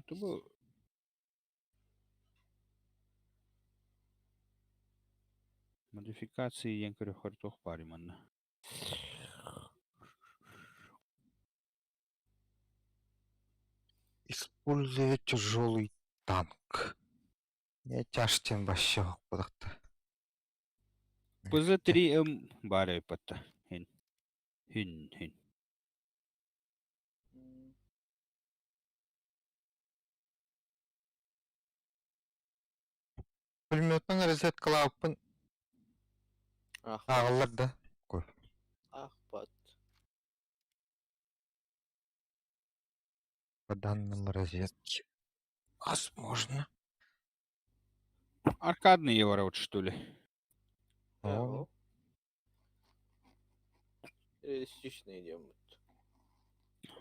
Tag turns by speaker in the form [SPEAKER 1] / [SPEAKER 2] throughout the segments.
[SPEAKER 1] Бу модификации диэн көрөхөр туох баарый манна?
[SPEAKER 2] Используя тяжелый танк. Я тяжтен вообще кудахта.
[SPEAKER 1] ПЗ-3М баар эбиппатта. Хин. Хин хин.
[SPEAKER 2] Пулеметынан розеткалаабыппын
[SPEAKER 3] Аахпат.
[SPEAKER 2] ааҕыллар да? Кой.
[SPEAKER 3] Аахпат.
[SPEAKER 2] По данным разведки. Возможно.
[SPEAKER 1] Аркадные ворот, что ли?
[SPEAKER 2] О,
[SPEAKER 3] Реалистичный диэммит.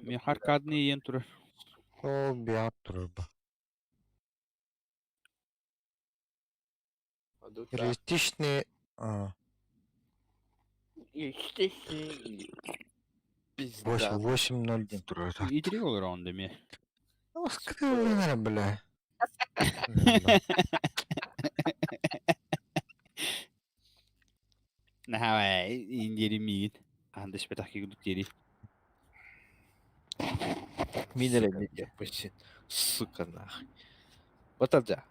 [SPEAKER 1] Мен аркадные иен турар.
[SPEAKER 2] Ол биар турар ба. Реалистичные... а,
[SPEAKER 3] Естественно. Пизда.
[SPEAKER 2] 8-8-0 турар.
[SPEAKER 1] Итри ол раунда ме.
[SPEAKER 2] Оскыры, бля.
[SPEAKER 1] Наһаа индири миин. Андыс бетах кигдук дири.
[SPEAKER 3] Мин эрэ диэхпин. Сука нахуй. Баталдьа.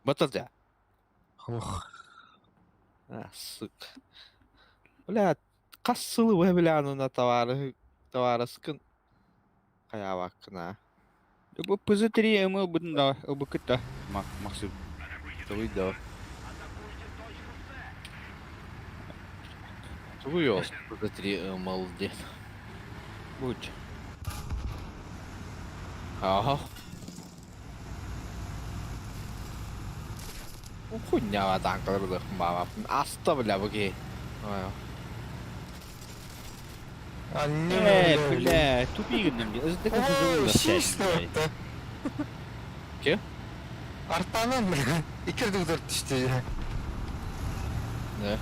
[SPEAKER 3] Баталдьа.
[SPEAKER 2] Ох,
[SPEAKER 3] А, сука. Бля, хас сылы быһа билэҕин товары товарыскын хайаабаккын аа.
[SPEAKER 1] Бу ПЗ-3 МЛ бытын да ылбыккыт да Максим.
[SPEAKER 3] Тугуй да. Тугуй ол ПЗ-3 МЛ диэн.
[SPEAKER 1] Будь.
[SPEAKER 3] Ааһа. Хуйнява танкалар баабаппын. Аста бля бу киһи.
[SPEAKER 1] Э, бля, тупи гынным ди. Ыздык
[SPEAKER 2] Ой, шишті.
[SPEAKER 3] Ке?
[SPEAKER 2] Артанан, бля. Икердик төрт түштү.
[SPEAKER 3] Не?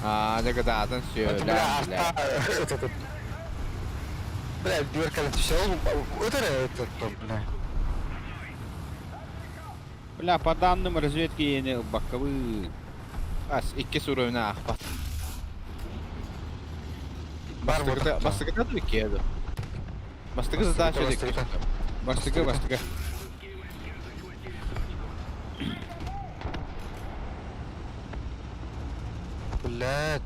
[SPEAKER 3] Аа, дьэ кытаатан
[SPEAKER 2] Бля,
[SPEAKER 3] сүөлээн бля.
[SPEAKER 2] арта... Бля, дверка түштү. Өтөр өтөр, бля.
[SPEAKER 1] Бля, по данным разведки ени ылбаккабы.
[SPEAKER 3] Ас, иккис уровень аахпат.
[SPEAKER 2] Бар
[SPEAKER 3] Бастакыта, бастакыта да икки ду. Бастакы задача
[SPEAKER 2] Бастакыта.
[SPEAKER 1] Бастыгы, бастыгы.
[SPEAKER 2] Блядь.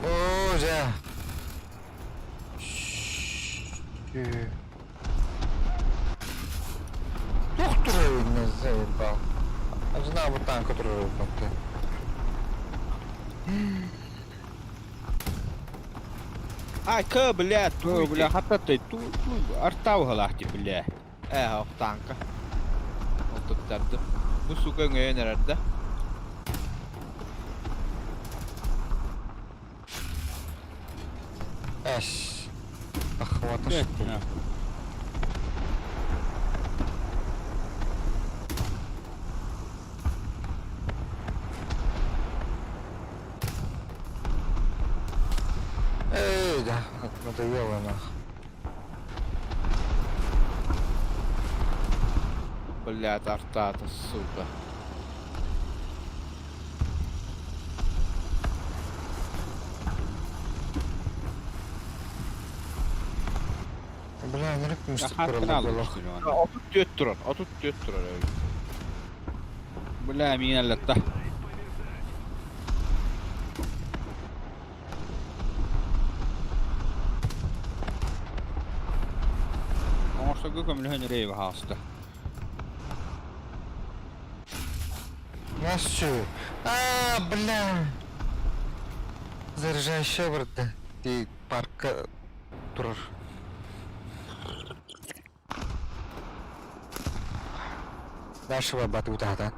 [SPEAKER 2] О, жа. Доктор, не заебал. А жена вот танк, который ты.
[SPEAKER 3] Ай, к, бля,
[SPEAKER 1] Ту, бля, хататай, ту, ту, артау галахти, бля.
[SPEAKER 3] Э, танка. Ол туттарды. Бу сука өҥөйөн эрэр да.
[SPEAKER 2] Эш. Охвата
[SPEAKER 1] Бля,
[SPEAKER 2] что ли?
[SPEAKER 1] на.
[SPEAKER 2] Эй, да, надоело нах.
[SPEAKER 3] Блядь, артата, сука.
[SPEAKER 2] Бля, не
[SPEAKER 1] Я
[SPEAKER 2] мышцы
[SPEAKER 1] хаттан алып
[SPEAKER 2] было.
[SPEAKER 1] что ли, он.
[SPEAKER 3] 34 турар, 34 турар öyle.
[SPEAKER 1] Бля, мин аллатта. Оңорсогу көмөлөһөн рейв хааста.
[SPEAKER 2] Насчу. А, бля. Заряжающая брат. Ты парка турар. Нашего батута,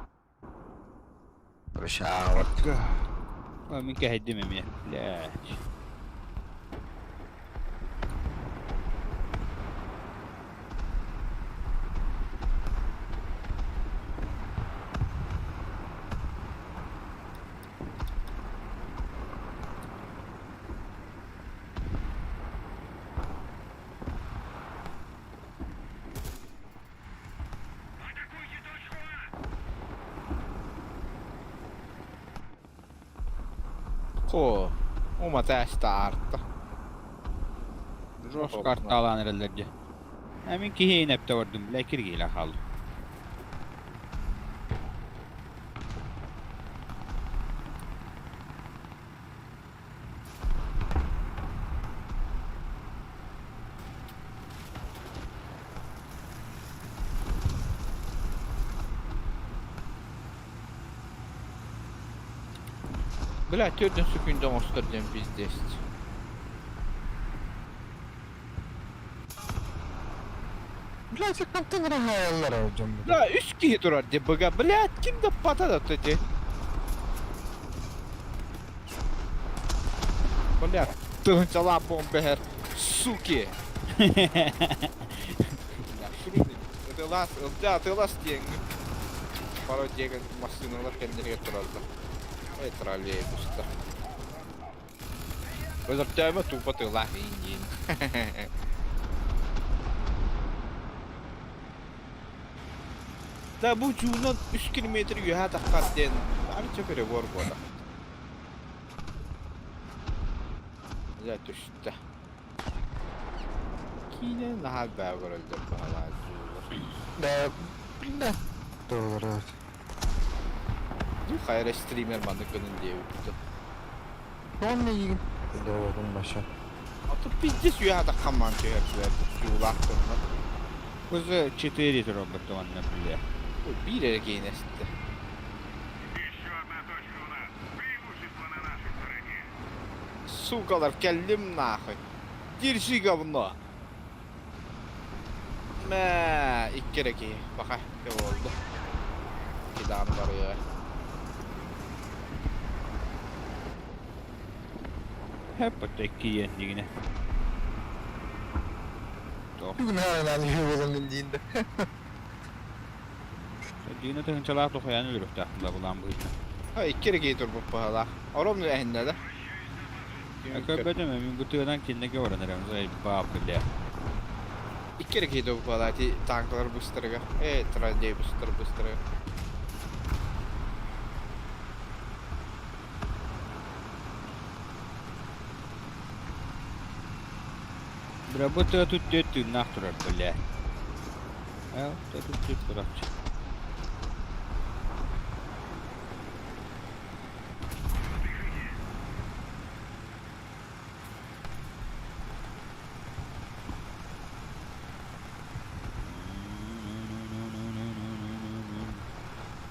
[SPEAKER 2] Прощават.
[SPEAKER 1] Мин кэһэйдим эмиэ. Бля.
[SPEAKER 3] Хо, умата аарта.
[SPEAKER 1] Жестко артаалаан эрэллэр дии. Ә мин киһи инэптэ бардым, бля киргиилэ хааллым.
[SPEAKER 3] Бля, төрдүн сүкүндэ оҥостор диэн пиздец.
[SPEAKER 2] Блядь, хантан ыраһаайаллар дьоммут.
[SPEAKER 3] Да, үс киһи турар дии быга. Блядь, ким да пата да эти. Блядь, тыһынчалаах бомба иһэр. Суки! Ытылас, ылдьа атылас диэҥҥин. Паро диэки массыыналар кэннилэригэр тураллар. Эй, троллейбустар. Өлөртөөмө тупо тыылаах иин Да бу чуунан үс километр үөһэ таххар диэн арча перебор буолар. Дьэ түстэ. Киинэ наһаа элбэҕи көрөллөр баҕалаах дьууллар.
[SPEAKER 2] Да, да, doğru.
[SPEAKER 3] Хайа эрэ стример маннык гынын диэбиттэр.
[SPEAKER 2] Онно игин. Doğru başa.
[SPEAKER 3] А то пиздец үөһэ таххан маан түһэр дьуулаах тыллар.
[SPEAKER 1] Кызы 4 турар манна бля.
[SPEAKER 3] Ой, биир эрэ киинэстэ.
[SPEAKER 4] Еще одна точка у нас. Преимущество на нашей стороне.
[SPEAKER 3] Сукалар, кэллим нахуй. Держи говно. Мэ, икки эрэ киһи. Баха, буолду. Кидаан барыа.
[SPEAKER 1] Hep икки дигине.
[SPEAKER 2] Бүгүн хаанан үһү диинде.
[SPEAKER 1] Дигине тыһынчалаах тухайан өлөрөхтөөх булаан быһыытынан.
[SPEAKER 3] Ha, икки эрэ киһи турбут баһалаах. Оромну эһиннэ да.
[SPEAKER 1] Көрбөтүм мин бу тыынан киннеге баран эрем ба бля.
[SPEAKER 3] Икки эрэ киһи турбут баһалаах ити танкалар быстарыга. Э, троллейбустар быстарыга.
[SPEAKER 1] Бля бу тыа тут түөт тыыннаах турар бля. Э, тут түөт турар.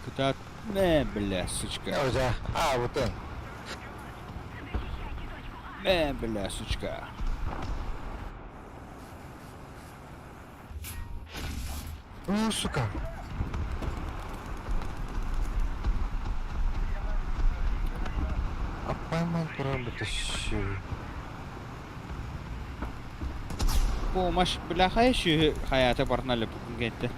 [SPEAKER 1] Кытаат, мэ, бля, сучка.
[SPEAKER 2] Ожа, а, вот он.
[SPEAKER 1] Мэ, бля, сучка.
[SPEAKER 2] Ну, сука. А пойман турар бытащи.
[SPEAKER 1] Бу маш бля хайа şu hayata barnalı bugün gitti.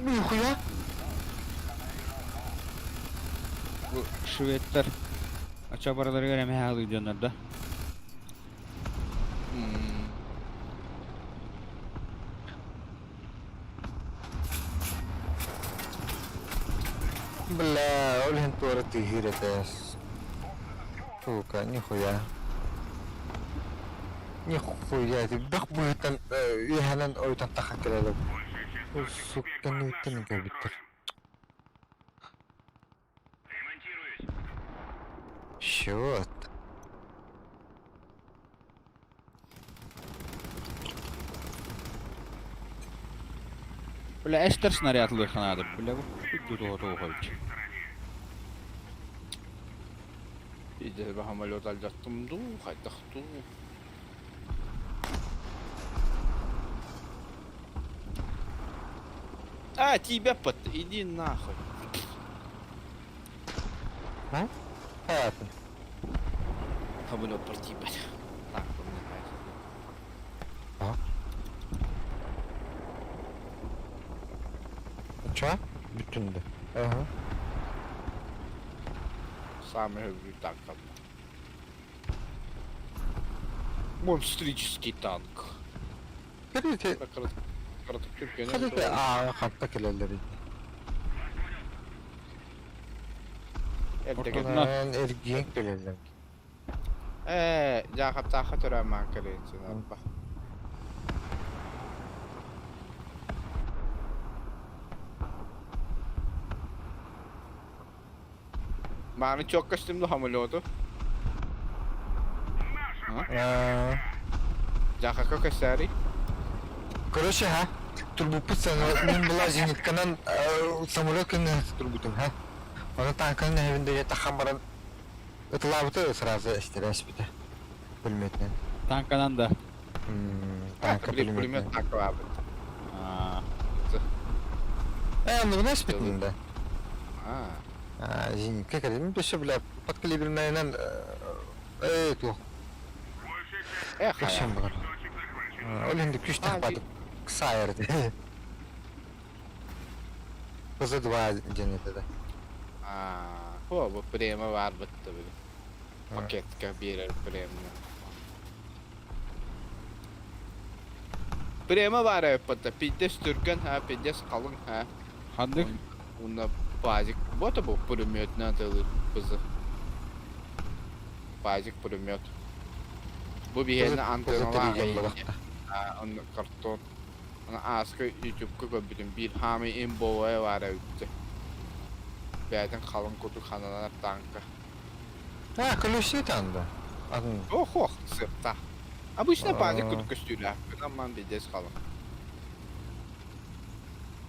[SPEAKER 2] Нихуя.
[SPEAKER 1] Bu шведтер ача баралары göre halı diyorlar da.
[SPEAKER 2] Бля, ол иһин туора тыыһыыр этэ. Сука, нихуя. Нихуя, ти бэх быһыттан үөһэнэн ойтон тахан кэлэлэр.
[SPEAKER 4] Большая часть
[SPEAKER 2] Ол
[SPEAKER 4] точек
[SPEAKER 2] сука
[SPEAKER 4] теперь под
[SPEAKER 2] нүттэн
[SPEAKER 4] нашим
[SPEAKER 2] кэлбиттэр.
[SPEAKER 4] контролем. Ремонтируюсь.
[SPEAKER 2] Чёрт.
[SPEAKER 1] Бля эстер снаряд лыханады. Бля бу тут
[SPEAKER 4] Нашей стороне.
[SPEAKER 3] Пиздец, самолет алдьаттым дуу, хайдах дуу. А, тебя под... Иди нахуй.
[SPEAKER 2] Хаатын.
[SPEAKER 3] Самолет про тебя. Так, он не знает.
[SPEAKER 2] Ча? Бүтүндө. Ага.
[SPEAKER 3] Самый люблю танк. Монстрический танк.
[SPEAKER 2] Көрүтэ.
[SPEAKER 3] Türkiye'nin
[SPEAKER 2] Хадыта аа хатта кэлэллэр.
[SPEAKER 3] Эрдэгэн.
[SPEAKER 2] Ортотунан эргийэн кэлэллэр.
[SPEAKER 3] Ээ, дьаахаптаахха төрөөн маан кэлин сынарба. Мааны чуок көстүм да самолету.
[SPEAKER 2] Аа.
[SPEAKER 3] Дьаахакка көстөөрүй?
[SPEAKER 2] Короче, ха, турбуппут мин была зенитканан самолет кэннэ турбутум, ха. Оны танканын эһэбин да тахан баран ытылаабыта сразу эстэрээспитэ. Пулеметинэн.
[SPEAKER 1] Танканан да.
[SPEAKER 2] Танка
[SPEAKER 3] Били пулемет
[SPEAKER 2] пулеметинэн.
[SPEAKER 3] танкалаабыт.
[SPEAKER 1] Аа.
[SPEAKER 2] Э, оннугунан эспитин да.
[SPEAKER 3] Аа.
[SPEAKER 2] Аа, зенитка кэлин өссө бля подкалибернайынан э туох
[SPEAKER 3] Э, хайа.
[SPEAKER 2] көссөн бар. Ол енді күшті батып сайыр. ПЗ-2 диэн этэ да.
[SPEAKER 3] Аа, хо, бу према баар бытта били. Пакетка биэрэр премия. Према баар эбит пиздец түргэн ха, пиздец халыҥ ха.
[SPEAKER 1] Ханнык?
[SPEAKER 3] Уонна пазик. Вот бу пулеметынан атылыр ПЗ. Пазик пулемет. Бу биһиэнэ антенналаах онно картон. Аны ааска ютубка көрбүтүм биир хаамый имбовая баар эбит. Бэйэтин халыҥ курдук ханаланар тааҥка.
[SPEAKER 2] А, колесита да. Атын.
[SPEAKER 3] Ох, ох, сыптаах. Обычно пазик курдук көстүүлээх. Амман пиздец халыҥ.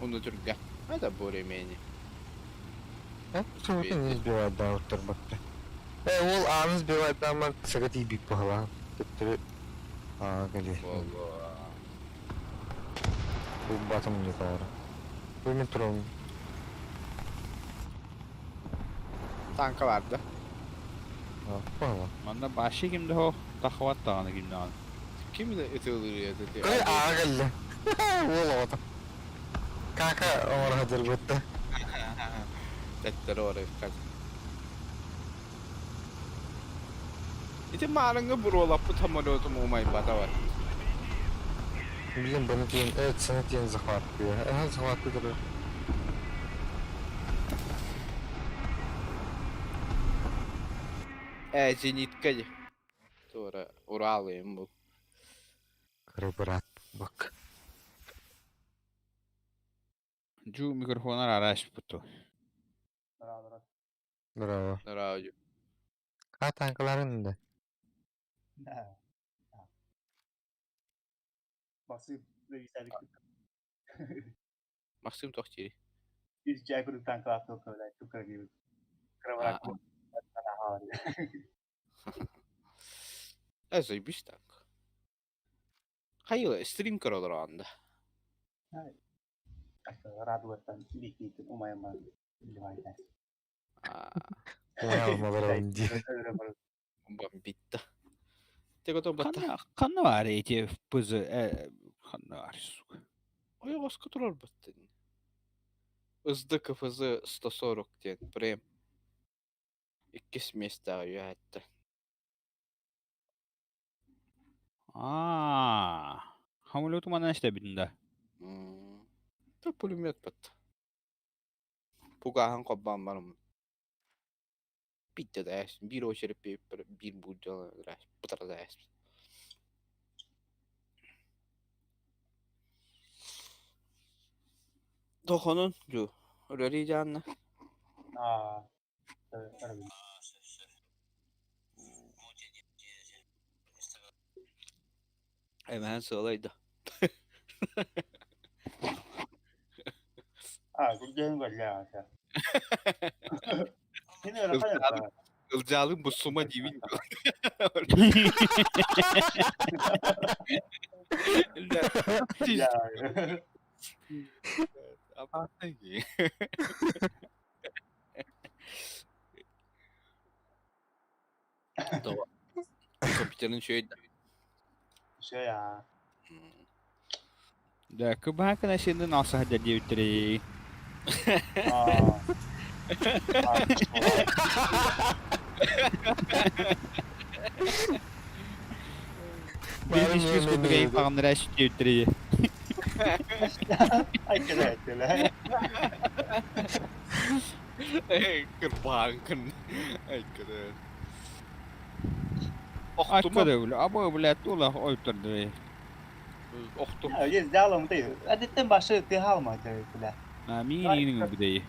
[SPEAKER 3] Уну түргэн. Это более-менее.
[SPEAKER 2] А, почему-то не сбивает, да, вот турбатта. Э, ол ааны сбивает, да, ман сага тиийбит баһылаан. Төттөрү аа кэлиэ.
[SPEAKER 3] Боло.
[SPEAKER 2] Бу батым не баара. Бу мен турабын.
[SPEAKER 3] Танка барды.
[SPEAKER 2] Баһылаан.
[SPEAKER 1] Манна башы кимде хо? Тахват даҕаны ким даҕаны.
[SPEAKER 3] Ким да ытылыр еді.
[SPEAKER 2] Кой аа кэллэ. Уол оҕото. Кака оҥоро сылдьарбытта.
[SPEAKER 3] Тэттэр орой Ити маарыҥҥы буруолаппыт самолетум умайбата бар.
[SPEAKER 2] Блин, баны диэн, э, сана диэн захваттыа. Эһэ захваттыдыр.
[SPEAKER 3] Э, зенитка дии. Туора Уралыйым бу.
[SPEAKER 2] Кыра быраат бак.
[SPEAKER 1] Жу микрофонар араш буту.
[SPEAKER 2] Браво.
[SPEAKER 3] Радио.
[SPEAKER 2] Ха танкаларын да.
[SPEAKER 3] Максим тохтири. Э, заебись так. Хайыла, стрим көрөлөр анда.
[SPEAKER 2] Умайалмаларын дии.
[SPEAKER 3] Бомбитта. Те готов батта.
[SPEAKER 1] Ханна ханна бар эти ПЗ э ханна бар сука.
[SPEAKER 3] Ойоҕоско турар баттын. СД КФЗ 140 диэн прем. Иккис миэстэҕэ үөһэттэ.
[SPEAKER 1] Аа. Самолету манан эстэбитин да.
[SPEAKER 3] Та пулемет батта. Пугаһын холбоон барым. Биирдэ да ээс, биир очередь биир буулдьалар бытара да ээс. Тохонун дуу, үлэлии дьаанна. Эмэһэн сыалайда. Ылдьаалык буссума диибин Опасный дии. Тоҕо? Компьютерын үчүгэй да?
[SPEAKER 1] Да, кыбаакына синин алсаһа диэбиттэрий. Биир ис курдук эйфаҕыннара диэбиттэрий.
[SPEAKER 3] Кырбааҥкын. Айкыды. Охтума.
[SPEAKER 1] Айкыды, бля, абы, бля, тула ойторду.
[SPEAKER 3] Охтум.
[SPEAKER 5] Есть дялом ты. Әдеттен башы ты халма бля.
[SPEAKER 1] А, миинин бүдей.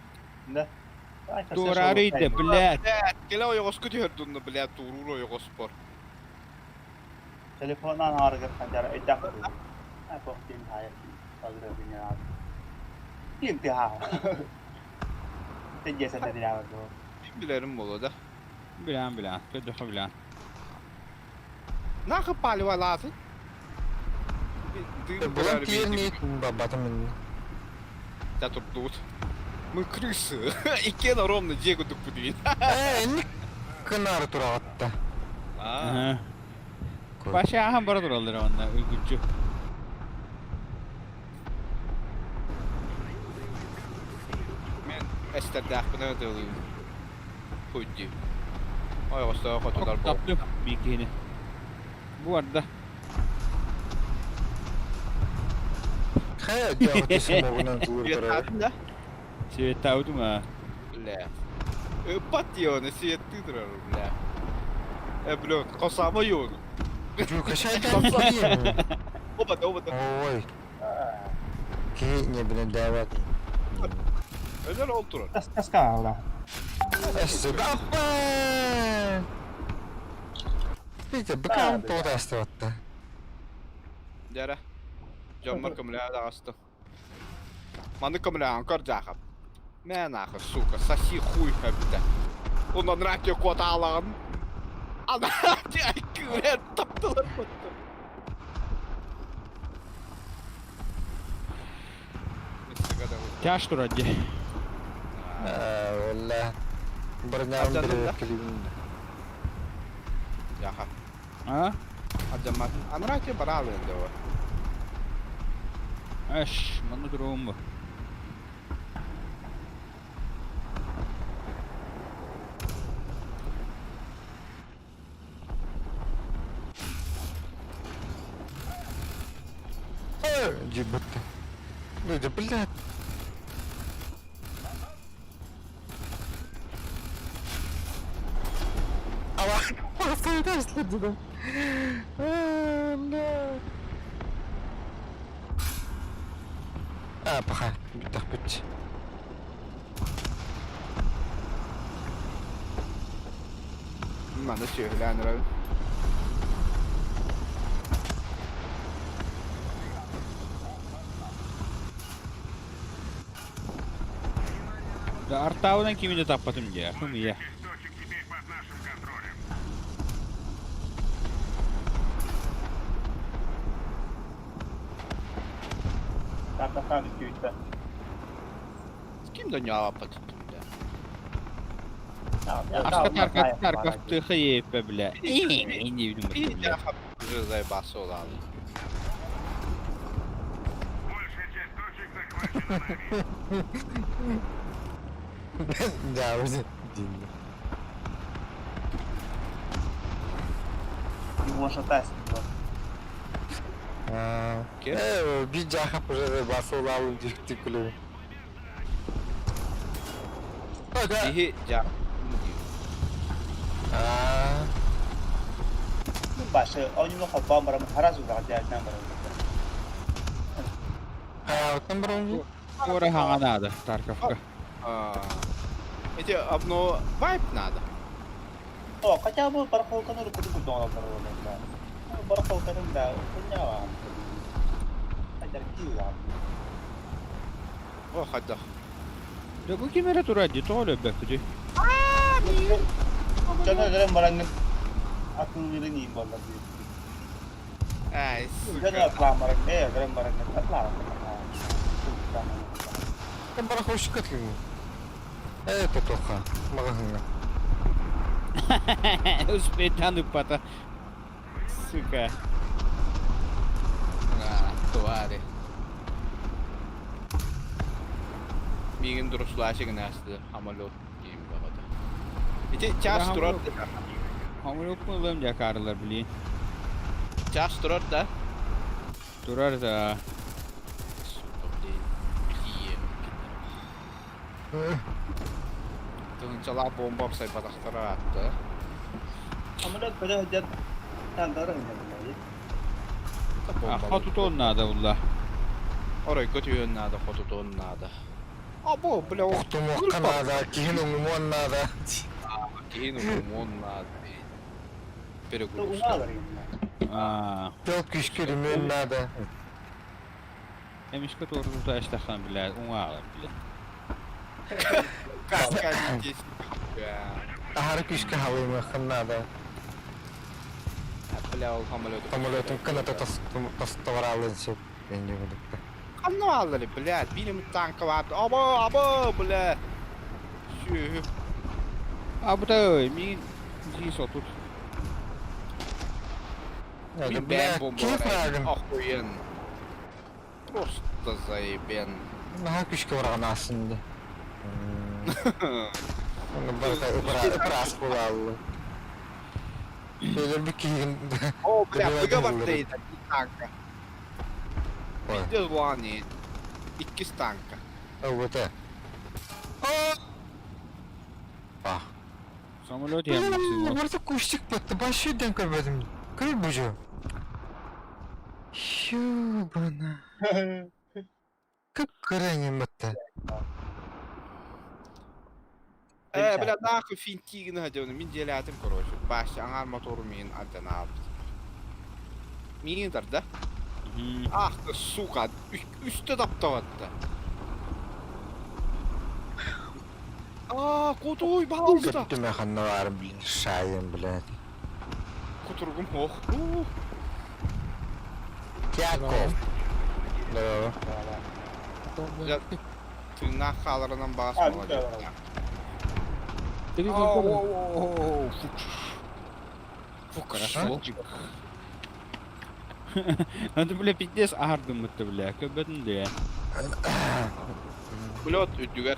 [SPEAKER 5] Да.
[SPEAKER 1] Туорарыйда, блядь.
[SPEAKER 3] Кэлэ ойоҕоско түһэрдунна, блядь, тууруур ойоҕоспор.
[SPEAKER 5] Телефоннан арыгыр ханжар өйдөх. А бох тин хай. Агра биня. Ким ты ха. Ты жеса ты дяло.
[SPEAKER 3] Билэрим буолуо да.
[SPEAKER 1] Билэн, билэн, көдөхө билэн.
[SPEAKER 3] Нахы палева лаатын?
[SPEAKER 2] Булан тиэрни бабатым мин.
[SPEAKER 3] Да турдуут. Мы крысы. Иккен ровно дьиэ курдукпут диин.
[SPEAKER 2] Ээ, инник кынаары тураҕатта.
[SPEAKER 3] Аа.
[SPEAKER 1] Баша ахан бара тураллар онно үгүччү.
[SPEAKER 3] Мен эстердээхпинэ ытыалыыбын. Хуйдүү. Ойоҕостоох хотулар буол.
[SPEAKER 1] Таптым биир киһини. Бу барда.
[SPEAKER 2] Хайа дьаҕыты самогунан туурдарар.
[SPEAKER 3] Светтаатын да?
[SPEAKER 1] Светтаабытым аа.
[SPEAKER 3] Бля. Ыппат дии светтыы турар, бля. Э, бля, косама йону.
[SPEAKER 2] Жукашайдан диэн.
[SPEAKER 3] Оба да, оба да.
[SPEAKER 2] Ой. Киһи не билэн дээбэт.
[SPEAKER 3] Özel ол турар.
[SPEAKER 5] Тас таска
[SPEAKER 2] Өссө баппа! Видите, быкаан тоҕо астыбатта.
[SPEAKER 3] Дьэрэ. Дьоммор көмөлөһө даҕастым. Маны көмөлөһөн көр дьаахап. Мэ нахуй, сука, соси хуй хэбитэ. Онон радио куотаалаҕын. Ана күүрэн таптылар баттым.
[SPEAKER 1] Тяж турар дии.
[SPEAKER 2] Валла. Барням
[SPEAKER 3] Алдьанным да?
[SPEAKER 2] бирэр
[SPEAKER 3] Дьаха.
[SPEAKER 1] А?
[SPEAKER 3] Алдьамматын. Анараа бараалыан доо.
[SPEAKER 1] Эш, манна туруом бу.
[SPEAKER 2] Дьибэтте. Ну, да блядь. Ала, следом. А, паха, бүттэх бүт.
[SPEAKER 3] Манна сүөһүлээн эрэбин.
[SPEAKER 1] Да артаабынан кими да таппатым дии. Хым ийэ.
[SPEAKER 4] Шесть точек теперь под нашим контролем.
[SPEAKER 5] Тартахан үстүүттэ.
[SPEAKER 3] Ким да ньааппат да.
[SPEAKER 1] Аска таркат таркат тыха еппе бля. Инди
[SPEAKER 3] Bir
[SPEAKER 1] бля.
[SPEAKER 3] дьаха заебасы олаалы.
[SPEAKER 4] Большая часть точек захвачена нами.
[SPEAKER 2] Да, уже. Дин.
[SPEAKER 5] Уошатайсың.
[SPEAKER 2] Э, би жаха уже басылалы дикти күлү. Ага.
[SPEAKER 3] Биһи дьа.
[SPEAKER 2] Аа.
[SPEAKER 5] Башы, онюну холбоон баран харас удаҕа дьаатынан баран.
[SPEAKER 2] Аа, там баран.
[SPEAKER 1] Туора хаҥа наада Тарковка.
[SPEAKER 3] Эти одно вайп надо.
[SPEAKER 5] О, хотя бы барахолканы рукуду курдук да. Барахолканы да, хуйня. Хотя килла.
[SPEAKER 3] О, хайдах.
[SPEAKER 1] Да бу ким эрэ турар дии, тоҕо өлөрбөккүтүй?
[SPEAKER 5] Дьоно өлөрөн бараҥҥын атылыырын иин буоллар дии.
[SPEAKER 3] Ай,
[SPEAKER 5] Дьоно
[SPEAKER 3] сука.
[SPEAKER 5] атлаан баран, э, өлөрөн бараҥҥын атлаан.
[SPEAKER 2] Там барахолщик кэтлин. Это тоха. Магазин.
[SPEAKER 1] Успейтан ыппата. Сука.
[SPEAKER 3] А, твари. Миигин дуруслаачы гынаасты хамалу диим баҕата. Ити час турар да.
[SPEAKER 1] Хамырык ылым дьакаарылар блин.
[SPEAKER 3] Час турар да.
[SPEAKER 1] Турар да.
[SPEAKER 3] Сука, блин. Блин. Тыһыынчалаах бомба амсайбатахтара ыраатта.
[SPEAKER 5] Самолет көтө сылдьан таҥнары сылдьан буолла.
[SPEAKER 1] А хотутуон наада булла.
[SPEAKER 3] Оройго түһүөн наада, хотутуон наада. Або, бля,
[SPEAKER 2] Охтумуохха наада, киһин уҥумуон наада.
[SPEAKER 3] Киһин уҥумуон наада. Перегрузка.
[SPEAKER 1] Аа.
[SPEAKER 2] Тыл күүскэ үрүмүөн наада.
[SPEAKER 1] Эмискэ туорутута эстэххин бля, уҥааҕар бля.
[SPEAKER 2] Аһары күүскэ халыймыаххын наада.
[SPEAKER 3] Бля, ол самолету.
[SPEAKER 2] Самолетун кыната тостоваралын сөп.
[SPEAKER 3] Ханна бааллар, блядь, биир эмит танка баар. Або, або, бля. Сүөһү.
[SPEAKER 1] Абытай, мин здесь вот тут.
[SPEAKER 3] Мин бэйэм бомбалар охуенно. Просто заебен.
[SPEAKER 2] Наһаа күүскэ быраҕан аасын дии. Барыта ыпыраас буолааллы. Өлөрбүт киһигин
[SPEAKER 3] О, бля, выговор стоит, танка. Пиздец лани. Иккис танка.
[SPEAKER 2] Ылбыта. А.
[SPEAKER 1] Самолет я максимум.
[SPEAKER 2] Барыта кустик батты. Баш үйден көрбөдүм. Көрөр бужу. Ёбана. Кып-кыра батты.
[SPEAKER 3] Э, бля, нахуй финтигин хадёны. Мин дьиэлээтим, короче. Баш аҥаар мотору миин альдан аалбыт. Миин тарда. Ах ты, сука, үстэ таптабатта. Аа, кутуй, пожалуйста.
[SPEAKER 2] Көттүм ханна баар, блин, шайым, блядь.
[SPEAKER 3] Кутургум ох.
[SPEAKER 2] Яков. Да.
[SPEAKER 3] Тыыннаах хааларынан баас молодец. Фу, хорошо.
[SPEAKER 1] Это, бля, пиздец аһардыммытты, бля, көбөтүн де.
[SPEAKER 3] Пулемет үрдүгэр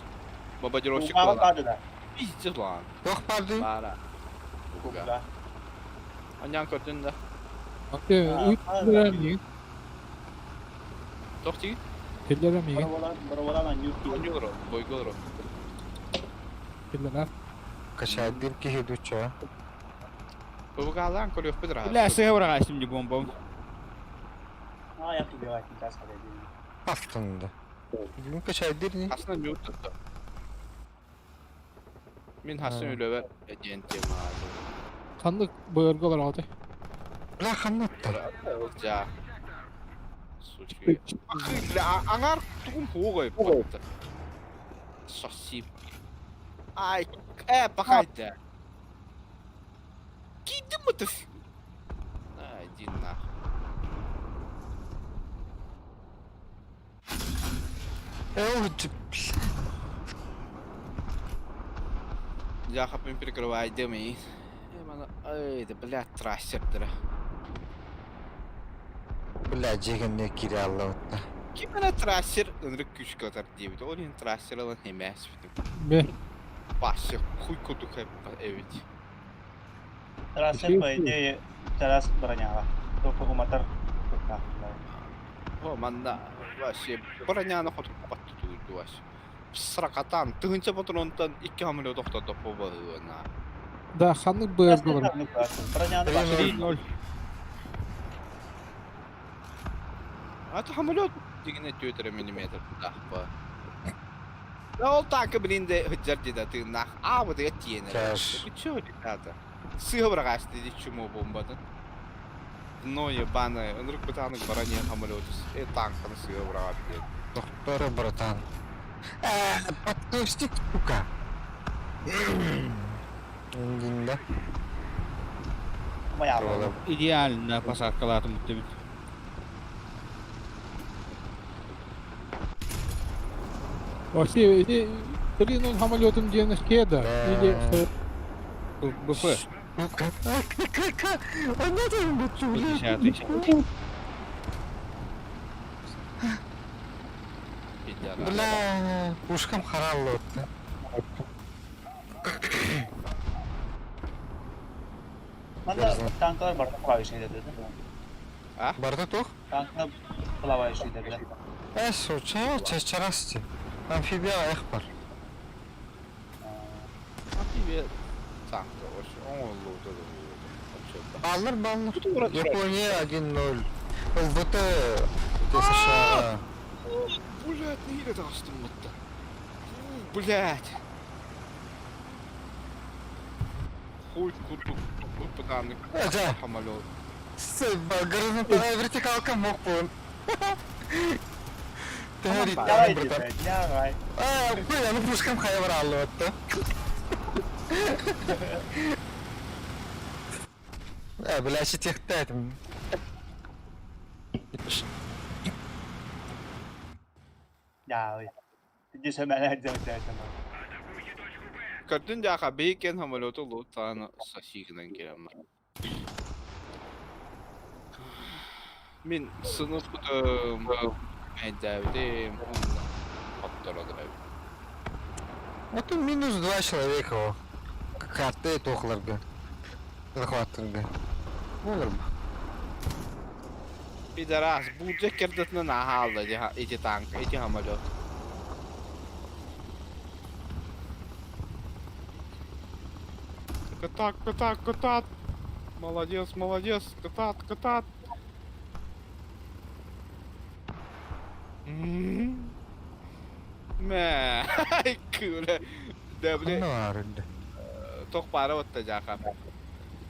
[SPEAKER 3] бомбардировщик буолар. Пиздец лаан.
[SPEAKER 2] Туох барды?
[SPEAKER 3] Баара. Аньян көрдүн да. Туох тиги?
[SPEAKER 6] Киллэрэ миигин.
[SPEAKER 3] Анньууру, бойгууру.
[SPEAKER 6] Киллэрэ.
[SPEAKER 2] Качаадыр киһи дуча.
[SPEAKER 3] Бубугаалаан көрүөхпүт ыраах.
[SPEAKER 1] Бля, сыһа быраҕаастым ди бомбам.
[SPEAKER 2] Астында. Бүгүн качаадыр не?
[SPEAKER 3] Хасна мют tuttu. Мин хасын үлэбэр диэн тема.
[SPEAKER 6] Ханнык быарга бараҕытай?
[SPEAKER 2] Бля, ханнаттар.
[SPEAKER 3] Жа. Сучки. Бля, аңар тугум хугай батты. Соси. Ай, э, пахайда. Кидим это? А, иди нахуй.
[SPEAKER 2] Эл,
[SPEAKER 3] Я хапын перекрывай дымы. Эй, да блядь, трассердера.
[SPEAKER 2] Бля, дьиэгэнне киирэ аллабытта.
[SPEAKER 3] Ким эрэ трассер ынырык күүскэ ытар диэбит. Ол иһин трассер ылан эмээспитим.
[SPEAKER 6] Бе.
[SPEAKER 3] Вообще хуй курдук эбит.
[SPEAKER 5] Трассер, по идее, чараас броняҕа. Только уматар куттаах.
[SPEAKER 3] О, манна вообще броняны хотуппат тутуйду вообще. Сракатан, тыһыынча патронтан икки самолет охтото побаһыына.
[SPEAKER 6] Да, ханнык быарга барар.
[SPEAKER 5] Броняны
[SPEAKER 1] 3-0.
[SPEAKER 3] А это самолет дигине 4 миллиметр дахпа. Да ол танка блин де хыджар дида тыыннаах аабытыга тиэнэр.
[SPEAKER 2] Кэш.
[SPEAKER 3] Вы чё, ребята? Сыһа быраҕаасты ди чумо бомбатын. Дно ебаное. Ынырык бытанык броня самолет. Э, танканы сыһа быраҕат диэн.
[SPEAKER 2] Доктора, братан. Э, подпустик, сука. Индинде.
[SPEAKER 1] Идеально посадкалаатым бүттүбүт.
[SPEAKER 6] Вообще, эти 3-0 самолетом диэн кеда или
[SPEAKER 1] БФ.
[SPEAKER 2] Сука. Он это
[SPEAKER 1] 50
[SPEAKER 2] Бля, пушкам хараллы отты.
[SPEAKER 5] Манна танкалар барда плавающий деді.
[SPEAKER 2] Барда тух?
[SPEAKER 5] Танкалар плавающий деді.
[SPEAKER 2] Э, суча, чачарасти. Амфибия эх бар.
[SPEAKER 3] Себе танка оҥоһуллубута
[SPEAKER 2] Бааллар, бааллар. Япония 1-0. ЛВТ США.
[SPEAKER 3] Блядь, нэһиилэ таҕыстым батта. Блядь. Хуй курдук ыппытааннык самолет.
[SPEAKER 2] Горизонтальная вертикалка мог буолан.
[SPEAKER 5] Давай, блядь, давай.
[SPEAKER 2] А, бля, ну пушкам хайа бараллыбатта. Э, бля, ситиэхтээтим.
[SPEAKER 5] Давай. Дьэ,
[SPEAKER 3] Көрдүн дьааха бэйикэн самолету луутааны сосигынан киирэн Мин сыныппытым мэйдээбитим уонна хоттородор эбит.
[SPEAKER 2] Это минус два человека о. Карты туохларга. Захваттарга. Болар ба.
[SPEAKER 3] Пидорас, буулдьа кэрдэтинэн ааһаалла ити танка, ити самолет. Кытаат, кытаат, кытаат! Молодец, молодец, кытаат, кытаат! Мэ, кыылэ, дэбле
[SPEAKER 2] Ханна баар инде?
[SPEAKER 3] Тох баара отта жаха.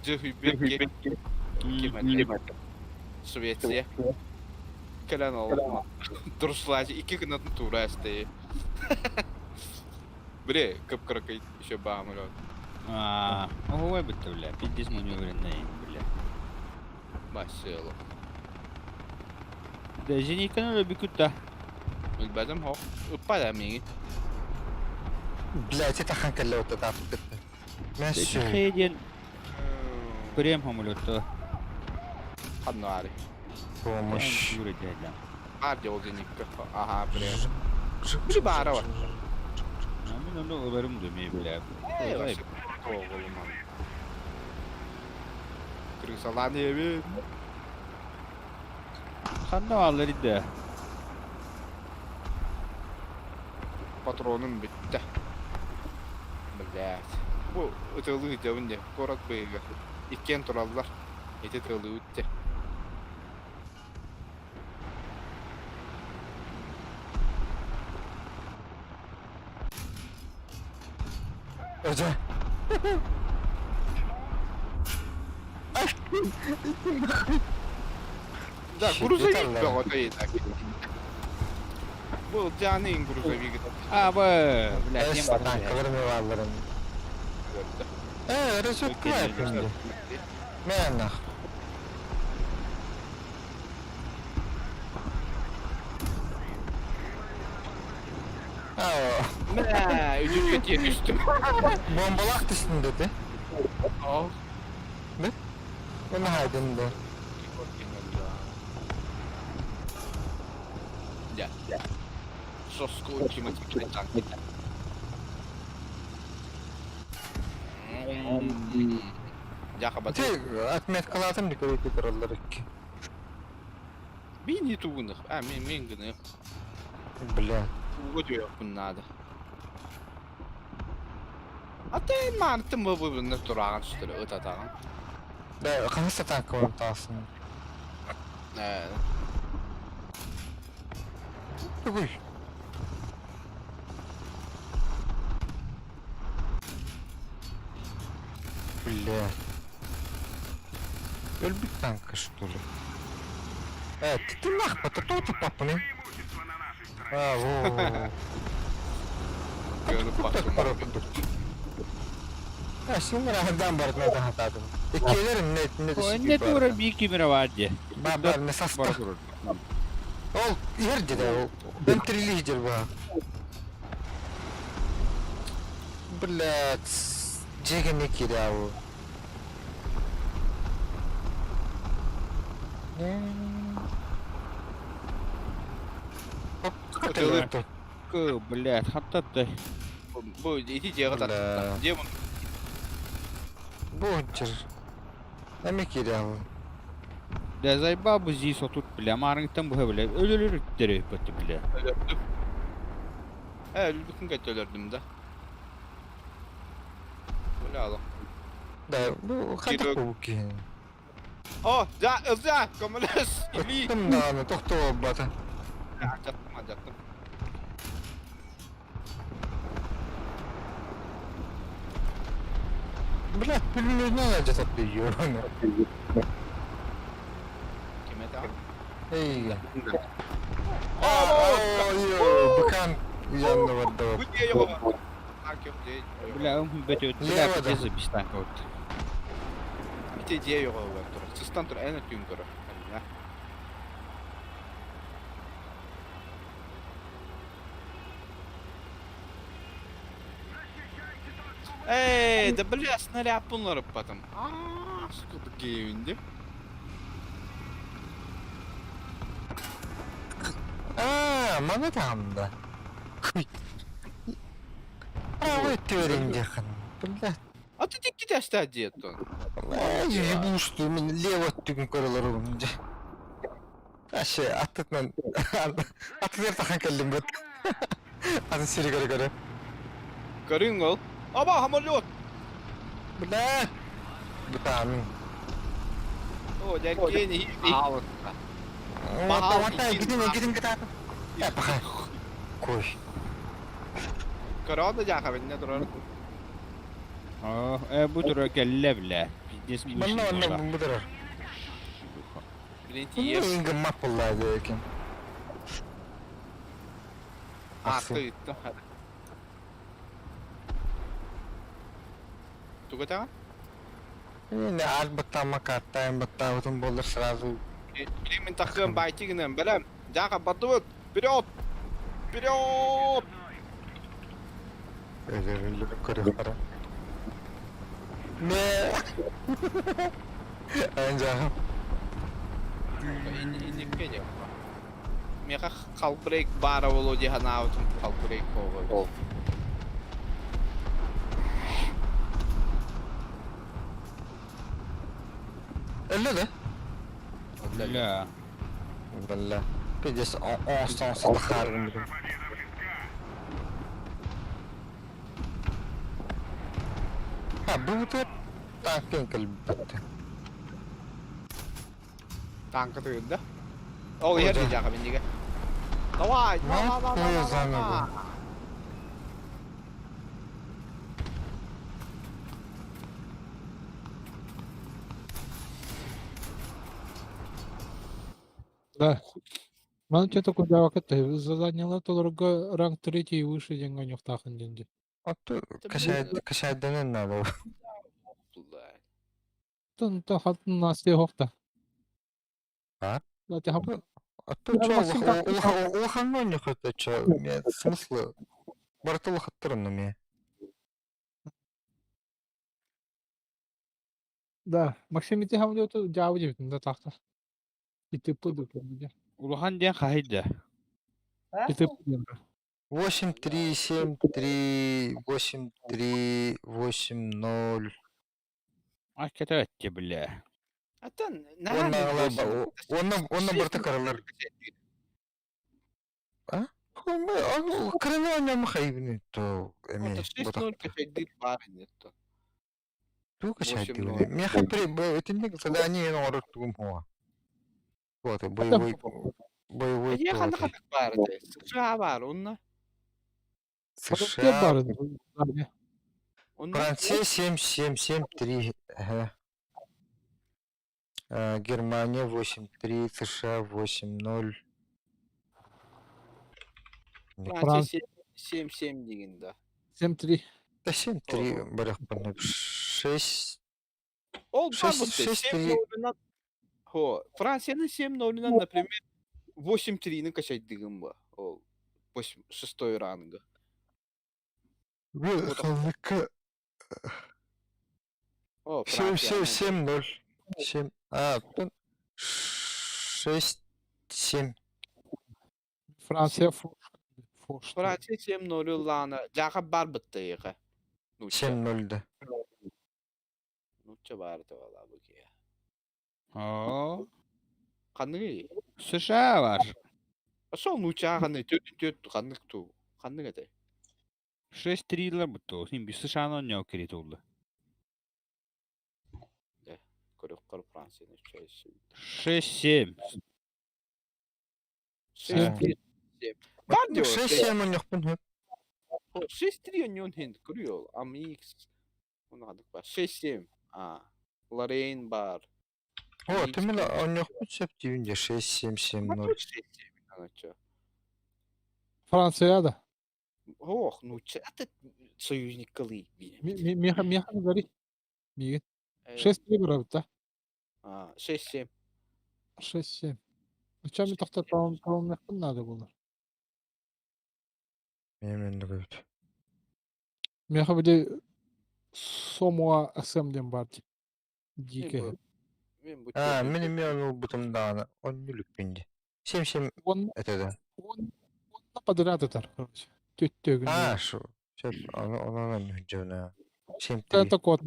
[SPEAKER 3] Дьүһүйбүт ким Швеция. Кэлэн ол Турслаачы икки гынатын туура эстэйи. Бре, кып-кыракый еще баамырот.
[SPEAKER 1] А, ой, бітті, бля, пиздец маневренный, бля.
[SPEAKER 3] Басыло.
[SPEAKER 1] Да, зенитканы өлбүкүт да.
[SPEAKER 3] Өлбөтүм хоқ. Ыппа да миги.
[SPEAKER 2] Блядь, это хан кэллэ вот это аппытты. Мәссүү.
[SPEAKER 1] Хейден прем самолетта.
[SPEAKER 3] Ханнари.
[SPEAKER 2] Помощь.
[SPEAKER 3] Аар ол зенитка. Ага, прем. Били баара бар.
[SPEAKER 1] Мен оны ыларым дөмей, бля.
[SPEAKER 3] Оҕолуман. Крысалаан эбит.
[SPEAKER 1] Ханна бааллар идэ?
[SPEAKER 3] Патроным бүттэ. Блядь. Бу ытылыы дьабын дьэ, куорат быыһыгар. Иккиэн тураллар. Ити тылыы үттэ.
[SPEAKER 2] Öde.
[SPEAKER 3] Да, грузовик бөҕөтө так. Бу Ылдьааны грузовик
[SPEAKER 1] А, б, блядь,
[SPEAKER 2] Эс
[SPEAKER 1] не бар.
[SPEAKER 2] танкалар меваларын. Э, разведка yapayım. Мен Аа,
[SPEAKER 3] Мә, үтүккэ тиэ түстүм.
[SPEAKER 2] бомбалаах түстүн деді.
[SPEAKER 3] Ол.
[SPEAKER 2] Оны хайдын да.
[SPEAKER 3] Дьэ. Соску ультимативный танк. Дьаха
[SPEAKER 2] Ти отметкалаатым дикөрү тураллар икки.
[SPEAKER 3] Мин ютубунах. А, мин мин гыны.
[SPEAKER 2] Бля.
[SPEAKER 3] Ууга түһүөхпүн наада. Ата маартым бу бу тураҕын сүтэрэ ытатаҕын.
[SPEAKER 2] Да, хаһыс танка бар таасың.
[SPEAKER 3] Ээ.
[SPEAKER 2] Тугуй. Бля. Өлбүт танка, что ли? Э, ты, ты нах, то ты папаны.
[SPEAKER 4] Преимущество на нашей стороне.
[SPEAKER 2] А, во.
[SPEAKER 3] Көрүп
[SPEAKER 2] Так
[SPEAKER 3] бахсым.
[SPEAKER 2] А, син раһадан барып мен хатадым. Иккилер не не
[SPEAKER 1] Не тура бики мироварде.
[SPEAKER 2] Ба ба не саста. Ол ерде да ол. Бен трилидер ба. Блядь, жеген кире ау.
[SPEAKER 1] Кы, блядь, хаттатты.
[SPEAKER 3] Бу ити дьиэҕэ
[SPEAKER 2] Бля.
[SPEAKER 3] Дьиэ
[SPEAKER 2] Бу жер. Эме кире ау.
[SPEAKER 1] Да заебал бы здесь вот тут, бля, марыңтан бу, бля, өлөлөр үттере бөттү, бля.
[SPEAKER 3] өлөрдүм. Ээ, өлбүкүн кэтэ өлөрдүм да. Бля, алло.
[SPEAKER 2] Да, бу хайдах буолбут киһини?
[SPEAKER 3] О, да, ылда, көмөлөс, илии.
[SPEAKER 2] Ыттым даҕаны тохтообата.
[SPEAKER 3] Алдьаттым, алдьаттым.
[SPEAKER 2] Бля, пулеметнен алдьатар дии оны.
[SPEAKER 3] Ким это?
[SPEAKER 2] Эйге. Ой, быкан уянна барда.
[SPEAKER 3] Бу дьиэ йоҕо.
[SPEAKER 1] Бля, он бөтөт, бля, пиздец бистан вот.
[SPEAKER 3] Ити дьиэ йоҕо турар. Сыстан тур, эн өттүн көрөр. Эй, да бля, снаряд потом. А, сколько гейминди.
[SPEAKER 2] Аа, маны таамда. Правый төрүн Бля.
[SPEAKER 3] А ты икки тэстэ диэттон.
[SPEAKER 2] Ебушту, мен лево өттүгүн көрөлөр дьэ. Аше, аттытынан атылар тахан кэллим быт. Атын сири көрө көрө.
[SPEAKER 3] Көрүҥ ол. Аба, самолет!
[SPEAKER 2] Бля! Бутаамын.
[SPEAKER 3] О, дьэркиэн аалытта.
[SPEAKER 2] Ванта, гитин, гитин гитин. Я паха. Кой.
[SPEAKER 3] Көрөҕүн да дьаахабинне турар.
[SPEAKER 1] О, бу тура кэллэ, бля. Пиздец
[SPEAKER 2] Манна онно бу турар.
[SPEAKER 3] Блин, тиийэр.
[SPEAKER 2] Ингаммат буолла экен.
[SPEAKER 3] Аахта ыыттым. Тугу этэҕин?
[SPEAKER 2] Не ар баттаама картайын баттаабытым буоллар сразу.
[SPEAKER 3] Блин, мин тахыам баайти гынан бэлэм. Дьааха бардыбыт. Вперед! Вперед!
[SPEAKER 2] Көрүөхтэрэ. Не. Анжа.
[SPEAKER 3] Инникке дьэ. Миэхэ халбрейк баара буолуо дии санаабытым халбрейк буолуо.
[SPEAKER 2] Өллө да?
[SPEAKER 1] Бля.
[SPEAKER 2] Бля. Пиздец, оҥостон сатахааргым.
[SPEAKER 4] Победа близка.
[SPEAKER 2] А, бу танкын кэлбит.
[SPEAKER 3] Танка тыгында. Ол иһэр дии дьааха миннигэ. Давай, давай, давай, давай.
[SPEAKER 6] Да. Маны что такое давакат заняла толорго ранг третий и выше деньга нюхтахын денди.
[SPEAKER 2] Отту кашайданын надо.
[SPEAKER 6] Тон то хатын насте хохта.
[SPEAKER 2] А?
[SPEAKER 6] Да ты хап.
[SPEAKER 2] Отту чо улаханно не хата чо ме смысла. Барты улахаттырын ме.
[SPEAKER 6] Да, Максим ити хамлету жабы жебитин да тахта. Ити пыды кемде.
[SPEAKER 1] Улахан диэн хаһыйда.
[SPEAKER 6] Ити пыды.
[SPEAKER 2] 8 3 7 3 8 3 8 0.
[SPEAKER 1] А кэтэ бля.
[SPEAKER 3] Аттан
[SPEAKER 2] Онна онна барты каралар. А? Крыно ням хайбны то эме.
[SPEAKER 3] 6-0 качайдыр бар нетто.
[SPEAKER 2] Ту качайдыр. Меха при этинник задание оҥорор тугум хуа. Вот боевой боевой.
[SPEAKER 3] Я ханна ханна бар те. США бар онна.
[SPEAKER 2] США. Франция 7 7 7 3. Германия 8-3, США 8-0.
[SPEAKER 3] Франция 7-7 деген да.
[SPEAKER 6] 7-3.
[SPEAKER 2] Да 7-3 барахпаны. 6
[SPEAKER 3] Ол бар 6-3. Хо, Францияны 7-0 например, 8-3-ні качать деген ба. Ол 6 ранга.
[SPEAKER 2] О, 7-7-0. 7. А, 6 7.
[SPEAKER 6] Франция
[SPEAKER 3] Франция 7-0 лана. Жақа бар бітті еға.
[SPEAKER 2] 7-0 да.
[SPEAKER 3] Нуча бар тавала бұке.
[SPEAKER 1] О.
[SPEAKER 3] Қаны?
[SPEAKER 1] США бар.
[SPEAKER 3] Сол нуча қаны төт төт қанық ту. Қанық әті.
[SPEAKER 1] 6-3 лар бітті. Сен bir США-ны ойнау керек олды.
[SPEAKER 3] Көрүөххэ Францияны үчүгэй.
[SPEAKER 1] 6-7.
[SPEAKER 3] 6-3. Баар
[SPEAKER 2] 6-7 онньохпун хөп.
[SPEAKER 3] 6-3 онньуон хин көрүөл. AMX. Оны хадык бар. 6-7. А. Лорейн бар.
[SPEAKER 2] О, ты мен онньохпун сөп диибин дии 6-7-7-0.
[SPEAKER 3] 6-7.
[SPEAKER 6] Франция да.
[SPEAKER 3] Ох, ну это союзник калы.
[SPEAKER 6] Меха меха говори. Мигин. 6-3 барабыт да?
[SPEAKER 3] 6-7.
[SPEAKER 6] 6-7. Чем тохтотон надо было?
[SPEAKER 2] Мен көбүт.
[SPEAKER 6] Меха били Сомуа СМ диэн баар дии. Дикэ.
[SPEAKER 2] А, мен эмиэ ону ылбытым даҕаны, онньулукпун дии. 7-7
[SPEAKER 6] Уонна
[SPEAKER 2] это да.
[SPEAKER 6] уонна подряд ытар, короче. Түттөгүн.
[SPEAKER 2] А, шу. Сөп, ону онон онньуһдьуна. 7-3.
[SPEAKER 6] Это код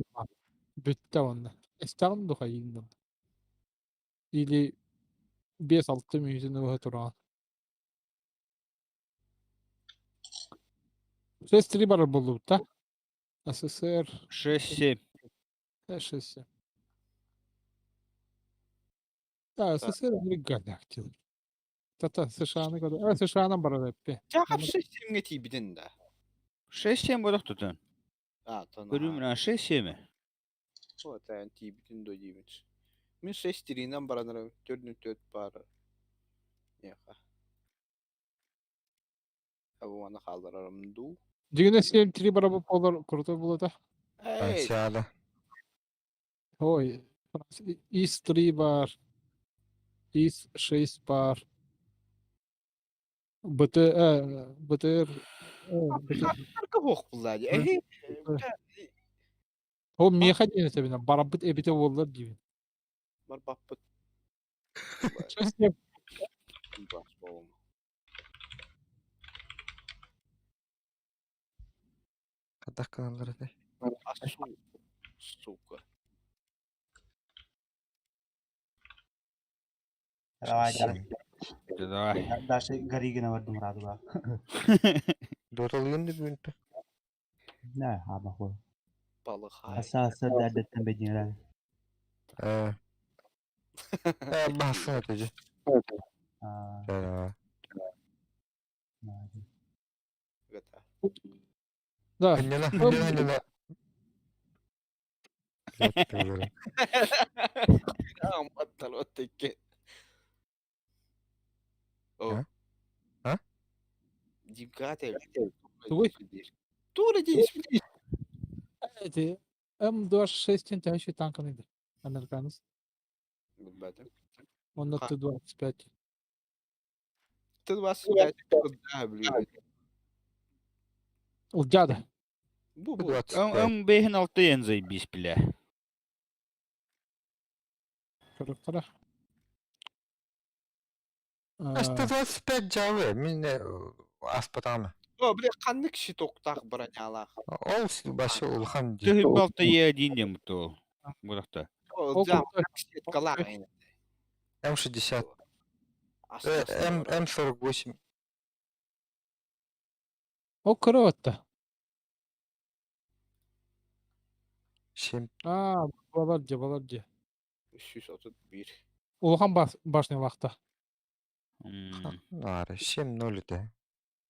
[SPEAKER 6] бүттэ уонна. Эстэҕин духа ииндэн. Или 5-6 мүнүүтүн ыһа тураҕын. 6-3 барар буоллубут да? СССР
[SPEAKER 1] 6-7.
[SPEAKER 6] 6-7. Да, СССР галактил. Тата США-ны көрө. США-нан барар эппи.
[SPEAKER 3] Жакап 6-7-ге тиийбитин да.
[SPEAKER 1] 6-7 бодох тутан.
[SPEAKER 3] А, тон.
[SPEAKER 1] Көрүүм на 6-7.
[SPEAKER 3] Вот, тиийбитин до диибит. Мин 6-3-нан баранарым 4-4 бар. Неха. Абы хаалларарым дуу.
[SPEAKER 6] Дигине 7-3 барабы болар крутой было да.
[SPEAKER 3] Эй,
[SPEAKER 2] Францияда.
[SPEAKER 6] Ой, ИС-3 бар. ИС-6 бар. БТ, БТР.
[SPEAKER 3] Арка бох булла ди. Эһи.
[SPEAKER 6] О, меха диэн этэбинэ, барабыт эбите буоллар диибин.
[SPEAKER 3] Бар баппыт.
[SPEAKER 6] 6-7.
[SPEAKER 3] Бас болум.
[SPEAKER 2] Хатах кыналлар этэй.
[SPEAKER 3] Асу. Сука.
[SPEAKER 5] Давай, давай.
[SPEAKER 1] Давай.
[SPEAKER 5] Даже Гаригина бардым радуга.
[SPEAKER 2] Доталыгын деп бүгүнтэ.
[SPEAKER 5] Не, аба хой.
[SPEAKER 3] Балыхай.
[SPEAKER 5] Аса аса дәрдеттен бединер.
[SPEAKER 2] Э. Э, басын өтөжү.
[SPEAKER 5] А,
[SPEAKER 2] Э.
[SPEAKER 3] Это.
[SPEAKER 6] Да.
[SPEAKER 2] Хынньана, хынньана, хынньана. Өттүгүрэ.
[SPEAKER 3] Аттал оттекке. О.
[SPEAKER 2] А? А?
[SPEAKER 3] Дикате.
[SPEAKER 6] Тугуй?
[SPEAKER 3] Тура дейс.
[SPEAKER 6] Эти М26 тен танканы американец.
[SPEAKER 3] Билбэтим.
[SPEAKER 6] Он на Т-25.
[SPEAKER 3] Т-25 куда, блин.
[SPEAKER 6] Улдяда.
[SPEAKER 3] Бу бу.
[SPEAKER 1] М бэһин алты ен заебись, бля.
[SPEAKER 6] Көрөктөрө.
[SPEAKER 2] Т-25 жабы, мин аспатамы.
[SPEAKER 3] О, бля, ханнык щитоктаах бронялаах.
[SPEAKER 2] Ол башы улахан дии.
[SPEAKER 1] Тыһы алты е один дем то. Бодохто.
[SPEAKER 3] О, жам, сеткалаах.
[SPEAKER 2] М60. М М48.
[SPEAKER 6] Ол көрөттө.
[SPEAKER 2] 7.
[SPEAKER 6] А, балар де, балар де.
[SPEAKER 3] 331.
[SPEAKER 6] Улахан башня вахта.
[SPEAKER 2] Нары, 7-0 это.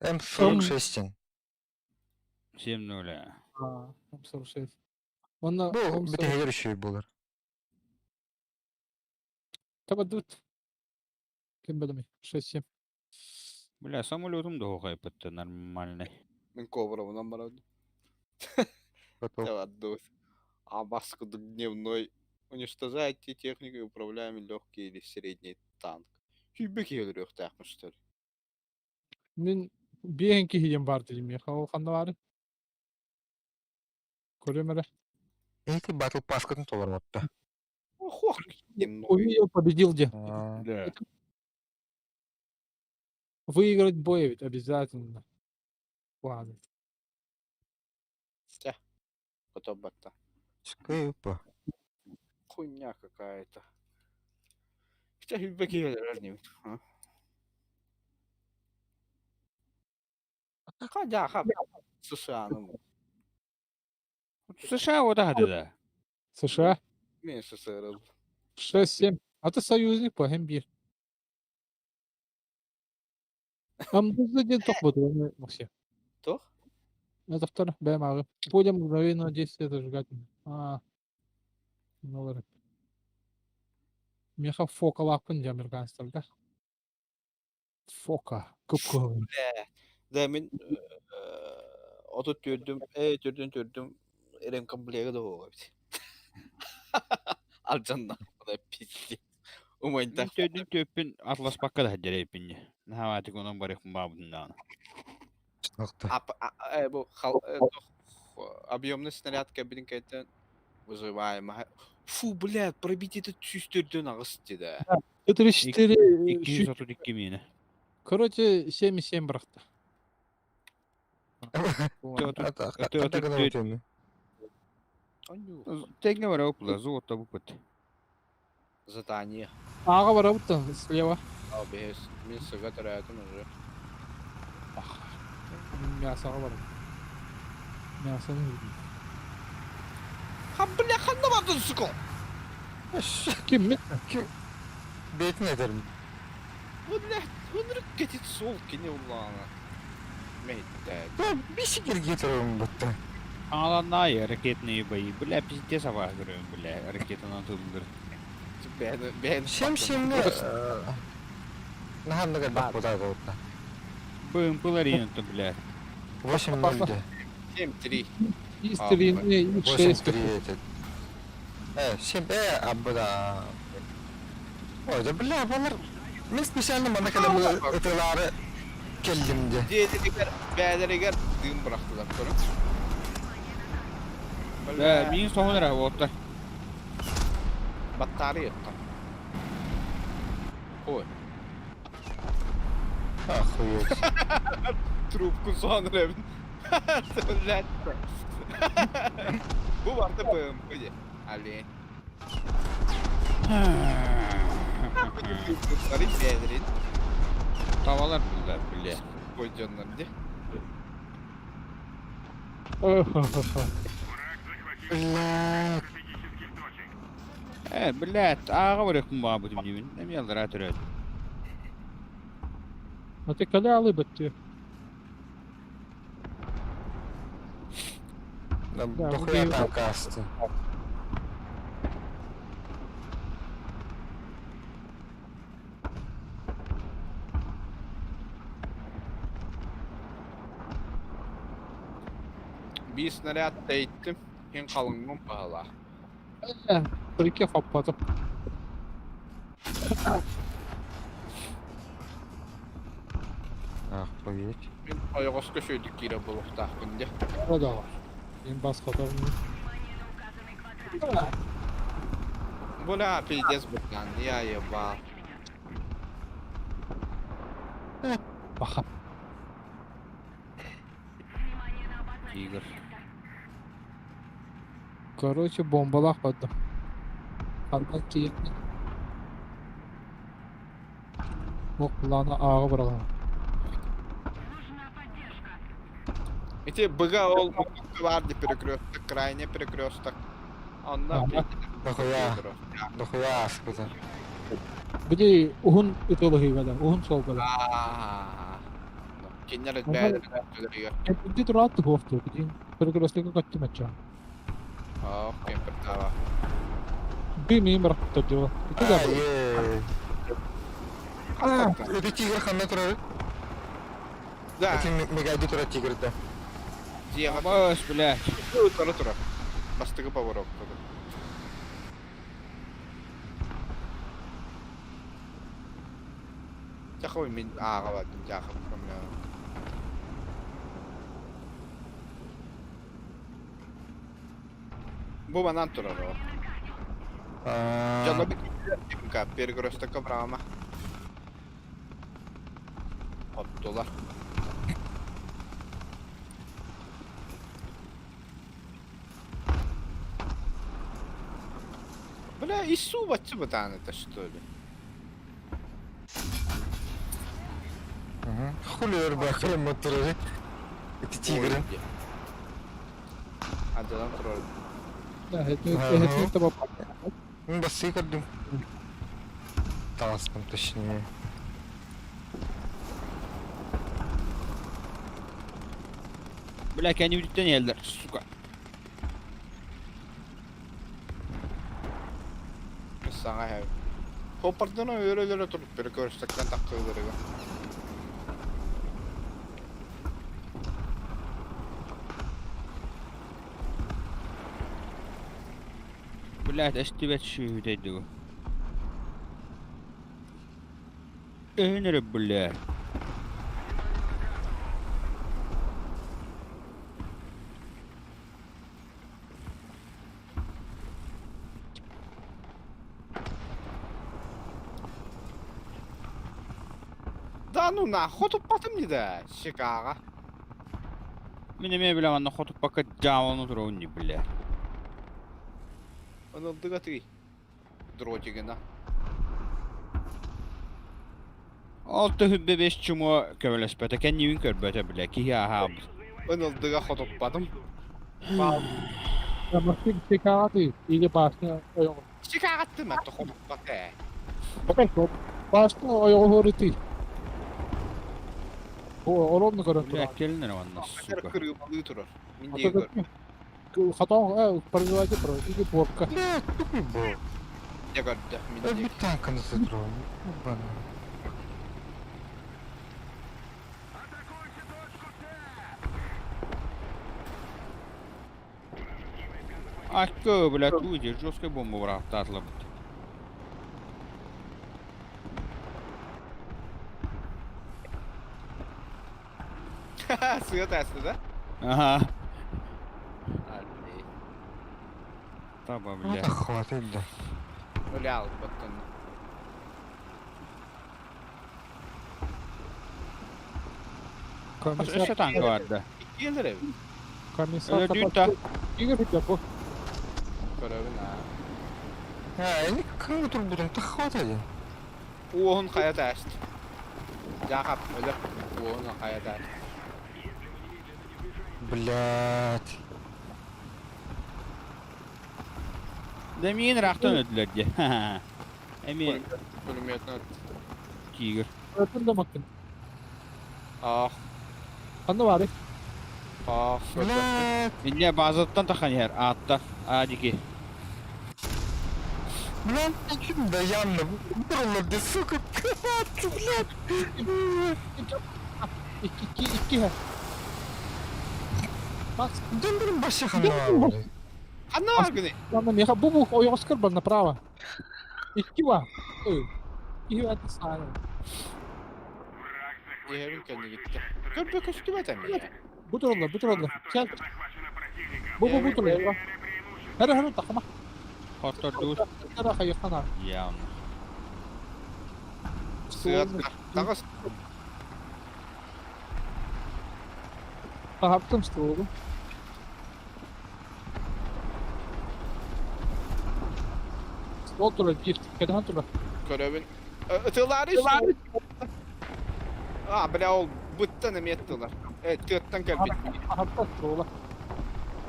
[SPEAKER 2] М46.
[SPEAKER 1] 7-0.
[SPEAKER 6] А, М46. Онна
[SPEAKER 2] Бу битehер үшүй болар.
[SPEAKER 6] Табадут. Ким билеми? 6-7.
[SPEAKER 1] Бля, самолетум да хохайпытты нормальный.
[SPEAKER 3] Мен кобра мынан барады.
[SPEAKER 2] Готов.
[SPEAKER 3] Давай, А маску дневной. Уничтожайте технику и управляемый легкий или средний танк. Хүйбек өлүрүөхтээхмиштер.
[SPEAKER 6] Мин биэн киһиен бар дедим я. Ол ханна бары? Көрөм эрэ.
[SPEAKER 2] Эти батл паскатын толорматта.
[SPEAKER 3] Ох, дневной.
[SPEAKER 6] Увидел, победил где.
[SPEAKER 1] Да.
[SPEAKER 6] Выиграть бой ведь обязательно. Ладно.
[SPEAKER 3] Потом батта.
[SPEAKER 2] Скайпа.
[SPEAKER 3] Хуйня какая-то. Хотя хүйбек өлүрөр а? Хадя, ха. США, ну.
[SPEAKER 1] США вот да.
[SPEAKER 6] США?
[SPEAKER 3] Мен СССР.
[SPEAKER 6] 6-7. А ты союзник по биир. Амбуза диэн тох ботуруну Максим.
[SPEAKER 3] Туох?
[SPEAKER 6] Это второй бэм ааҕы. Пуля мгновенного действия зажигательная. А, олар. Миэхэ фокалаахпын дии американецтарга. Фока. Кып-кыһыл.
[SPEAKER 3] Да мин отут төрдүм, э төрдүн төрдүм ремкомплега да буолуо эбит. Алдьанна, пиздец. Умайда.
[SPEAKER 1] Мин төрдүн түөппүн атласпакка да сылдьар Наһаатык онон барыахпын баабытын даҕаны.
[SPEAKER 3] Бу объемный снаряд кэлбитин кэнниттэн вызываемый. Фу, блядь, пробить этот сүүс аҕыс дии
[SPEAKER 6] 34
[SPEAKER 1] 232 миэнэ.
[SPEAKER 6] Короче, 7,7 бырахта.
[SPEAKER 1] Тэҥҥэ бара опла, золото буппут.
[SPEAKER 3] Задание.
[SPEAKER 6] Ааҕа барабыт слева.
[SPEAKER 3] Ал бэһис. Мин сыга төрөөтүм уже.
[SPEAKER 6] Мясоҕа барабыт. Мясоны үрдүм.
[SPEAKER 3] Ха, бля, ханна бардын, сука?
[SPEAKER 6] Ким мин?
[SPEAKER 2] Бэйэтин этэрим.
[SPEAKER 3] Бля, ынырык кэтит суол кини уллаана. Мэйдэ.
[SPEAKER 2] Бисик иргитерим бутта.
[SPEAKER 1] Аҥаланнаайы ракетные бои. Бля, пиздец абааһы көрөбүн, бля, ракетанан тыллыр.
[SPEAKER 3] Бэйэн бэйэн
[SPEAKER 2] Сем семне Наханныгар бакпыта болта.
[SPEAKER 1] БМПлар иэнтэ, бля.
[SPEAKER 2] 8-0 де.
[SPEAKER 3] 7-3.
[SPEAKER 6] И стрелы, и 6.
[SPEAKER 2] 8-3 этот. 7 аббыда. Ой, да бля, балар. Мен специально мана кэлэн ытылаары кэллим де.
[SPEAKER 3] Дьиэтигэр бээлэригэр дыым бырахтылар көрүҥ.
[SPEAKER 1] Бля, миин соһун эрэ буолта.
[SPEAKER 3] Баттаары ыттам. Ой.
[SPEAKER 2] Охуеть.
[SPEAKER 3] Трубку соһон эрэбин. Блядь. Бу барда БМП дии. Олень. Бээлэрин.
[SPEAKER 1] Tavalар бля, бля.
[SPEAKER 3] Ой, дьоннор дии.
[SPEAKER 4] Враг захватил
[SPEAKER 2] Бля.
[SPEAKER 4] стратегических точек.
[SPEAKER 1] Блядь, ааҕа барыахпын баабытым диибин. Эмиэ аллараа төрөөт.
[SPEAKER 6] А ты когда алыбыт?
[SPEAKER 2] Дохуя там касты.
[SPEAKER 3] Биир снаряд тэйиттим. Иһин халыҥмын баһылаа.
[SPEAKER 6] Прикинь, хоппотум.
[SPEAKER 2] Охуеть.
[SPEAKER 3] Мин ойоҕоско үчүгэйдик киирэр буолуохтаахпын дии.
[SPEAKER 6] О да. Мин бас хотор.
[SPEAKER 3] Бля, пиздец, братан, я ебал.
[SPEAKER 6] Баха.
[SPEAKER 1] Тигр.
[SPEAKER 6] Короче, бомбалаах бардым. Ханна тиийэн Ох, плана ааҕа быраҕан.
[SPEAKER 3] Ити быга ол баар ди перекресток, крайний перекресток. Онно
[SPEAKER 6] Ага.
[SPEAKER 2] Дохуя. Дохуя аспыта.
[SPEAKER 6] Били уһун ытылыһыыга да, уһун суолга да.
[SPEAKER 3] Кинилэр бэйэлэрин
[SPEAKER 6] Кэмпинди тураат туһуохтуу, билин перекрестокка көттүм ачча.
[SPEAKER 3] Ох, кемпертава.
[SPEAKER 6] Би миин бырахпыттар дьуо. Ити да
[SPEAKER 2] Это тигр ханна турар?
[SPEAKER 3] Да.
[SPEAKER 2] Эти мегайди турар тигр да.
[SPEAKER 3] Дьиэҕэ
[SPEAKER 1] Бас, блядь.
[SPEAKER 3] тура тура. Бастакы поворот. Дьахабы мин ааҕа бардым, дьаахабы Бу банан турар ол. Дьоно перекрестокка браама. Оттулар. Бля, Ису баччы бытаан это что ли?
[SPEAKER 2] Хули ырбахы моторы. Это тигры.
[SPEAKER 3] Адьалан турар.
[SPEAKER 6] Да, это это
[SPEAKER 2] Бассы көрдүм. Таҕыстым точнее.
[SPEAKER 1] Бля, кэннибититтэн иһэллэр, сука.
[SPEAKER 3] Саҥа иһэбин. Хоппардана өлө-өлө турбуттары көрсөктөн таххыыларыгар.
[SPEAKER 1] Блядь, эстибэт сүөһүтэй дуо? Өһүн эрэ, бля.
[SPEAKER 3] Да ну нахуй туппатым не да, Чикаго.
[SPEAKER 1] Мин эмиэ бля манна хотуппакка дьааманы туруон дии, бля.
[SPEAKER 3] Ынылдыга тый. Дротигина.
[SPEAKER 1] Ол төһүббэ бес чумо көмөлөспөтө, кэннибин көрбөтө, бля, киһи аһаабыт.
[SPEAKER 3] Ынылдыга хотуппатым.
[SPEAKER 6] Чикаҕа или башня ойоҕо.
[SPEAKER 3] Чикагаттым это хотуппат ээ.
[SPEAKER 6] Башня ойоҕо ты. Оронну көрөн
[SPEAKER 1] Бля,
[SPEAKER 6] турар.
[SPEAKER 1] кэлин эрэ манна, сука.
[SPEAKER 3] Кырыымалыы турар. Мин диэки көр.
[SPEAKER 6] Хотон проводите проводите порка.
[SPEAKER 2] Бля, тупой был.
[SPEAKER 3] Дьэ көрдө. Мин
[SPEAKER 2] Я
[SPEAKER 3] диэки.
[SPEAKER 2] бит танканы сытру.
[SPEAKER 4] Атакуйте точку Т!
[SPEAKER 1] Акка, бля, туйде, жесткая бомба быраактаатылар бут.
[SPEAKER 3] Сыа тасты да?
[SPEAKER 1] Ага.
[SPEAKER 3] Аллей.
[SPEAKER 1] Таба, бля.
[SPEAKER 2] Это хватит, да.
[SPEAKER 3] Өлө албаттан.
[SPEAKER 6] Комиссар.
[SPEAKER 1] Өссө танка бар да.
[SPEAKER 3] Иккиэлэр эбит.
[SPEAKER 6] Комиссар.
[SPEAKER 1] Өлөрдүүн та.
[SPEAKER 6] Игорь Федяков.
[SPEAKER 3] Көрөбүн аа.
[SPEAKER 2] А, я никак турбутум, та хватит.
[SPEAKER 3] Уоһун хайа тааст. Дьаахап өлөр. Уоһун хайа тааст.
[SPEAKER 2] Блять.
[SPEAKER 1] Да миин ыраахтан өлдүлэр дии. Эми
[SPEAKER 3] Пулеметынан.
[SPEAKER 1] тигр.
[SPEAKER 6] Ötün de bakın.
[SPEAKER 3] Ах,
[SPEAKER 6] Ханна бары.
[SPEAKER 3] ах,
[SPEAKER 2] Блять.
[SPEAKER 1] Инне базаттан тахан иһэр аатта. Аадики.
[SPEAKER 2] Блять, да явно. Бурлар, сука, блядь.
[SPEAKER 6] Икки икки икки. Макс,
[SPEAKER 2] Дендерин башы ханна.
[SPEAKER 3] Ханна бар гыны.
[SPEAKER 6] ладно, меха бу ойоҕоскор бар направо. Икки ба. Ой. Икки это саана.
[SPEAKER 4] Враг
[SPEAKER 3] Иһэбин
[SPEAKER 4] захватил
[SPEAKER 3] кэнни
[SPEAKER 4] большую
[SPEAKER 3] гитте.
[SPEAKER 4] часть
[SPEAKER 3] Көрбө
[SPEAKER 4] противника.
[SPEAKER 3] көстүбэт эмиэ.
[SPEAKER 6] Бу тураллар, бу тураллар.
[SPEAKER 4] Одна
[SPEAKER 6] Чал.
[SPEAKER 4] точка захвачена противником.
[SPEAKER 6] Бу бу бу тураллар.
[SPEAKER 4] Потеряли преимущество.
[SPEAKER 6] Хара хара тахма.
[SPEAKER 1] Хоттордуур.
[SPEAKER 6] Хара хайыхана.
[SPEAKER 1] Явно.
[SPEAKER 3] Сыа таҕыс.
[SPEAKER 6] Таһаптым стволу. Ствол турар, биир. Кэтэһэн турар.
[SPEAKER 3] Көрөбүн. Ытылаары ствол. А, бля, ол быттан эмиэ ыттылар. Э, тыаттан кэлбит.
[SPEAKER 6] Таһапта ствола.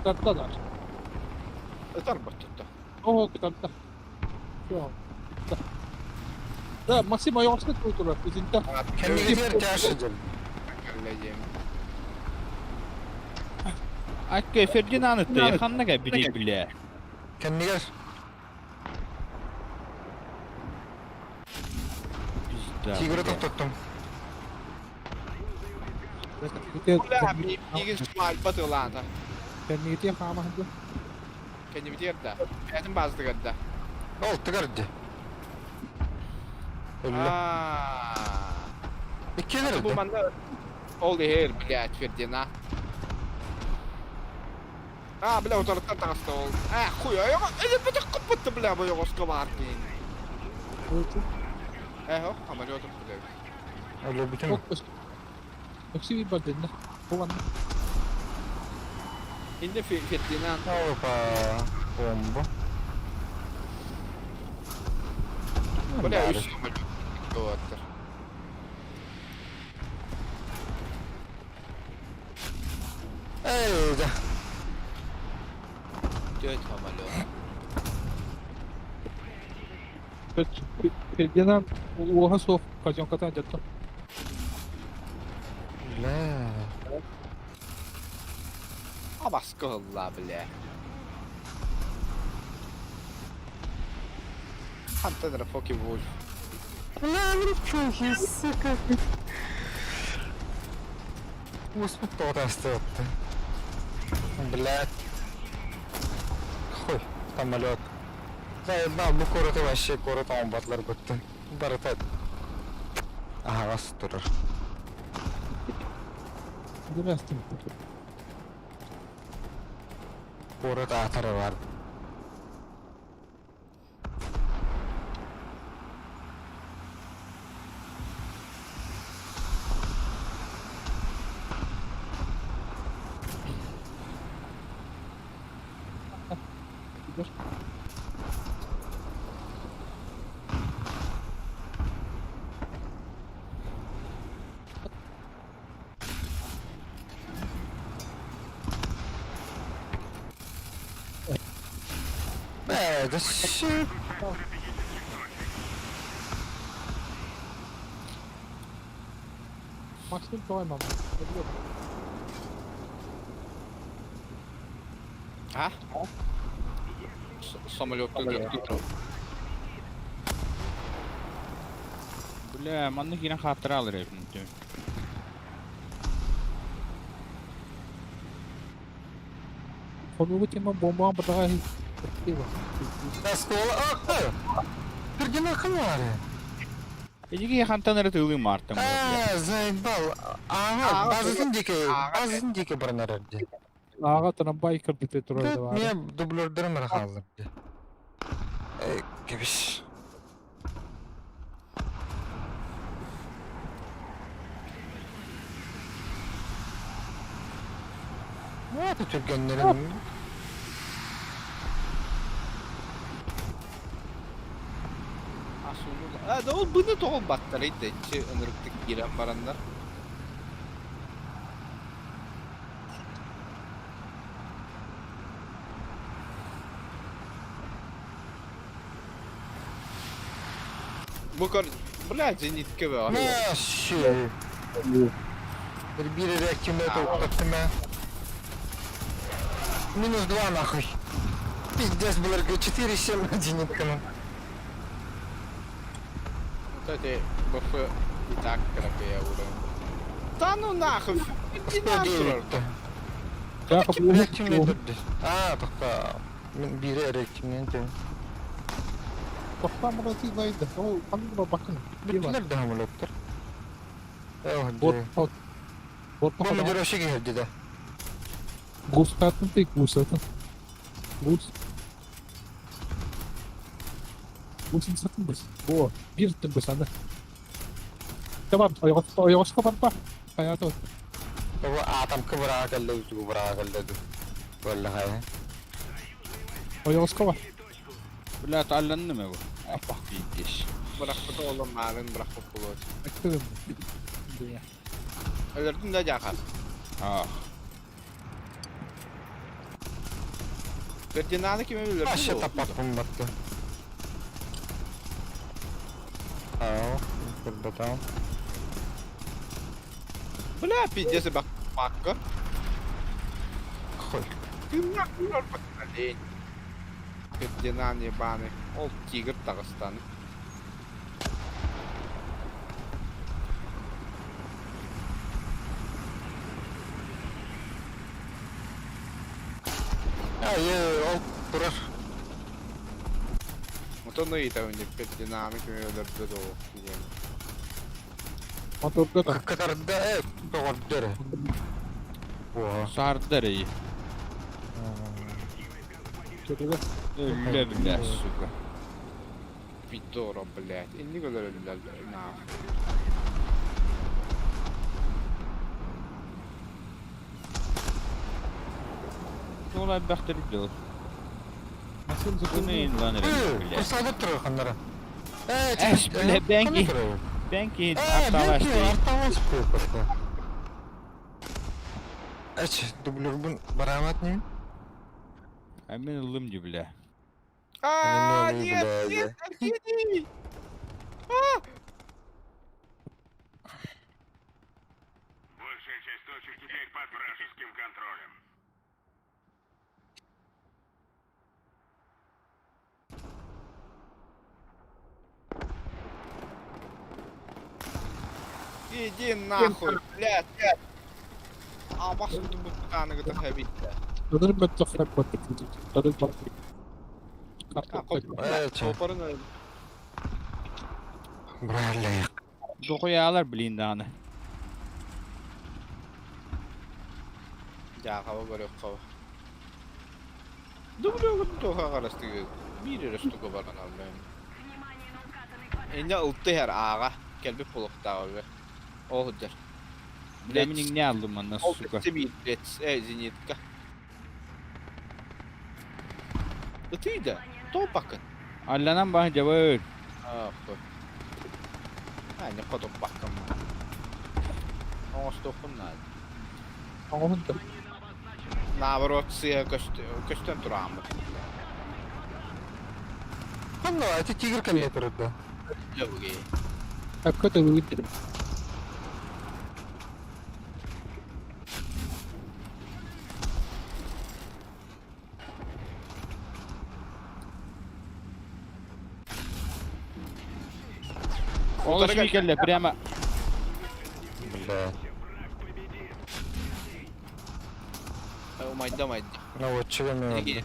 [SPEAKER 6] Тарта да.
[SPEAKER 3] Ытар баттытта.
[SPEAKER 6] Оо, кытарта. Всё. Да, Максим ойоҕоско турар. Итинтэ.
[SPEAKER 2] Кэннигитигэр тяжи дьон.
[SPEAKER 3] Кэллэйиэм.
[SPEAKER 1] Акка Фердинанд ытты. Ханна кэлбитий, бля.
[SPEAKER 2] Кэннигэр
[SPEAKER 1] Пизда.
[SPEAKER 2] тигры
[SPEAKER 1] бля.
[SPEAKER 2] тоқтоттум.
[SPEAKER 3] Бля, миигин смальба тылаата.
[SPEAKER 6] Кэннигитиэн хаамаһын
[SPEAKER 3] Кэннибитигэр да. Бэйэтин баазытыгар да.
[SPEAKER 2] Ол тыгар ди. Өллө.
[SPEAKER 3] Аа.
[SPEAKER 2] Иккилер
[SPEAKER 3] Бу
[SPEAKER 2] ди.
[SPEAKER 3] манна ол иһэр, блядь, Фердинанд. А, бля, утарыттан таҕыста ол. А, хуй, ойоҕо, өлөрбөтөх куппутта, бля, бу ойоҕоско баар киһини. Э, хо, самолетом бля.
[SPEAKER 2] Өллө бүтүн.
[SPEAKER 6] Өксү бир бар дедин. Бу манна.
[SPEAKER 3] Инде Фердинанд.
[SPEAKER 2] Опа. Бомба.
[SPEAKER 3] Бля, үс самолет. Туаттар.
[SPEAKER 2] Эй, да.
[SPEAKER 3] Төрт самолет.
[SPEAKER 6] Фердинанд уоһа суох казенкатын алдьатта.
[SPEAKER 2] Бля.
[SPEAKER 3] Абаска ылла, бля. Хантан эрэ Фоки Вульф.
[SPEAKER 2] Бля, чухи, сука. Успут тоҕо астыатты. Блядь. Хуй, самолет. Заебал, бу куораты вообще куорат оҥорботлар быттын. Барыта аһаҕас турар.
[SPEAKER 6] Здравствуйте.
[SPEAKER 2] Куорат аатара бар. Ээ, да shit.
[SPEAKER 6] Максим тоҕо аймаммыт?
[SPEAKER 3] А? Самолетка
[SPEAKER 1] Бля, манна киирэн хааттара алар эбит.
[SPEAKER 6] Хонууга тема бомбаҕа быраҕа
[SPEAKER 2] Оскуола ах Фердинанд ханары.
[SPEAKER 1] Эдиги хантан эрэ тыылыы маартым.
[SPEAKER 2] Аа, заебал. Ага, базасын диэки, базасын диэки баран эрэр дии.
[SPEAKER 6] Ааҕа трамвай кырдыты турар да
[SPEAKER 2] Мия дублердерым эрэ хааллар дии. Эй, кэбис. Вот түргэннэрин.
[SPEAKER 3] А, да ол быны тоҕо баттарый да иччи ынырыктык киирэн бараннар. Бу көр, бля, зенитке бөҕө.
[SPEAKER 2] Вообще. Бір реактивный тоқтаттым ә. Минус 2 нахуй. Пиздец, БЛРГ 4-7 на зенитканы.
[SPEAKER 3] Вот эти БФ и так крапея уровень. Да ну нахуй!
[SPEAKER 2] 109 Реактивный түрде. А, тоқта. Мен бири реактивный түрде.
[SPEAKER 6] Тохтаа мураты да. Ол ханнык бакын.
[SPEAKER 2] Бүттүлэр да самолеттар.
[SPEAKER 6] Бот
[SPEAKER 2] Эх,
[SPEAKER 6] бот
[SPEAKER 2] Бомбардировщик киһирди да.
[SPEAKER 6] Густатын ты гусатын. Гус. Гусын сатын быс. Бо, бир тын быс аны. Tamam, ойоҕоско барба. Хайаата.
[SPEAKER 2] Того атом кыбыраға кэллэ, үтүгү быраға кэллэ Буоллаҕа.
[SPEAKER 6] Ойоҕоско бар.
[SPEAKER 1] Бля, талланным его. Пиздец.
[SPEAKER 3] Бырахпыта oğlum марын бырахпыт буолуо.
[SPEAKER 6] Эттим.
[SPEAKER 3] Өлөрдүн да дьаахар.
[SPEAKER 1] Ах.
[SPEAKER 3] Фердинанды кими өлөрдүн
[SPEAKER 2] Вообще
[SPEAKER 3] дуо?
[SPEAKER 2] таппаппын батты. Аа, көрбөтөм.
[SPEAKER 3] Бля, пиздец, бакка.
[SPEAKER 2] Хуй.
[SPEAKER 3] Ты нахуй лень. Фердинанд ебаный. Ол тигр Дагестан.
[SPEAKER 2] Ай, ол турар.
[SPEAKER 3] Отон ыйытабын деп Фердинанды кими өлөрдү дуо диэн.
[SPEAKER 6] Моторга да.
[SPEAKER 2] Кытарда, э, тоҕордор. О.
[SPEAKER 1] Сардар и.
[SPEAKER 6] Чөтөгө.
[SPEAKER 1] Өллө, бля, сука.
[SPEAKER 3] Пидора, блядь. Инник өлөрөллөр нахуй.
[SPEAKER 1] Ол элбэхтэр дөө.
[SPEAKER 6] Максим
[SPEAKER 1] Кыны лан эрэ, бля.
[SPEAKER 2] Курсалдыр турар ханнара. Э,
[SPEAKER 1] Эш, бля, бенки. Бенки
[SPEAKER 2] Э, бенки,
[SPEAKER 1] арталашты.
[SPEAKER 2] арталашты просто. Эч, дублербун барамат не?
[SPEAKER 1] А мен ылым ди, бля.
[SPEAKER 3] А,
[SPEAKER 2] Мин
[SPEAKER 3] нет,
[SPEAKER 2] бля,
[SPEAKER 3] нет, Аркадий! Иди нахуй, блядь. Абас бутаныгыта хэбиттэ.
[SPEAKER 6] Ödül мөттөх Ödül
[SPEAKER 3] Топарын
[SPEAKER 2] Брали.
[SPEAKER 1] Дохуялар блин дааны.
[SPEAKER 3] Жаахаба көрөххө. Дублёгун тоха карастыгы. Биир эрэ штука баран албайм. Инне ылты һэр аага кэлбит булуктааҕы. Ол сылдьар.
[SPEAKER 1] Бля мин иҥнэ аллым манна
[SPEAKER 3] Ол
[SPEAKER 1] сука.
[SPEAKER 3] биир блядь, зенитка. Ытыйда. Топакын.
[SPEAKER 1] Алланан баһы дьабыр.
[SPEAKER 3] Ах, не хотуппаккын. Оҥостуохпун наада.
[SPEAKER 6] Оҥоһун да.
[SPEAKER 3] Наоборот, сыа көстөн турааммыт.
[SPEAKER 2] Ну, это тигр компьютер, да.
[SPEAKER 3] Лөбүгэ.
[SPEAKER 6] Өккө төгүгүт
[SPEAKER 1] Ол шми келле прямо.
[SPEAKER 2] Бля.
[SPEAKER 3] Умайда майда.
[SPEAKER 2] Ну вот, чего мне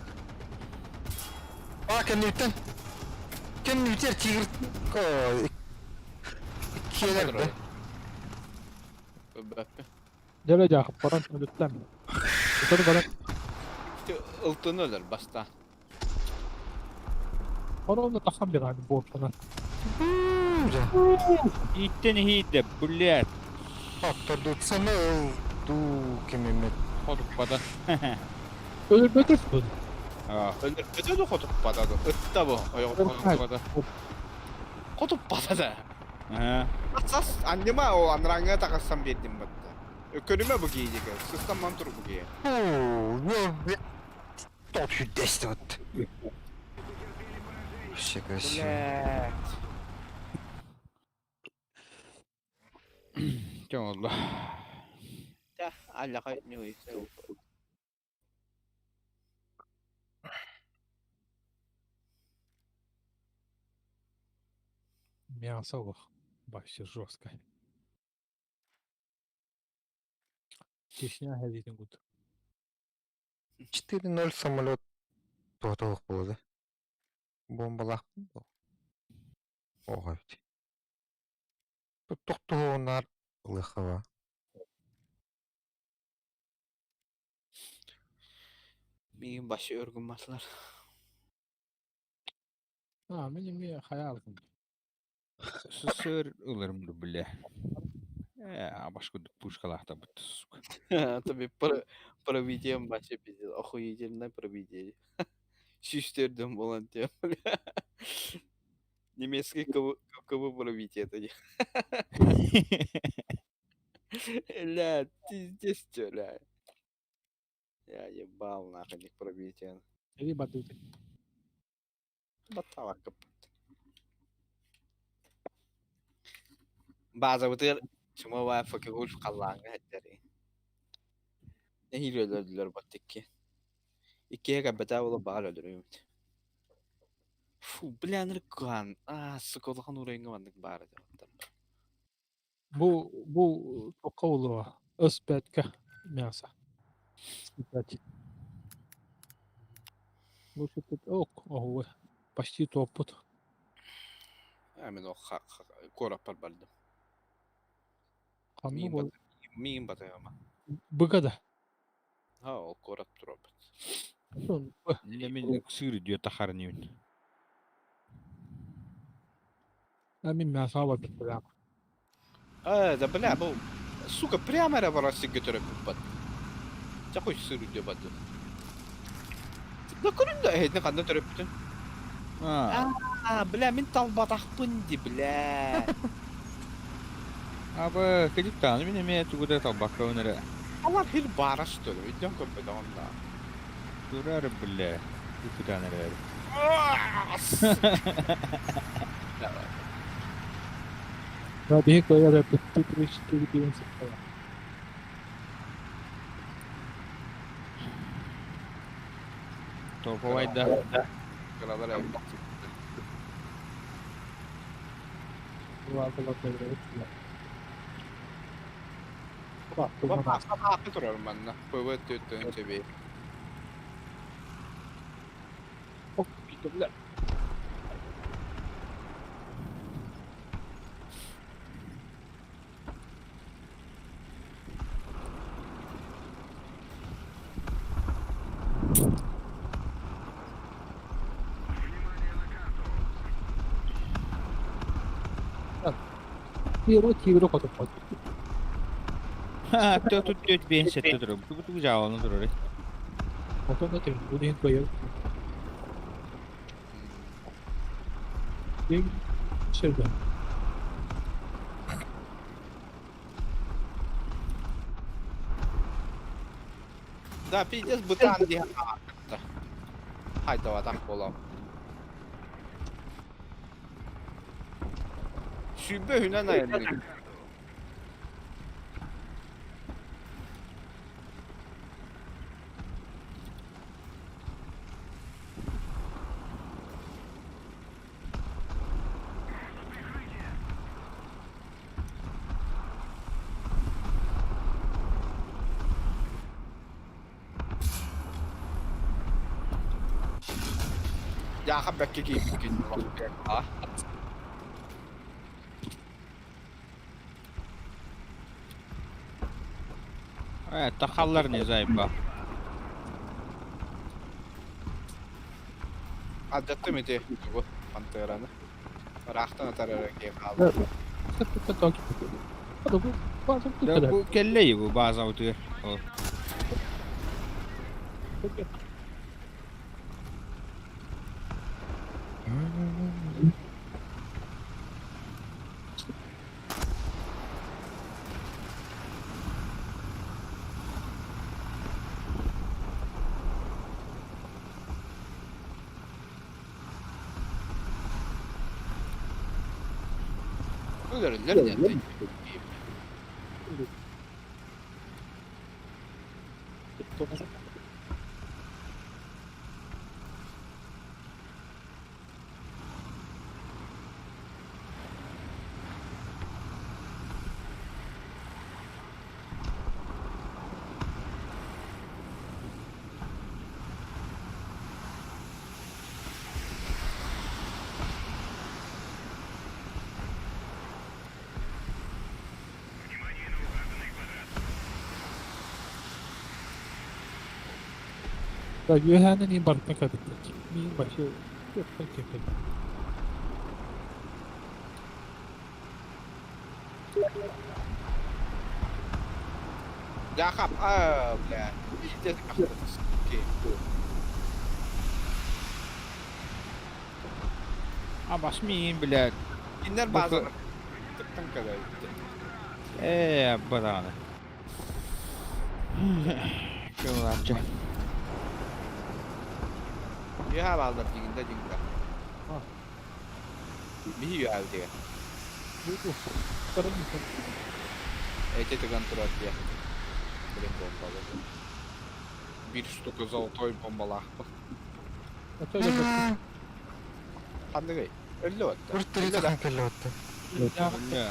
[SPEAKER 2] А, кеннүттен. Кеннүттер тигр. Ой. Келер да.
[SPEAKER 6] Дьэ дьаахып баран өлүттэн. Өтөр баран
[SPEAKER 3] Ылтын өлөр баста.
[SPEAKER 6] Ону тахан bir hani borçuna.
[SPEAKER 1] Иттен иһиидэ, блядь.
[SPEAKER 2] Оттор ду кимимет.
[SPEAKER 1] Хотуппата.
[SPEAKER 6] Өлбөтөр бұл.
[SPEAKER 1] Аа.
[SPEAKER 3] Өлөр өтө да хотуппата да. Ытта бу.
[SPEAKER 1] Хотуппата.
[SPEAKER 3] Хотуппата да.
[SPEAKER 1] Аа.
[SPEAKER 3] Асас аннема ол анраңа тақассан бердим батта. Көрүмө бу кейдеке. Сыстан ман тур бу кие.
[SPEAKER 2] Ну, топ чудесно вот. Вообще красиво.
[SPEAKER 3] Блядь.
[SPEAKER 1] Чоң олла.
[SPEAKER 3] Да, аллаха не уйса.
[SPEAKER 6] Мясо ох. Вообще жестко. Чечня хәдитин гуд.
[SPEAKER 2] 4-0 самолет. Тоғыз болды. Бомбалақ. Ого. Тоқтуғынар лыхова.
[SPEAKER 3] Мигин башы өргүн маслар.
[SPEAKER 6] А, мен эмне хаялым.
[SPEAKER 1] СССР ылырым бля. Башка пушкалахта бут, сука.
[SPEAKER 3] Таби проведем башы пиздец. Охуительное проведение. Шиштерден болан тем, бля. Немецкий КВ пробитие это. Ля, пиздец, чё, ля. Я ебал нахуй них пробитие.
[SPEAKER 6] Эри бадыты.
[SPEAKER 3] Батала капут. База бытыр чума факы гольф қаллаңа хәттәри. Нәһил өлөрдүлөр баттыкки. Иккиге кәббәтә була бар өлөрүмүт. Фу, бля, ныркан. А, сука, улахан урайыңа бандык бар деп.
[SPEAKER 6] Бу бу тоққа Өспәтке мясо. Пять. Лучше тут ок, ого, почти топут.
[SPEAKER 3] А мен о кораппар бардым.
[SPEAKER 6] Қанны бол.
[SPEAKER 3] Миин батайама.
[SPEAKER 6] Быгада.
[SPEAKER 3] Ха, ол корап туробут.
[SPEAKER 1] Мен сыр идет тахарнивин.
[SPEAKER 6] А мен мясо бар прямо.
[SPEAKER 3] А, да бля, бу сука прямо рабарасы götürüp бат. Чакой сыр идет бат. Да көрүн да эһетне канда төрөптүн.
[SPEAKER 1] А,
[SPEAKER 3] А, бля, мин талбатахпын ди, бля.
[SPEAKER 1] Аба, кедик таны мен эме тугуда талбакка өнере.
[SPEAKER 3] Алар хил бара что ли? Идем көппөт онда.
[SPEAKER 1] Турар бля. Тутан эре.
[SPEAKER 6] Да, бейк да бітті 3 4 деген.
[SPEAKER 1] Топовайда.
[SPEAKER 3] Кыралар эбит. Баахы турар манна. ПВ түөртөн сэбиэ.
[SPEAKER 6] Тиэрэ хотоппот.
[SPEAKER 1] Ха, тут түөрт биэн сэттэ турар. Бу тугу жааланы турар.
[SPEAKER 6] Хотон этим, бу диэн кыайар. Сирден.
[SPEAKER 3] Да, пиздец бытаан диэн ааттар. Хайдабатах буолам. Сүүрбэ үһүнэн айанныыр. Дьааха бэккэ киирбиккин а
[SPEAKER 1] Э, тахаллар не заеба.
[SPEAKER 3] Алдьаттым ити тугу пантераны. Ыраахтан атар эрэ киһи хаалла.
[SPEAKER 1] Да бу кэллэй бу баазабытыгар. Ол.
[SPEAKER 3] Өлөрүллэр диэн.
[SPEAKER 6] Да, үөһээнэн иин барытын кэбиттик. Миин вообще кэппит.
[SPEAKER 3] Дьаахап, аа, бля, пиздец, суки.
[SPEAKER 1] А бас миин, блядь.
[SPEAKER 3] Кинилэр баазалар тыктан кэлэбиттэр.
[SPEAKER 1] Ээ, барааны. Кылааччы.
[SPEAKER 3] Үөһээ бааллар дьиҥинде дьиҥдэ. Биһи үөһээбитигэр. Эти тыган турар диye. Блин бомбалы. Бир штука золотой бомбалаахпын. Ханныгый? Өллө отта.
[SPEAKER 2] Урт тахан кэллэ отта.
[SPEAKER 1] Бля.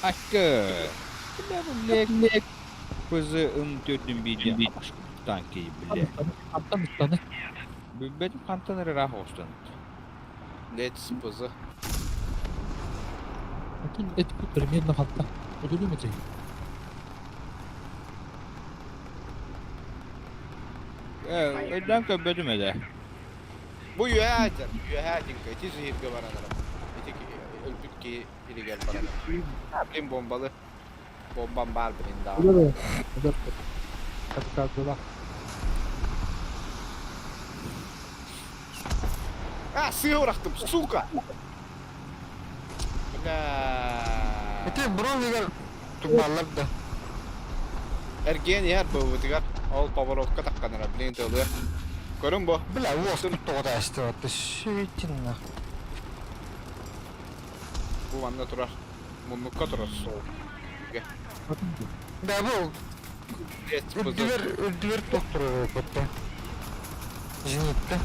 [SPEAKER 1] Акка. Бля, бу лек. Пызы ым төрдүн биирдэ абаш танки, бля.
[SPEAKER 6] Антан ыттаны.
[SPEAKER 1] Бүббет хантан ыраах оҕустан.
[SPEAKER 3] Let's пызы.
[SPEAKER 6] Отун эт примерно ханта. Ödülü mü değil?
[SPEAKER 1] Э, өйдөөн көрбөтүм этэ.
[SPEAKER 3] Бу үөһээ дьэр. Үөһээ дьиҥкэ. Ити сиһиргэ баран эрэ. Ити өлбүт киһи илигэр баран. Блин бомбалы. Бомбам бар блин да.
[SPEAKER 6] Ödülü. Ödülü. Капиталдыла.
[SPEAKER 3] А, сыа урахтым, сука! Бля.
[SPEAKER 2] Ити бронигар тубаллар да.
[SPEAKER 3] Эргиэн иһэр быыбытыгар ол поворотка тахханара, блин тылы. Көрүҥ бу.
[SPEAKER 2] Бля, уоспут тоҕо таастыбатта. Сүүтин нах.
[SPEAKER 3] Бу манна турар. Муннукка турар сол.
[SPEAKER 2] Да бу. Үрдүгэр, үрдүгэр туох турар эбит Зенитка.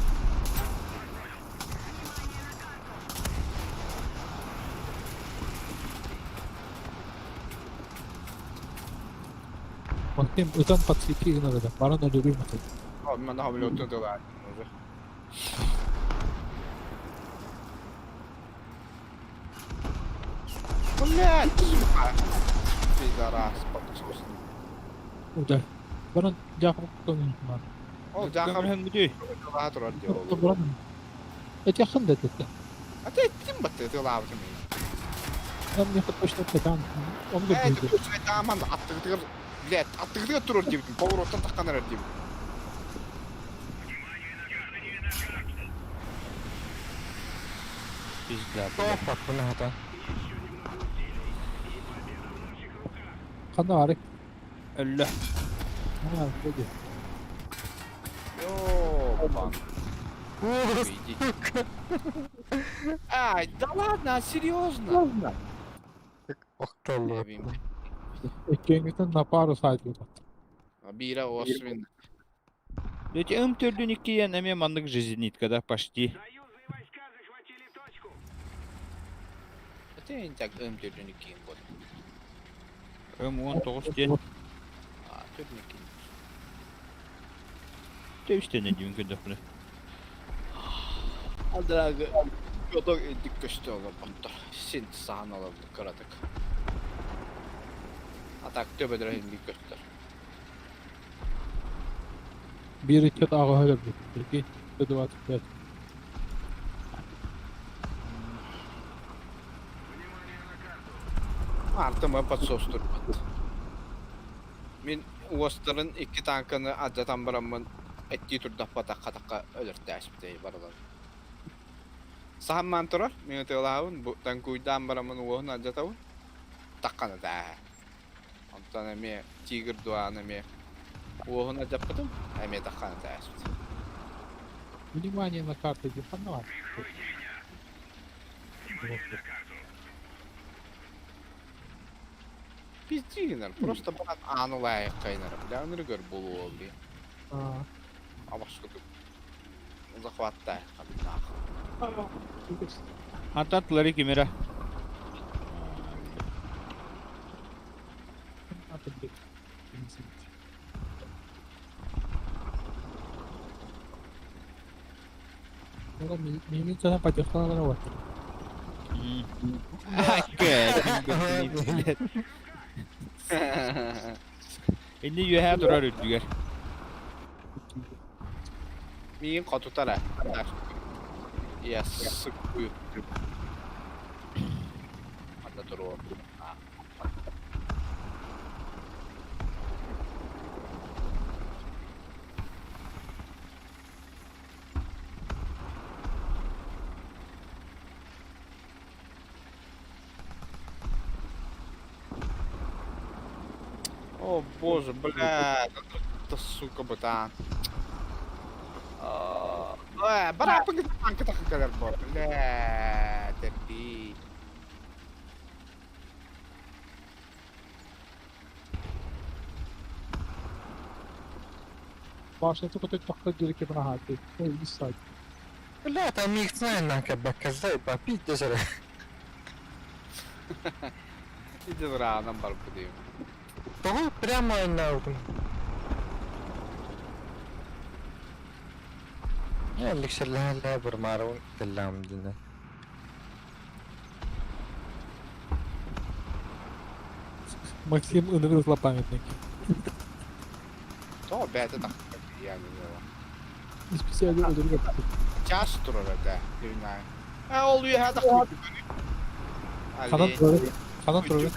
[SPEAKER 6] Максим ытан подсвети гынар баран өлөрүү махай.
[SPEAKER 3] Мен самолеттун тылаатын уже. Блядь, сука! Пидорас, подсосный.
[SPEAKER 6] Удар. Баран жаахым көмүн.
[SPEAKER 3] Ол жаахам
[SPEAKER 1] Көмөлөһөнгүтүй.
[SPEAKER 3] тылаа турар диye oldu.
[SPEAKER 6] Баран. Этяхын да этте.
[SPEAKER 3] А ты этим батты тылаабытым.
[SPEAKER 6] Нам не точно там. Он
[SPEAKER 3] Э,
[SPEAKER 6] говорит.
[SPEAKER 3] таман аттыгытыгар, блядь, аттыгытыгар турар диэбитим, повороттан таххан эрэр диэбитим.
[SPEAKER 1] Пизда,
[SPEAKER 2] Тоох
[SPEAKER 1] блядь.
[SPEAKER 2] баппын хата.
[SPEAKER 6] Ханна арык.
[SPEAKER 1] Өллө.
[SPEAKER 6] А, вроде.
[SPEAKER 3] Ёбан. Иди. Ай, да ладно, серьезно?
[SPEAKER 2] Охтоллу.
[SPEAKER 6] Эккенгитен на пару сайт
[SPEAKER 3] Бира освин.
[SPEAKER 1] Эти М4 иккиэн эмиэ маннык же зенитка, да, почти.
[SPEAKER 4] Союзные войска захватили точку.
[SPEAKER 3] Это не так М4 кийин бол.
[SPEAKER 1] М19 диэн.
[SPEAKER 3] А, төрдүн кийин.
[SPEAKER 1] Тэбистэнэ диэн көрдөхпүнэ.
[SPEAKER 3] Адрагы Йодор эдик көстө олорботтор. Син саан олордук кыратык. Атак төбөдөрө инdik көстөр.
[SPEAKER 6] Бир икки тағы өлөрдү. Прикинь, 125.
[SPEAKER 3] Артыма подсос турбат. Мин уостарын икки танканы аддатан бараммын эттии турдаппа такка такка өлөртөөспүтэй барылар. Саһаммаан турар, мин ытыалаабын, бу танкуйдаан бараммын уоһун аддатабын. Такканы тааһа. Онтон эмиэ тигр дуаан эмиэ уоһун аддаппытым, эмиэ такканы тааспыт.
[SPEAKER 6] Внимание на карту, где ханна.
[SPEAKER 3] Пиздигинер, просто баран ааны лайык кайнар. Бля, ыныры көр болуо, бли. Абашкы захватта нах.
[SPEAKER 1] Хантан кимера.
[SPEAKER 6] Милиция потехала вот.
[SPEAKER 1] Блядь. Инни үөһээ турар үрдүгэр.
[SPEAKER 3] Миин хотутара. Я сыккую. Ата туруо. О боже, бля, да сука бытаан. Э, бараппын танка таккалар бо. Бля, терпи.
[SPEAKER 6] Башня только тут дирки брагати. Ой, сайт.
[SPEAKER 2] Бля, там их знаю, как бы казай, попить даже.
[SPEAKER 3] Иди рано барбы дейм.
[SPEAKER 2] Того прямо на Я лекшерләһә бер марун телләм дине.
[SPEAKER 6] Максим ыныры злопамятник.
[SPEAKER 3] То бәті так я не знаю.
[SPEAKER 6] Специально өлөргө.
[SPEAKER 3] Час турар да, не знаю. А ол үйе так.
[SPEAKER 6] Ханан турар. Ханан турар.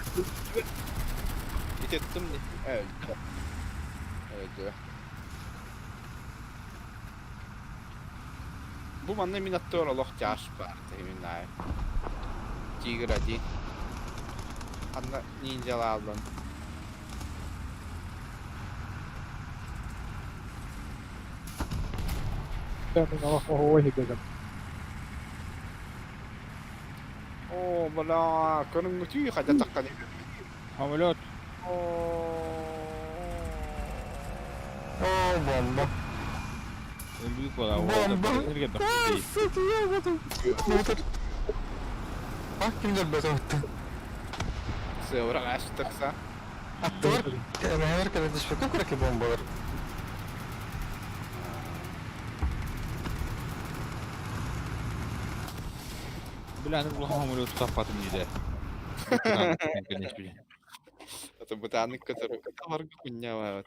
[SPEAKER 3] Итеттим. Öldü. Öldü. Бу манна мин аттыгар олох тяж бар, именно. Тигр один. Анна ниндзя алдан.
[SPEAKER 6] Ой,
[SPEAKER 3] О, бля, көрүҥҥүтүй хадьа таккан
[SPEAKER 1] Самолет.
[SPEAKER 3] О.
[SPEAKER 2] О, бомба.
[SPEAKER 1] Өлүү буола уолда
[SPEAKER 2] Бомба.
[SPEAKER 1] бары бахтый.
[SPEAKER 2] Сука, я в этом. А, кимдер бөтөттө.
[SPEAKER 3] Сыабыра аастыкса.
[SPEAKER 2] Аттылар, мехер кэлэн түспэккэ кураки бомбалар.
[SPEAKER 1] Бля, аны улахан самолету таппатым диде.
[SPEAKER 3] Это бытааннык көтөр барга кунньаабат.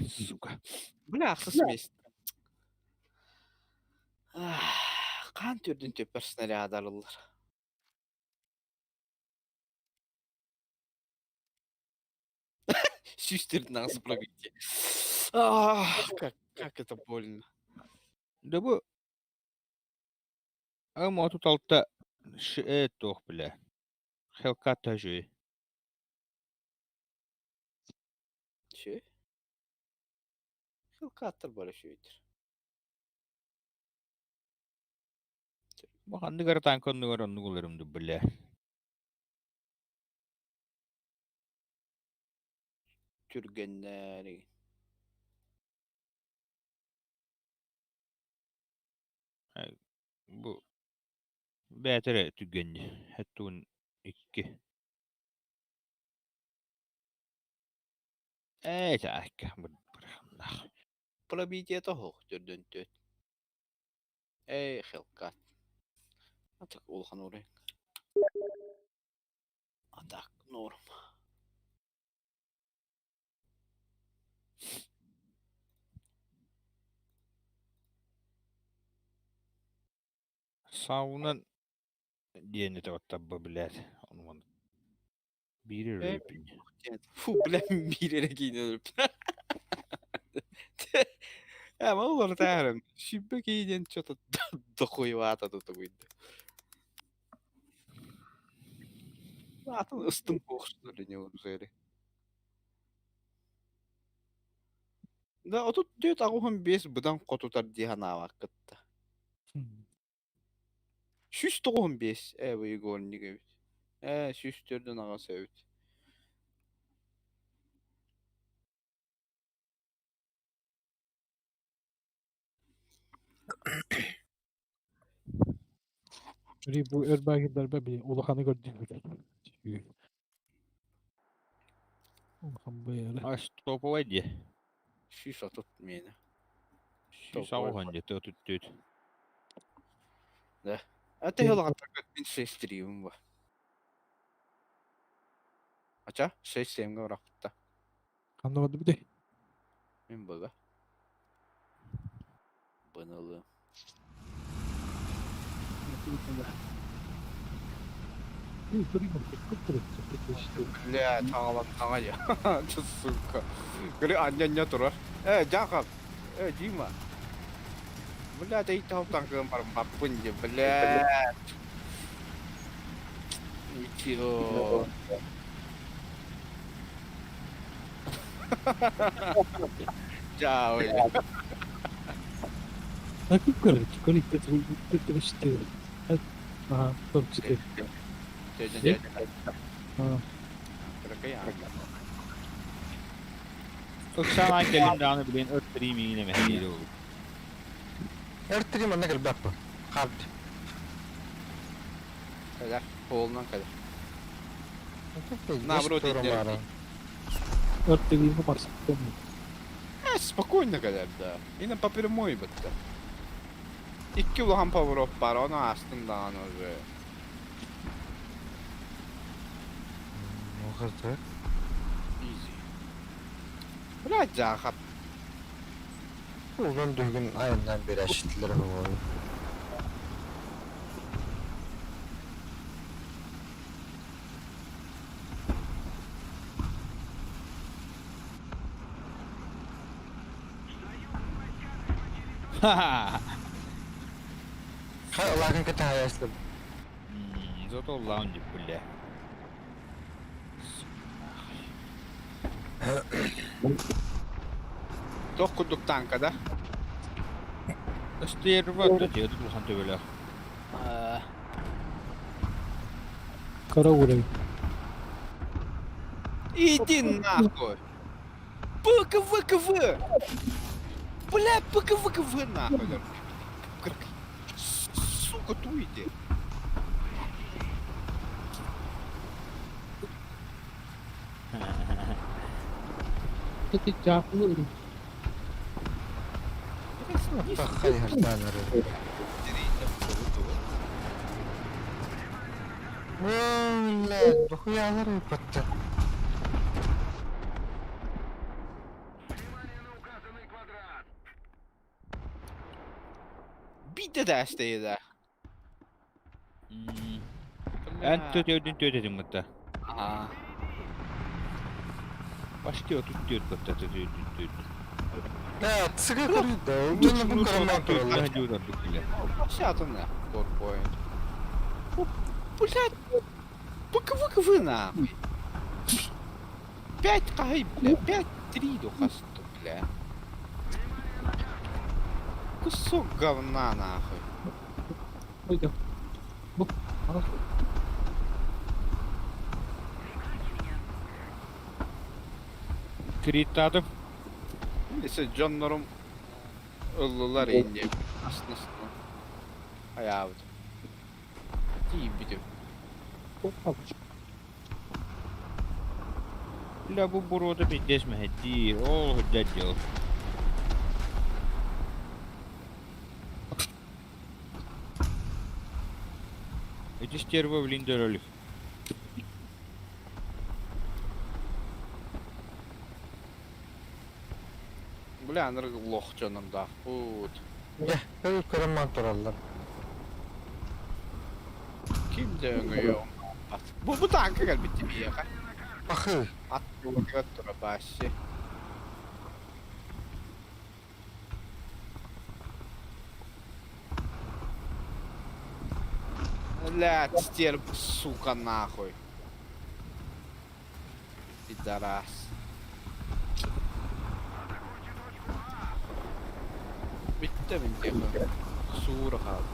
[SPEAKER 1] Сука.
[SPEAKER 3] Бля, ахсыс мест. Хаан түрдүн төппөр снарядарылар. Сүүс нас пробитие. Как, как это больно.
[SPEAKER 1] Да бу Ама тут алта ш туох бля. Хелкат тажы.
[SPEAKER 3] Че? Хелкаттар бар үшөйтір.
[SPEAKER 1] Бу ханныгар танк оннугар оннук уларымды бля.
[SPEAKER 3] Түргеннәри.
[SPEAKER 1] Бу бәтер түгенни. Хәттун икки. Э, так, бу бирхамнах.
[SPEAKER 3] Пробитие того түрдөн төт. Эй, Хелкат. Атак улхан урын. Атак норм.
[SPEAKER 1] Саунан диэни табаттабба блядь. Онуман. Биир
[SPEAKER 3] Э,
[SPEAKER 1] рыпин.
[SPEAKER 3] Фу, бля, биир эрэ киинэ өлүп. Э, олор таарым. Сүббэ киинен что-то дохуевато тут уйды. Атын ыстым что ли, неужели? Да, отут дүөт аҕуһун биэс быдан хотутар дии санаабаккытта. Сүүс тоҕуһун биэс ээ бу игольник эбит. Ээ сүүс төрдүн аҕас эбит.
[SPEAKER 6] Бу өр баагырдарба били улаханы көрдүм. Улахан быйары.
[SPEAKER 1] А стоповай ди.
[SPEAKER 3] Сүүс отут миэнэ.
[SPEAKER 1] Сүүс аҕуһун ди тут тут.
[SPEAKER 3] А ты улахан мин шесть ба. Ача, шесть семьге бырахпытта.
[SPEAKER 6] Ханна барды бите.
[SPEAKER 3] Мин быга. Бынылы. Бля, таҥалан таҥа я. Сука. Говори, аня турар. Э, Жаков. Э, Дима. Бля, ты и там бар баппын бля. Ничего. Ciao.
[SPEAKER 6] А как короче, короче, Ага, топ-4. А,
[SPEAKER 1] Ыксаан кэлим даҕаны билин өртөрии миигин эмэһэлиир ол.
[SPEAKER 2] Эртри манна кэлбэппин. Хард.
[SPEAKER 3] Кэлэр, холунан кэлэр. Наоборот, иди.
[SPEAKER 6] өртөгүүнү барсыктым.
[SPEAKER 3] Э, спокойно кэлэр да. Инен по прямой бытта. Икки улахан поворот бар, оны астын даҕаны уже.
[SPEAKER 2] Ухарты.
[SPEAKER 3] Easy. Бля, жахап.
[SPEAKER 2] Улан дүгін айынан бері әшіттілер ғой.
[SPEAKER 1] Ха-ха.
[SPEAKER 2] Лакын кыта аясты.
[SPEAKER 1] Зато лаунди, бля.
[SPEAKER 3] Тох курдук танка да?
[SPEAKER 1] Стерва да деді улахан төбөлөөх.
[SPEAKER 6] Кара уровень.
[SPEAKER 3] Иди нахуй. ПКВКВ! Бля, ПКВКВ нахуй! Сука, туйте!
[SPEAKER 6] Кстати, дьаахылы
[SPEAKER 2] Хайһардаан эрэр. Блядь, дохуялар ыыппаттар.
[SPEAKER 4] Внимание на указанный квадрат!
[SPEAKER 3] Биитэ да да.
[SPEAKER 1] Эн төтөдүн төтөдүн мытта.
[SPEAKER 3] Аа.
[SPEAKER 1] Почти 34 батта төтөдүн төт.
[SPEAKER 2] Да, цыга көрүйді. Дьоно бу караман тураллар.
[SPEAKER 3] Вообще атомная. Корпоинт. Блядь. ПКВКВ нахуй. 5 кай, бля, 5-3 духасту, бля. Кусок говна нахуй.
[SPEAKER 6] Пойдем. Бу. Хорошо.
[SPEAKER 1] Криттадым.
[SPEAKER 3] Neyse canlarım ыллылар инде. Аснасына. Аябыт. Тиийбитим.
[SPEAKER 1] Бля, бу бурода пиздец мэһэдии. Ол дядел. Эти стерва в линдеролих.
[SPEAKER 3] Бля, аныргы лох дьонордоох бут.
[SPEAKER 2] Дьэ, көрүү караман тураллар.
[SPEAKER 3] Ким да өҥөйө оҥоһуппат. Бу бу тааҥка кэлбит биһиэхэ.
[SPEAKER 2] Пахы.
[SPEAKER 3] Ат тула тура баасси. Блядь, стерп, сука, нахуй. Пидорас. Bitti mi diyor? Сура kaldı.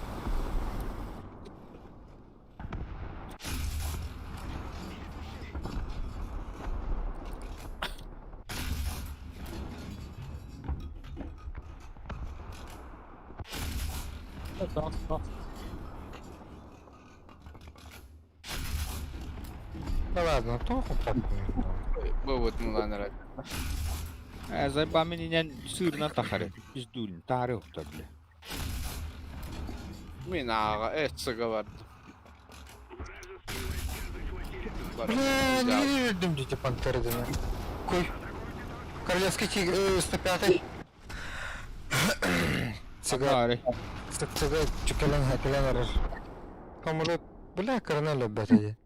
[SPEAKER 2] Да ладно, тоҕо хоппоппун.
[SPEAKER 3] Bu bu lan herhalde.
[SPEAKER 1] Э, зайбамининен сырна тахары. Пиздулин, тары ухта, бля.
[SPEAKER 3] Мин аға эт сыга барды.
[SPEAKER 2] Бля, не вердим дети пантеры дена. Кой? Королевский тигр, 105-й. Цыга,
[SPEAKER 1] Тары.
[SPEAKER 2] цыга, чукелен, хакелен арар. Помолот, бля, коронель бәтеде.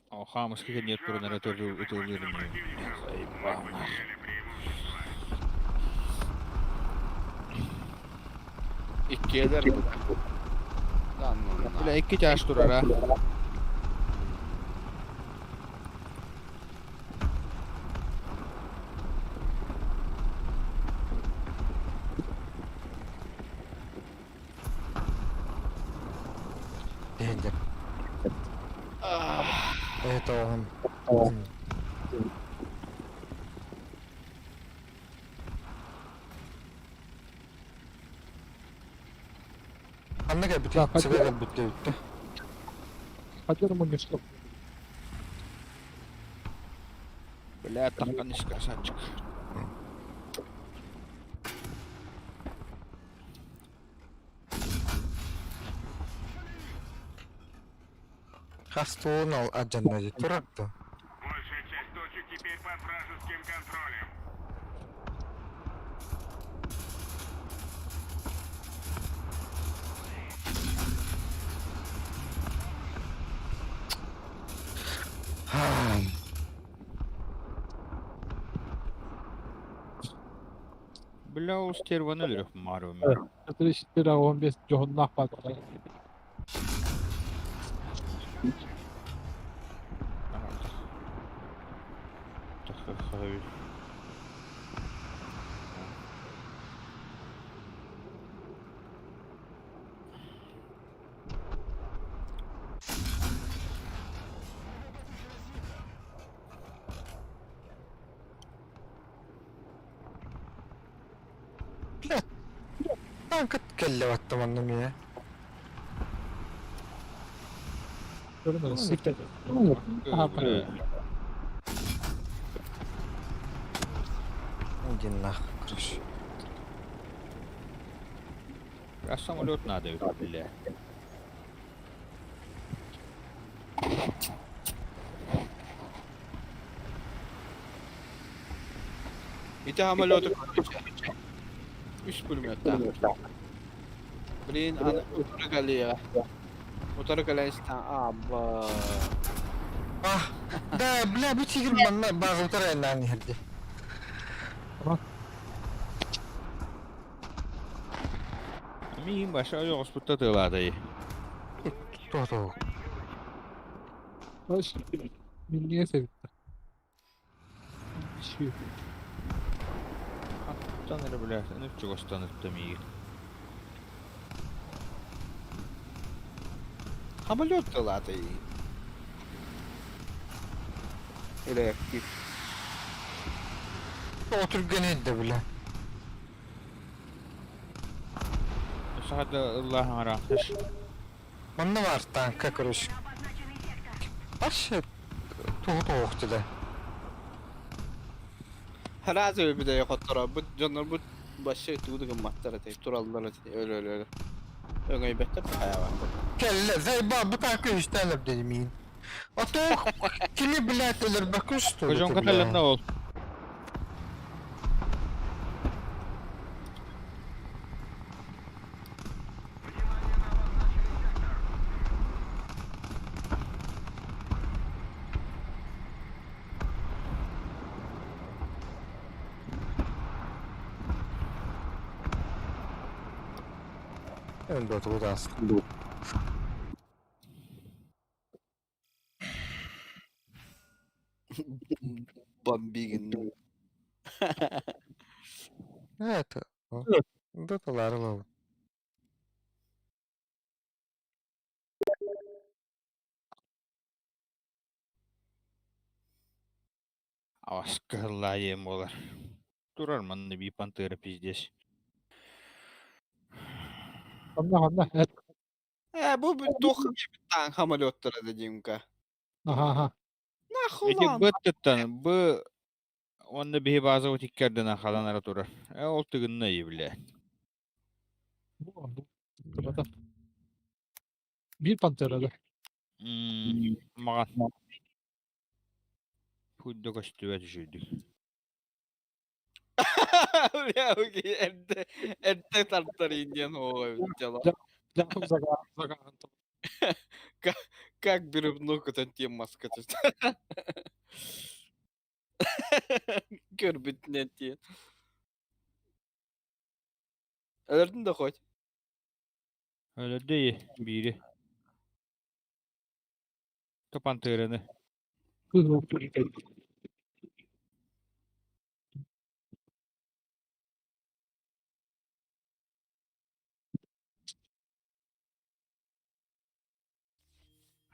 [SPEAKER 1] О, хамовский нет турнира тоже утылдырмы. Заебал, нахуй.
[SPEAKER 4] Потеряли преимущество.
[SPEAKER 3] Иккиэлэр Lan
[SPEAKER 1] Бля, икки чаш турар, а.
[SPEAKER 2] Дегендер. Это он. Анна кэлбит,
[SPEAKER 6] Да,
[SPEAKER 2] цыга кэлбит диэбиттэ.
[SPEAKER 6] Хотел ему не что.
[SPEAKER 1] Бля, тахканыш красавчик.
[SPEAKER 2] Хас туун ол адьанна дии турар да.
[SPEAKER 4] Большая часть точек теперь под вражеским контролем.
[SPEAKER 1] Бля, ол стерваны өлөрөх марым.
[SPEAKER 6] 34 15 дьоһуннаах баатар.
[SPEAKER 1] Таххай.
[SPEAKER 2] Танка кэллэ батта манна миэ.
[SPEAKER 1] Бля.
[SPEAKER 2] Иди нахуй, короче.
[SPEAKER 1] А самолет надо, бля.
[SPEAKER 3] Ити самолету короче. Үс пулеметтаах. Блин, аны утары кэлиэҕэ. Утары кэлэн истэҕин аабба.
[SPEAKER 2] А, да, бля, бу тигр манна баҕа утары айаннаан иһэрди.
[SPEAKER 1] Миигин баша ойоҕоспутта тыалаатай.
[SPEAKER 2] Туох-туох.
[SPEAKER 6] Минньигэс эбит. Шүү.
[SPEAKER 1] Аттан эрэ бля, ынырык чугастан ытта миигин.
[SPEAKER 3] Самолет тылаатый. Реактив.
[SPEAKER 2] Тоҕо түргэнэй да бля.
[SPEAKER 1] Сахада ыллааһын араахташ.
[SPEAKER 2] Манна баар танка, короче. Вообще, тугу туох да.
[SPEAKER 3] Сразу бүтэй хотторобут дьоннорбут вообще тугу да гымматтар этэ тураллар этэ өлө-өлө өҥөйбөттөр да хайаабаттар.
[SPEAKER 2] Кэллэ, заебал, бу танка үстээн өлөрдө миин. А то кини, блядь, өлөрбөккүн что ли,
[SPEAKER 1] Кожон
[SPEAKER 2] бля?
[SPEAKER 1] каталланна ол.
[SPEAKER 2] Өлбөт кудаас.
[SPEAKER 3] Бомбигин.
[SPEAKER 2] Это... Да таларылау.
[SPEAKER 1] Аскаллаайым буолар. Турар манна бии пантера пиздец.
[SPEAKER 6] Ханна ханна эт.
[SPEAKER 3] Э, бу туох таан самолеттара да Димка.
[SPEAKER 6] Аха аха.
[SPEAKER 3] Нахуй
[SPEAKER 1] Ити
[SPEAKER 3] лаан.
[SPEAKER 1] быттыттан бу уонна биһи баазабыт иккэрдинэн халан ара турар. Э ол тыгынна бля.
[SPEAKER 6] Бу бу. Тыбата. Биир пантера да.
[SPEAKER 1] Маҕан. Худда көстүбэт үчүйдүк.
[SPEAKER 3] Бля, эрдэ эрдэ тартар диэн оҕо дьала.
[SPEAKER 6] Дьахым загаа загаан.
[SPEAKER 3] Как бревно көтөн тиэн маска түстэ. Көрбүтүнэн тиэн. Өлөрдүн да хоть.
[SPEAKER 1] Өлөрдө биири. То пантераны.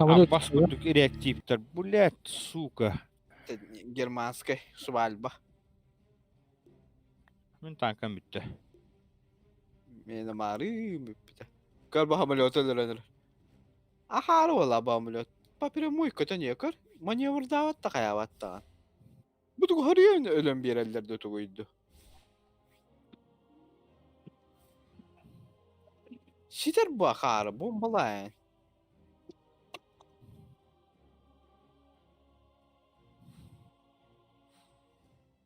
[SPEAKER 6] Самолет.
[SPEAKER 1] Бас курдук реактивтар. Блять, сука.
[SPEAKER 3] Германскай свальба.
[SPEAKER 1] Мин танкам бүттэ.
[SPEAKER 3] Миэнэ маарыы бүппүтэ. Көр бу самолет өлөрөнөр. Ахаары буолла бу самолет. По прямой көтөн көр. Маневрдаабат да хайаабат даҕан. Бу тугу харыйан өлөн биэрэллэр да тугуйду. Ситэр бу ахаары бомбалаан.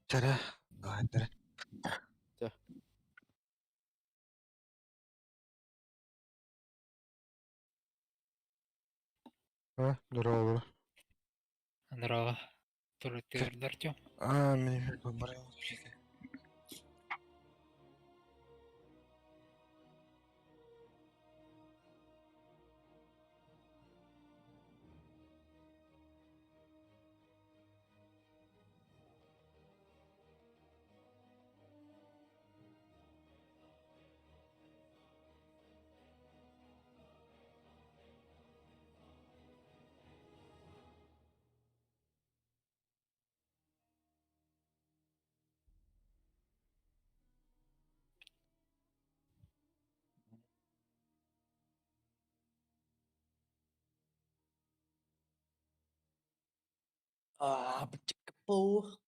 [SPEAKER 2] Чара, давай,
[SPEAKER 3] Чэ.
[SPEAKER 2] А, здорово.
[SPEAKER 7] Здорово. Ты Артем.
[SPEAKER 2] А, мне побрал.
[SPEAKER 8] А, бчик-пух.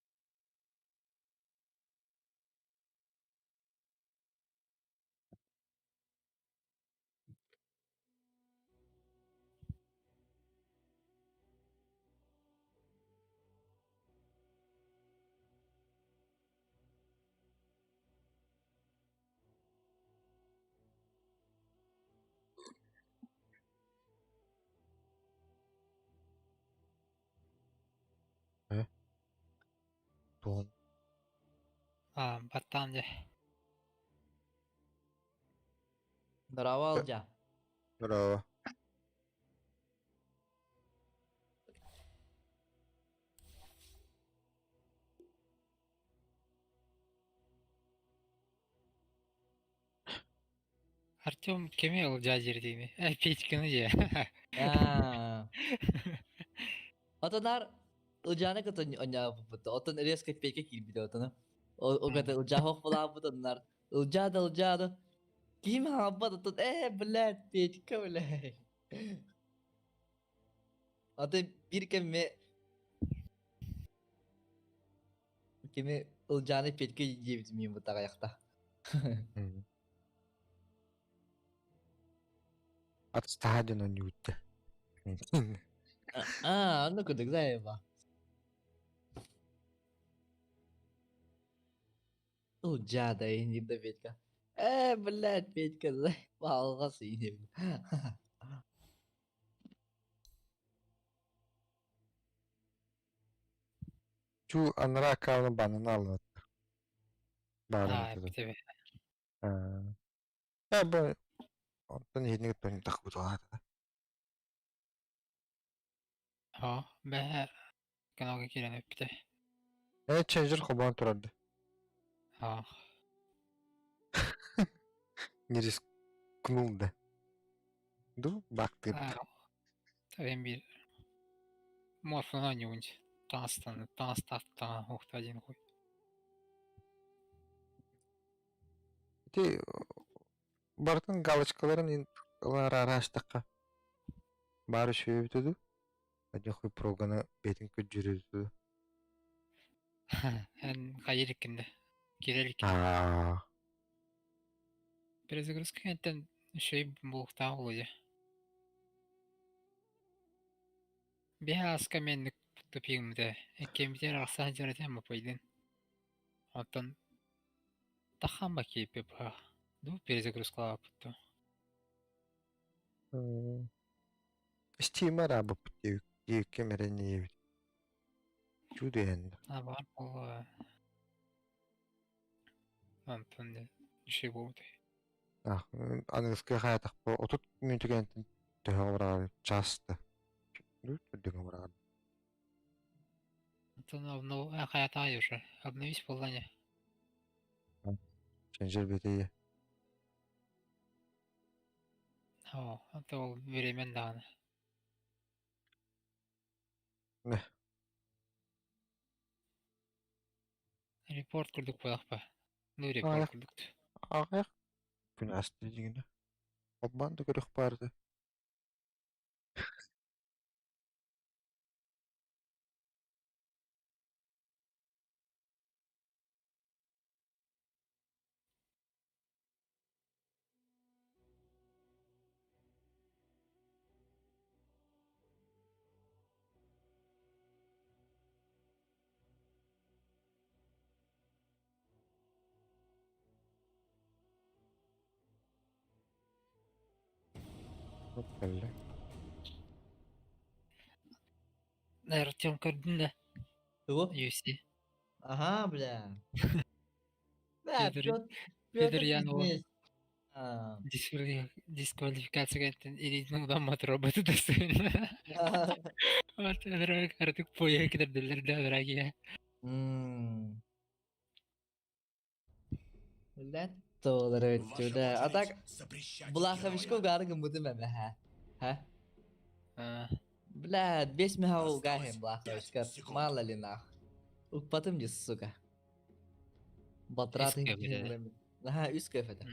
[SPEAKER 2] Туон.
[SPEAKER 7] А, баттаан дьэ.
[SPEAKER 8] Здорово, Алдя.
[SPEAKER 2] Здорово.
[SPEAKER 7] Артем кими ылдьаа диирдиини? Э, Петьканы дьэ.
[SPEAKER 8] Аа. Отонар Ылдьааны кытта онньообуппут. Оттон резко Петька киирбитэ отону. Ол кытта Ылдьаа хоох булаабыт оннар. Ылдьаа да Ылдьаа да. Ким хаалбат оттон ээ, блядь, Петька, блядь. Аты биир кэмҥэ кими Ылдьааны Петька диэбитим мин бутаҕайахта.
[SPEAKER 2] Атыстаһа дьон оонньуубут
[SPEAKER 8] Аа, онно курдук заеба. Ылдьаа да иһин да Петька. Ээ, блядь, Петька, заебал иһин.
[SPEAKER 2] Чу анараа аккаунун банана аллаат. Баарын
[SPEAKER 7] Аа, эппитэ
[SPEAKER 2] Аа, бу онтон иһинник тон тахбуталаата.
[SPEAKER 7] Оо, бэһэ каналга киирэн эппитэ.
[SPEAKER 2] Ээ, ченджер хобоон турарды.
[SPEAKER 7] Аа.
[SPEAKER 2] Не рискнул да. Ду, бактыр.
[SPEAKER 7] Тавен биир морфон оонньуубун таҥастан таҥастаахтаҕа уохта диэн хуй.
[SPEAKER 2] Ити барытын галочкаларын араастахха баар үчүгэй эбитэ дуу? Адьахуй проганы бэйэтин көрдьүрүө дуу?
[SPEAKER 7] Эн хайа иликкин да? Киирэ иликкин.
[SPEAKER 2] Аа.
[SPEAKER 7] Перезагрузка кэнниттэн үчүгэй буолуохтаах буолуо дии. Биһи ааска эмиэ тупигыммыта иккиэммитигэр арахсан сылдьар этим маппыйдыын. Оттон таххамба киирбит быһа дуу перезагрузкалаабыппыт дуу.
[SPEAKER 2] Steam араабыппыт диэбиккэ эрэнниэбит. Чудо
[SPEAKER 7] А баар буолуо. Онтон үчүгэй буолбутай.
[SPEAKER 2] Аныгыскы хаятахпа 30 мүнүүтэ кэнниттэн төһө быраҕар час да үрдүҥэ быраҕар.
[SPEAKER 7] Онтон обнов хайатаай уже обновись буолла ини.
[SPEAKER 2] Чэнчэр бэтийэ.
[SPEAKER 7] Оо, онто ол времен даҕаны.
[SPEAKER 2] Нэ.
[SPEAKER 7] Репорт курдук буолахпа. Ну репорт курдук.
[SPEAKER 2] Аҕыйах күн ааста дьиҥинэ. Холбоон да көрүөх баарда. Кэллэ.
[SPEAKER 7] Артем көрдүн да?
[SPEAKER 8] Тугу?
[SPEAKER 7] UFC.
[SPEAKER 8] Ага, бля. Бля,
[SPEAKER 7] Петр,
[SPEAKER 8] Петр,
[SPEAKER 7] Петр
[SPEAKER 8] Петр
[SPEAKER 7] Ян ол
[SPEAKER 8] пиздец. А.
[SPEAKER 7] дисквалификация кэнниттэн илиитин удааммат роботы тастыын. Артык поя кидердилер да дорогие.
[SPEAKER 8] М. Блядь, доллары бля. А так, Булаховичка угары гыммытым эме, ха? Ха?
[SPEAKER 7] А,
[SPEAKER 8] Бля, 5 мега угахим Булаховичка, мало ли нах. Укпатым дии, сука. Батратын
[SPEAKER 7] Үс кэф
[SPEAKER 8] Аха, үс кэф этэ.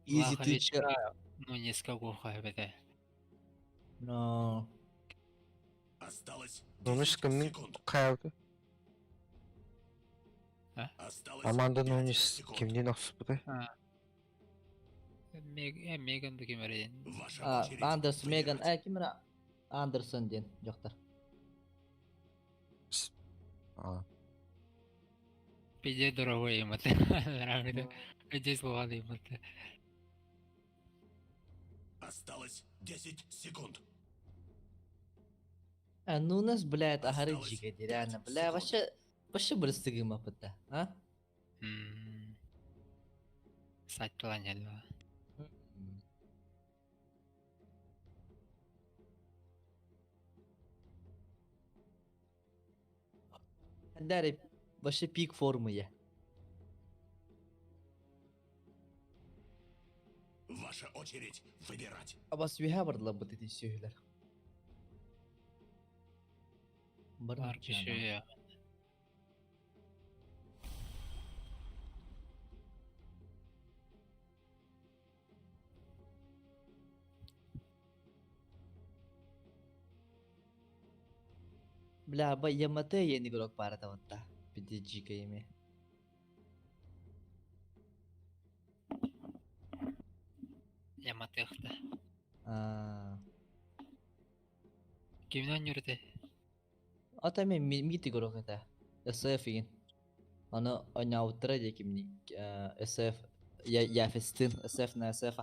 [SPEAKER 8] Easy
[SPEAKER 7] Булаховичка
[SPEAKER 8] тычка.
[SPEAKER 7] Нунеска куоха эбэтэ.
[SPEAKER 8] Но.
[SPEAKER 4] Осталось
[SPEAKER 2] Нунус
[SPEAKER 4] 10
[SPEAKER 2] кимниин
[SPEAKER 4] секунд.
[SPEAKER 2] хайаабыта?
[SPEAKER 7] А?
[SPEAKER 4] Осталось
[SPEAKER 2] Аманда
[SPEAKER 4] 5
[SPEAKER 2] Нунес
[SPEAKER 4] секунд.
[SPEAKER 2] кимниин охсуспутай?
[SPEAKER 7] А. Мег э, Меган да ким эрэ
[SPEAKER 4] Ваша
[SPEAKER 8] А,
[SPEAKER 4] очередь
[SPEAKER 8] Андерс Меган,
[SPEAKER 4] выбирать.
[SPEAKER 8] э, ким эрэ Андерсон диэн дьахтар.
[SPEAKER 2] А.
[SPEAKER 7] Пиздец дорогой им это. Нравится. Пиздец слова им это.
[SPEAKER 4] Осталось 10 секунд.
[SPEAKER 8] А ну нас, блядь, аһары
[SPEAKER 4] Осталось
[SPEAKER 8] дьигэди,
[SPEAKER 4] пять
[SPEAKER 8] реально, бля,
[SPEAKER 4] секунд.
[SPEAKER 8] вообще, вообще бырыстыгыма пытта, а?
[SPEAKER 7] М. Сайтылан ялла.
[SPEAKER 8] Даре, вообще пик формы я.
[SPEAKER 4] Ваша очередь выбирать.
[SPEAKER 8] Абас үһэ бардылар бу ити сүһүлэр.
[SPEAKER 7] Бар
[SPEAKER 8] Бар
[SPEAKER 7] киши
[SPEAKER 8] Бля, ба Ямате ен игрок баар этэ Пиди ими.
[SPEAKER 7] Яматыхта.
[SPEAKER 8] А.
[SPEAKER 7] Кимнен yürüdü?
[SPEAKER 8] Ата мен мит игрок этэ. SF игин. Аны ойнаабыттара дии кимни SF Яфестин SF на SF.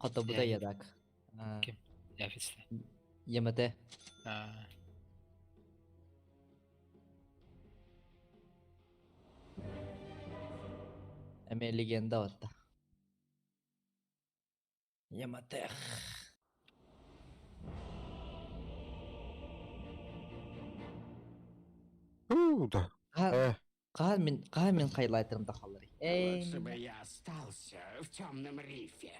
[SPEAKER 8] Хотобута ядак.
[SPEAKER 7] Ким? Яфесте.
[SPEAKER 8] Ямате.
[SPEAKER 7] А.
[SPEAKER 8] Эме легенда батта. Ямате.
[SPEAKER 2] Уу да. Э,
[SPEAKER 8] Хаан мин хаан мин хайлайтерым тахаллары. Эй.
[SPEAKER 9] Лучше бы я остался в темном рифе.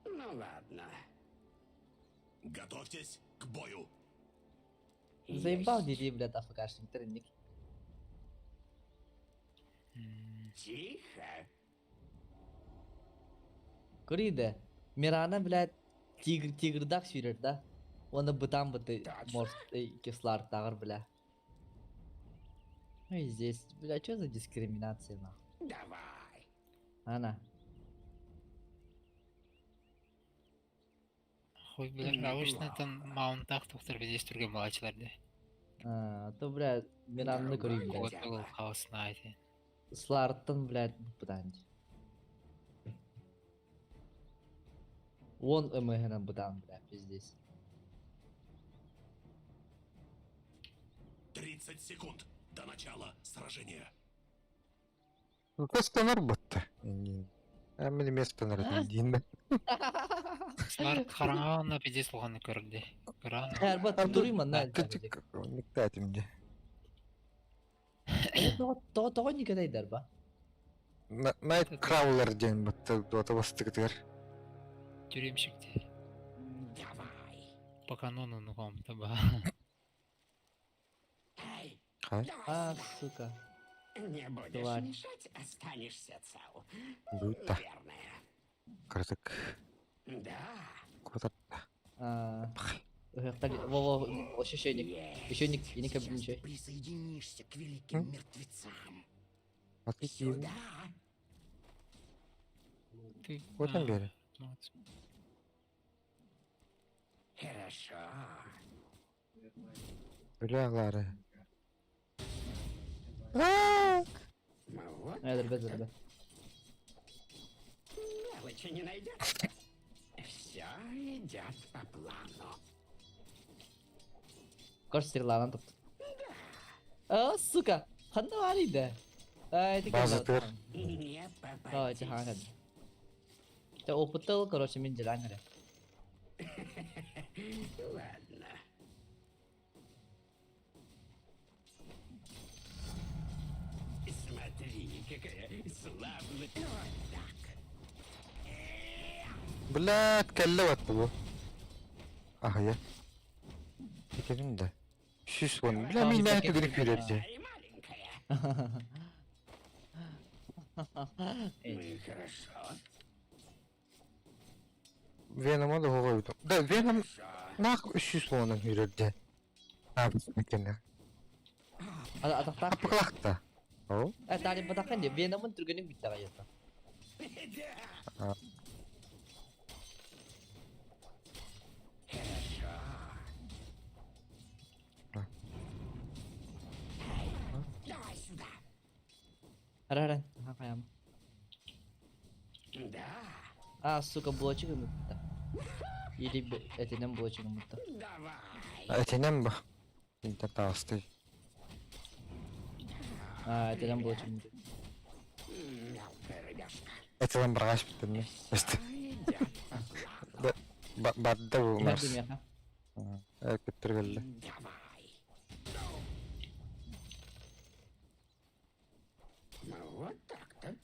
[SPEAKER 9] Ну ладно.
[SPEAKER 4] Готовьтесь к бою.
[SPEAKER 8] Заебал
[SPEAKER 9] Есть.
[SPEAKER 8] дии блядь АФКшник тренник.
[SPEAKER 9] Тихо.
[SPEAKER 8] Куриде. Мирана, блядь, тигр тигрдак сүүрэр да. Оны бытан быты
[SPEAKER 9] Точно?
[SPEAKER 8] может кислар тагыр, бля. Ну и здесь, бля, что за дискриминация, нахуй?
[SPEAKER 9] Давай.
[SPEAKER 8] Ана.
[SPEAKER 7] Хуй билер, обычно там маунтах тухтар пиздец түргөн балачыларды.
[SPEAKER 8] А, то, бля, Миранны көрейін,
[SPEAKER 9] Другое
[SPEAKER 8] блядь.
[SPEAKER 9] дело.
[SPEAKER 7] Вот хаос на эти.
[SPEAKER 8] Слартын, блядь, бытан. Вон МГ бытан, бля, пиздец.
[SPEAKER 4] 30 секунд до начала сражения.
[SPEAKER 2] Көстөнөр бутта. Мен место диин бе.
[SPEAKER 7] Слар хараҥа пиздец улаханы көрдү. Көрөн.
[SPEAKER 8] Эр, бат, туруйман, на.
[SPEAKER 2] Никтатим де.
[SPEAKER 8] Тоҕо никадайдар ба?
[SPEAKER 2] Найт Краулер диэн бутта дуота бастыгытыгар.
[SPEAKER 7] Тюремщикти.
[SPEAKER 9] Давай.
[SPEAKER 7] По канону нугом таба.
[SPEAKER 9] Эй,
[SPEAKER 2] Хай.
[SPEAKER 9] давай
[SPEAKER 8] А,
[SPEAKER 9] сюда.
[SPEAKER 8] сука.
[SPEAKER 9] Не будешь
[SPEAKER 8] Тварь.
[SPEAKER 9] мешать, останешься цел.
[SPEAKER 2] Бута.
[SPEAKER 9] Наверное.
[SPEAKER 2] Кырдык.
[SPEAKER 9] Да.
[SPEAKER 2] Кутат.
[SPEAKER 8] А, Во, во, ощущение.
[SPEAKER 9] Есть.
[SPEAKER 8] Еще не не
[SPEAKER 9] Сейчас
[SPEAKER 8] ничего.
[SPEAKER 9] ты присоединишься к великим
[SPEAKER 2] М?
[SPEAKER 9] мертвецам.
[SPEAKER 2] Атыки.
[SPEAKER 9] Сюда.
[SPEAKER 7] Ты.
[SPEAKER 2] Отан бери.
[SPEAKER 9] Хорошо.
[SPEAKER 2] Бля лары.
[SPEAKER 9] Ну вот.
[SPEAKER 8] Эдер, бедер, бедер.
[SPEAKER 9] Мелочи не найдется. Все идет по плану.
[SPEAKER 8] Короче, стреланан топту. А, сука. Ханна варида. Ай, ты
[SPEAKER 2] База тыр.
[SPEAKER 9] Не
[SPEAKER 8] А, эти ханга.
[SPEAKER 9] попадись.
[SPEAKER 8] Ты опытал, короче, мен делангare.
[SPEAKER 9] Ладно. Смотри, какая славная. Вот так.
[SPEAKER 2] Бля, ткаллават бу. Ахая. Текерин да. Сүс вон. Бля,
[SPEAKER 8] А,
[SPEAKER 2] мен
[SPEAKER 8] пакет.
[SPEAKER 2] нәтү грип берди.
[SPEAKER 9] Ай, маленькая.
[SPEAKER 4] Ну и хорошо.
[SPEAKER 2] Венома да оҕойдум. Да Веном нах үс уонан үрэрдэ. Аабыс мекене.
[SPEAKER 8] Атахтаах.
[SPEAKER 2] Аппыклахта. Ол.
[SPEAKER 8] Э, таали батахан де, Веномун түргенин бүтті ағайырта.
[SPEAKER 9] Давай сюда.
[SPEAKER 8] Ара-ара, аха қаям.
[SPEAKER 9] Да.
[SPEAKER 8] А, сука, блочик ұмытты. Или этинен блочик ұмытты.
[SPEAKER 9] Давай.
[SPEAKER 2] Этинен ба. Инта таасты.
[SPEAKER 8] А, этинен блочик ұмытты.
[SPEAKER 9] Мелкая рыбешка.
[SPEAKER 2] Этилен баргаш биттен.
[SPEAKER 9] Всё идёт по плану.
[SPEAKER 2] Бадда бу
[SPEAKER 8] Кимер
[SPEAKER 2] Марс.
[SPEAKER 8] демеха.
[SPEAKER 2] Э, көттүргелле.
[SPEAKER 9] Давай. Ну, вот так-то.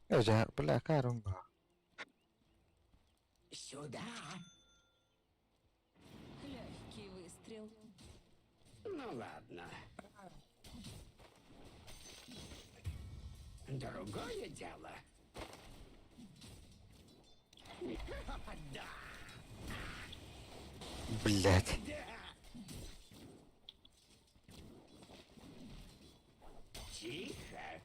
[SPEAKER 2] Эжа, бля, карум ба.
[SPEAKER 9] Сюда.
[SPEAKER 10] Легкий выстрел.
[SPEAKER 9] Ну ладно. Другое дело. Да.
[SPEAKER 2] Блять.
[SPEAKER 9] Тихо.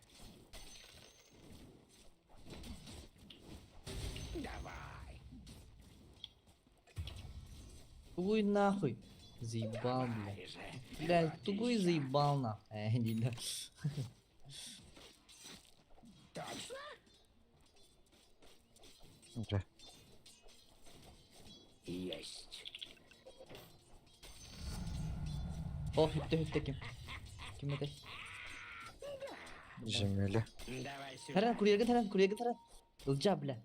[SPEAKER 9] Давай.
[SPEAKER 8] Тугуй нахуй. Заебал, бля.
[SPEAKER 9] Давай же.
[SPEAKER 8] Бля, тугуй заебал нахуй. Э, не да.
[SPEAKER 9] Точно?
[SPEAKER 2] Уже.
[SPEAKER 9] Есть.
[SPEAKER 8] О, хүтті хүтті ким. Ким это?
[SPEAKER 2] Жемеле.
[SPEAKER 9] Давай сюда.
[SPEAKER 8] Таран, курьерге таран, курьерге таран. Ылжа, бля.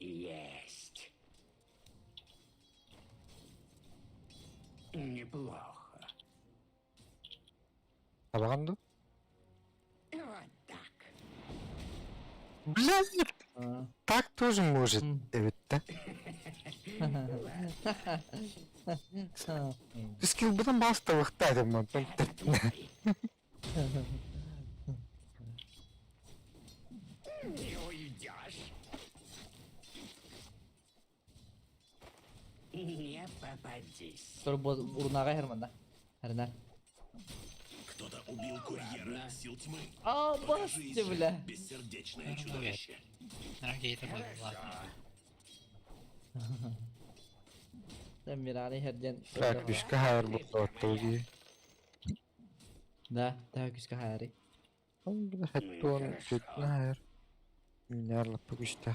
[SPEAKER 9] Есть. Неплохо.
[SPEAKER 2] Табаганду?
[SPEAKER 9] Вот так.
[SPEAKER 2] Блять,
[SPEAKER 8] А.
[SPEAKER 2] так тоже может. Evet. Скилл бұдан баста вақтайды ма.
[SPEAKER 9] Не уйдешь. Не попадись.
[SPEAKER 8] Тур урнага херманда. Хернар.
[SPEAKER 4] Кто-то убил курьера сил тьмы.
[SPEAKER 8] А,
[SPEAKER 4] Покажись
[SPEAKER 8] басты,
[SPEAKER 4] же,
[SPEAKER 8] бля.
[SPEAKER 4] бессердечное чудовище.
[SPEAKER 7] Наргейта был, ладно.
[SPEAKER 8] Мираны херден.
[SPEAKER 2] Так, күшкә хайыр бұл.
[SPEAKER 8] Да, да, күшкә хайыр.
[SPEAKER 2] Хәттуан көтнә хайыр. Минярлап күштә.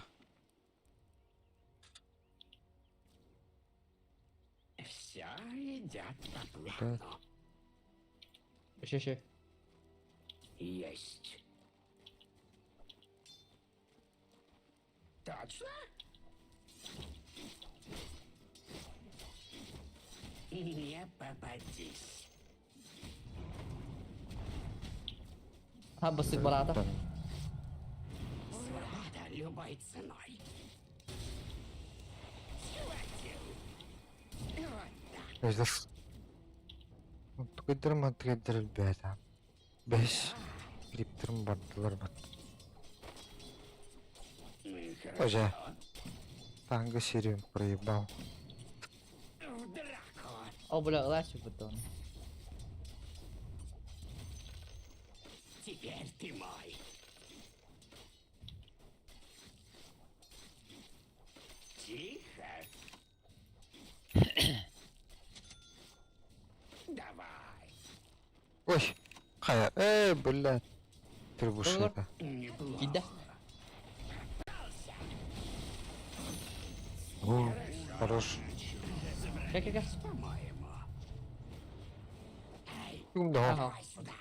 [SPEAKER 9] Все идет по плану.
[SPEAKER 8] Еще, еще.
[SPEAKER 9] Есть. Точно? Не попадись.
[SPEAKER 8] А, басык барата.
[SPEAKER 9] Свобода любой ценой. Схватил. Вот так.
[SPEAKER 2] Эждер. Тugedder ма тugedder бәдә. Беш. Криптерм бардылар бат.
[SPEAKER 9] Ну и хорошо.
[SPEAKER 2] Оже. Танго серию проебал.
[SPEAKER 9] В драку.
[SPEAKER 8] О, бля, лачу потом.
[SPEAKER 9] Теперь ты мой. Тихо. Давай.
[SPEAKER 2] Ой. Хая. Э, бля. Требушета.
[SPEAKER 9] Неплохо.
[SPEAKER 8] Кида.
[SPEAKER 2] О, хорош.
[SPEAKER 8] Как, как, как?
[SPEAKER 9] По-моему. Эй,
[SPEAKER 2] Да.
[SPEAKER 8] Ага.
[SPEAKER 9] давай сюда.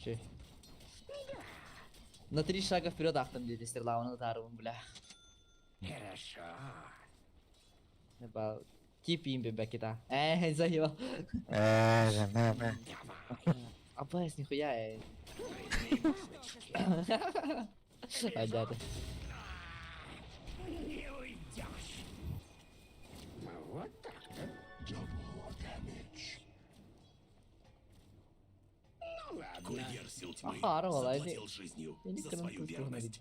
[SPEAKER 8] Че? На три шага вперед ахтам деди стерлауны тарыбын, бля.
[SPEAKER 9] Хорошо.
[SPEAKER 8] Ба, тип им бекета. Э, заебал.
[SPEAKER 2] Э, не, не.
[SPEAKER 9] Давай.
[SPEAKER 8] Абас, нихуя, э. А, да, да.
[SPEAKER 9] Не уйдешь. Вот так-то. Ну
[SPEAKER 4] тьмы
[SPEAKER 8] Ахара олайды.
[SPEAKER 4] заплатил жизнью
[SPEAKER 8] Или
[SPEAKER 4] за свою верность.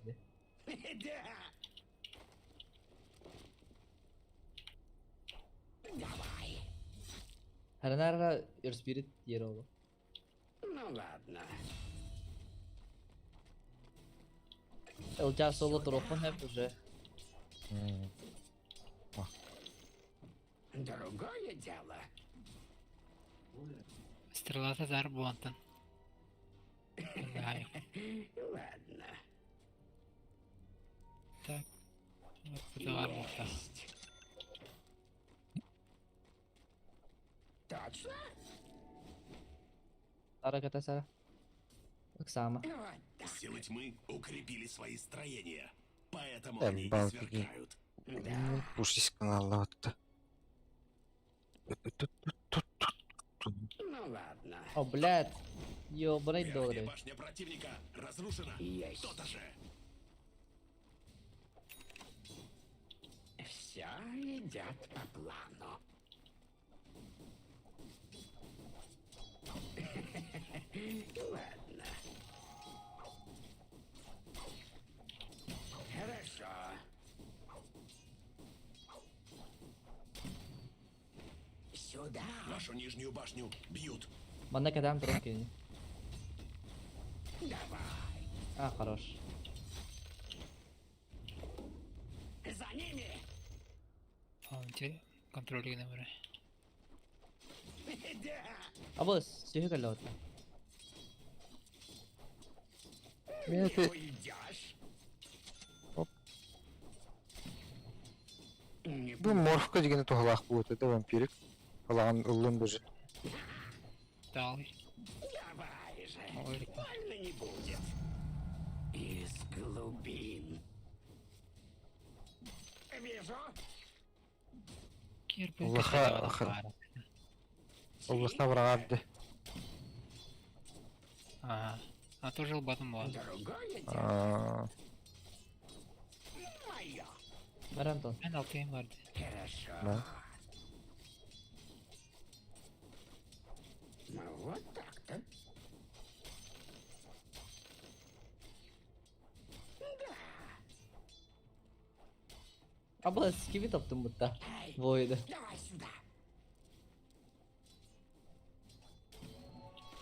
[SPEAKER 9] Да. Давай.
[SPEAKER 8] Харанара your spirit yeri
[SPEAKER 9] Ну ладно.
[SPEAKER 8] Ылдьаа соло туруоххун сөп уже.
[SPEAKER 9] Другое дело.
[SPEAKER 7] Стрелата зар буонтан. Знаю.
[SPEAKER 9] Ладно.
[SPEAKER 7] Так. Вот подавар буолта.
[SPEAKER 9] Есть. Точно?
[SPEAKER 8] Сара ката сара. Ыксаама.
[SPEAKER 9] Вот так.
[SPEAKER 4] Силы тьмы укрепили свои строения, поэтому
[SPEAKER 2] Э,
[SPEAKER 4] они и
[SPEAKER 2] Балтики.
[SPEAKER 4] сверкают.
[SPEAKER 9] Да.
[SPEAKER 2] Пуш каналлаатта.
[SPEAKER 9] Ну ладно.
[SPEAKER 8] О, блядь. Ёбаный
[SPEAKER 4] Верхняя
[SPEAKER 8] доллары.
[SPEAKER 4] башня противника разрушена.
[SPEAKER 9] Есть.
[SPEAKER 4] То-то же.
[SPEAKER 9] Все идет по плану. Ладно. Хорошо. Сюда.
[SPEAKER 4] Вашу нижнюю башню бьют.
[SPEAKER 8] Манна кэтээн туран кини.
[SPEAKER 9] Давай.
[SPEAKER 8] А, хорош.
[SPEAKER 9] За ними.
[SPEAKER 7] Онче контроль гына бара.
[SPEAKER 9] Да.
[SPEAKER 8] Абыс, сүһү кэллэ
[SPEAKER 9] Не
[SPEAKER 2] Мен
[SPEAKER 9] уйдешь.
[SPEAKER 2] Оп.
[SPEAKER 9] Не
[SPEAKER 2] бу морфка дигәне туһалаах буолуо этэ вампирик. Балаҕан ыллын быжы.
[SPEAKER 7] Тал.
[SPEAKER 9] Давай же.
[SPEAKER 7] Ой.
[SPEAKER 9] Больно не будет. Из глубин. Вижу.
[SPEAKER 7] Кирпи.
[SPEAKER 2] Улаха- Уллахна быраҕар
[SPEAKER 7] Ага. А тоже лбатым буолла.
[SPEAKER 9] Другое дело.
[SPEAKER 2] Аа,
[SPEAKER 9] Мое.
[SPEAKER 8] Бар Антон.
[SPEAKER 7] Мен алтыйым барды.
[SPEAKER 9] Хорошо.
[SPEAKER 2] Да.
[SPEAKER 9] Ну, вот так-то.
[SPEAKER 8] Абыс, кими таптым бутта.
[SPEAKER 9] Эй,
[SPEAKER 8] Бойды.
[SPEAKER 9] давай сюда.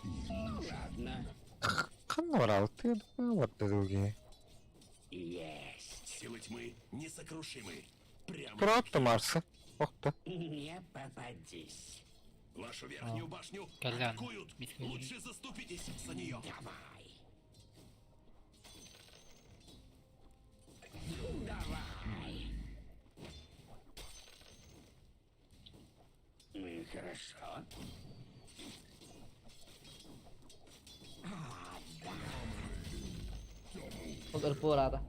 [SPEAKER 9] Ну, ладно.
[SPEAKER 2] ханна бараалты барда дуги.
[SPEAKER 9] Есть.
[SPEAKER 4] Силы тьмы несокрушимы. Прямо
[SPEAKER 2] Тураатта Марсы. Охта.
[SPEAKER 9] Не попадись.
[SPEAKER 4] вашу верхнюю башню
[SPEAKER 7] Колян,
[SPEAKER 4] атакуют.
[SPEAKER 7] Михаил.
[SPEAKER 4] Лучше заступитесь за нее.
[SPEAKER 9] Давай. Давай. Ну, хорошо. А, да.
[SPEAKER 8] Ол ырпы бараата.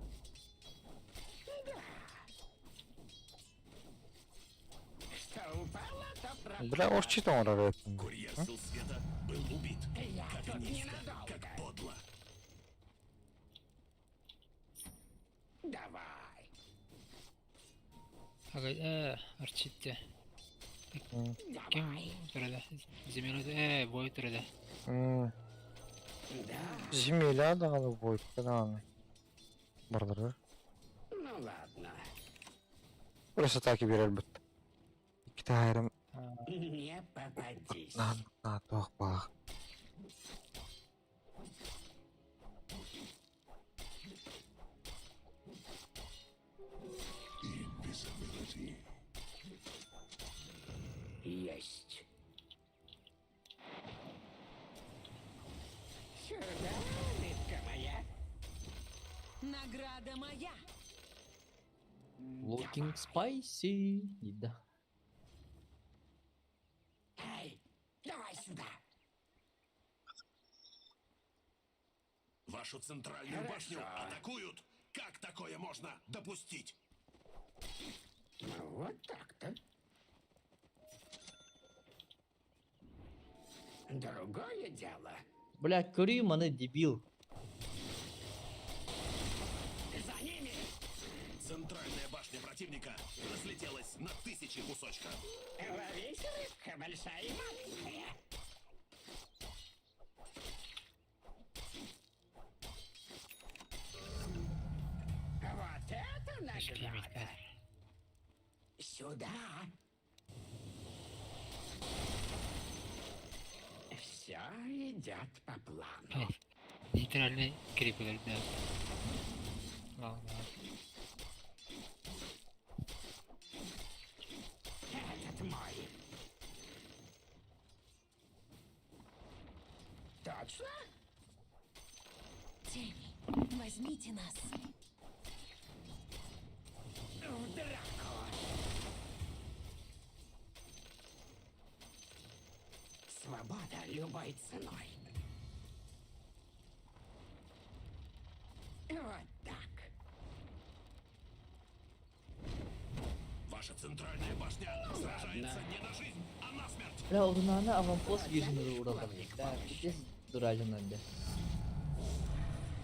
[SPEAKER 9] Что упало, то пропало.
[SPEAKER 2] Бля, орчит оҥорор эбиппин.
[SPEAKER 4] Курьер сил света был убит.
[SPEAKER 9] Я
[SPEAKER 4] Как
[SPEAKER 9] тут
[SPEAKER 4] низко,
[SPEAKER 9] ненадолго.
[SPEAKER 4] как подло.
[SPEAKER 9] Давай.
[SPEAKER 7] Ага, арчитте. Ким
[SPEAKER 9] Давай.
[SPEAKER 7] турада? Земля, бой турада.
[SPEAKER 2] М,
[SPEAKER 9] Да.
[SPEAKER 2] Земля даҕаны буойта даҕаны. Бардырар.
[SPEAKER 9] Ну ладно.
[SPEAKER 2] Просто так и берер бут. Икки айрым
[SPEAKER 9] Не попадись.
[SPEAKER 2] наан наатуах баах.
[SPEAKER 9] Есть. Сюда, рыбка моя.
[SPEAKER 10] Награда моя.
[SPEAKER 8] Looking spicy. Да.
[SPEAKER 9] Эй, давай сюда.
[SPEAKER 4] Вашу центральную
[SPEAKER 9] Хорошо.
[SPEAKER 4] башню атакуют. Как такое можно допустить?
[SPEAKER 9] Ну, вот так-то. Другое дело.
[SPEAKER 8] Бля, көрүй маны дебил.
[SPEAKER 9] За ними!
[SPEAKER 4] Центральная башня противника разлетелась на тысячи кусочков.
[SPEAKER 9] Ловись, рыбка большая и маленькая. Сюда. Все идет по плану.
[SPEAKER 7] Нейтральный крипер, да. Ладно.
[SPEAKER 9] Этот мой. Точно?
[SPEAKER 10] Тени, возьмите нас.
[SPEAKER 9] В драку. Свобода любой ценой. Вот так.
[SPEAKER 4] Ваша центральная башня сражается не на жизнь, а на смерть.
[SPEAKER 8] Бля, урунана аванпост yüzünü uğradım. Да, пиздец дурак надо.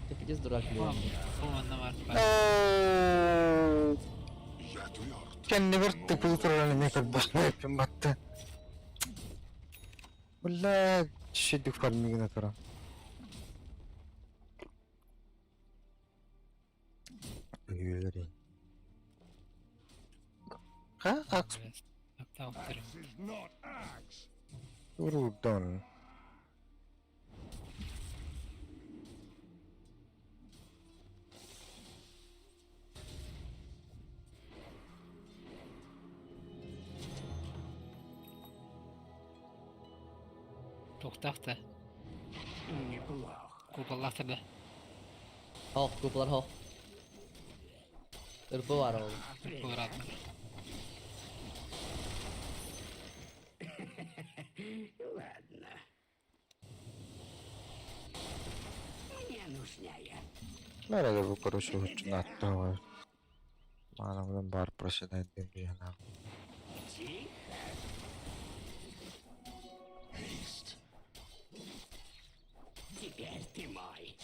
[SPEAKER 8] Ты пиздец дурак,
[SPEAKER 7] Бу
[SPEAKER 8] блин.
[SPEAKER 7] манна бар.
[SPEAKER 4] Я тверд.
[SPEAKER 2] Кэннибэр тыкыл туран эмиэ көрбөхпүн батты. Бля, шедик фармигина туран. Үөрей. Ха, акс урудон.
[SPEAKER 7] Тохтахта.
[SPEAKER 9] Неплохо.
[SPEAKER 7] Купаллахта да.
[SPEAKER 8] Хох, купалар хох. Ырпы бар ол.
[SPEAKER 7] Купалар
[SPEAKER 9] Ладно. Мне нужнее.
[SPEAKER 2] Nerede bu короче учунаттı Манамдан бар проседает демжена.
[SPEAKER 9] Тихо. Теперь ты мой.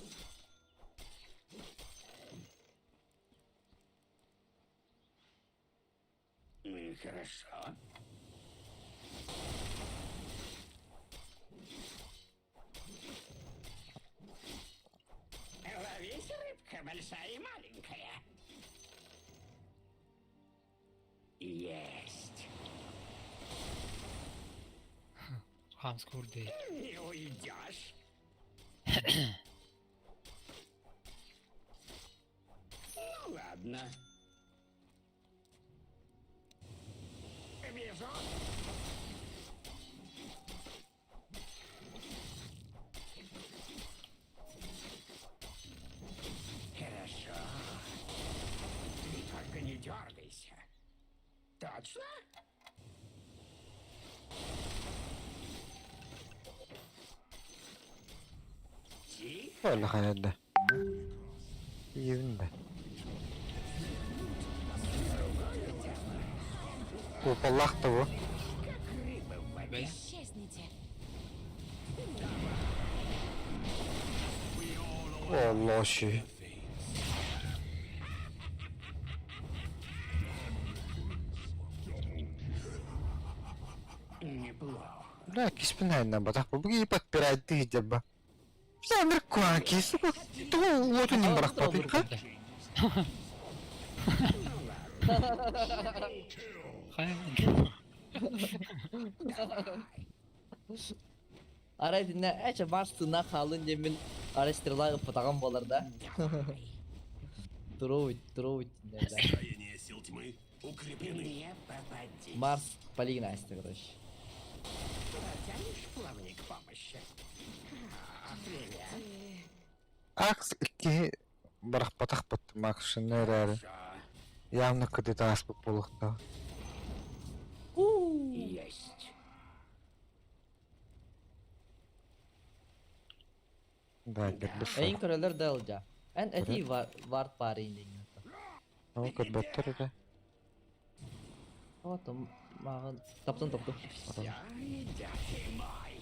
[SPEAKER 9] Ну и хорошо. Ловись, рыбка большая и маленькая. Есть.
[SPEAKER 7] Хамскур дей.
[SPEAKER 9] Не уйдешь. Ну ладно. Вижу. Хорошо. Ты только не дергайся. Точно? Тихо.
[SPEAKER 2] Öyle hayalde. Yerinde. Купаллах того.
[SPEAKER 9] Рыба в воде.
[SPEAKER 10] Исчезните.
[SPEAKER 2] Allah şey.
[SPEAKER 9] Неплохо.
[SPEAKER 2] Бля, киспин хайна батах бу буги подпирать деба. Замир куанки, сука. Ту вот не барах папика.
[SPEAKER 7] Хайа.
[SPEAKER 8] Арай динне әче Марс тына қалын демен арай стрела ыппатаган болар да. Туруут, туруут динне, да.
[SPEAKER 4] Строение сил тьмы укреплены.
[SPEAKER 9] Не попадись.
[SPEAKER 8] Марс полигнасты, короче.
[SPEAKER 9] Протянешь плавник помощи? А, привет.
[SPEAKER 2] Акс икки барах батах бат макшын эрәре.
[SPEAKER 9] Хорошо.
[SPEAKER 2] Явно кыды таспы болукта.
[SPEAKER 9] Есть.
[SPEAKER 2] Да, гербеш.
[SPEAKER 8] Эйн көрөлөр да ылжа. Эн эти вард парин деген.
[SPEAKER 2] О, көрбөттөр да.
[SPEAKER 8] О, том маған таптым таптым.
[SPEAKER 9] Все идет и мой.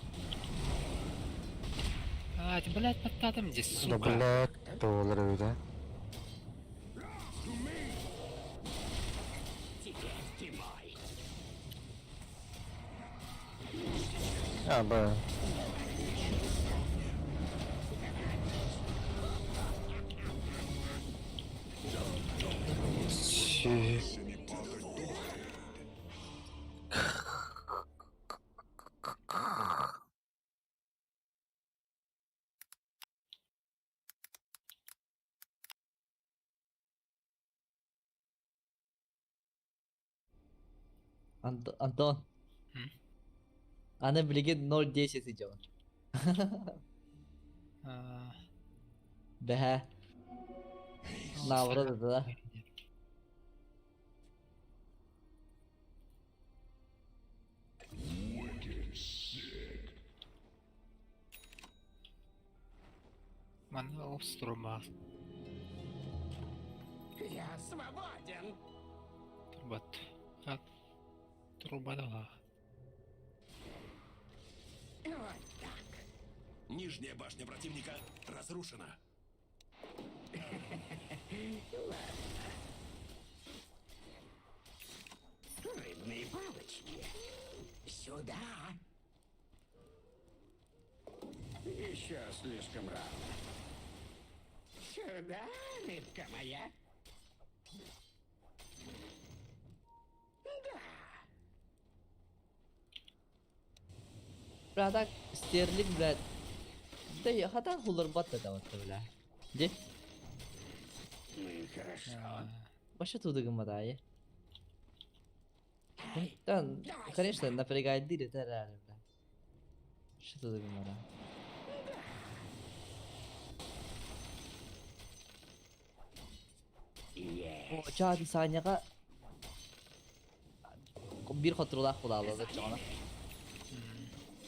[SPEAKER 7] А, ты, блядь, подтатым здесь,
[SPEAKER 2] Да,
[SPEAKER 7] сука.
[SPEAKER 2] блядь, доллар да.
[SPEAKER 9] Теперь ты мой.
[SPEAKER 2] А, б. Си.
[SPEAKER 8] Антон. Аны билигин 0.10 сидьон. Бэһэ. Наоборот это да?
[SPEAKER 7] Манна обструма.
[SPEAKER 9] Я свободен.
[SPEAKER 7] Турбат. Труба дала.
[SPEAKER 9] Вот так.
[SPEAKER 4] Нижняя башня противника разрушена.
[SPEAKER 9] Рыбные палочки. Сюда. Еще слишком рано. Сюда, рыбка моя. Да.
[SPEAKER 8] Бля, так Стерлинг, блядь. Да я хата хуларбат да вот, бля. Где?
[SPEAKER 9] Ну и хорошо.
[SPEAKER 8] Вообще туда гамадай. Да, конечно, напрягает дыры, это реально, бля. Что тут гамада? О, чаады Саняга бир хотрулах булаалады чоҕоно.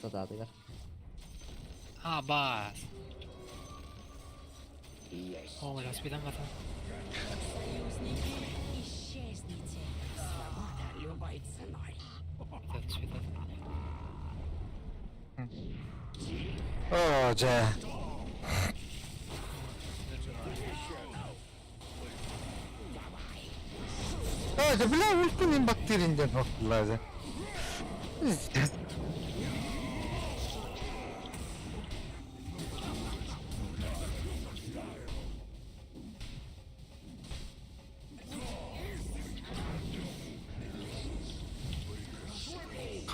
[SPEAKER 8] Сатаатыгар.
[SPEAKER 7] А, бас.
[SPEAKER 9] Есть.
[SPEAKER 7] О, бля, спидам бата.
[SPEAKER 10] Союзники, исчезните.
[SPEAKER 9] Свобода любой ценой.
[SPEAKER 7] Это спидам.
[SPEAKER 2] Оо, дьэ. Оо, дьэ, бля, ультин бактерин диэн охтулаа.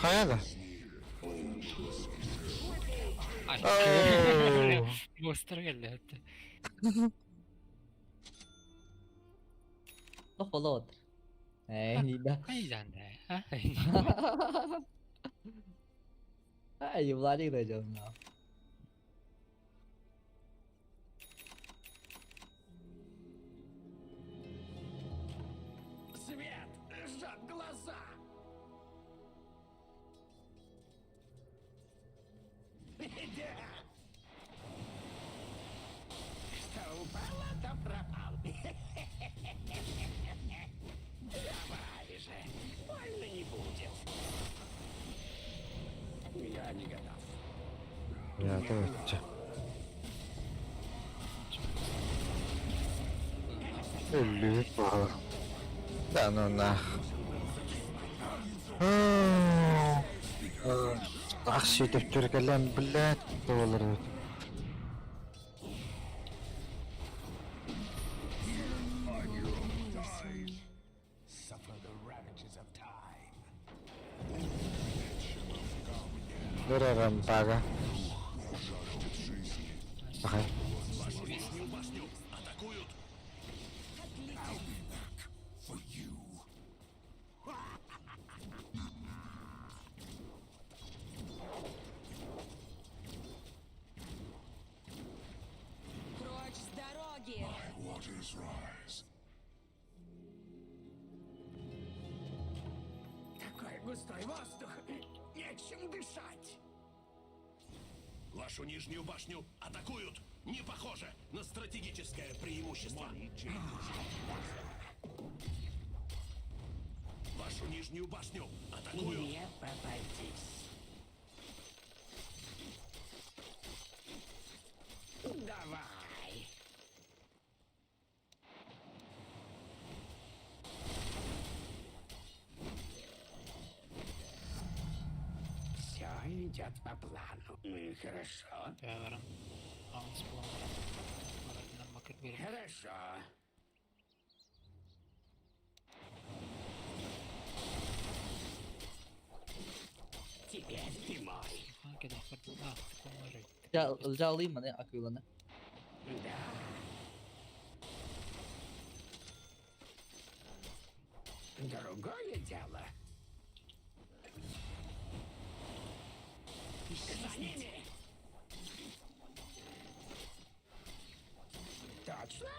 [SPEAKER 2] Хайа да?
[SPEAKER 7] Ай.
[SPEAKER 2] Оо.
[SPEAKER 7] Бостер келди это.
[SPEAKER 8] Тох болот. Эй, не да.
[SPEAKER 7] Айдан да.
[SPEAKER 8] Ай, Владик дойдем, на.
[SPEAKER 9] Свет жжет глаза. Да. Что упало, то пропал. Давай же, больно не будет. Я не готов.
[SPEAKER 2] Я тоже. Өлүү баа. Да ну нах. Ах шүтеп кэлэн блядь болор эбит.
[SPEAKER 9] Suffer the ravages of time.
[SPEAKER 2] Дөрөрөм бага. Ага.
[SPEAKER 4] Вашу нижнюю башню атакуют. For you.
[SPEAKER 10] Прочь с дороги!
[SPEAKER 4] Waters rise.
[SPEAKER 9] Такой густой воздух. Нечем дышать.
[SPEAKER 4] Вашу нижнюю башню атакуют. Не похоже на стратегическое преимущество. Вашу нижнюю башню атакуют.
[SPEAKER 9] Не попадись. Давай. Все идет по плану. Ну и хорошо.
[SPEAKER 7] Бәрін. Аңыз буламын. Арасынан макыр беріп.
[SPEAKER 9] Хорошо. Теперь ты мой.
[SPEAKER 7] Хан кеде бір. А, такой
[SPEAKER 8] Жалыйм маны акыланы.
[SPEAKER 9] Да. Другое дело.
[SPEAKER 10] Исчезните.
[SPEAKER 9] Точно?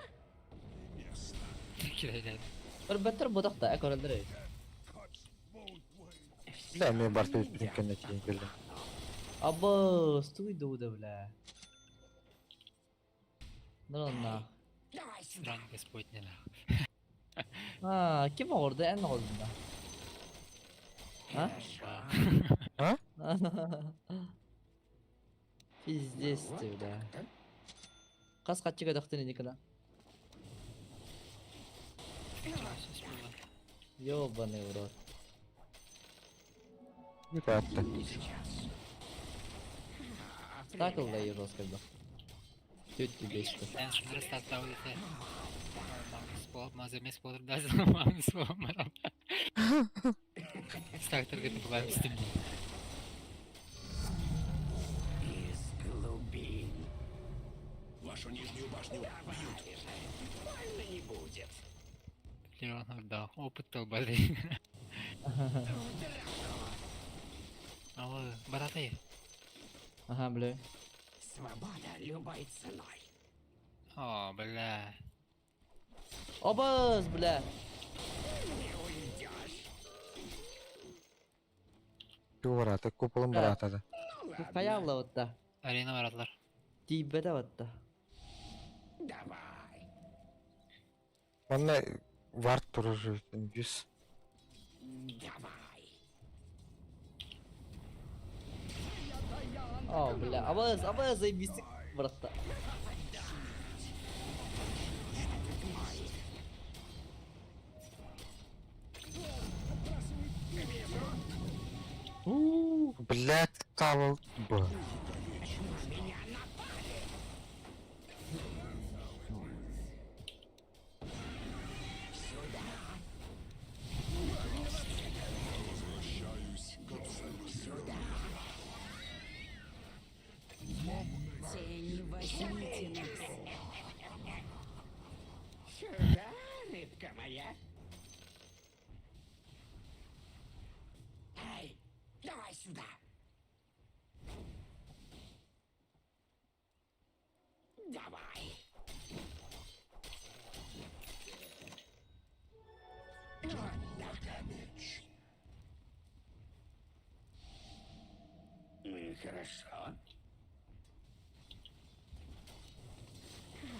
[SPEAKER 7] Кирелен.
[SPEAKER 8] Өрбөттөр ботох да, көрөлдөр.
[SPEAKER 2] Да, мен бар төбүтүн кэннэ тиийэн кэллим.
[SPEAKER 8] Абы, стуй да бля. Нұрынна.
[SPEAKER 9] Давай сюда.
[SPEAKER 7] Срань господня нах.
[SPEAKER 8] А, ким оҕорду, эн оҕордун да? А?
[SPEAKER 2] А?
[SPEAKER 8] Пиздец ты, бля. Қас қатчыга дақтын Никола. Ёбаный в рот.
[SPEAKER 2] Бүтәтте.
[SPEAKER 9] Не сейчас. А,
[SPEAKER 8] Так
[SPEAKER 9] привет.
[SPEAKER 8] да и жестко да. Тетя бесит.
[SPEAKER 7] Sen şunları satlavdı. Malzeme spor da malzeme spor maram. Стартер гэдэг байгаа юм систем.
[SPEAKER 9] Из глубин.
[SPEAKER 4] Вашу нижнюю башню бьют.
[SPEAKER 9] Больно не будет.
[SPEAKER 7] Леонардо, опыт толбады. Алло, баратай.
[SPEAKER 8] Ага, бля.
[SPEAKER 9] Свобода любой ценой.
[SPEAKER 7] О, бля.
[SPEAKER 8] Обаз, бля.
[SPEAKER 9] Не уйдешь.
[SPEAKER 2] Барата, куполым барата да.
[SPEAKER 9] Ну ладно.
[SPEAKER 8] Каялла вот да.
[SPEAKER 7] Арена баратлар.
[SPEAKER 8] Тибеде вот да.
[SPEAKER 9] Давай.
[SPEAKER 2] Манна варт турар жүз.
[SPEAKER 9] Давай.
[SPEAKER 8] О, бля. Абаз, абаз, заебись. Братта.
[SPEAKER 2] Блядь, табыл. Б.
[SPEAKER 9] Меня напали. Сюда. Сюда.
[SPEAKER 10] Тени, возьмите нас.
[SPEAKER 9] Сюда, рыбка моя. Эй, давай сюда. Давай. Вот так. Ну и хорошо.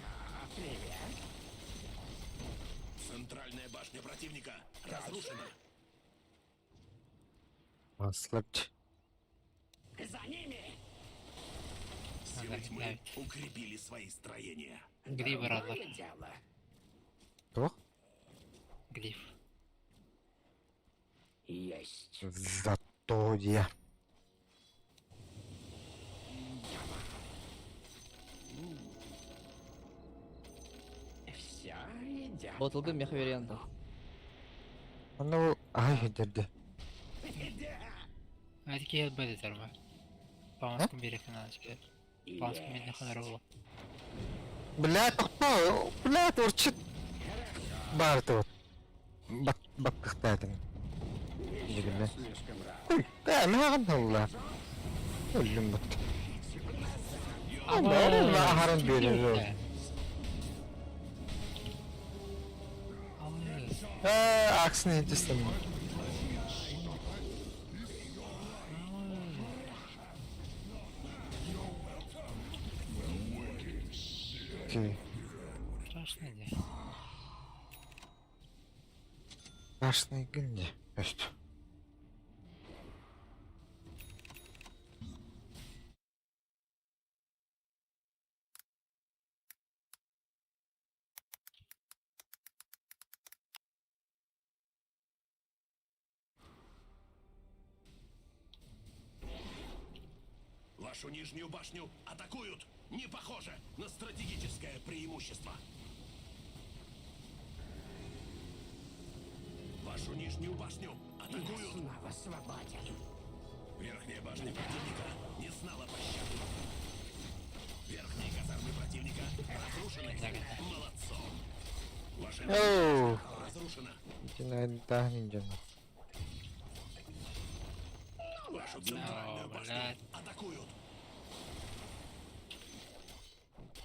[SPEAKER 9] А, привет.
[SPEAKER 4] Центральная башня противника разрушена.
[SPEAKER 2] Аслапчы.
[SPEAKER 9] За ними!
[SPEAKER 4] Силы тьмы укрепили свои строения.
[SPEAKER 7] Глиф баратлар.
[SPEAKER 9] Другое дело.
[SPEAKER 2] Туох?
[SPEAKER 7] Глиф.
[SPEAKER 9] Есть.
[SPEAKER 2] Зато я.
[SPEAKER 9] Все идет.
[SPEAKER 8] Ботылгы меха варианта.
[SPEAKER 2] Манна ай дерде.
[SPEAKER 7] Әдіке елбеді тарма. Памаскын берекін алышке. Памаскын мен ханар болу.
[SPEAKER 2] Блядь, тохто. Блядь, орчит. Барты вот. Бак бактыктатын. Дигенне.
[SPEAKER 9] Слишком рано.
[SPEAKER 2] Ой, да, маған алла. Өлүм бут. Бәрі ахарын берер. Э, аксын етістім. Окей.
[SPEAKER 7] Страшно де.
[SPEAKER 2] Страшный күнде. Өст.
[SPEAKER 4] Вашу нижнюю башню атакуют. Не похоже на стратегическое преимущество. Вашу нижнюю башню
[SPEAKER 9] Я
[SPEAKER 4] атакуют.
[SPEAKER 9] снова свободен.
[SPEAKER 4] Верхняя башня противника не знала пощады. Верхние казармы противника разрушены. Молодцом. Ваша
[SPEAKER 2] Оу.
[SPEAKER 4] разрушена.
[SPEAKER 2] Итин айдахын жана.
[SPEAKER 4] Вашу центральную
[SPEAKER 7] О,
[SPEAKER 4] башню
[SPEAKER 7] блядь.
[SPEAKER 4] атакуют.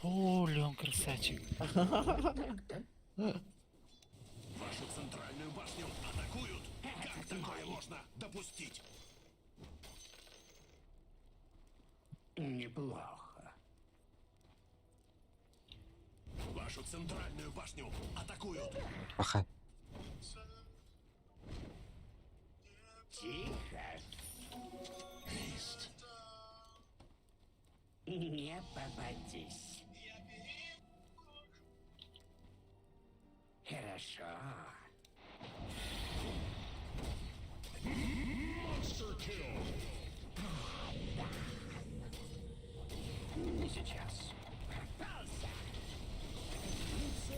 [SPEAKER 7] О, Леон красавчик.
[SPEAKER 4] Вашу центральную башню атакуют. Как такое можно допустить?
[SPEAKER 9] Неплохо.
[SPEAKER 4] Вашу центральную башню атакуют.
[SPEAKER 2] Пахай.
[SPEAKER 9] Тихо. Не попадись. Хорошо. Не сейчас. Попался.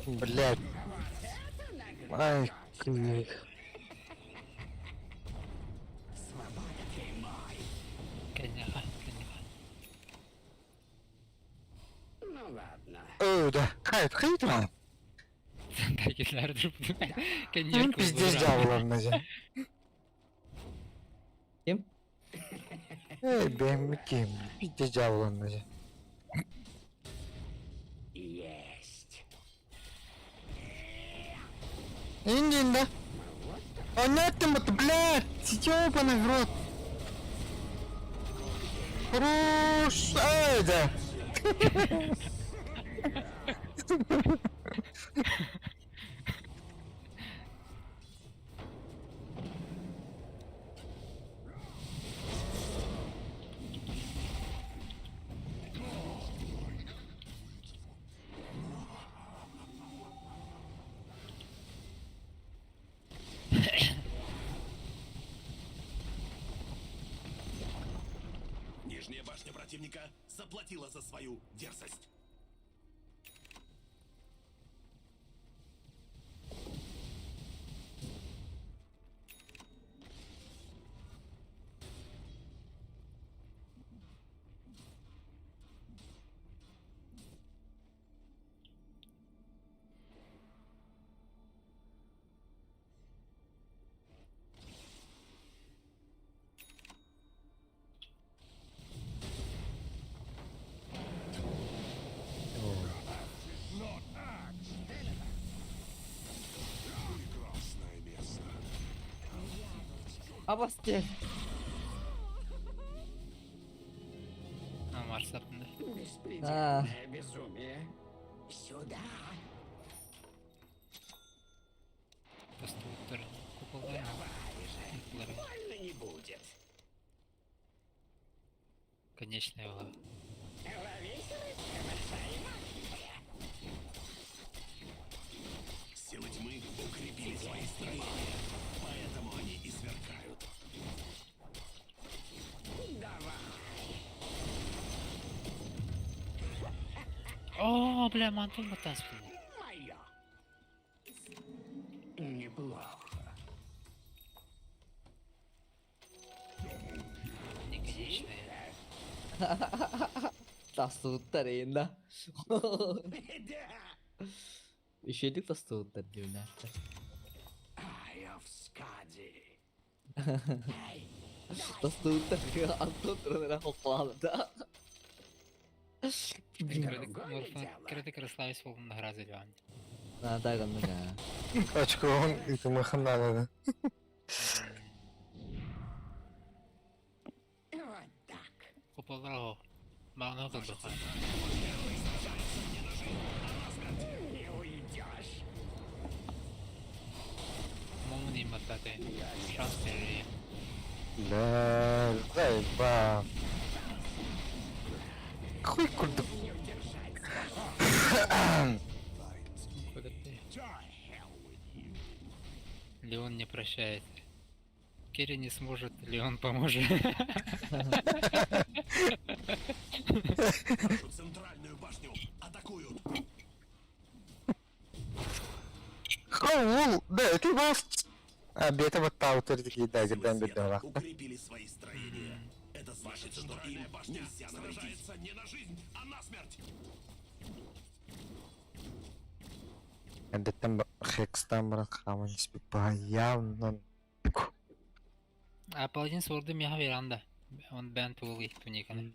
[SPEAKER 2] Блядь. Ай, кых.
[SPEAKER 9] Свобода ты мой.
[SPEAKER 7] Конечно, конечно.
[SPEAKER 9] Ну ладно.
[SPEAKER 2] Өө, да. Хайт, хайт ман.
[SPEAKER 7] Такилар Конечно.
[SPEAKER 2] Пиздец дьяволом же.
[SPEAKER 8] Ким?
[SPEAKER 2] Эй, бэм ким. Пиздец дьяволом же.
[SPEAKER 9] Есть.
[SPEAKER 2] Индин, да? Понятно, вот, блядь, ёбаный в рот. Хорош, эй, да.
[SPEAKER 4] Нижняя башня противника заплатила за свою дерзость.
[SPEAKER 8] Абасте.
[SPEAKER 7] А, Марс апында.
[SPEAKER 9] Беспредельное безумие. Сюда.
[SPEAKER 7] Постуттар. Куполлар.
[SPEAKER 9] Давай же. Больно не будет.
[SPEAKER 7] Конечная была.
[SPEAKER 9] Ловись, рыбка большая и маленькая.
[SPEAKER 4] Силы тьмы укрепили свои строения, поэтому они и сверкают.
[SPEAKER 9] Давай.
[SPEAKER 7] О, бля, мантон батаспын.
[SPEAKER 9] Моя. Неплохо.
[SPEAKER 7] Не конечная.
[SPEAKER 8] Тастуттар эйин да.
[SPEAKER 9] Да.
[SPEAKER 8] Üşüdük тастуттар диyorlar.
[SPEAKER 9] Ай, в скади.
[SPEAKER 8] Тастуттар Антон туран хоппалды да.
[SPEAKER 9] Другое дело.
[SPEAKER 7] Кредит Краславис болдун награзы Леон.
[SPEAKER 8] На да ганда.
[SPEAKER 2] Очко он итымахын надо.
[SPEAKER 9] Вот так.
[SPEAKER 7] Куполлар о. Мағына кылдыка.
[SPEAKER 9] Не уйдешь.
[SPEAKER 7] Момун иматтаты. Шанс берери.
[SPEAKER 2] Бля, заеба. Хуй курдук.
[SPEAKER 9] Не удержать.
[SPEAKER 7] Куда ты? Леон не прощает. Керри не сможет, Леон поможет.
[SPEAKER 4] Вашу центральную башню атакуют.
[SPEAKER 2] Хоул, да, ты вас. А, бета вот таутер такие, да,
[SPEAKER 4] Силы
[SPEAKER 2] гердан
[SPEAKER 4] света
[SPEAKER 2] бедала.
[SPEAKER 4] укрепили свои строения. Это значит, что им нельзя сражаться не на жизнь, а на смерть.
[SPEAKER 2] Эндеттен хекстан баран хаман испи явно.
[SPEAKER 7] А паладин сорды меха веранда. Он бээн тугул туниканы.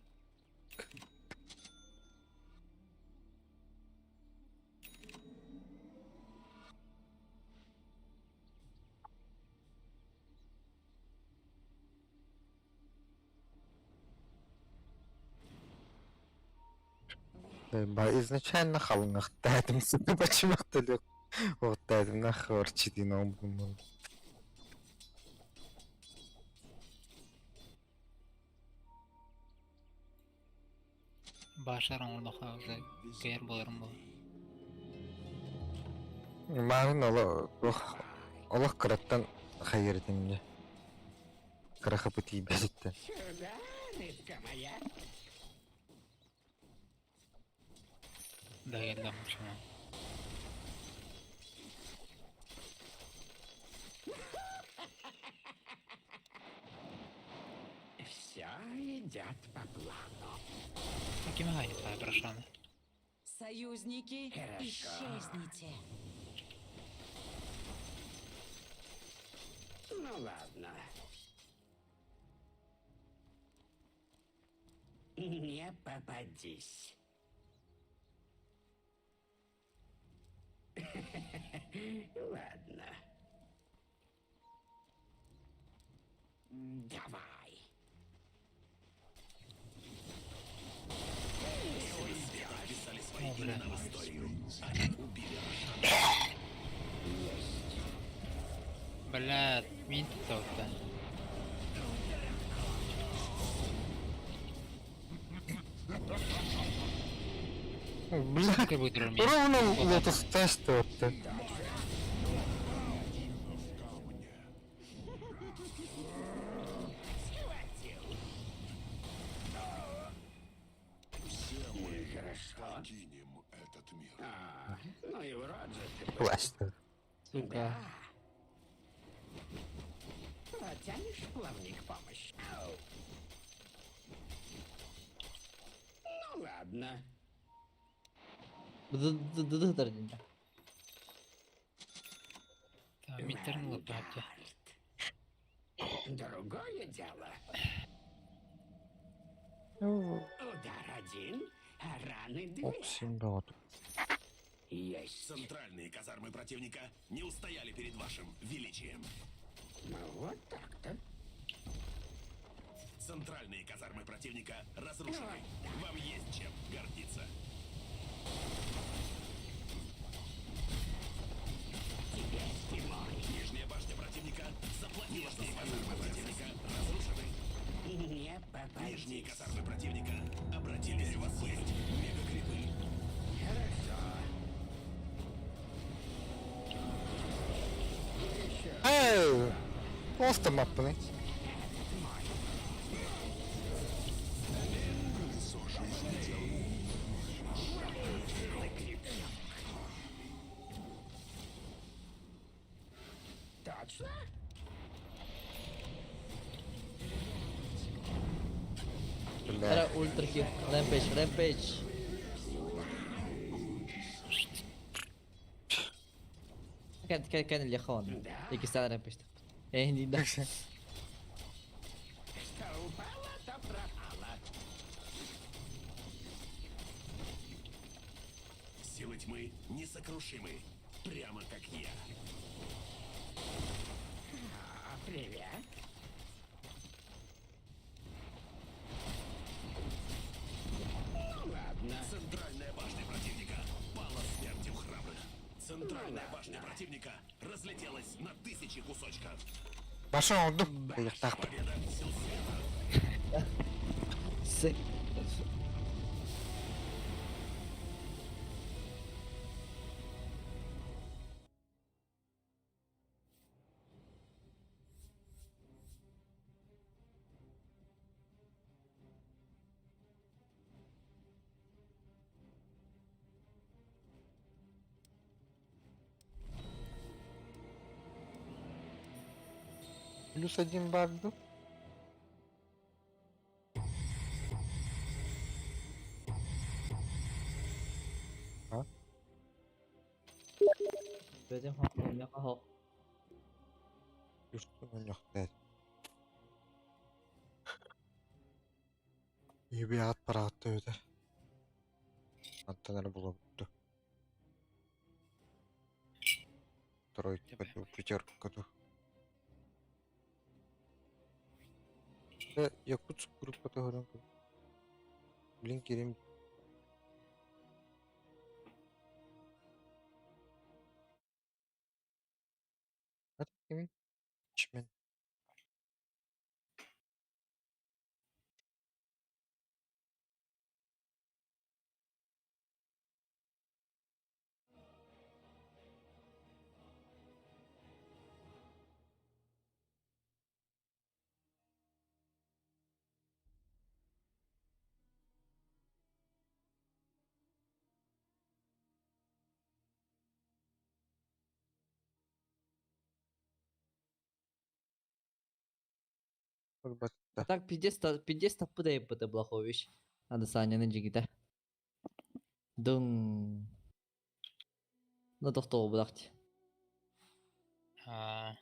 [SPEAKER 2] Изначально халыҥахтаатым бачымахталык оттаатым нахорчитин омбумун.
[SPEAKER 7] Башар оҥордоххо уже кыайар буоларым буолуо.
[SPEAKER 2] Маарын олох олох кыраттан хайыр этим дьэ. Кыра хапы тиийбэтиттэн.
[SPEAKER 9] Сюда, рыбка моя.
[SPEAKER 7] Да, я дам почему.
[SPEAKER 9] Все идет по плану.
[SPEAKER 7] Ким твоя прошана?
[SPEAKER 10] Союзники,
[SPEAKER 9] Хорошо.
[SPEAKER 10] исчезните.
[SPEAKER 9] Ну ладно. Не попадись. Ладно. Давай.
[SPEAKER 4] Вписали свои
[SPEAKER 7] О, бля.
[SPEAKER 4] имена в историю. Они убили Рошана.
[SPEAKER 7] Бля, мин тут.
[SPEAKER 2] Бля,
[SPEAKER 7] Как будет мин?
[SPEAKER 2] ровно лотос тест отты.
[SPEAKER 9] Хорошо.
[SPEAKER 4] Покинем этот мир.
[SPEAKER 9] А, ну и вроде ты.
[SPEAKER 2] Пластик.
[SPEAKER 6] Сука.
[SPEAKER 9] Протянешь плавник помощь? Ау. Ну ладно.
[SPEAKER 8] Ды-ды-ды-ды.
[SPEAKER 7] Миттерн лопаты.
[SPEAKER 9] Вангард. Другое дело. Удар один, а раны две.
[SPEAKER 2] Опсин бөҕөтө.
[SPEAKER 9] Есть.
[SPEAKER 4] Центральные казармы противника не устояли перед вашим величием.
[SPEAKER 9] Ну вот так-то.
[SPEAKER 4] Центральные казармы противника разрушены. Вам есть чем гордиться.
[SPEAKER 9] Теперь ты мой.
[SPEAKER 4] Нижняя башня противника заплатила за свою противника разрушены.
[SPEAKER 9] Не
[SPEAKER 4] Нижние
[SPEAKER 9] попадись.
[SPEAKER 4] казармы противника обратились у вас есть мегакрипы.
[SPEAKER 9] Хорошо.
[SPEAKER 2] Эй! Просто маппыный.
[SPEAKER 9] Точно?
[SPEAKER 2] Бля.
[SPEAKER 8] Era ультра хит. Rampage, rampage. كان كان كان اللي خون يكستان rampage. ايه هني ده.
[SPEAKER 9] Что упало, то пропало.
[SPEAKER 4] Силы тьмы несокрушимы. Прямо как я.
[SPEAKER 9] А, привет. Ну ладно.
[SPEAKER 4] Центральная башня противника пала смертью храбрых. Центральная башня противника разлетелась на тысячи кусочков.
[SPEAKER 2] Башын ордум. Ыйыктаахпыт.
[SPEAKER 4] Победа сил света.
[SPEAKER 8] Sick.
[SPEAKER 2] Плюс один барду.
[SPEAKER 8] Бөтен хох.
[SPEAKER 2] Плюс нөхтөр. Ебят параатта эбэтэр. Антон эрэ булабыт Тройка дуу, пятерка дуу. Э, Якутск группата көрөн көр. Блин, кирим. Ат кимин? Чмен.
[SPEAKER 8] А так пиздец, пиздец таппыда Блахович. Надо Саняны жигита. Дың. Ну тохтоо булахти.
[SPEAKER 7] Аа.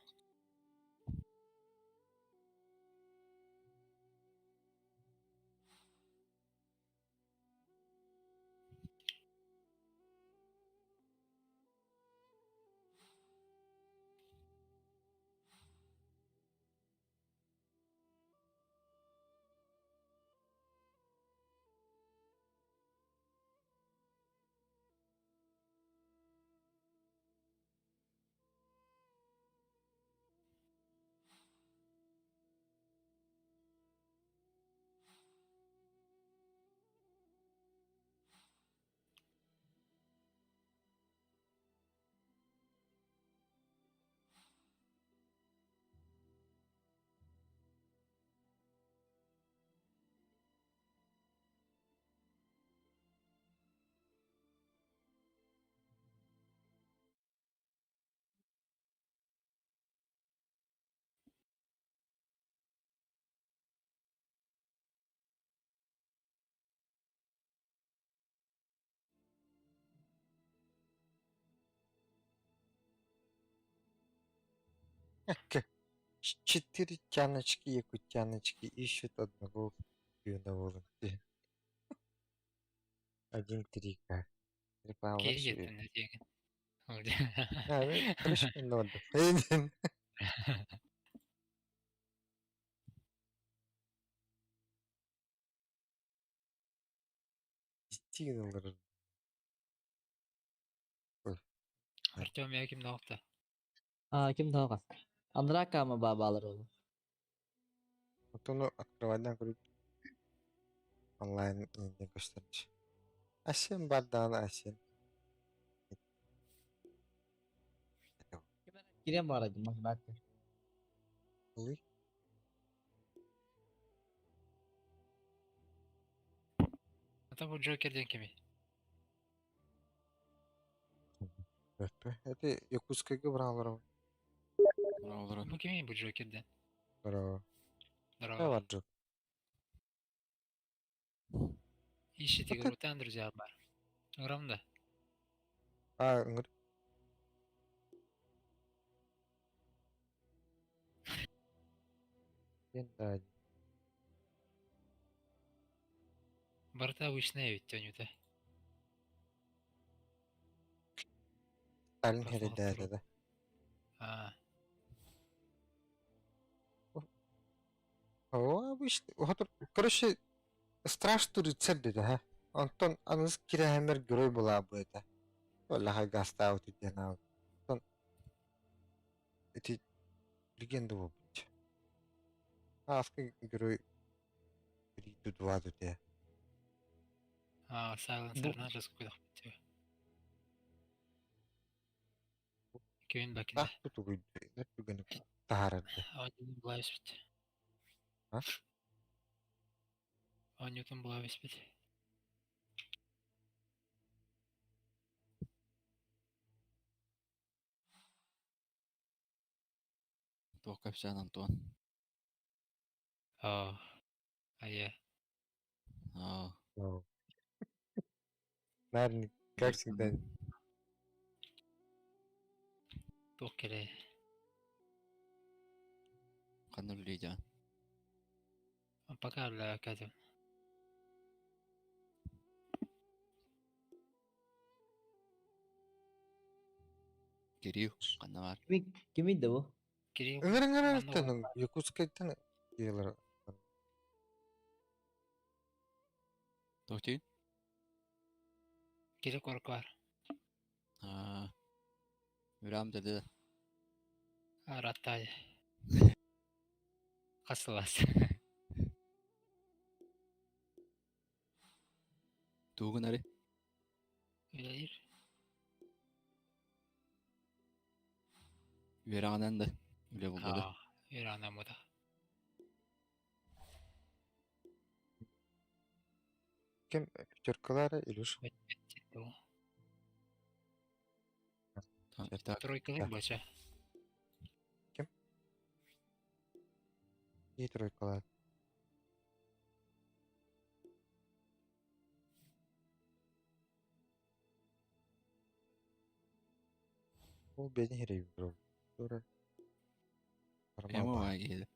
[SPEAKER 2] Четыре тяночки, якутяночки ищут одного юного. 1-3 К.
[SPEAKER 7] Киһи диэн.
[SPEAKER 2] Короче, надо.
[SPEAKER 7] Артем я ким наохта.
[SPEAKER 8] А ким тага? Андра кама бабалар ол.
[SPEAKER 2] Вот ону открывать говорит. Онлайн не göstermiş. Асен бардağını Асен.
[SPEAKER 8] Кирен бар эди математика.
[SPEAKER 2] Ой.
[SPEAKER 7] Ата бу Джокер диэн кимий?
[SPEAKER 2] Это Якутская бралар.
[SPEAKER 7] Бу кимий бу Джокер диэн?
[SPEAKER 2] Браво.
[SPEAKER 7] Здорово.
[SPEAKER 2] Бар Джок.
[SPEAKER 7] Ищите Грутан, друзья, бар. Ыҥырам да.
[SPEAKER 2] А, ыҥыр. Да.
[SPEAKER 7] Барыта обычная ведь төнүтэ.
[SPEAKER 2] Сталин херидэ да.
[SPEAKER 7] Аа.
[SPEAKER 2] О, обычно. Короче, страшный рыцарь да, Онтон аныс кирэхэмэр герой была бы это. Оллаха гастаут диэн Онтон эти легенда буолбут. Ааска герой 3-2 дute.
[SPEAKER 7] Аа, Silencer нажас куйдах битэ. Кевин бакина.
[SPEAKER 2] Ah, тугуй түгэн таһаарарды.
[SPEAKER 7] Оонньуутун була түспүт.
[SPEAKER 2] А?
[SPEAKER 7] Оонньуутун була түспүт.
[SPEAKER 11] Туох кэпсээн Антон?
[SPEAKER 7] Аа. Ая.
[SPEAKER 11] Аа.
[SPEAKER 2] Наверное, как всегда.
[SPEAKER 7] Туох кэлээ.
[SPEAKER 11] Ханна үлэлиигин?
[SPEAKER 7] Пока үлэлээбэккэ.
[SPEAKER 11] Кирилл ханна баар?
[SPEAKER 8] Кими кими да бу?
[SPEAKER 7] Кирилл
[SPEAKER 2] Ыҥыр
[SPEAKER 7] манна
[SPEAKER 2] ыҥырыттан Якутскайтан киэлэр.
[SPEAKER 11] Тохтуй.
[SPEAKER 7] Кирилл куоракка баар.
[SPEAKER 11] Аа. Үрам dedi.
[SPEAKER 7] Араттай. Хас сылаас.
[SPEAKER 11] Тугун ари?
[SPEAKER 7] Үлэлиир.
[SPEAKER 11] Үөрэҕинэн да үлэ булла да.
[SPEAKER 7] Аа, үөрэҕинэн
[SPEAKER 2] Ким пятеркалар Илюш?
[SPEAKER 11] Так.
[SPEAKER 7] Тройкалар бача.
[SPEAKER 2] Ким? И тройкалар. Ол бэйдин хэрэг бро. Тура.
[SPEAKER 11] Эмо еді.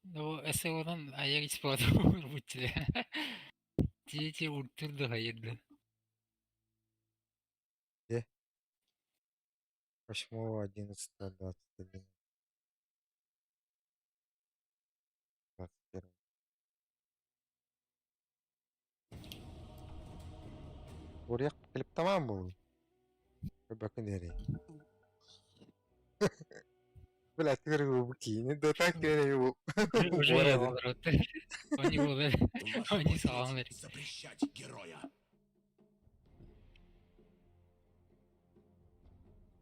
[SPEAKER 7] Ну, СО-дан аяк исполнил бутиле. Тиити уртурду хайырды.
[SPEAKER 2] Где? 8, 11, 21. 21. Buraya gelip tamam mı? Bakın nereye. Бля, ты говорю, кини, да так говорю.
[SPEAKER 7] Уже я Они были, они саламлар.
[SPEAKER 4] Запрещать героя.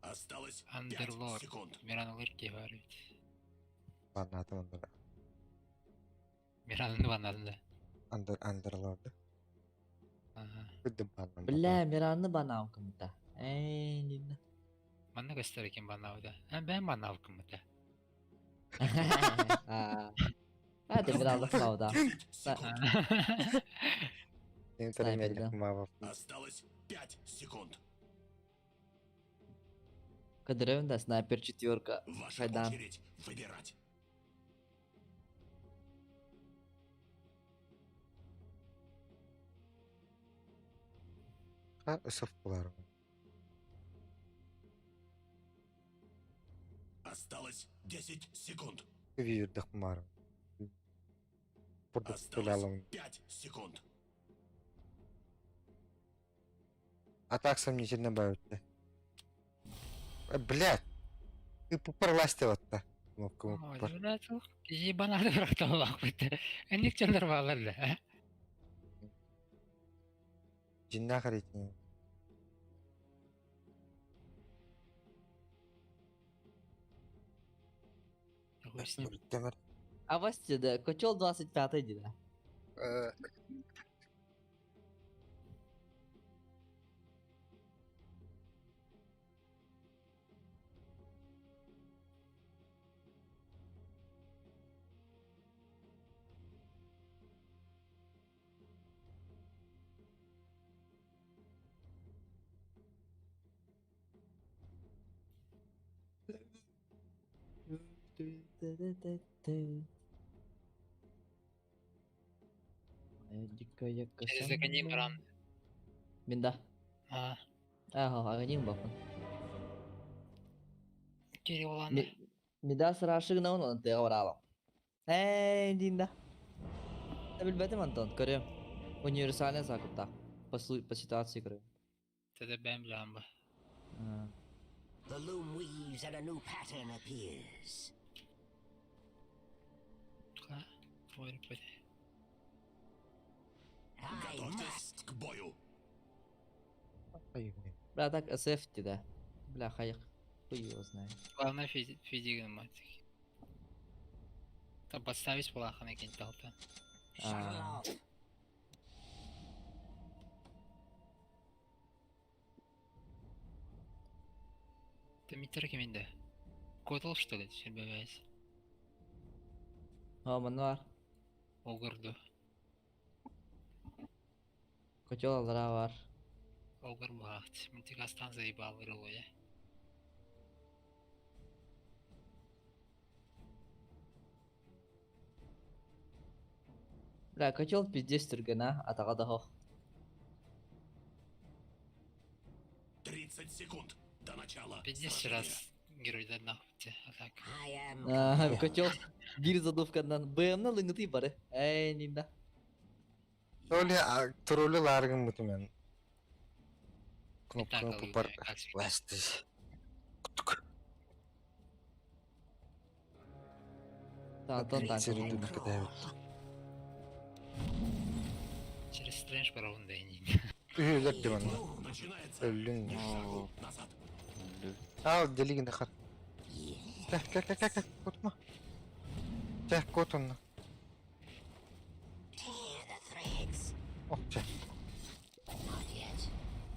[SPEAKER 4] Осталось 5
[SPEAKER 7] Андерлорд.
[SPEAKER 4] секунд.
[SPEAKER 7] Миран Лырки бар ведь.
[SPEAKER 2] Баннатым андер.
[SPEAKER 7] Миранны баннадым да.
[SPEAKER 2] Андер андерлорд.
[SPEAKER 7] Ага.
[SPEAKER 2] Күдді баннам.
[SPEAKER 8] Бля, Миранны банау кымта. Эй, нинна.
[SPEAKER 7] Манна көстөр экен баннабыда. А бен баннабы кымыта.
[SPEAKER 8] А. А, ты Миранны да.
[SPEAKER 4] Осталось 5 секунд.
[SPEAKER 8] Кадыревин да снайпер четверка.
[SPEAKER 4] Ваша
[SPEAKER 8] Хайдан.
[SPEAKER 4] очередь выбирать.
[SPEAKER 2] Ха, ысып булар.
[SPEAKER 4] Осталось 10 секунд.
[SPEAKER 2] Вирдах мар. Бурда
[SPEAKER 4] Осталось 5 секунд.
[SPEAKER 2] А так сомнительно бавит. Блядь. Ты пупарласти вот-то. Кнопку пупар.
[SPEAKER 7] Ебанады бирок бит. Эмне чандар балар да.
[SPEAKER 2] Жинна харитин.
[SPEAKER 8] А вас да, котел 25 да. Дикая
[SPEAKER 7] Через Аганим ран.
[SPEAKER 8] Минда.
[SPEAKER 7] А.
[SPEAKER 8] Ага, Аганим бапын.
[SPEAKER 7] Кирилланы.
[SPEAKER 8] Мида сырашыгына он тыга баралам. Эй, динда. Билбетим Антон, көрөм. Универсальный закупта. По, по ситуации көрөм.
[SPEAKER 7] Тогда бэм лямба.
[SPEAKER 9] The loom weaves and a new pattern appears.
[SPEAKER 4] Готовьтесь к бою.
[SPEAKER 8] Бля, так СФ да. Бля, хайк. Хуй его знает.
[SPEAKER 7] Главное физик мать. Там подставить плохо на кенталта.
[SPEAKER 8] А.
[SPEAKER 7] Ты митер кеминде. Котл что ли, сербевес?
[SPEAKER 8] О, манвар.
[SPEAKER 7] Огурду.
[SPEAKER 8] Котел алдыра бар.
[SPEAKER 7] Огур бахт. Митигастан заебал рылуя.
[SPEAKER 8] Бля, котел пиздец түргэн а, атаҕа да оһох.
[SPEAKER 4] 30 секунд до начала
[SPEAKER 7] Пиздец
[SPEAKER 4] сражения.
[SPEAKER 7] раз геройдар нахуй а так.
[SPEAKER 8] Аа, котел биир задувканан БМ-на лыҥытый бары. Эй, Нина.
[SPEAKER 2] Толи тролли ларгын бутумен. Кнопканы
[SPEAKER 7] Так,
[SPEAKER 2] тупар.
[SPEAKER 7] как всегда.
[SPEAKER 2] Власти.
[SPEAKER 8] Антон танк.
[SPEAKER 2] Середину кидают.
[SPEAKER 7] Через Стрэндж паровун да и не.
[SPEAKER 2] Үһүлэр диван.
[SPEAKER 4] Начинается.
[SPEAKER 2] Өллүн.
[SPEAKER 4] Ни шагу назад.
[SPEAKER 2] Ал делигин хар. Кэ кэ кэ кэ кэ кутма. Кэ кутунна. Ох чэ.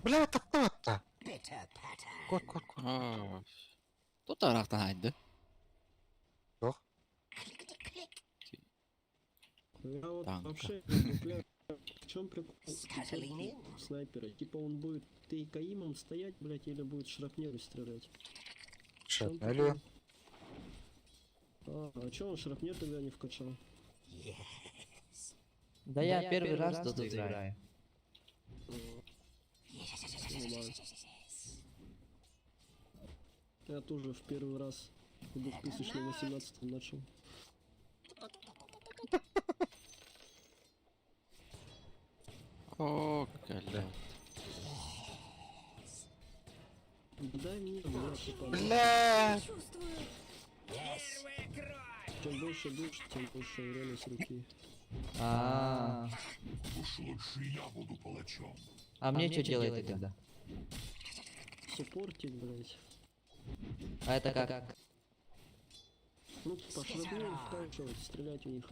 [SPEAKER 2] Бля тапта батта. Кот кот кот.
[SPEAKER 11] Тут арахтан хайды.
[SPEAKER 2] Жоқ.
[SPEAKER 12] Я вот
[SPEAKER 11] Танка.
[SPEAKER 12] вообще, бля, в чем прикол снайпера? Типа он будет тейкаимом стоять, блять, или будет шрапнелью стрелять? В чем
[SPEAKER 2] Шрапнелью.
[SPEAKER 12] прикол? А чё он шрапнель тогда не вкачал?
[SPEAKER 8] Да я первый раз тут играю.
[SPEAKER 12] Ну ладно. Я тоже в первый раз в 2018 начал.
[SPEAKER 11] О, калля.
[SPEAKER 12] Да дай мне, бля, типа,
[SPEAKER 2] Бля.
[SPEAKER 10] Чувствую.
[SPEAKER 12] Чем больше душ, тем больше урона с руки.
[SPEAKER 8] А,
[SPEAKER 4] Уж лучше я буду палачом.
[SPEAKER 8] а мне что делать тогда?
[SPEAKER 12] Суппортик, блять.
[SPEAKER 8] А это как?
[SPEAKER 12] Ну, по шрапнелю вкачивать, стрелять у них.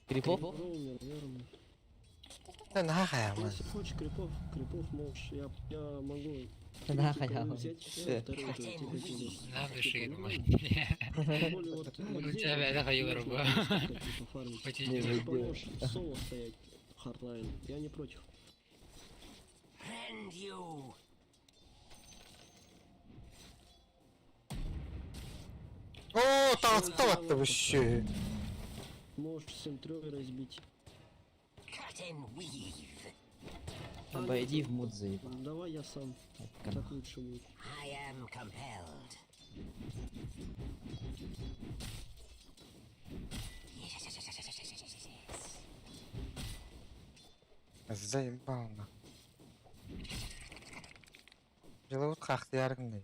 [SPEAKER 8] Крипов?
[SPEAKER 12] Роумер, верно.
[SPEAKER 2] На хая.
[SPEAKER 12] Если хочешь крипов, крипов можешь. Я могу
[SPEAKER 8] На
[SPEAKER 12] третью
[SPEAKER 8] халяву.
[SPEAKER 12] кого взять, я вторую тебе кину.
[SPEAKER 7] На души,
[SPEAKER 12] Типа,
[SPEAKER 7] думаю.
[SPEAKER 12] Тем более вот, вот
[SPEAKER 7] У
[SPEAKER 12] здесь
[SPEAKER 7] тебя
[SPEAKER 12] вот
[SPEAKER 7] это
[SPEAKER 12] можно
[SPEAKER 7] руба.
[SPEAKER 12] просто, типа, фармить.
[SPEAKER 7] Хоть
[SPEAKER 8] Не,
[SPEAKER 7] и
[SPEAKER 12] Ты
[SPEAKER 8] вы-
[SPEAKER 12] типа можешь соло стоять hardline, я не против.
[SPEAKER 2] О, таста батта вообще.
[SPEAKER 12] Можешь центрой разбить.
[SPEAKER 8] Обойди в мут заебал.
[SPEAKER 12] Давай я сам, так лучше будет.
[SPEAKER 2] Заебал на. Делают хахты яргын.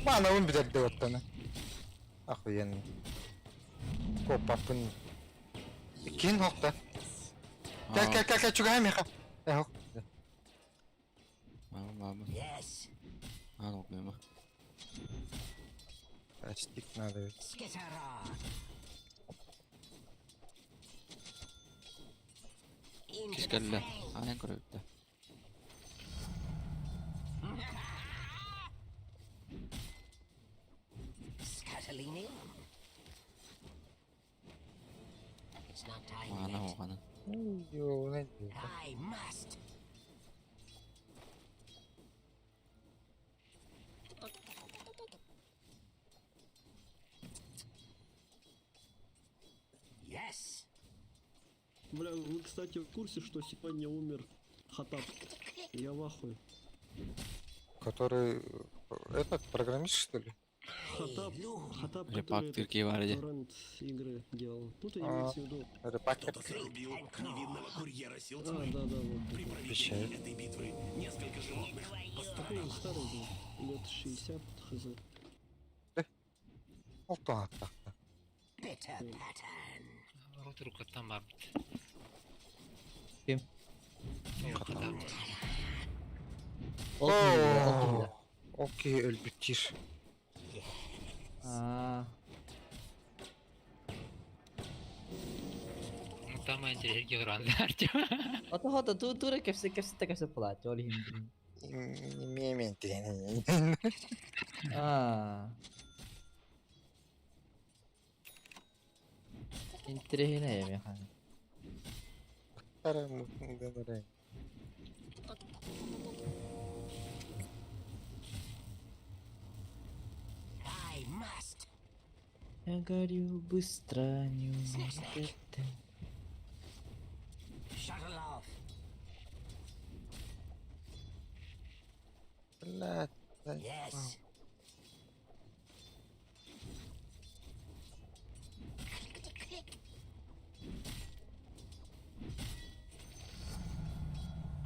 [SPEAKER 2] Мана он битер деп аттаны. Охуенно. Копапын. Кин хокта. Кэ кэ кэ кэ чугай меха. Э хок.
[SPEAKER 11] Мама, мама. А, ну, мимо.
[SPEAKER 2] Астик надо ведь.
[SPEAKER 11] Кискалля. А, я көрөттө. Ана оғаны.
[SPEAKER 2] Йо, не.
[SPEAKER 12] Бля, вы, кстати, в курсе, что сегодня умер Хатаб? Я в ахуе.
[SPEAKER 2] Который этот программист что ли?
[SPEAKER 12] Хатаб, Хатаб, который
[SPEAKER 11] Репак
[SPEAKER 12] этот
[SPEAKER 11] Түркия бар иди.
[SPEAKER 12] торрент игры делал. Тут
[SPEAKER 2] А.
[SPEAKER 12] имеется в виду.
[SPEAKER 2] Репакер.
[SPEAKER 4] Кто-то зарубил невинного курьера сил
[SPEAKER 12] А,
[SPEAKER 4] тьмы.
[SPEAKER 12] да, да, вот.
[SPEAKER 4] При
[SPEAKER 12] такой.
[SPEAKER 4] проведении
[SPEAKER 2] Обещаю.
[SPEAKER 4] этой битвы несколько животных
[SPEAKER 12] Такой
[SPEAKER 4] пострадало.
[SPEAKER 12] он старый был, лет 60, хз.
[SPEAKER 2] Олтон атта.
[SPEAKER 7] Рот рука там бабит.
[SPEAKER 8] Ким?
[SPEAKER 7] Хатаб.
[SPEAKER 8] Ол ким ол ким
[SPEAKER 2] Окей, өлбүттир.
[SPEAKER 8] А,
[SPEAKER 7] Ну там интереснее гранды, Артем.
[SPEAKER 8] Ото хото ту тура кепсе кепсе кепсе плат, ол хин.
[SPEAKER 2] Мемен
[SPEAKER 8] А. Интересно я хан. Я горю быстро, не умею.
[SPEAKER 2] Блядь.
[SPEAKER 9] Yes.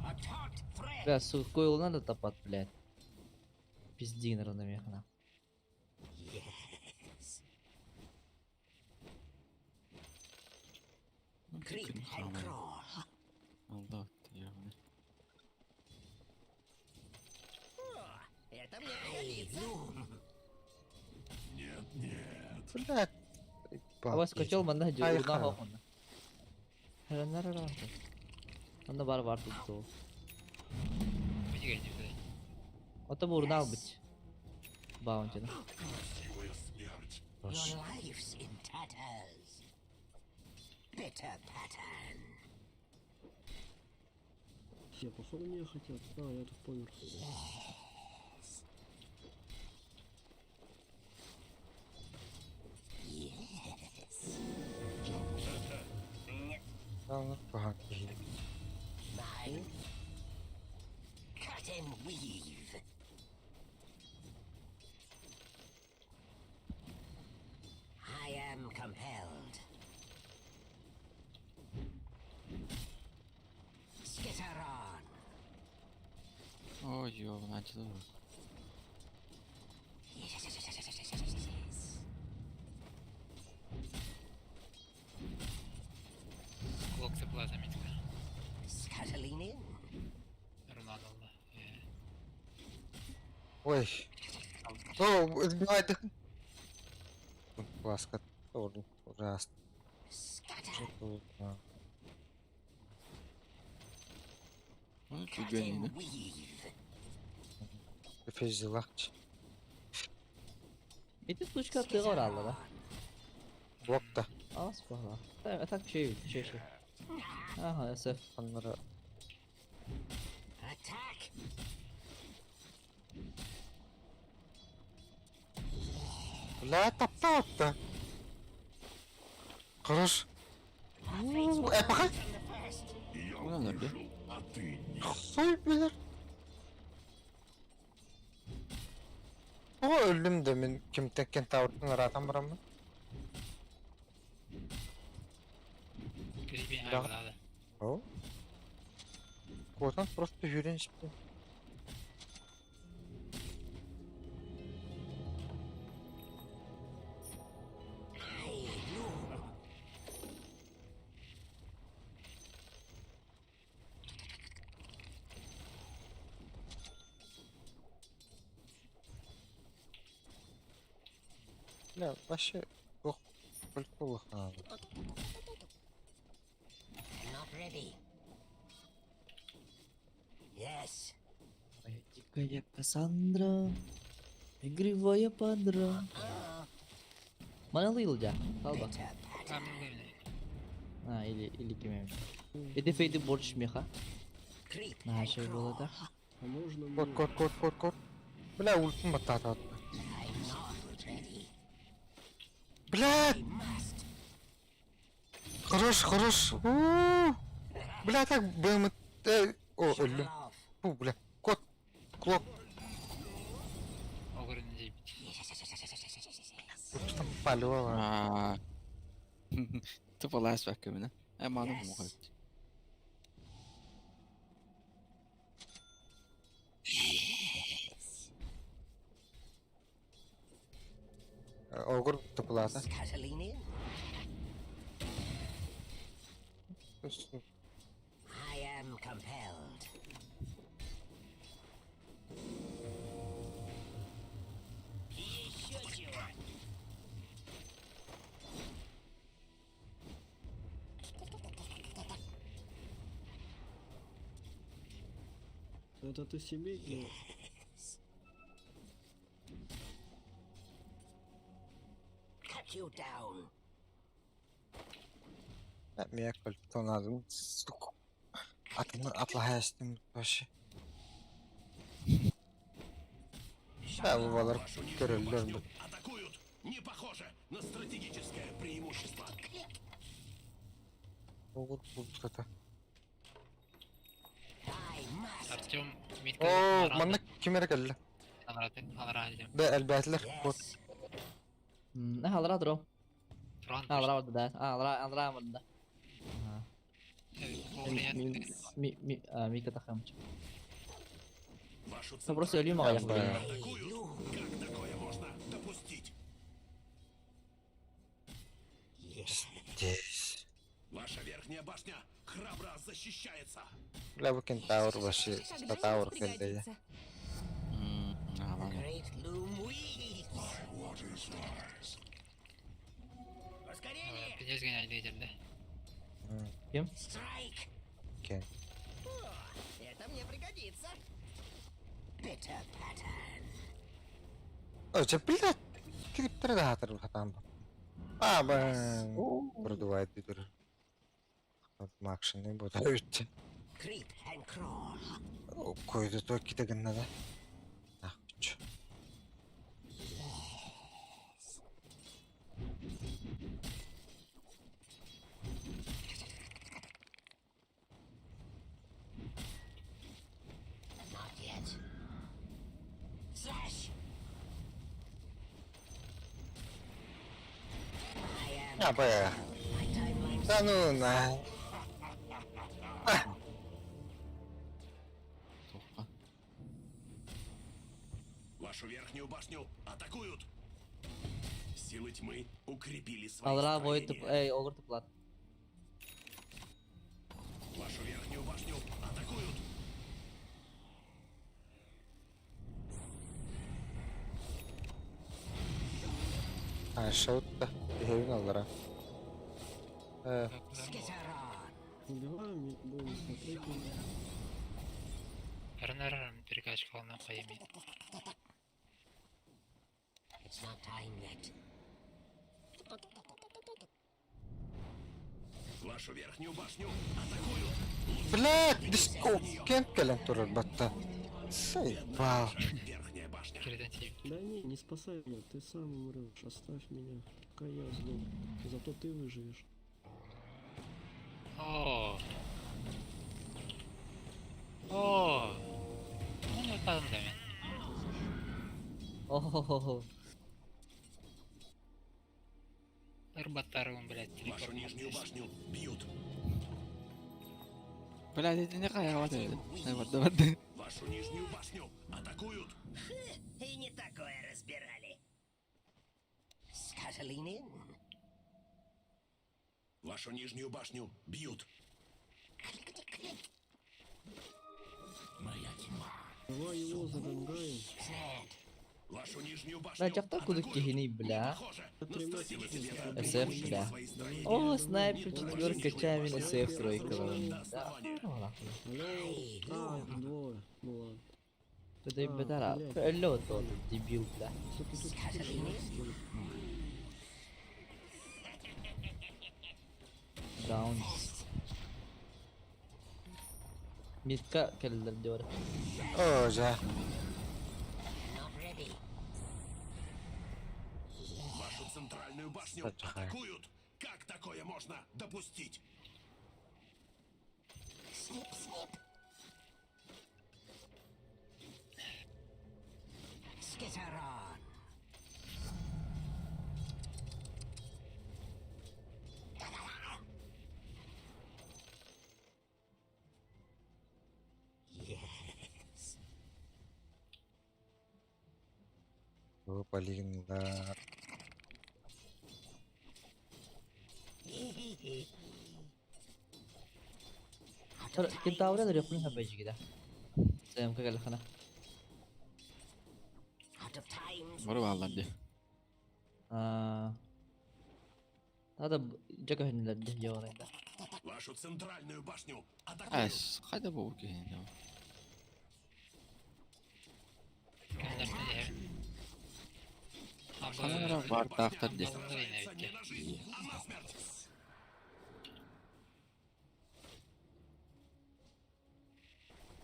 [SPEAKER 9] A taut thread.
[SPEAKER 8] Бля, сука, надо топать, блядь. Пизди, наверное, механа.
[SPEAKER 9] Yes.
[SPEAKER 11] Ну,
[SPEAKER 9] Creep
[SPEAKER 11] күн
[SPEAKER 9] and
[SPEAKER 11] хаамай.
[SPEAKER 9] crawl.
[SPEAKER 11] Алла ёбаный.
[SPEAKER 9] Это мне пригодится.
[SPEAKER 4] Нет, нет.
[SPEAKER 2] Блядь.
[SPEAKER 8] Абас котел манна
[SPEAKER 2] Ай,
[SPEAKER 8] урна
[SPEAKER 2] ха.
[SPEAKER 8] хохонна. Хранарара. Онно бар бар тут.
[SPEAKER 7] Бігай, блядь.
[SPEAKER 8] Ото бу урна бит. Баунтина.
[SPEAKER 4] Красивая смерть.
[SPEAKER 9] Your life's in tatters. Bitter pattern.
[SPEAKER 12] Все, походу меня хотят. А, я тут помер.
[SPEAKER 2] Ага.
[SPEAKER 9] Mine. Cut and weave. I am compelled. Skitter on.
[SPEAKER 11] Ой, ёбаный, антидор.
[SPEAKER 9] Yes.
[SPEAKER 7] Клок цепла замітка.
[SPEAKER 9] Scuttling in.
[SPEAKER 7] Руна дала. Е.
[SPEAKER 2] Ой. О, сбивай дых. Ласка. Ужасно.
[SPEAKER 9] Scatter.
[SPEAKER 11] Ну,
[SPEAKER 9] Cut
[SPEAKER 11] түгэн
[SPEAKER 9] and
[SPEAKER 11] ини.
[SPEAKER 9] weave.
[SPEAKER 2] Физилахч.
[SPEAKER 8] Ити случка тыга оралла да.
[SPEAKER 2] Блокта.
[SPEAKER 8] Ас бала. Так şey şey şey. Aha SF.
[SPEAKER 2] Onları
[SPEAKER 9] Attack.
[SPEAKER 2] Бля, таптап Хорош. Эпоха.
[SPEAKER 4] Я
[SPEAKER 11] Ну, да,
[SPEAKER 4] выжил, а ты нет.
[SPEAKER 2] Хуй bilir. О, öldüm de мен ким теккен тавртын ратам барамын.
[SPEAKER 7] Грибі
[SPEAKER 2] Да.
[SPEAKER 7] гайвлада.
[SPEAKER 2] О. Котан просто жүреншіпті.
[SPEAKER 9] I loom.
[SPEAKER 2] Бля, вообще, ох, прикол надо.
[SPEAKER 9] I'm not ready. Yes.
[SPEAKER 8] Моя дикая Кассандра. Игривая пандра. Мана лылдя. Алба.
[SPEAKER 9] Bitter pattern.
[SPEAKER 7] Камінь вивний.
[SPEAKER 8] А, или или кимем. Эти фейды борщ меха.
[SPEAKER 9] Creep
[SPEAKER 8] На
[SPEAKER 9] and
[SPEAKER 8] şey
[SPEAKER 9] crawl.
[SPEAKER 8] было да.
[SPEAKER 12] А можно мне...
[SPEAKER 2] Кот, кот, кот, кот, кот. Бля, ультым батат.
[SPEAKER 9] I'm not ready.
[SPEAKER 2] Бля,
[SPEAKER 9] I must.
[SPEAKER 2] хорош, хорош. У-у-у. Бля, так БМТ. О, өлдüm.
[SPEAKER 9] Shuttle off.
[SPEAKER 2] Фу, бля. Кот. Клок.
[SPEAKER 7] Огрин дібіть.
[SPEAKER 9] Yes.
[SPEAKER 2] Там палево.
[SPEAKER 11] Аа. Тупо лас бак юм. Э манай
[SPEAKER 9] Yes.
[SPEAKER 11] муу.
[SPEAKER 2] Огур тупалата.
[SPEAKER 9] Scuttling in. I am compelled. Еще чего?
[SPEAKER 12] Это ты себе или...
[SPEAKER 9] Cut you down.
[SPEAKER 2] Меня кольцо надо. Сука. Атны атлахаястым вообще. Да, бабалар
[SPEAKER 4] Вашу нижнюю
[SPEAKER 2] көрөллөр
[SPEAKER 4] башню атакуют. Не похоже на стратегический.
[SPEAKER 2] Оҕур булбутата.
[SPEAKER 7] Артем Митка
[SPEAKER 2] Оо, манна ким эрэ кэллэ.
[SPEAKER 7] Алраа
[SPEAKER 2] Да, элбээтилэр. Вот.
[SPEAKER 8] Алраа дро.
[SPEAKER 7] Туран
[SPEAKER 8] Алраа барда да. Алраа алраа барда. Ми ми Мика тахамчы.
[SPEAKER 4] Вашу
[SPEAKER 8] Просто өлүм аҕайах
[SPEAKER 2] Да.
[SPEAKER 4] атакуют. Как такое можно допустить?
[SPEAKER 2] Здесь.
[SPEAKER 4] Ваша верхняя башня храбро защищается.
[SPEAKER 2] Бля, бу кентавр вообще.
[SPEAKER 10] Когда-нибудь
[SPEAKER 2] Татаур кэллэ.
[SPEAKER 10] пригодится.
[SPEAKER 11] Ага.
[SPEAKER 7] Пиздец гоняли лидер, да?
[SPEAKER 8] Ким?
[SPEAKER 2] Окей.
[SPEAKER 9] Это мне пригодится.
[SPEAKER 2] О, чэ, блядь! Кириптер да хатыр хатан. А, бэн. Продувает битер. Макшины бу та үтче. Койду то китегинна да. Ах, чё. А, бля. Да ну на.
[SPEAKER 11] Тоққа.
[SPEAKER 4] Вашу верхнюю башню атакуют. Силы тьмы укрепили свои
[SPEAKER 8] Алраа бой туп
[SPEAKER 4] строения.
[SPEAKER 8] эй огур туплат.
[SPEAKER 4] Вашу верхнюю башню атакуют.
[SPEAKER 2] А, шаутта. Хевин аллара. Э,
[SPEAKER 12] Убиваем и будем смотреть на них.
[SPEAKER 7] РНР перекачкал на хайми.
[SPEAKER 4] Вашу верхнюю башню атакуют.
[SPEAKER 2] блядь, диско. Кент кэлэн турар батта. Сайбал.
[SPEAKER 4] Верхняя башня.
[SPEAKER 7] Кредентив.
[SPEAKER 12] Да не, не спасай меня, ты сам умрешь, оставь меня, пока я сдохну. Зато ты выживешь.
[SPEAKER 7] О. О. Ну не там да мен.
[SPEAKER 8] О-хо-хо-хо.
[SPEAKER 7] Ырбаттарым, блядь,
[SPEAKER 4] Вашу нижнюю башню бьют.
[SPEAKER 11] Блядь, это не қая барды. Барды барды.
[SPEAKER 4] Вашу нижнюю башню атакуют.
[SPEAKER 9] И не такое разбирали.
[SPEAKER 4] Вашу нижнюю башню бьют. Моя тьма.
[SPEAKER 12] Давай его загангаем.
[SPEAKER 4] Вашу нижнюю башню
[SPEAKER 8] Бля, жақтар кудук
[SPEAKER 4] атакуют.
[SPEAKER 8] кихини, бля.
[SPEAKER 4] Похоже, на силы света
[SPEAKER 8] СФ,
[SPEAKER 4] укрепили
[SPEAKER 8] бля.
[SPEAKER 4] свои строения.
[SPEAKER 8] О, снайпер четверка чамин СФ тройка.
[SPEAKER 4] До основания.
[SPEAKER 12] Алло. А, их двое. Ну ладно.
[SPEAKER 8] Это
[SPEAKER 12] А,
[SPEAKER 8] бедара.
[SPEAKER 12] блядь.
[SPEAKER 8] Алло, тот дебил, бля.
[SPEAKER 12] Сука, тут куча скинул.
[SPEAKER 8] Даун. Митка келдер diyor.
[SPEAKER 2] О, жа.
[SPEAKER 4] Вашу центральную башню
[SPEAKER 2] Саджай.
[SPEAKER 4] атакуют. Как такое можно допустить?
[SPEAKER 2] О, блин, да.
[SPEAKER 8] Кентавра da yapın haberci gider. Sayım kagal khana.
[SPEAKER 11] Барып аллар де.
[SPEAKER 8] Aa. Hada jaka hinler diyor orada.
[SPEAKER 4] Вашу центральную башню атакуют.
[SPEAKER 11] Әс, қайда бұл екен?
[SPEAKER 7] Кандартын
[SPEAKER 11] Бар тақтар де.
[SPEAKER 4] Сражается не на жизнь, а на смерть.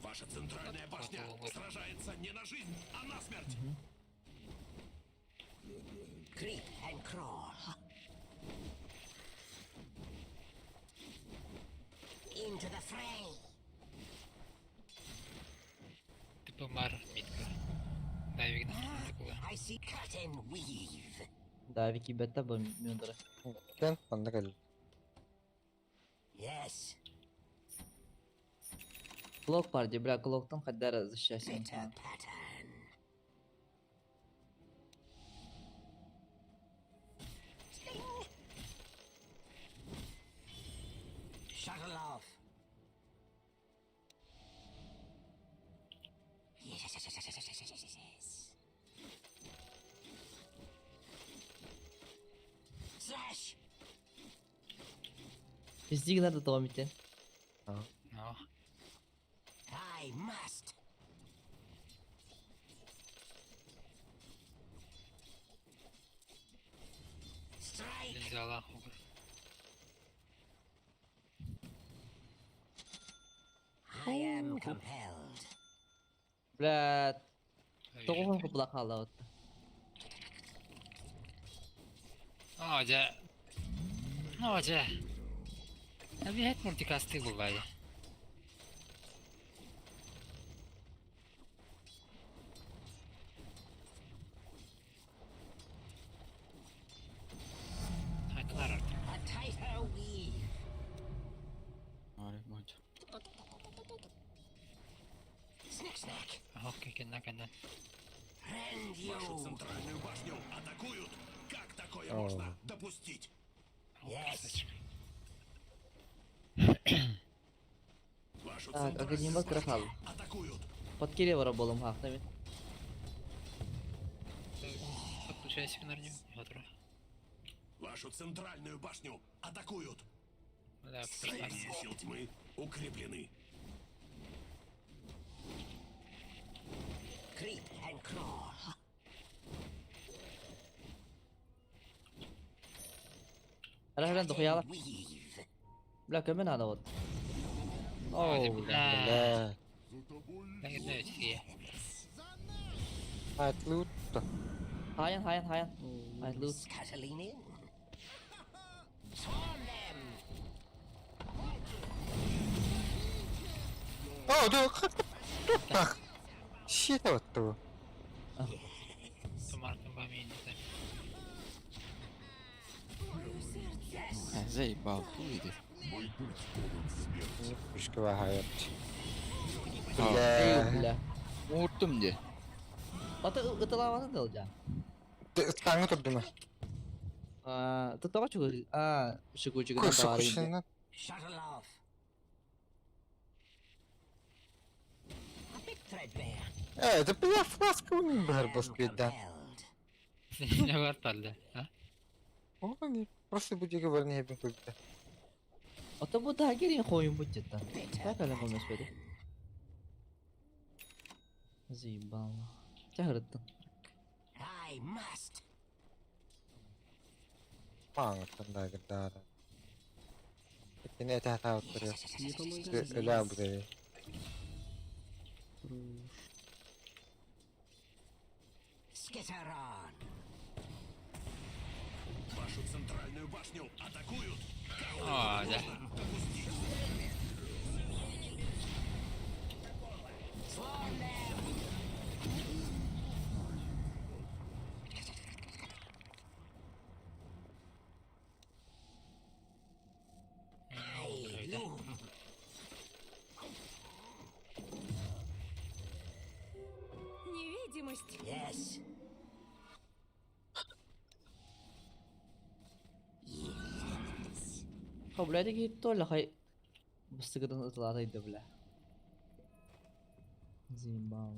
[SPEAKER 4] Ваша центральная башня сражается не на жизнь, а на смерть.
[SPEAKER 7] Тумар митка. Давик такого.
[SPEAKER 8] Давик киирбэттэ бу мюндра.
[SPEAKER 2] Кэн манна кэллим.
[SPEAKER 8] Клок бар дии, бля, клоктан хайда эрэ за счастьем. Везде надо того идти.
[SPEAKER 7] No. Взяла.
[SPEAKER 8] Бля, тоҕуһун кубула хааллабыт.
[SPEAKER 7] Оо, дьэ. Оо, дьэ. Эбиэт мультикастыы буллаайа. Айтылар артык. Ох, кэннэ кэннэ.
[SPEAKER 4] Вашу центральную башню атакуют! Как такое можно допустить?
[SPEAKER 7] Красавчик.
[SPEAKER 4] Вашу
[SPEAKER 8] Так,
[SPEAKER 4] центральную
[SPEAKER 8] Академия
[SPEAKER 4] башню
[SPEAKER 8] Крахал.
[SPEAKER 4] атакуют!
[SPEAKER 8] Подкире бара болом хаахтамин.
[SPEAKER 7] Подключайся к нарню. Готово.
[SPEAKER 4] Вашу центральную башню атакуют!
[SPEAKER 7] Да,
[SPEAKER 4] Союзы сил тьмы укреплены.
[SPEAKER 8] Рахрен дохуяла. Бля, көмө надо вот. Оу, бля.
[SPEAKER 2] Бля.
[SPEAKER 7] Да,
[SPEAKER 2] Айтлы утта.
[SPEAKER 8] Хайан, хайан, хайан. Айт лут.
[SPEAKER 2] О, да, как так? Щит вот того.
[SPEAKER 11] Заебал, хуй ты.
[SPEAKER 2] Пушка хайат.
[SPEAKER 8] Эй,
[SPEAKER 2] Бля.
[SPEAKER 8] бля.
[SPEAKER 11] Ууртум дии.
[SPEAKER 8] Ата ыталаабатын да ылдьаа.
[SPEAKER 2] Таңы турдума.
[SPEAKER 8] Аа, тоҕо чугу аа, шугучугунан
[SPEAKER 2] Кушу
[SPEAKER 8] таварыйын.
[SPEAKER 2] кушина. Э, это бля фласка у них бар баскет, да.
[SPEAKER 7] Не бар талда. А?
[SPEAKER 2] О, не, просто будет говорить не обин культа.
[SPEAKER 8] Ата бу да кирин хойун бутжетта. Так әле комес беди. Заебал. Чахырыттын.
[SPEAKER 2] Маңы танда гидара. Итини это таутыр.
[SPEAKER 12] Не помогай.
[SPEAKER 2] Öyle bu dedi.
[SPEAKER 12] Хорош.
[SPEAKER 4] Вашу центральную башню атакуют!
[SPEAKER 7] О, да.
[SPEAKER 4] Допустить!
[SPEAKER 10] Невидимость.
[SPEAKER 8] Ха, бля, деги толла хай. Бастыгыдан ыталаатайды, бля. Заебал.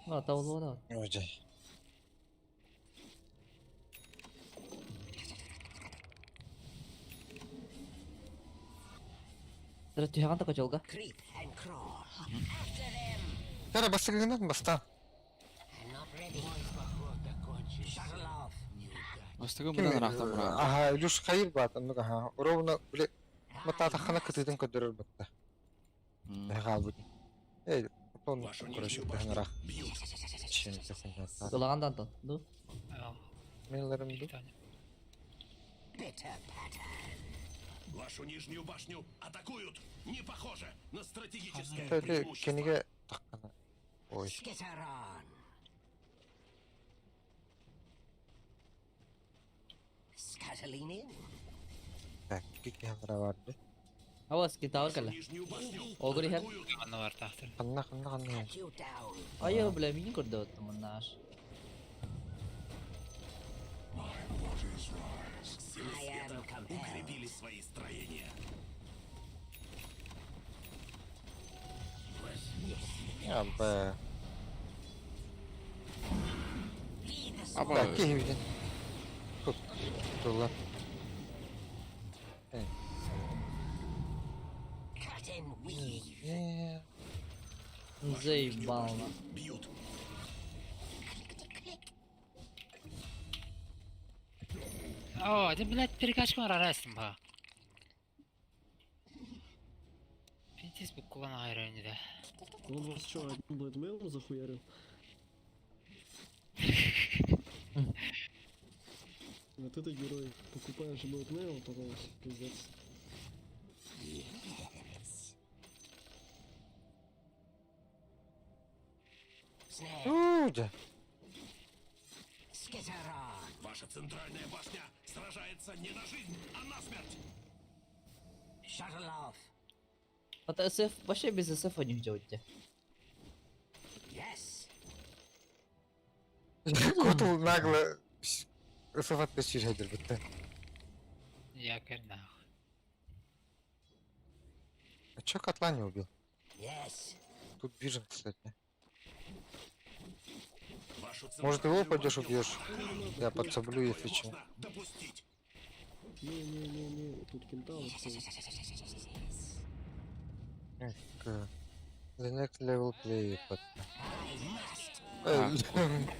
[SPEAKER 8] А, таулуона.
[SPEAKER 2] Oje.
[SPEAKER 8] Тара түһэҕин такочолга.
[SPEAKER 2] Тара бастыгынан баста.
[SPEAKER 11] Бастыгы мынан рахтан бура.
[SPEAKER 2] Аха, Илюш хайыр бат, оннук аха. Ровно, биле, матата хана кытытын көдөрөр батта. Хаал бут. Эй, Тон,
[SPEAKER 4] Вашу
[SPEAKER 2] короче,
[SPEAKER 4] нижнюю башню
[SPEAKER 2] ыраах.
[SPEAKER 4] бьют.
[SPEAKER 2] Чем-то хуйня.
[SPEAKER 8] Ылаҕан да Антон. Ну.
[SPEAKER 2] Мен ыларым ду.
[SPEAKER 4] Вашу нижнюю башню атакуют. Не похоже на стратегическое
[SPEAKER 2] Кстати,
[SPEAKER 4] преимущество.
[SPEAKER 2] кинигэ таххана. Ой. Так, кики барды.
[SPEAKER 8] Авас кентавр
[SPEAKER 4] Вашу
[SPEAKER 8] кэллэ.
[SPEAKER 4] нижнюю башню
[SPEAKER 8] Огур иһэр.
[SPEAKER 4] атакуют.
[SPEAKER 7] Манна бар тахтыр.
[SPEAKER 2] Ханна, ханна, ханна.
[SPEAKER 8] Айы, бля, миигин көрдө мыннаш.
[SPEAKER 4] Силы света укрепили свои строения.
[SPEAKER 2] Я б.
[SPEAKER 3] Аба.
[SPEAKER 2] Так, киһибитин. Тут. Тула. Э. Э.
[SPEAKER 8] Заебал. на.
[SPEAKER 4] Бьют.
[SPEAKER 7] О, ты, блядь, перекачка арарастым ба. Пиздец, буквально айрон да.
[SPEAKER 12] Он вас что, одним блэдмейлом захуярил? Вот это герой. Покупаешь блэдмейл, потом всё, пиздец.
[SPEAKER 2] Уу, дьэ.
[SPEAKER 4] Ваша центральная башня сражается не на жизнь, а на смерть.
[SPEAKER 8] Это СФ, вообще без СФ не делать.
[SPEAKER 2] Кутул нагло сафат түсүр битте.
[SPEAKER 7] Якорь нахуй.
[SPEAKER 2] А чё котла не убил? Тут бежим, кстати.
[SPEAKER 4] Вашу
[SPEAKER 2] Может, его
[SPEAKER 4] центральную
[SPEAKER 2] пойдешь
[SPEAKER 4] башню
[SPEAKER 2] убьешь? Я подсоблю,
[SPEAKER 4] Такое
[SPEAKER 2] если чё.
[SPEAKER 4] можно допустить.
[SPEAKER 12] Не-не-не-не, тут кентавр стоит.
[SPEAKER 2] Эх, The next level play под.
[SPEAKER 11] А,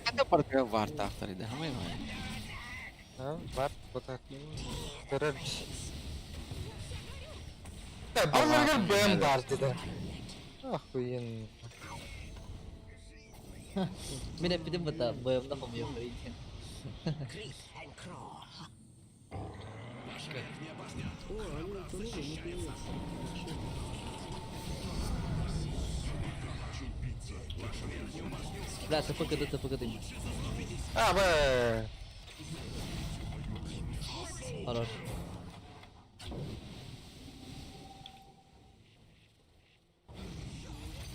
[SPEAKER 11] Это барга var тахтар иде. Хамай май.
[SPEAKER 2] А, бар, вот так. Көрөр. Э, балларга БМ бар деди. Охуенно.
[SPEAKER 8] Мин эппитим быта, боемда хомуйа көрейін.
[SPEAKER 4] Ваша верхняя башня
[SPEAKER 12] О, они утонули, ну привет.
[SPEAKER 8] Бля, ТПКД, ТПКД.
[SPEAKER 2] А, б.
[SPEAKER 8] Хорош.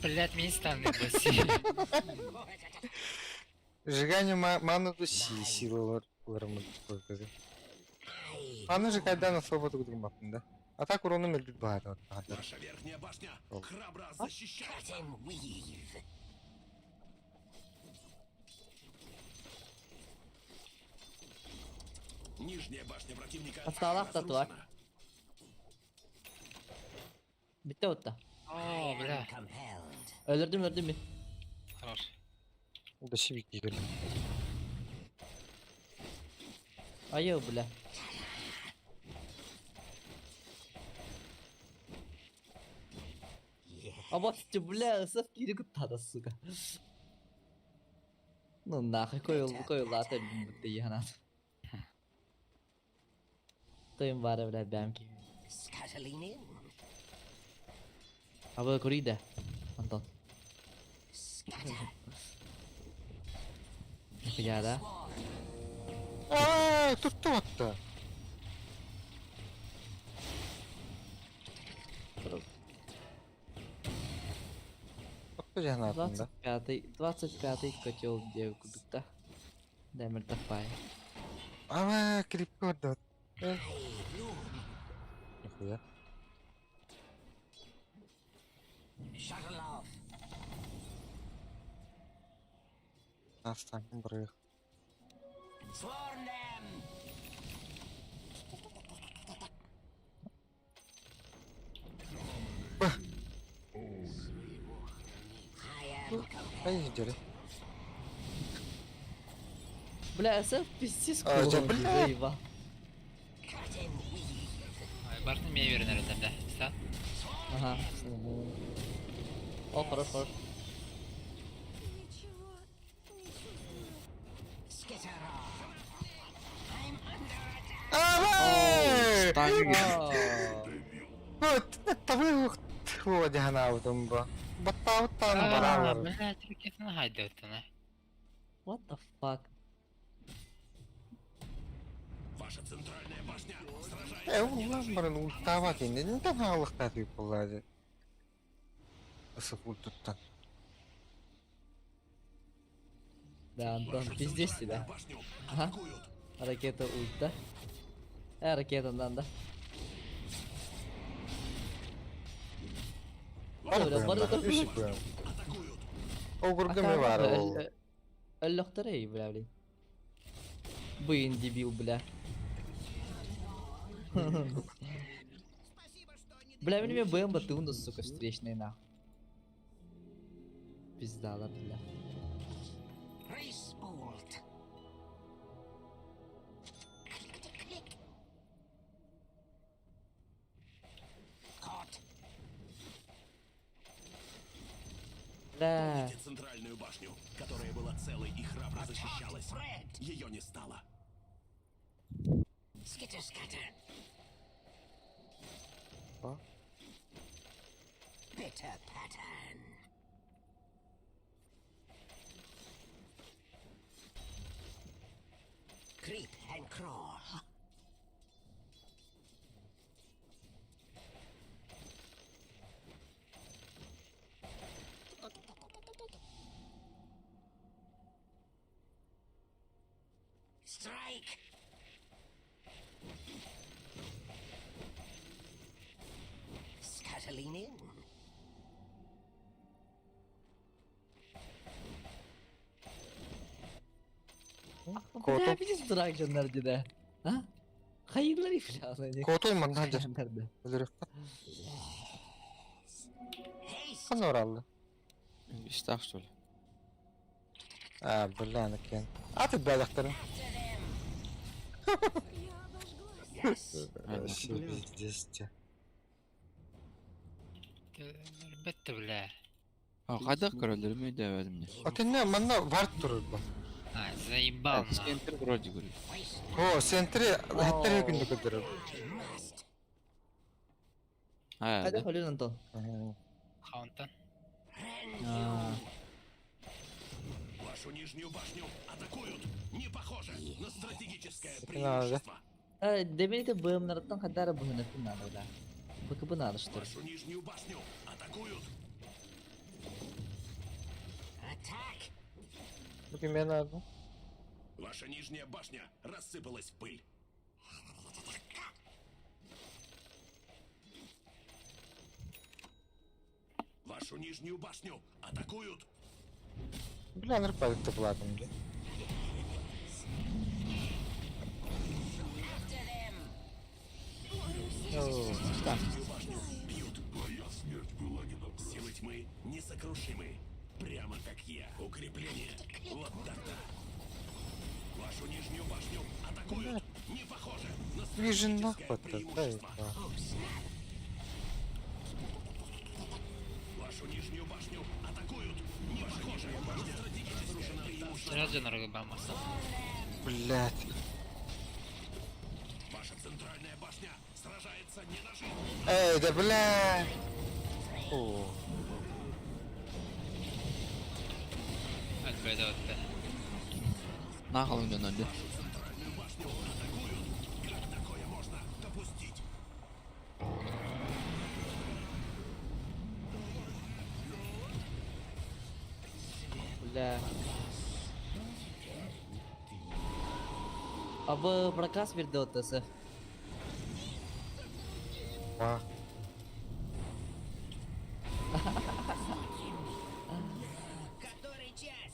[SPEAKER 7] Блядь, меня станет баси.
[SPEAKER 2] Сжигание ману си сила лармы. Аны же когда на свободу гудгмапын, да? А так урону мелбит бар.
[SPEAKER 4] Ваша верхняя башня храбро защищается. Нижняя башня противника
[SPEAKER 8] Осталах татуаж.
[SPEAKER 4] разрушена.
[SPEAKER 8] Битте отта.
[SPEAKER 7] О, бля.
[SPEAKER 8] Өлөрдүм, өлөрдүм мен.
[SPEAKER 7] Хорош.
[SPEAKER 2] Да сибик дигер.
[SPEAKER 8] Айы, бля. А вот ты, бля, СФ кири куттада, сука. Ну нахуй, кой лата бутты янат. Тойм бары, бля, бямки. А вы курида, Антон. Нихуя, да?
[SPEAKER 2] А, тут тот-то. Да?
[SPEAKER 8] 25-й, 25-й котел девку да. Дэмер тафай.
[SPEAKER 2] А, крипко да. Нихуя. Нас там брых. Ай, дери.
[SPEAKER 8] Бля, СФ пиздец
[SPEAKER 2] А, да,
[SPEAKER 8] клоун,
[SPEAKER 2] бля.
[SPEAKER 8] заебал.
[SPEAKER 7] Ой, Бартын меня вернер да, бля. Стан.
[SPEAKER 8] Ага. О, хорош, хорош.
[SPEAKER 11] Танка
[SPEAKER 2] Табы дьаһанаабытым бу. Баттаабыттааны бараалар.
[SPEAKER 7] Блядь, ракетаны хайдыттана.
[SPEAKER 8] What the fuck?
[SPEAKER 4] Ваша центральная башня сражается
[SPEAKER 2] Э, улан баран ультаабат инде. Нтэн хаалыктаат буоллаа. Ысып ультуттан.
[SPEAKER 8] Да, Антон,
[SPEAKER 4] Вашу
[SPEAKER 8] пиздец
[SPEAKER 4] центральную
[SPEAKER 8] тебя.
[SPEAKER 4] башню
[SPEAKER 8] Ага.
[SPEAKER 4] атакуют.
[SPEAKER 8] Ракета ульта. Ракетандан да.
[SPEAKER 2] Бар
[SPEAKER 8] Бары да
[SPEAKER 2] Үс бу.
[SPEAKER 4] Атакуют.
[SPEAKER 2] Огурга ме бар ол.
[SPEAKER 8] Өллөхтөрей, бля, блин. Быйын дебил, бля. Бля, меня БМ ты сука, встречный нахуй. Пиздала, бля.
[SPEAKER 9] Рейсболт. Клик-клик. Кот.
[SPEAKER 8] Бля.
[SPEAKER 4] Помните центральную башню, которая была целой и храбро защищалась?
[SPEAKER 9] Фред.
[SPEAKER 4] Ее не стало.
[SPEAKER 9] Скиттер-скаттер.
[SPEAKER 2] А?
[SPEAKER 9] Bitter pattern. Creep and crawl. Strike! Scuttling in.
[SPEAKER 8] Бля, видишь, дурак же да. А? Хайырлар бля.
[SPEAKER 2] Котул манна жар.
[SPEAKER 8] Нарды.
[SPEAKER 2] Өлөрөххө.
[SPEAKER 9] Haste!
[SPEAKER 2] Ханна оралды.
[SPEAKER 11] Иштах, что ли?
[SPEAKER 2] А, бля, кен. Аты бәләхтәрен.
[SPEAKER 10] Я обожглась.
[SPEAKER 9] Yes!
[SPEAKER 2] Пиздец.
[SPEAKER 7] Бетте, бля.
[SPEAKER 11] А хайдах король ми дәвәдем не.
[SPEAKER 2] Аты не, манна вард турur бу.
[SPEAKER 7] А, заебал, нахуй.
[SPEAKER 11] Центр вроде говорю.
[SPEAKER 2] О, центре хәттер күндө көдөрөр.
[SPEAKER 9] Must.
[SPEAKER 11] А,
[SPEAKER 8] Хайда
[SPEAKER 11] да.
[SPEAKER 8] холин, Антон.
[SPEAKER 7] Хаунтан.
[SPEAKER 9] Rend
[SPEAKER 8] А.
[SPEAKER 9] you.
[SPEAKER 4] Вашу нижнюю башню атакуют. Не похоже на стратегическое
[SPEAKER 2] надо.
[SPEAKER 4] преимущество.
[SPEAKER 8] Демин БМнардан хадара быһынатын надо, бля. БКБ надо, что ли?
[SPEAKER 4] Вашу нижнюю башню атакуют.
[SPEAKER 9] Attack!
[SPEAKER 2] Бу кимгә надо?
[SPEAKER 4] Ваша нижняя башня рассыпалась в пыль. Вашу нижнюю башню атакуют.
[SPEAKER 2] Бля, нырпа тыпладым ди.
[SPEAKER 9] After them!
[SPEAKER 4] Нижнюю башню бьют. Моя смерть была не Силы тьмы несокрушимы. Прямо как я. Укрепление. Вот так-то. Вашу нижнюю башню атакуют. Не похоже на
[SPEAKER 2] Вижен
[SPEAKER 4] стратегическое
[SPEAKER 2] нахуй-то, да,
[SPEAKER 4] преимущество.
[SPEAKER 9] Oh, snap!
[SPEAKER 4] Вашу нижнюю башню атакуют. Не похоже на стратегическое преимущество.
[SPEAKER 7] Сразу на рыбамаса.
[SPEAKER 2] Блять.
[SPEAKER 4] Ваша центральная башня сражается не на жизнь.
[SPEAKER 2] Эй, да бля. О,
[SPEAKER 7] Альбедотте.
[SPEAKER 11] Нахал инде нанды.
[SPEAKER 4] Центральную башню атакуют. Как такое можно допустить?
[SPEAKER 8] Бля. А в проказ вердотасы.
[SPEAKER 2] а.
[SPEAKER 9] Который час?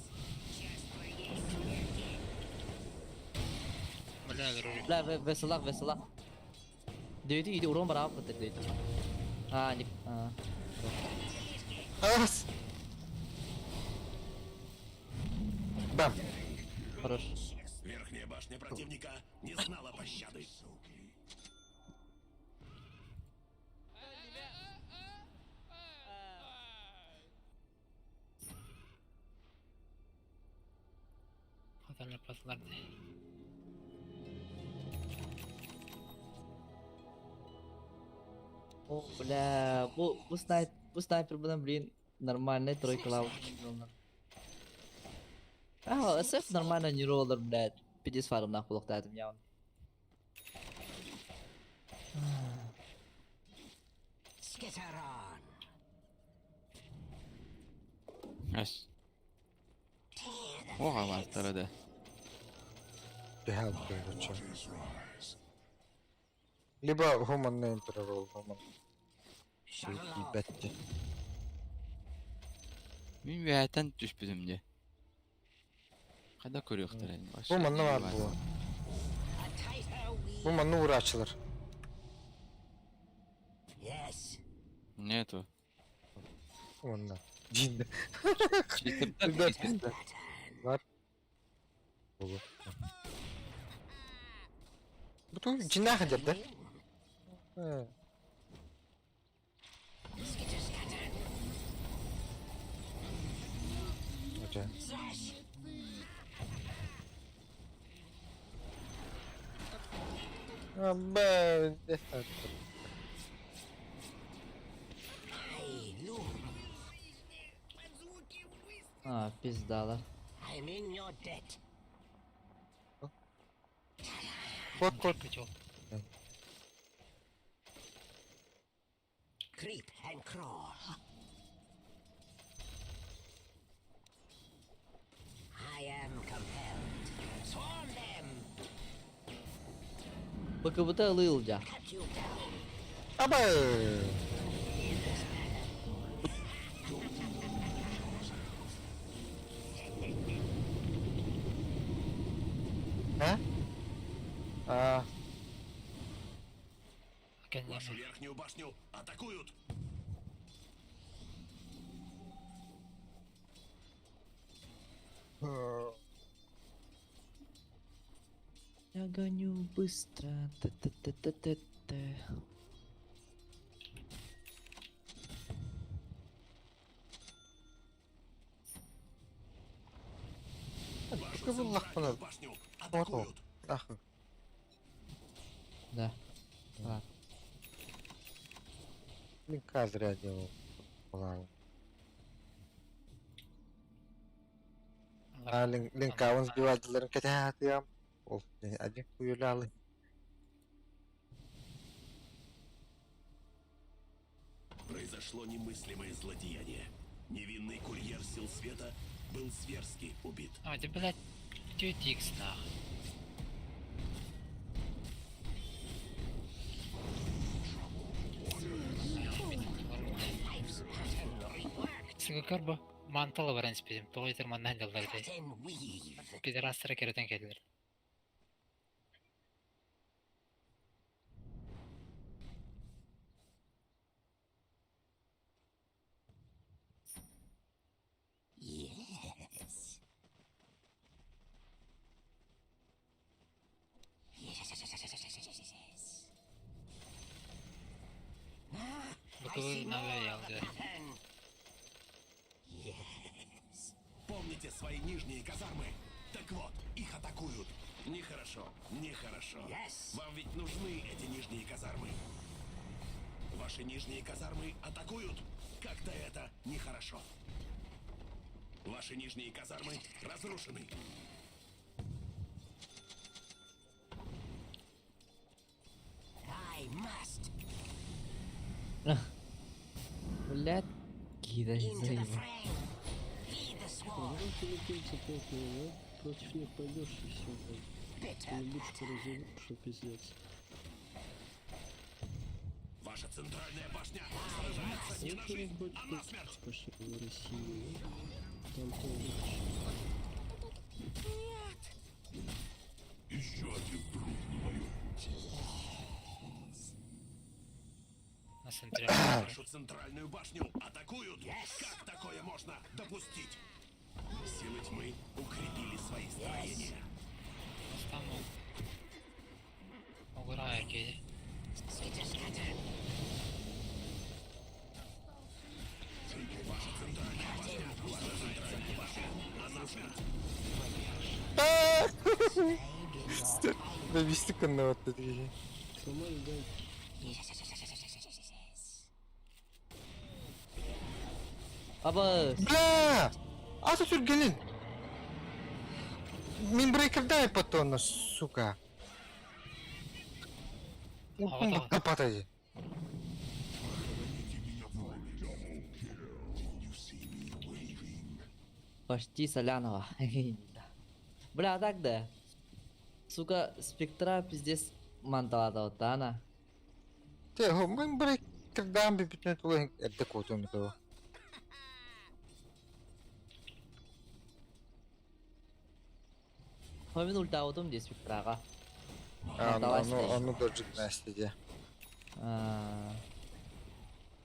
[SPEAKER 9] Час твоей смерти.
[SPEAKER 7] Бля, дружи.
[SPEAKER 8] Бля, весела, весела. Дейdi иди урон барап бітір дейdi. А, не... А.
[SPEAKER 2] Ас. Бам.
[SPEAKER 8] Хорош.
[SPEAKER 4] Верхняя башня противника не знала пощады.
[SPEAKER 7] Хатарла пасларды.
[SPEAKER 8] О, бля, бу снайпер бынан, блин, нормальный тройкалаабыт. А, СФ нормально не роллер, блядь. Пиздец фармнаах буолуохтаатым явно.
[SPEAKER 11] Эс. Оға бартара да.
[SPEAKER 2] Түһэ короче. Либо гуманный интервал, гуман. Ебать.
[SPEAKER 11] Мин үөһэттэн түспүтүм дии. Хайда көрүөхтэрин
[SPEAKER 2] Бу манна баар буо. Бу манна урааччылар.
[SPEAKER 11] Нету.
[SPEAKER 2] Манна. Дьиндэ.
[SPEAKER 11] Чистептер,
[SPEAKER 2] Ребят,
[SPEAKER 11] чистептер.
[SPEAKER 2] Бар. Болу. Бу ту дьиннээх дьэрдэ. Дьэ. Абба,
[SPEAKER 8] А, пиздалар.
[SPEAKER 2] Кот, кот.
[SPEAKER 7] Котел.
[SPEAKER 8] БКБТ ылыы ылдьа.
[SPEAKER 2] Аба! А? А,
[SPEAKER 4] Вашу верхнюю башню атакуют!
[SPEAKER 8] Я гоню быстро. Т-т-т-т-т-т.
[SPEAKER 4] Вашу
[SPEAKER 2] Какой был лах
[SPEAKER 4] центральную башню
[SPEAKER 2] Вот он.
[SPEAKER 4] атакуют!
[SPEAKER 2] Ах,
[SPEAKER 8] Да. Ладно.
[SPEAKER 2] Линка зря делал. Ладно. А, линка он сбивать линка тям. Ол, один хуюлялы.
[SPEAKER 4] Произошло немыслимое злодеяние. Невинный курьер сил света был зверски убит.
[SPEAKER 7] А, ты, блядь, тетя Икс, нахуй. Сыгыкар бу мантала баран испедим. Тоҕо этэр манна дьаллар дей. Пидорастара керетен келдилер. Быкыбы наве ялды.
[SPEAKER 4] Помните свои нижние казармы? Так вот, их атакуют. Нехорошо, нехорошо. Вам ведь нужны эти нижние казармы. Ваши нижние казармы атакуют. Как-то это нехорошо. Ваши нижние казармы разрушены.
[SPEAKER 8] Блядь, кидай заебал.
[SPEAKER 12] Ну, филиппинцы потные, да? Против них пойдешь и все, блядь. Ты лучше разъебешь, что пиздец.
[SPEAKER 4] Ваша центральная башня сражается не на
[SPEAKER 12] Ну,
[SPEAKER 4] жизнь,
[SPEAKER 12] хоть
[SPEAKER 4] а на смерть.
[SPEAKER 12] почти в России, да? Там то легче.
[SPEAKER 4] Еще один труп на моем пути.
[SPEAKER 7] На центре.
[SPEAKER 4] Вашу центральную башню атакуют. Как такое можно допустить? Силы тьмы укрепили свои строения.
[SPEAKER 7] Стану. Уграю кеди.
[SPEAKER 4] Ваша центральная башня, ваша центральная башня разрушена.
[SPEAKER 2] Да вести коннот такие.
[SPEAKER 12] Сломали, да?
[SPEAKER 8] Абыс!
[SPEAKER 2] Бля! Аса сүргэнин! Мин брейкердай потом, сука. Падай.
[SPEAKER 8] Почти Солянова. Бля, так да. Сука, спектра пиздец манталата она.
[SPEAKER 2] Те, мин брейкердаан бүппүтүнэ тула эрдэ куотуом этэ.
[SPEAKER 8] Хомин ультаутум дии спектраҕа.
[SPEAKER 2] Ону ону дожик Настя дии.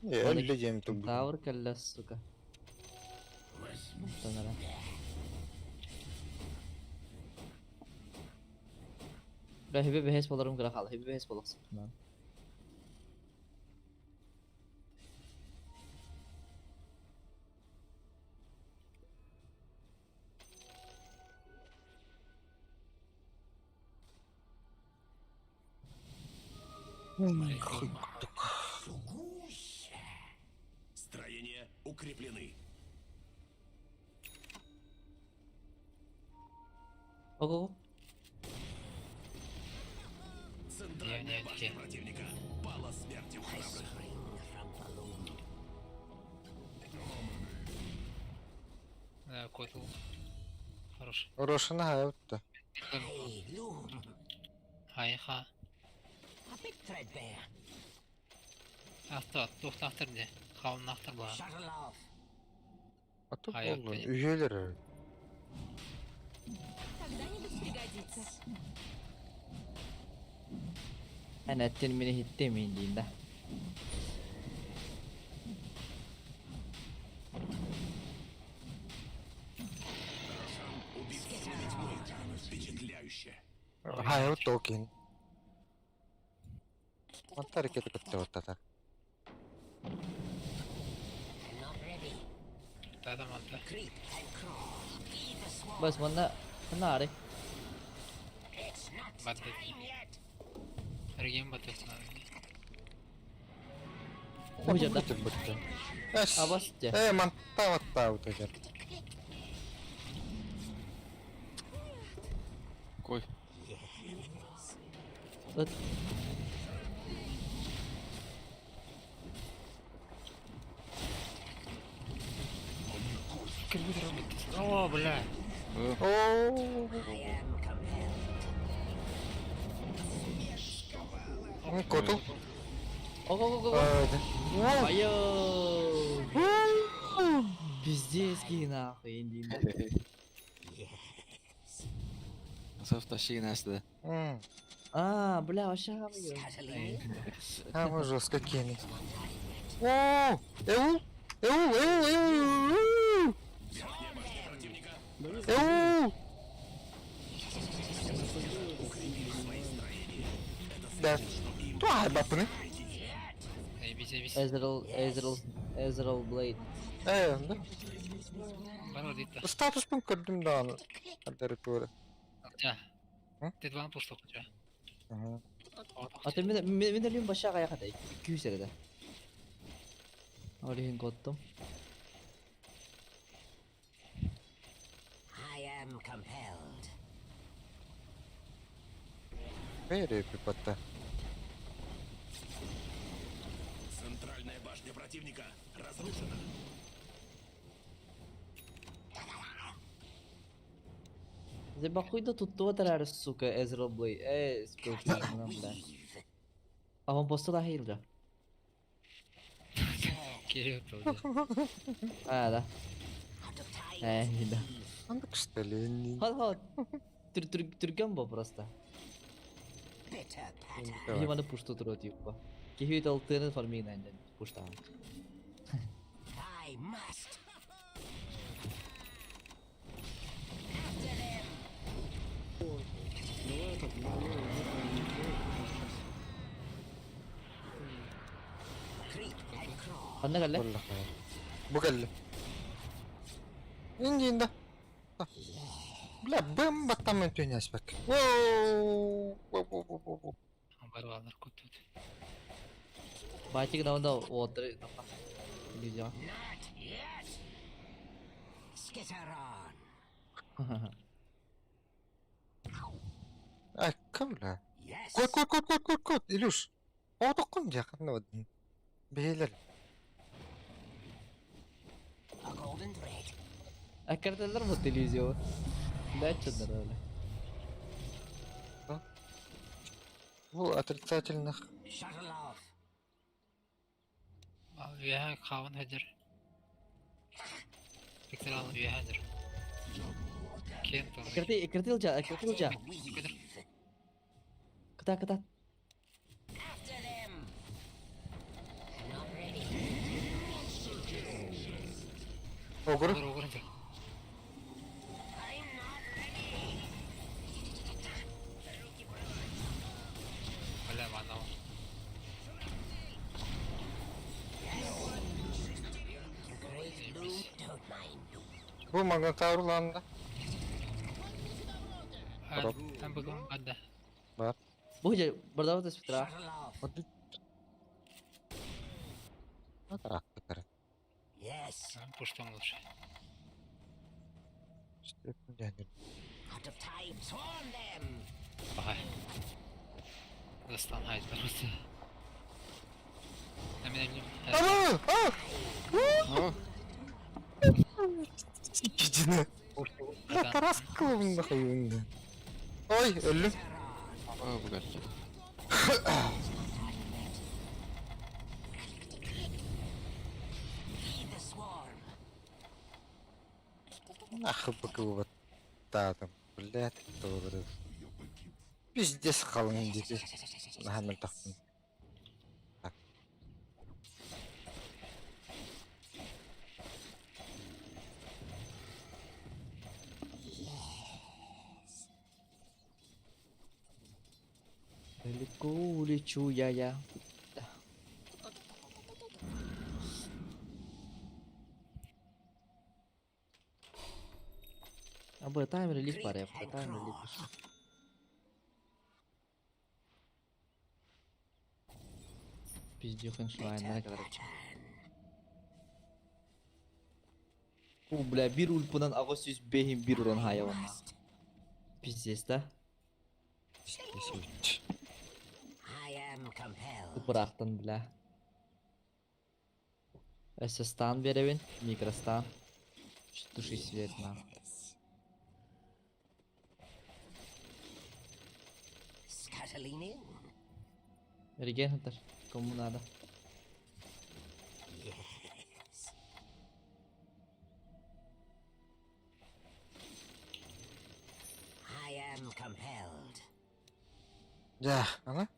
[SPEAKER 2] Өллө диэн турбут.
[SPEAKER 8] Тавр кэллэ, сука. Танара. Бля, хибе бэһэс боларым кыра хаал, хибе бэһэс болохсуппунан.
[SPEAKER 4] Строения укреплены.
[SPEAKER 8] Ого.
[SPEAKER 4] Центральная башня противника пала смертью храбрых.
[SPEAKER 7] Да, котл. Хорош.
[SPEAKER 2] Рошана хайабытта.
[SPEAKER 7] Хайха. Ахта, тухтахтыр де. Хауннахтыр була.
[SPEAKER 2] Аты
[SPEAKER 7] Хайа,
[SPEAKER 2] болду.
[SPEAKER 7] конечно.
[SPEAKER 2] Үһүөлэр.
[SPEAKER 10] Когда-нибудь пригодится.
[SPEAKER 8] Эн эттин мини хиттемин диин да.
[SPEAKER 4] Рошан убит силами тьмы. Впечатляюще.
[SPEAKER 2] Хайабытта ол киһини. Манта ракета көттө
[SPEAKER 7] Да, манта.
[SPEAKER 8] Бас манна наары.
[SPEAKER 7] Баттет. Регем баттет.
[SPEAKER 8] Уйда. Абас дьэ.
[SPEAKER 2] Э, манта ватта утажар.
[SPEAKER 11] Кой.
[SPEAKER 8] Ыт.
[SPEAKER 7] О, бля.
[SPEAKER 2] О. Коту.
[SPEAKER 8] Ого, ого, ого. Айо. Пиздец, нахуй, индин.
[SPEAKER 11] Софта Настя.
[SPEAKER 8] А, бля, вообще
[SPEAKER 2] А, вот жестко кинет. О, эу, эу, эу, эу, эу. Да. Туа бапны.
[SPEAKER 8] Ezreal, Ezreal, Ezreal Blade.
[SPEAKER 2] Э, да. Статус пун көрдүм да аны. Адары тура.
[SPEAKER 7] Да. Ты два пушток у тебя.
[SPEAKER 8] А ты мен мен мен башага яката 200 эрede. Орихин коттум.
[SPEAKER 9] I am compelled.
[SPEAKER 2] Бери пипатта.
[SPEAKER 4] Центральная башня противника разрушена.
[SPEAKER 8] Забахуй да тут тотарар, сука, Ezreal Blade. Э, спилкин, бля. А он просто лахил да.
[SPEAKER 7] Кирилл
[SPEAKER 8] А, да. Э, да.
[SPEAKER 2] Андык что ли?
[SPEAKER 8] Ход, ход. Түр түр түргөн бо просто. Кихи пушту туро типа. Кихи тал тыны фармин энден пуштан.
[SPEAKER 9] I must.
[SPEAKER 12] Давай этот, малой,
[SPEAKER 8] Ханна калле?
[SPEAKER 2] Бу кэллэ. Индинда. Бля, бэм баттамын түйнәспек. Воу! Воу, воу, воу, воу.
[SPEAKER 7] Барвалар кутут.
[SPEAKER 8] Батик да онда отыры тапа. Видео.
[SPEAKER 2] Айка, бля. Кот, кот, кот, кот, кот, кот, Илюш. Оҕотоххун дьэ, ханна бардын? Бэйэлэр.
[SPEAKER 8] Аккарталар бу телевизор. Дача дорога.
[SPEAKER 2] Бу отрицательных
[SPEAKER 7] Үөһэ хаалан сылдьар. Спектрал үөһэ сылдьар. Киэн тылы.
[SPEAKER 8] Экрти, экрти ылдьа, экрти ылдьа. Кыта, кыта.
[SPEAKER 2] Огур.
[SPEAKER 7] Огур, огур сылдьар. Бля, манал.
[SPEAKER 2] Бу Магнатаур ланда.
[SPEAKER 7] Там бүгін бада.
[SPEAKER 2] Бар.
[SPEAKER 8] Бу же бардава спектра.
[SPEAKER 7] Пуштан лучше. Ага. Застан хайт просто. На меня не...
[SPEAKER 2] А! Кичине. Бля, Тарас кылымда хайынды. Ой, өллүм.
[SPEAKER 11] Ой, бугатчы.
[SPEAKER 2] Нахуй быкылбаттаатым. Блядь, добрый. Пиздец халың дети. Нахамел тахтым. Так.
[SPEAKER 8] Далеко улечу я. А б таймер релиз пара, таймер релиз. Пиздюхен шлайн, да, короче. У, бля, бир ульпунан агос юз бехин бир уран хайван. Пиздец, да? Бырахтан, бля. Эсэстан беребин, микростан. Туши свет, на. Регенатор, кому надо.
[SPEAKER 2] Да, ана?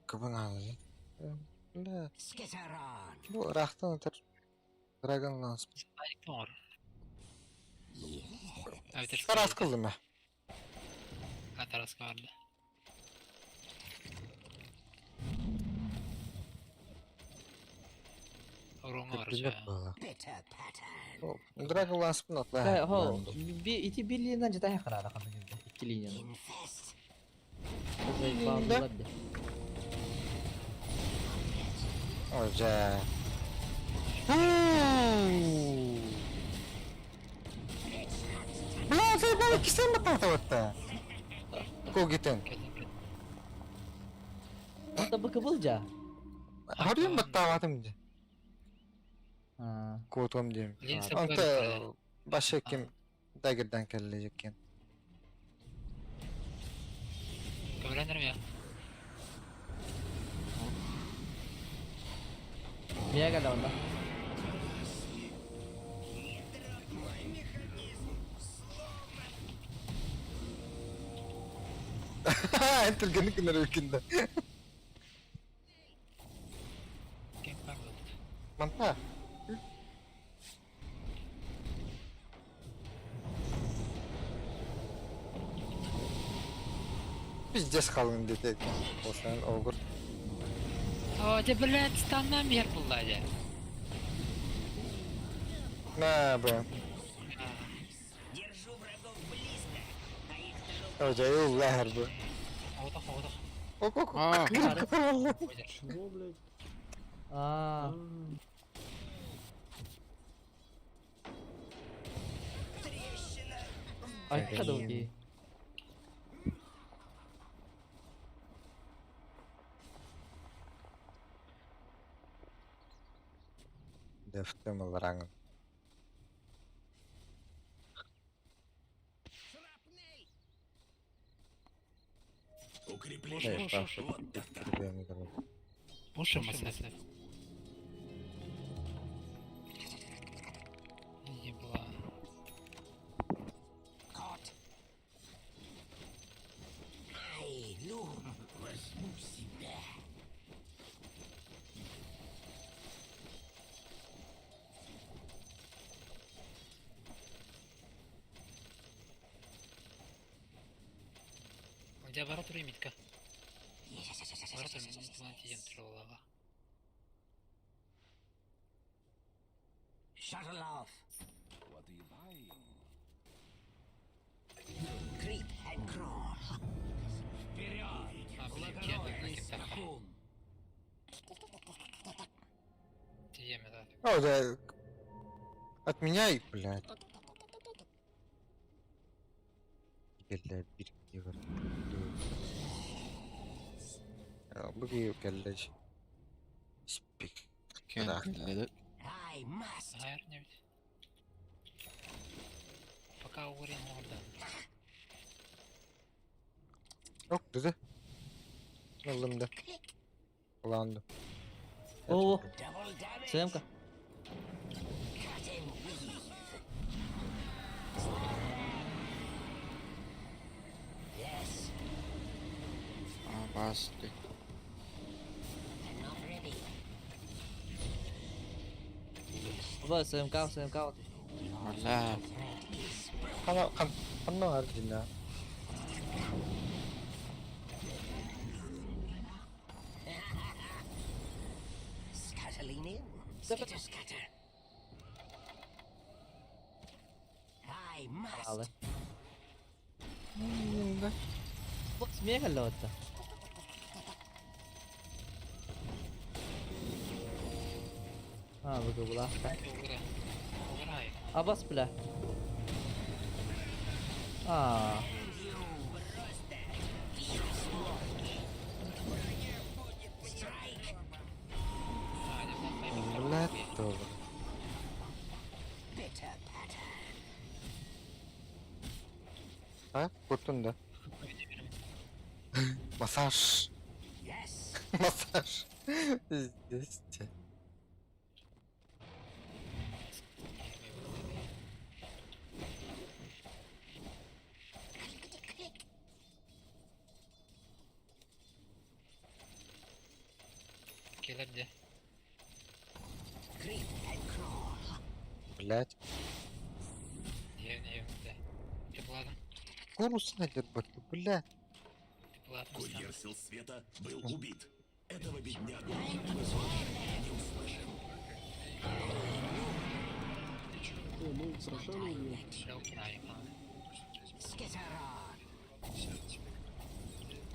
[SPEAKER 2] Кыбын аны. Бля. Бу рахтан өтер. Dragon Lance. Тарас кылдым я.
[SPEAKER 7] А Тараска барды. Уруңа бар.
[SPEAKER 2] Dragon Lance бун атла.
[SPEAKER 8] Да, хо, би ити бир линиядан жата хакара кандай Икки линиядан. Заебал да.
[SPEAKER 2] Ой, жа. Бля, заебал кисем баттан Когитен.
[SPEAKER 8] Онда быкы был жа.
[SPEAKER 2] Харыйым баттаватым же. Куотом дейм. Онта башы ким дагердан келле екен.
[SPEAKER 7] Көмөлөнөр я.
[SPEAKER 8] Мия келе онда.
[SPEAKER 2] Энтелгени күнөр өкүндө. Манта. Пиздец қалың дете. Осынан огур.
[SPEAKER 7] О, де блядь, станна мер булла де.
[SPEAKER 2] На, бля. О, жайыл ләхер бу.
[SPEAKER 7] Оғдақ, оғдақ.
[SPEAKER 2] Ок, ок.
[SPEAKER 12] Чего, блядь?
[SPEAKER 8] А. Айка да окей.
[SPEAKER 2] Дэфтем ылараҥын.
[SPEAKER 4] Укрепление.
[SPEAKER 2] Эй, Паша,
[SPEAKER 4] Вот так-то.
[SPEAKER 7] Пушим СФ. Ебла.
[SPEAKER 9] Возьму себя.
[SPEAKER 7] У тебя бара туруй митка. Бара туруй, мен тиен турулава.
[SPEAKER 9] Shuttle off.
[SPEAKER 4] What are you buying?
[SPEAKER 9] Creep and crawl.
[SPEAKER 7] А, блин, кем на кентах. Тиеме, да.
[SPEAKER 2] О, да. Отменяй, блядь. Бля, бир бар. Бу кэллэж. Спик.
[SPEAKER 11] Кэн кэллэ.
[SPEAKER 9] I must.
[SPEAKER 7] Hayır ne bileyim. Пока уровень orada.
[SPEAKER 2] Yok dedi. Aldım da. Kullandım.
[SPEAKER 8] О,
[SPEAKER 9] Double damage.
[SPEAKER 8] СМК.
[SPEAKER 9] Cut and weave. Yes,
[SPEAKER 11] Аа басты.
[SPEAKER 9] I'm not ready.
[SPEAKER 8] Оба СМК, СМК.
[SPEAKER 11] Валаа.
[SPEAKER 9] Threat is
[SPEAKER 2] Хана хан ханна аржина.
[SPEAKER 9] scuttling in. Skitter, scatter. I
[SPEAKER 8] Алы.
[SPEAKER 9] must.
[SPEAKER 8] Смех аллота. А, выгула.
[SPEAKER 7] Угра. Уграй.
[SPEAKER 8] Абас, бля. А,
[SPEAKER 2] Блядь, добре.
[SPEAKER 9] Bitter patter.
[SPEAKER 2] Ha? Kurtun da. Masaj.
[SPEAKER 9] Yes.
[SPEAKER 2] Masaj. Здесь.
[SPEAKER 9] Click, click.
[SPEAKER 7] Келерде.
[SPEAKER 9] Creep and crawl.
[SPEAKER 2] Блядь.
[SPEAKER 7] Евне, евне. Ты
[SPEAKER 2] Куру снайпер, блядь.
[SPEAKER 7] Ты ладно.
[SPEAKER 4] Курьер сил света был убит. Этого беднягу мы больше не услышим.
[SPEAKER 12] О, ну, с Рошаном убил.
[SPEAKER 9] Skitter on.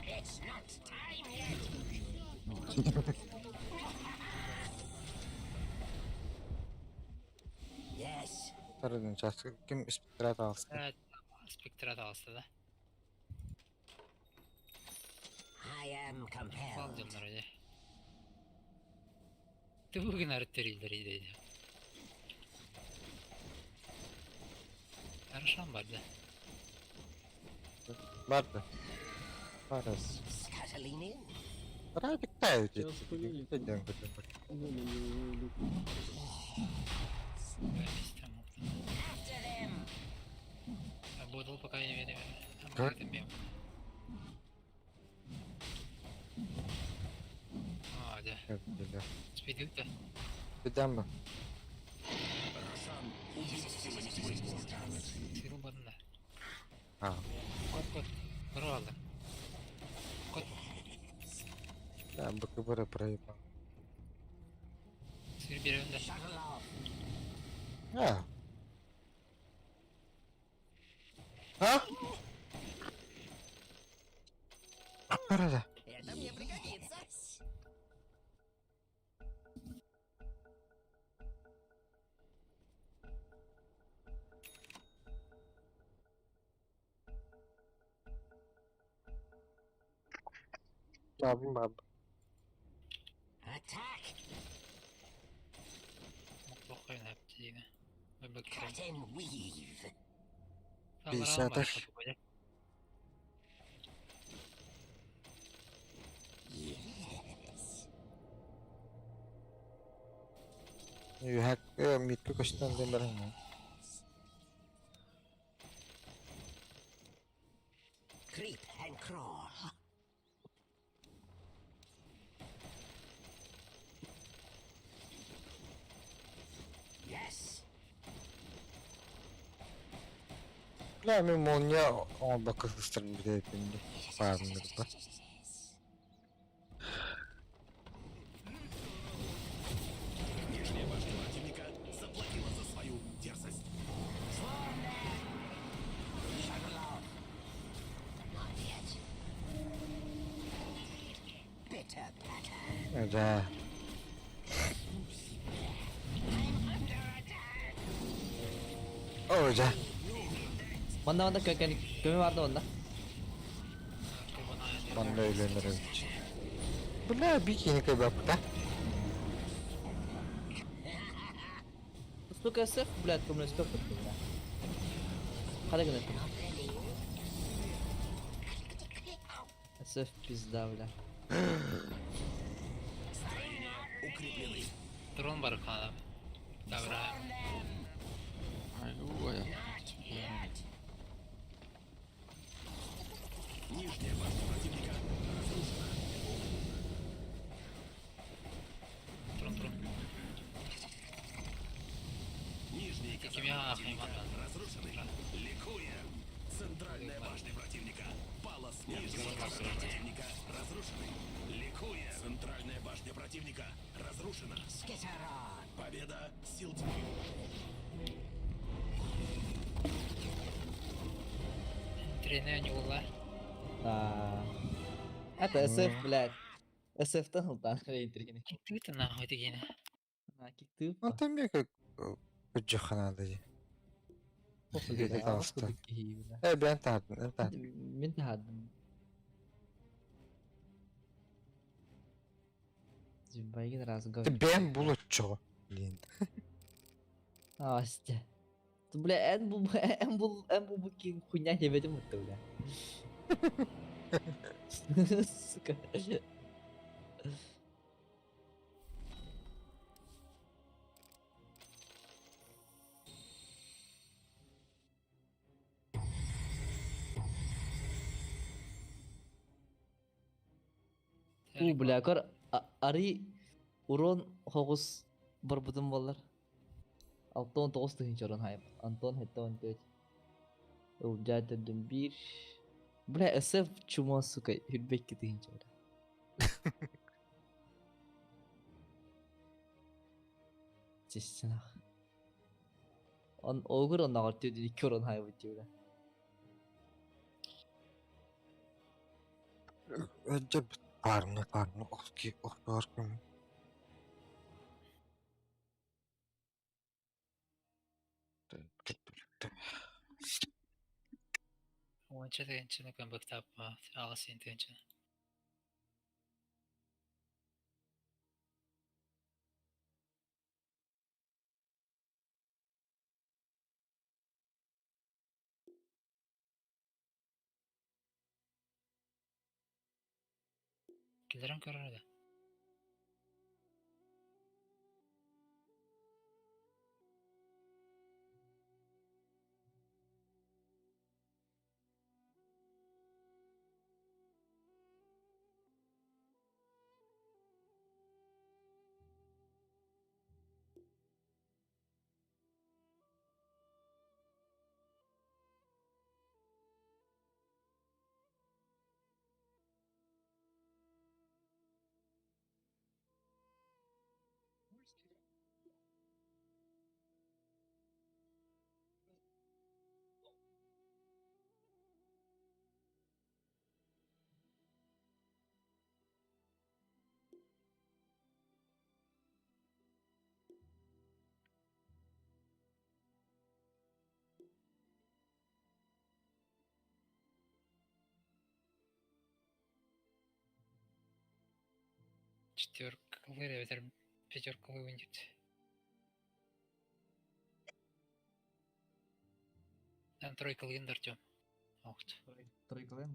[SPEAKER 9] It's not time yet. Yes.
[SPEAKER 2] Второй час. Ким спектрат алсын?
[SPEAKER 7] Спектрат алысты да.
[SPEAKER 9] I am compelled.
[SPEAKER 7] Алдым вроде. Ты бүгін арттырилдер дейді. Хорошо барды.
[SPEAKER 2] Барды. Барас.
[SPEAKER 9] Scuttling in.
[SPEAKER 2] Радик тают.
[SPEAKER 12] Сейчас повели. Вон они его идут.
[SPEAKER 9] After them.
[SPEAKER 7] Работал пока не верю.
[SPEAKER 2] Как?
[SPEAKER 7] А, да. Спидил-то.
[SPEAKER 2] Бедамба.
[SPEAKER 4] Рошан убил силами тьмы.
[SPEAKER 7] Сил бадында.
[SPEAKER 2] А.
[SPEAKER 7] Кот, кот. Бұралды. Кот.
[SPEAKER 2] Да, БКБ проебал.
[SPEAKER 7] Сыр беремді.
[SPEAKER 9] Shuttle off.
[SPEAKER 2] А. А? Арада.
[SPEAKER 9] Это мне пригодится.
[SPEAKER 2] Абым баб. Пятьдесят. Үһәк митке көстөн ден баран.
[SPEAKER 9] Creep and crawl. Yes.
[SPEAKER 2] Бля, мен молния оңбакка кыстырым битепинди. Парымдырда.
[SPEAKER 4] Нижняя башня противника заплатила за свою дерзость.
[SPEAKER 9] Bitter patter.
[SPEAKER 2] Да. О, да.
[SPEAKER 8] Манна манна көкени көмө барды онда.
[SPEAKER 2] Манна үйлөнөр Бля, бикини кебапта.
[SPEAKER 8] Сука СФ, блядь, көмөлөспөк бу, бля. Кара гына. СФ пизда, бля.
[SPEAKER 4] Укреплены.
[SPEAKER 7] Дрон бар канада. Добра.
[SPEAKER 11] Ай, ой.
[SPEAKER 4] Нижняя башня противника разрушена.
[SPEAKER 7] Дрон дрон.
[SPEAKER 4] Нижние
[SPEAKER 7] Такими
[SPEAKER 4] казармы
[SPEAKER 7] ахами
[SPEAKER 4] противника
[SPEAKER 7] мандат.
[SPEAKER 4] разрушены. Ликуем! Центральная башня противника пала с Нижние казармы противника разрушены. Ликуем! Центральная башня противника разрушена. Победа сил тьмы.
[SPEAKER 7] Тренер не ула.
[SPEAKER 8] А. Это СФ, блядь. СФ-тан ылтан рейтингini.
[SPEAKER 7] Киттибит нахуй дегене.
[SPEAKER 8] А, киттип.
[SPEAKER 2] Антон бек күджөханады. Э, бен тардын, мен тардын.
[SPEAKER 8] Мен тахадым. Зимбайгин разговор.
[SPEAKER 2] Ты бен булуччу. Блин.
[SPEAKER 8] Астя. Ты, бля, эн бу эн бу эн бу бу хуйня не ведем это, бля. Сука. У, бля, кор ари урон хогус барбытым болар. Алтон тоғыз тыһынча урон хайып. Антон хетте он төрт. Ылжа төрдүн бир. Бля, СФ чума, сука, хүрбекки тыһынча, бля. Честно. Он огур он нагар төрдүн икки урон хайып бля.
[SPEAKER 2] Өджө парны парны охки охторкум.
[SPEAKER 7] Онча дегенче көмбөктап ага сен дегенче. Килерен көрөрдө. Четверкалыыр эбэтэр пятеркалыыбын диэбит. Эн тройкалыгын да Артем. Оҕут.
[SPEAKER 8] Тройкалыам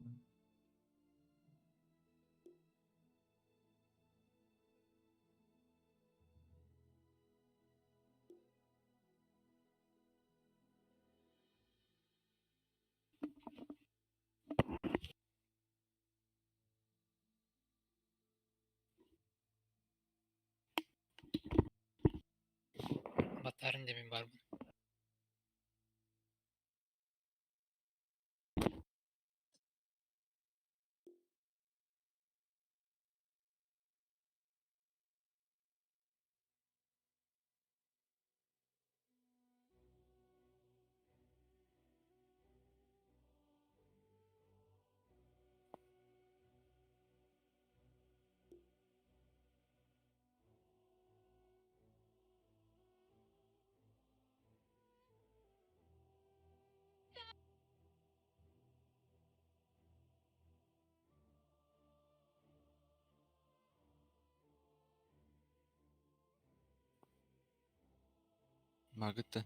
[SPEAKER 7] Баттаарын дэмин баарбын.
[SPEAKER 11] Маргытта.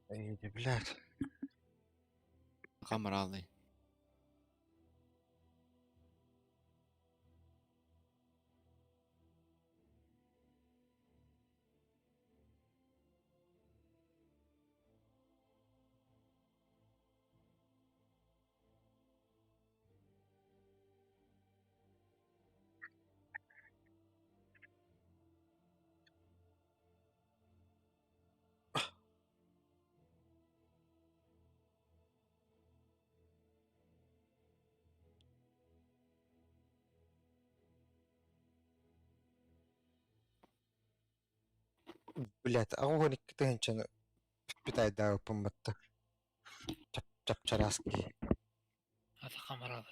[SPEAKER 2] Эй, блядь.
[SPEAKER 11] Хамралый.
[SPEAKER 2] Блядь, а он тыһыынчаны питайдаабыппын батта. Чап чап-чараас киһи.
[SPEAKER 7] Ата хамралы.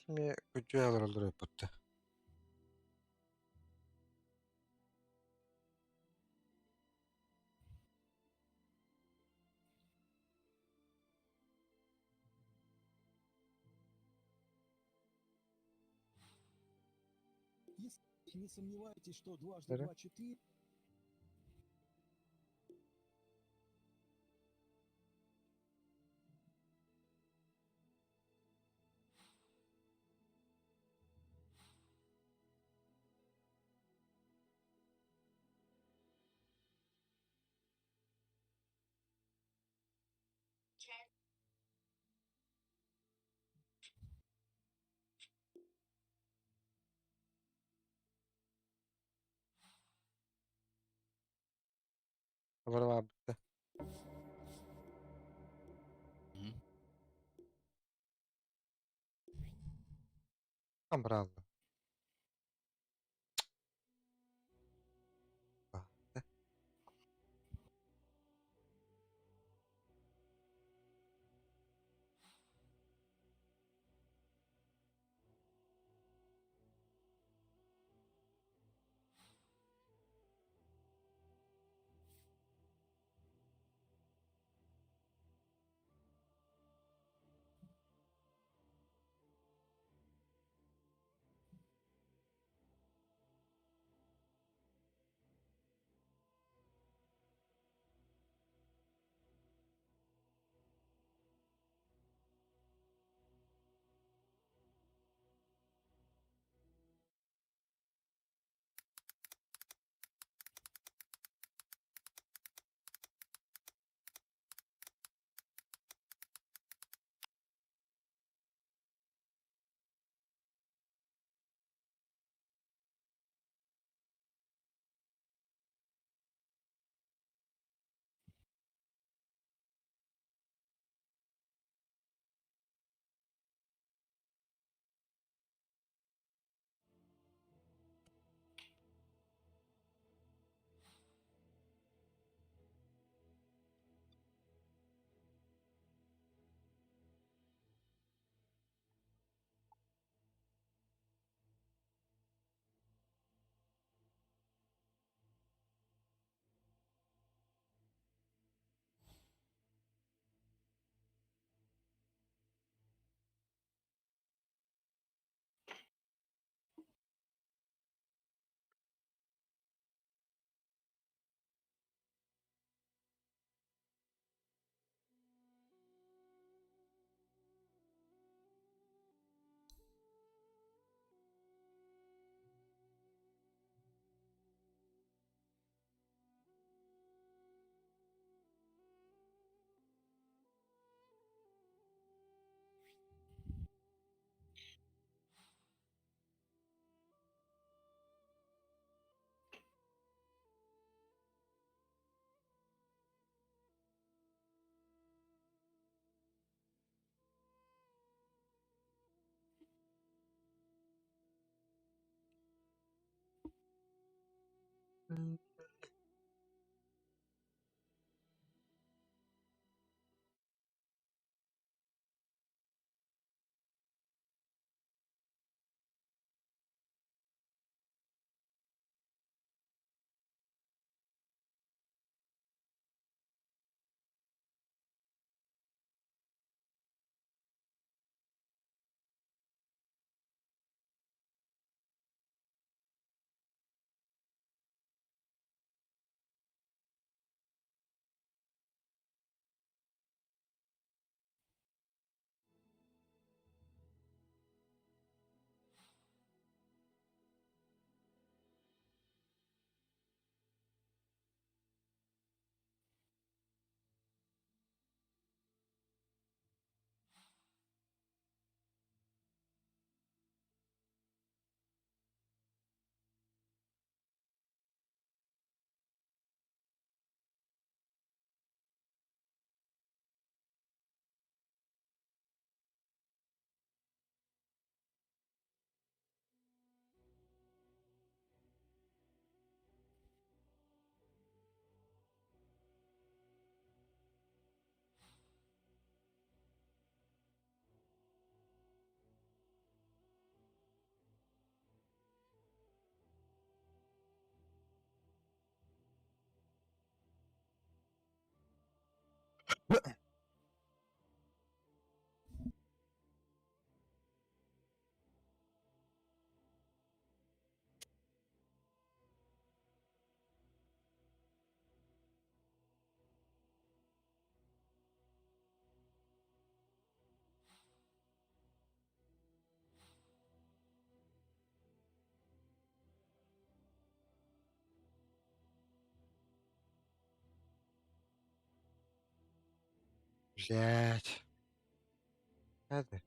[SPEAKER 2] Кими күдьүө олороллор эппитте.
[SPEAKER 4] Если не сомневайтесь, что дважды
[SPEAKER 2] Дара.
[SPEAKER 4] два четыре.
[SPEAKER 2] Абаралаабытта. Амбралла. Блять. Надо.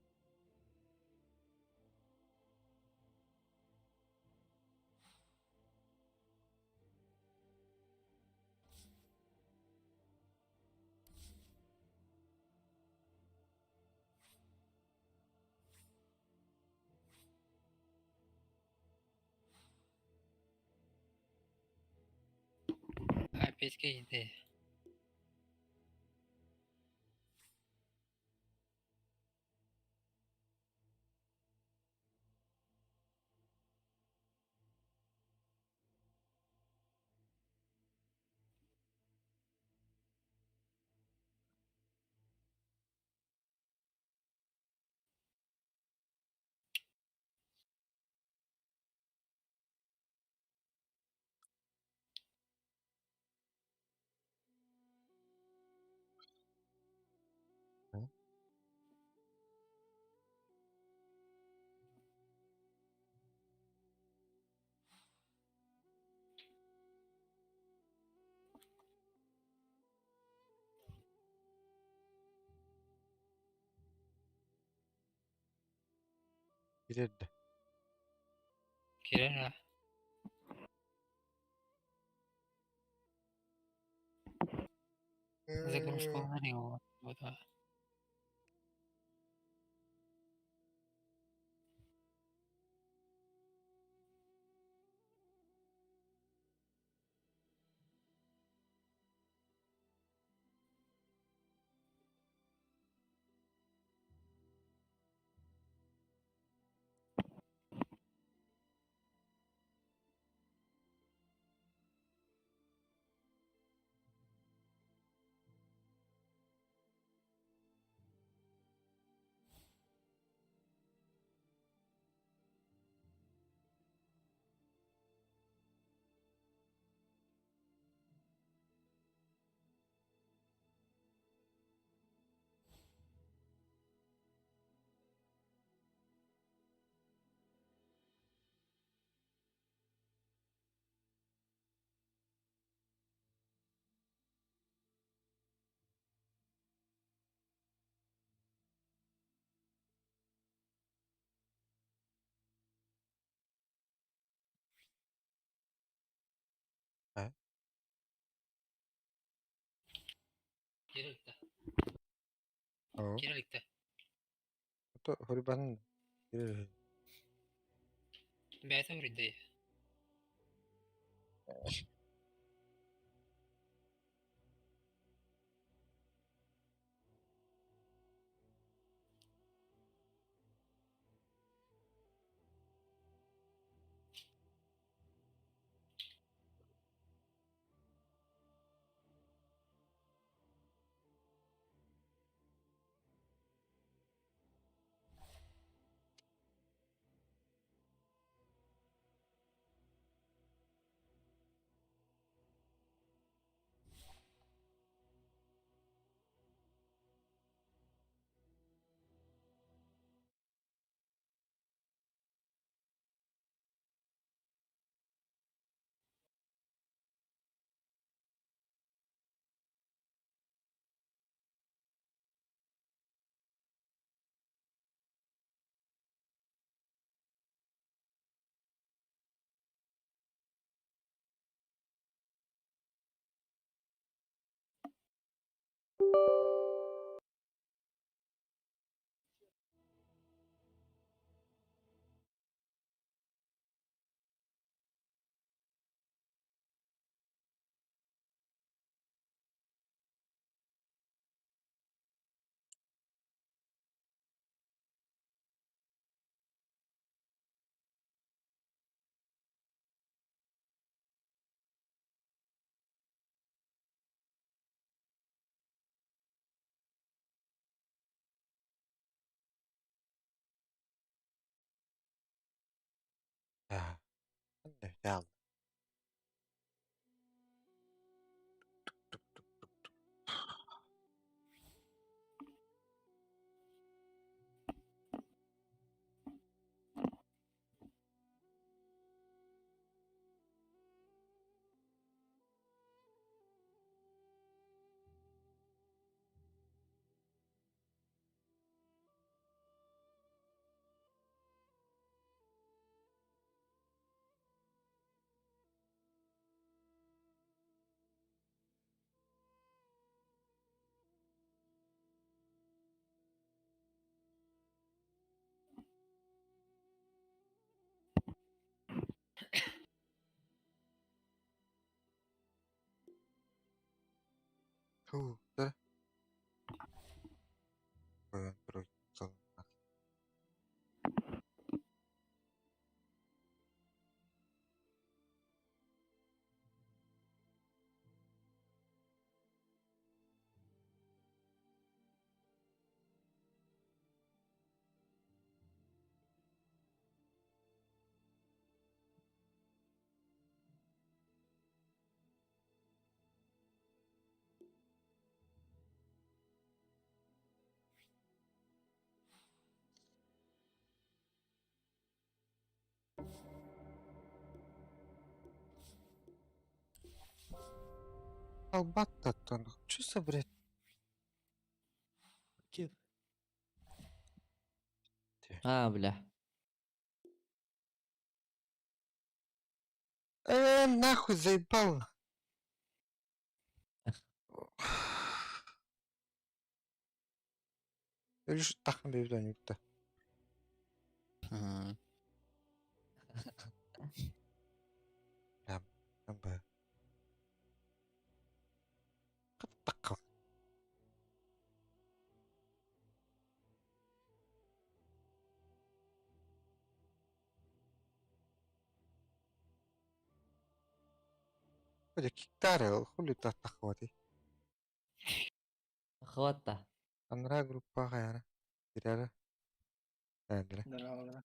[SPEAKER 7] Опять идея.
[SPEAKER 2] Кирердэ.
[SPEAKER 7] Кирер Загрузка его. Вот.
[SPEAKER 2] А?
[SPEAKER 7] Кирилл-то.
[SPEAKER 2] Оо.
[SPEAKER 7] Кирилл-то.
[SPEAKER 2] То хурбан. Кирер.
[SPEAKER 7] Бэйэтэ үрдэй.
[SPEAKER 2] Реально. Фу, да? Албатта Что за бред?
[SPEAKER 8] Ким? А, бля.
[SPEAKER 2] Нахуй заебал. Лишь тахын бейбден юкта. Бля, Тахын. Бля, киктары, хули та тахвати.
[SPEAKER 8] Хвата.
[SPEAKER 2] Анра группа хаяра. Тирара. Әндіре.
[SPEAKER 5] Здорово.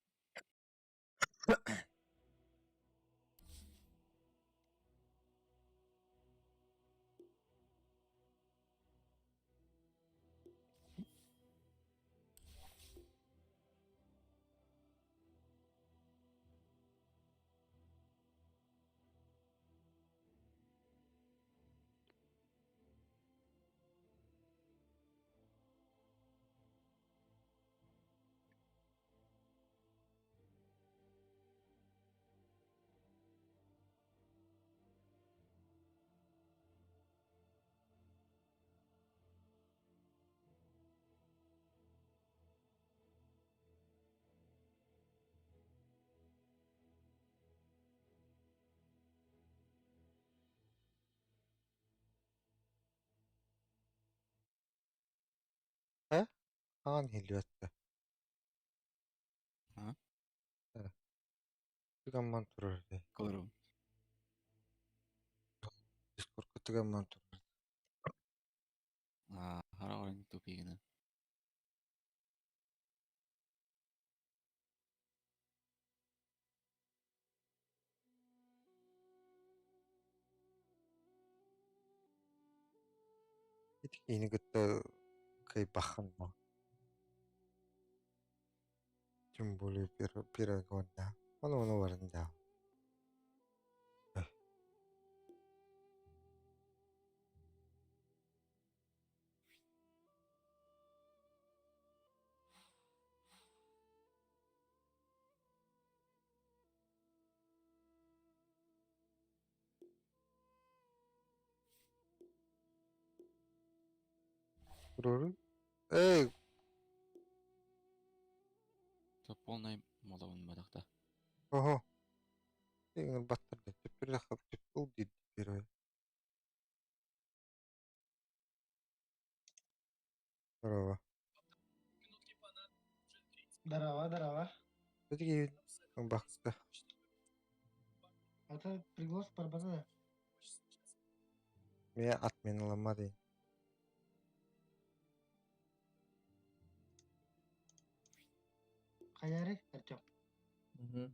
[SPEAKER 2] Аан хилиөттө.
[SPEAKER 11] А?
[SPEAKER 2] Түгамман турар де.
[SPEAKER 11] Колорум.
[SPEAKER 2] Дискордка түгамман турар.
[SPEAKER 11] А, хара орын тупигина.
[SPEAKER 2] Ит ини гытта кай бахан ма. Тем более первый год, да. Он варен, да. Эй,
[SPEAKER 11] То полный моловун бадахта.
[SPEAKER 2] ого. Эй, баттар да. Теперь хап тепл дид первый. Здорово.
[SPEAKER 5] Здорово, здорово.
[SPEAKER 2] Все-таки бахта.
[SPEAKER 5] Это приглас барбаза.
[SPEAKER 2] Меня отменила мады.
[SPEAKER 5] Хаяри, Артем.
[SPEAKER 8] Угу.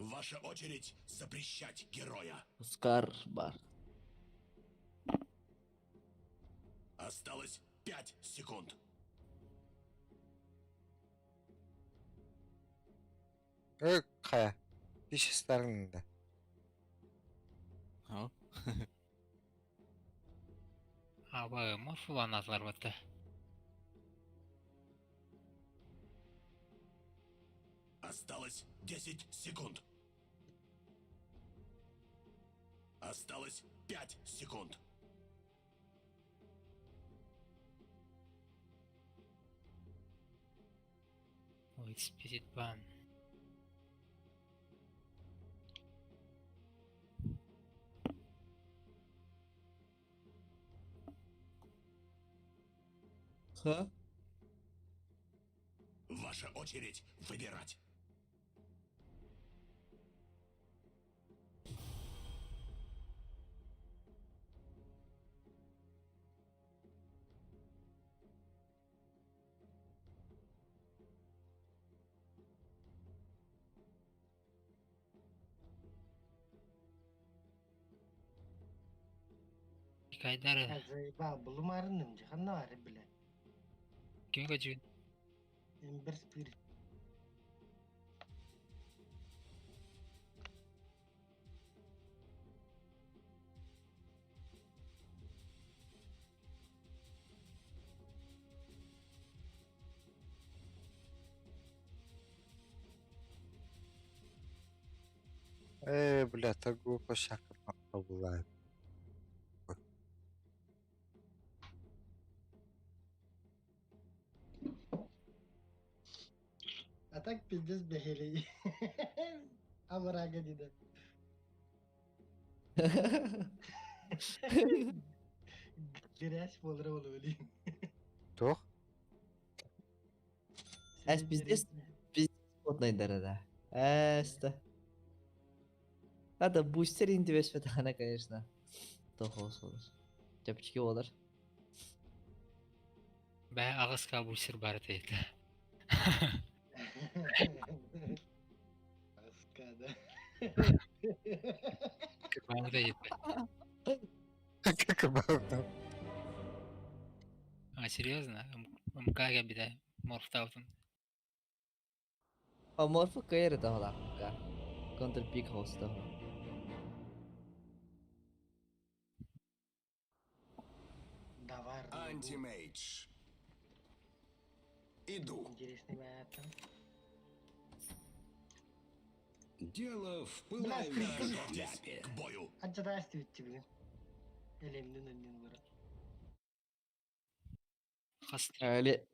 [SPEAKER 4] Ваша очередь запрещать героя.
[SPEAKER 8] Оскар бар.
[SPEAKER 4] Осталось 5 секунд.
[SPEAKER 2] Э, хайа. Фишестарың да.
[SPEAKER 11] Ха.
[SPEAKER 7] Аба морфуланатылар батта.
[SPEAKER 4] Осталось 10 секунд. Осталось 5 секунд.
[SPEAKER 7] Ой, спирит бан.
[SPEAKER 8] Ха?
[SPEAKER 4] Ваша очередь выбирать.
[SPEAKER 7] Кайдары.
[SPEAKER 13] Заебал, булумарыным, жаханнары, бля.
[SPEAKER 7] Ким көчүн?
[SPEAKER 13] Эмбер Спирит.
[SPEAKER 2] Э, бля, так глупо шака была.
[SPEAKER 13] А так пиздец бехели. Амрага дида. Грязь болра болу
[SPEAKER 2] Туох?
[SPEAKER 8] Эс пиздец, пиздец потный да. Эс-то. Надо бустер интибес она, конечно. Toho olur. Чапчики olur.
[SPEAKER 7] Бә агыска бусир бар дейт.
[SPEAKER 13] Аскада.
[SPEAKER 7] Бар дейт.
[SPEAKER 2] Как обычно.
[SPEAKER 7] А серьезно? МК бите морфтаутун.
[SPEAKER 8] А морфу кайры того МК. Контр пик хоста.
[SPEAKER 13] Давай.
[SPEAKER 4] Антимейдж. Иду.
[SPEAKER 13] Интересный мапа.
[SPEAKER 4] Дело в
[SPEAKER 13] Бля,
[SPEAKER 4] пылающей шляпе. К бою.
[SPEAKER 13] Анча тебе. Элемнин önнен бара.
[SPEAKER 8] Öyle.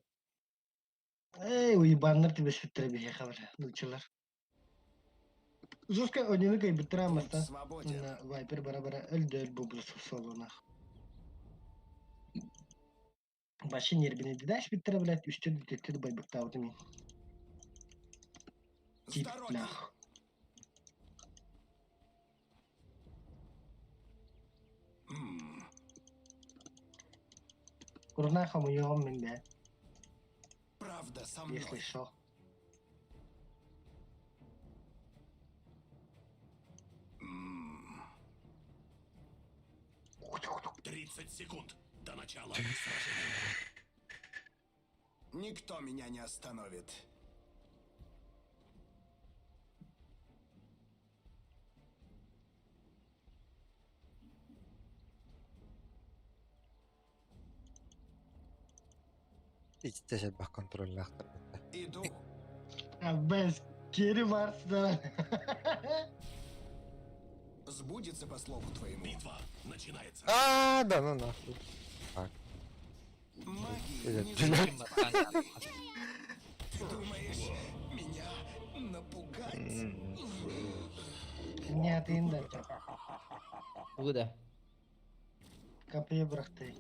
[SPEAKER 13] Эй, уебаннар тебе сүттер бихе хабар. Нучылар. Жестко ойнunu кай битрамаста.
[SPEAKER 4] Свободен.
[SPEAKER 13] Вайпер бара-бара өлдө өл бу солунах. Башы нербини дидаш биттер блядь, үстө дүттөр байбыктабыты мен.
[SPEAKER 4] С
[SPEAKER 13] Тип
[SPEAKER 4] дороги.
[SPEAKER 13] нах.
[SPEAKER 4] М,
[SPEAKER 13] Урна хамуйом мен бе,
[SPEAKER 4] Правда со
[SPEAKER 13] если
[SPEAKER 4] мной.
[SPEAKER 13] шо.
[SPEAKER 4] М. 30 секунд до начала сражения. Никто меня не остановит.
[SPEAKER 2] Ичтеше бах контроллаахтар.
[SPEAKER 4] Иду.
[SPEAKER 13] А без кири барсыда.
[SPEAKER 4] Сбудется по слову твоему. Битва начинается.
[SPEAKER 2] А, да ну нахуй. Так.
[SPEAKER 4] Магии не
[SPEAKER 2] Блядь.
[SPEAKER 4] знать. Ты думаешь, меня напугать?
[SPEAKER 13] Не атыйын да.
[SPEAKER 8] Bu da.
[SPEAKER 13] Kapıya bıraktı.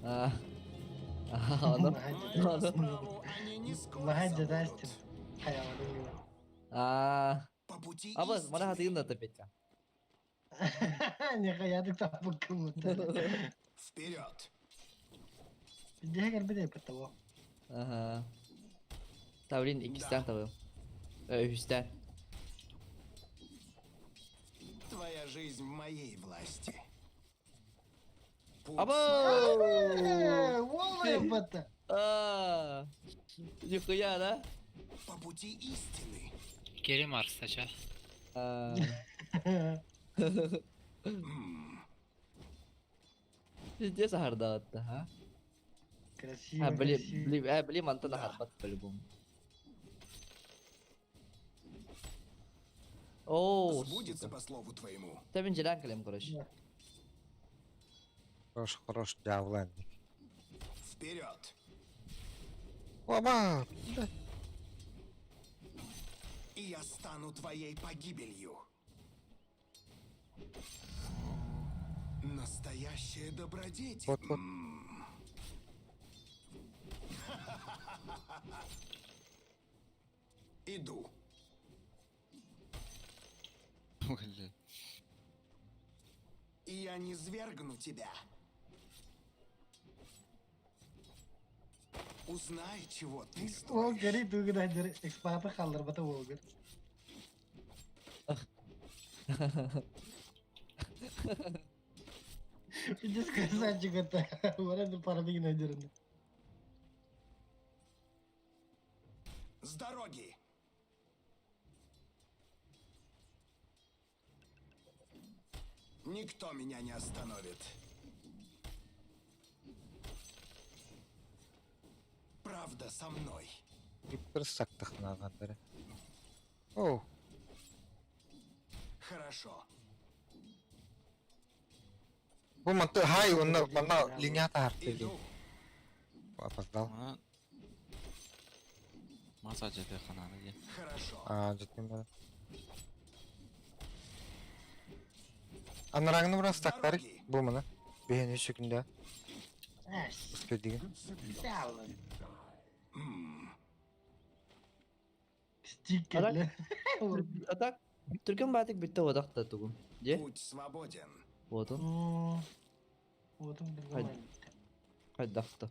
[SPEAKER 8] А. Ага, onu.
[SPEAKER 4] Мою расправу они не скоро
[SPEAKER 13] Махаджа
[SPEAKER 4] забудут.
[SPEAKER 13] дастин. Хаялы.
[SPEAKER 8] А.
[SPEAKER 4] По пути
[SPEAKER 8] Аба,
[SPEAKER 4] истины.
[SPEAKER 8] мана хатыйын да Петька.
[SPEAKER 13] Не хаядык тапык кымыты.
[SPEAKER 4] Вперед!
[SPEAKER 13] Где geldi того.
[SPEAKER 8] Ага. Таврин ikisten tabii. Üstten.
[SPEAKER 4] Жизнь в моей власти.
[SPEAKER 8] Або!
[SPEAKER 13] Уолла
[SPEAKER 8] А, Нихуя, да?
[SPEAKER 4] По пути истины.
[SPEAKER 7] Кери Марса ча.
[SPEAKER 8] А. Пиздец аһардаатта, а?
[SPEAKER 13] Красиво,
[SPEAKER 8] А, били,
[SPEAKER 13] красиво.
[SPEAKER 8] били, э, били мантан аһарбат по-любому. Оо,
[SPEAKER 4] Сбудется
[SPEAKER 8] сука.
[SPEAKER 4] по слову твоему.
[SPEAKER 8] Та мин дьилээн кэлэм, короче.
[SPEAKER 2] Хорош, хорош, дьяволанник.
[SPEAKER 4] Вперед!
[SPEAKER 2] Оба!
[SPEAKER 4] И я стану твоей погибелью. Настоящая добродетель.
[SPEAKER 2] Вот, вот.
[SPEAKER 4] М. Иду.
[SPEAKER 11] Блин.
[SPEAKER 4] И я не свергну тебя. Узнай, чего ты
[SPEAKER 13] Ол
[SPEAKER 4] стоишь.
[SPEAKER 13] гори дугунайдыр экспаты халдырбата Волгар. Иди красавчик это. Варен парадигна дерне.
[SPEAKER 4] С дороги! Никто меня не остановит. Правда со мной.
[SPEAKER 2] Гипер сактахнагандары. О,
[SPEAKER 4] Хорошо.
[SPEAKER 2] бу манты хай онна манна линия таарты.
[SPEAKER 4] Иду.
[SPEAKER 2] Опоздал.
[SPEAKER 11] Маса жете хананы же.
[SPEAKER 4] Хорошо.
[SPEAKER 2] А, жеттим бара. Анараңны буран стактары бу мына. Бейін үш күндә. Успел деген.
[SPEAKER 13] Стикерлер.
[SPEAKER 8] А так, түргэн баатык бүттэ одақта тугум. Же?
[SPEAKER 4] Путь свободен.
[SPEAKER 8] Вот он.
[SPEAKER 13] Вот он
[SPEAKER 8] Хайдахта.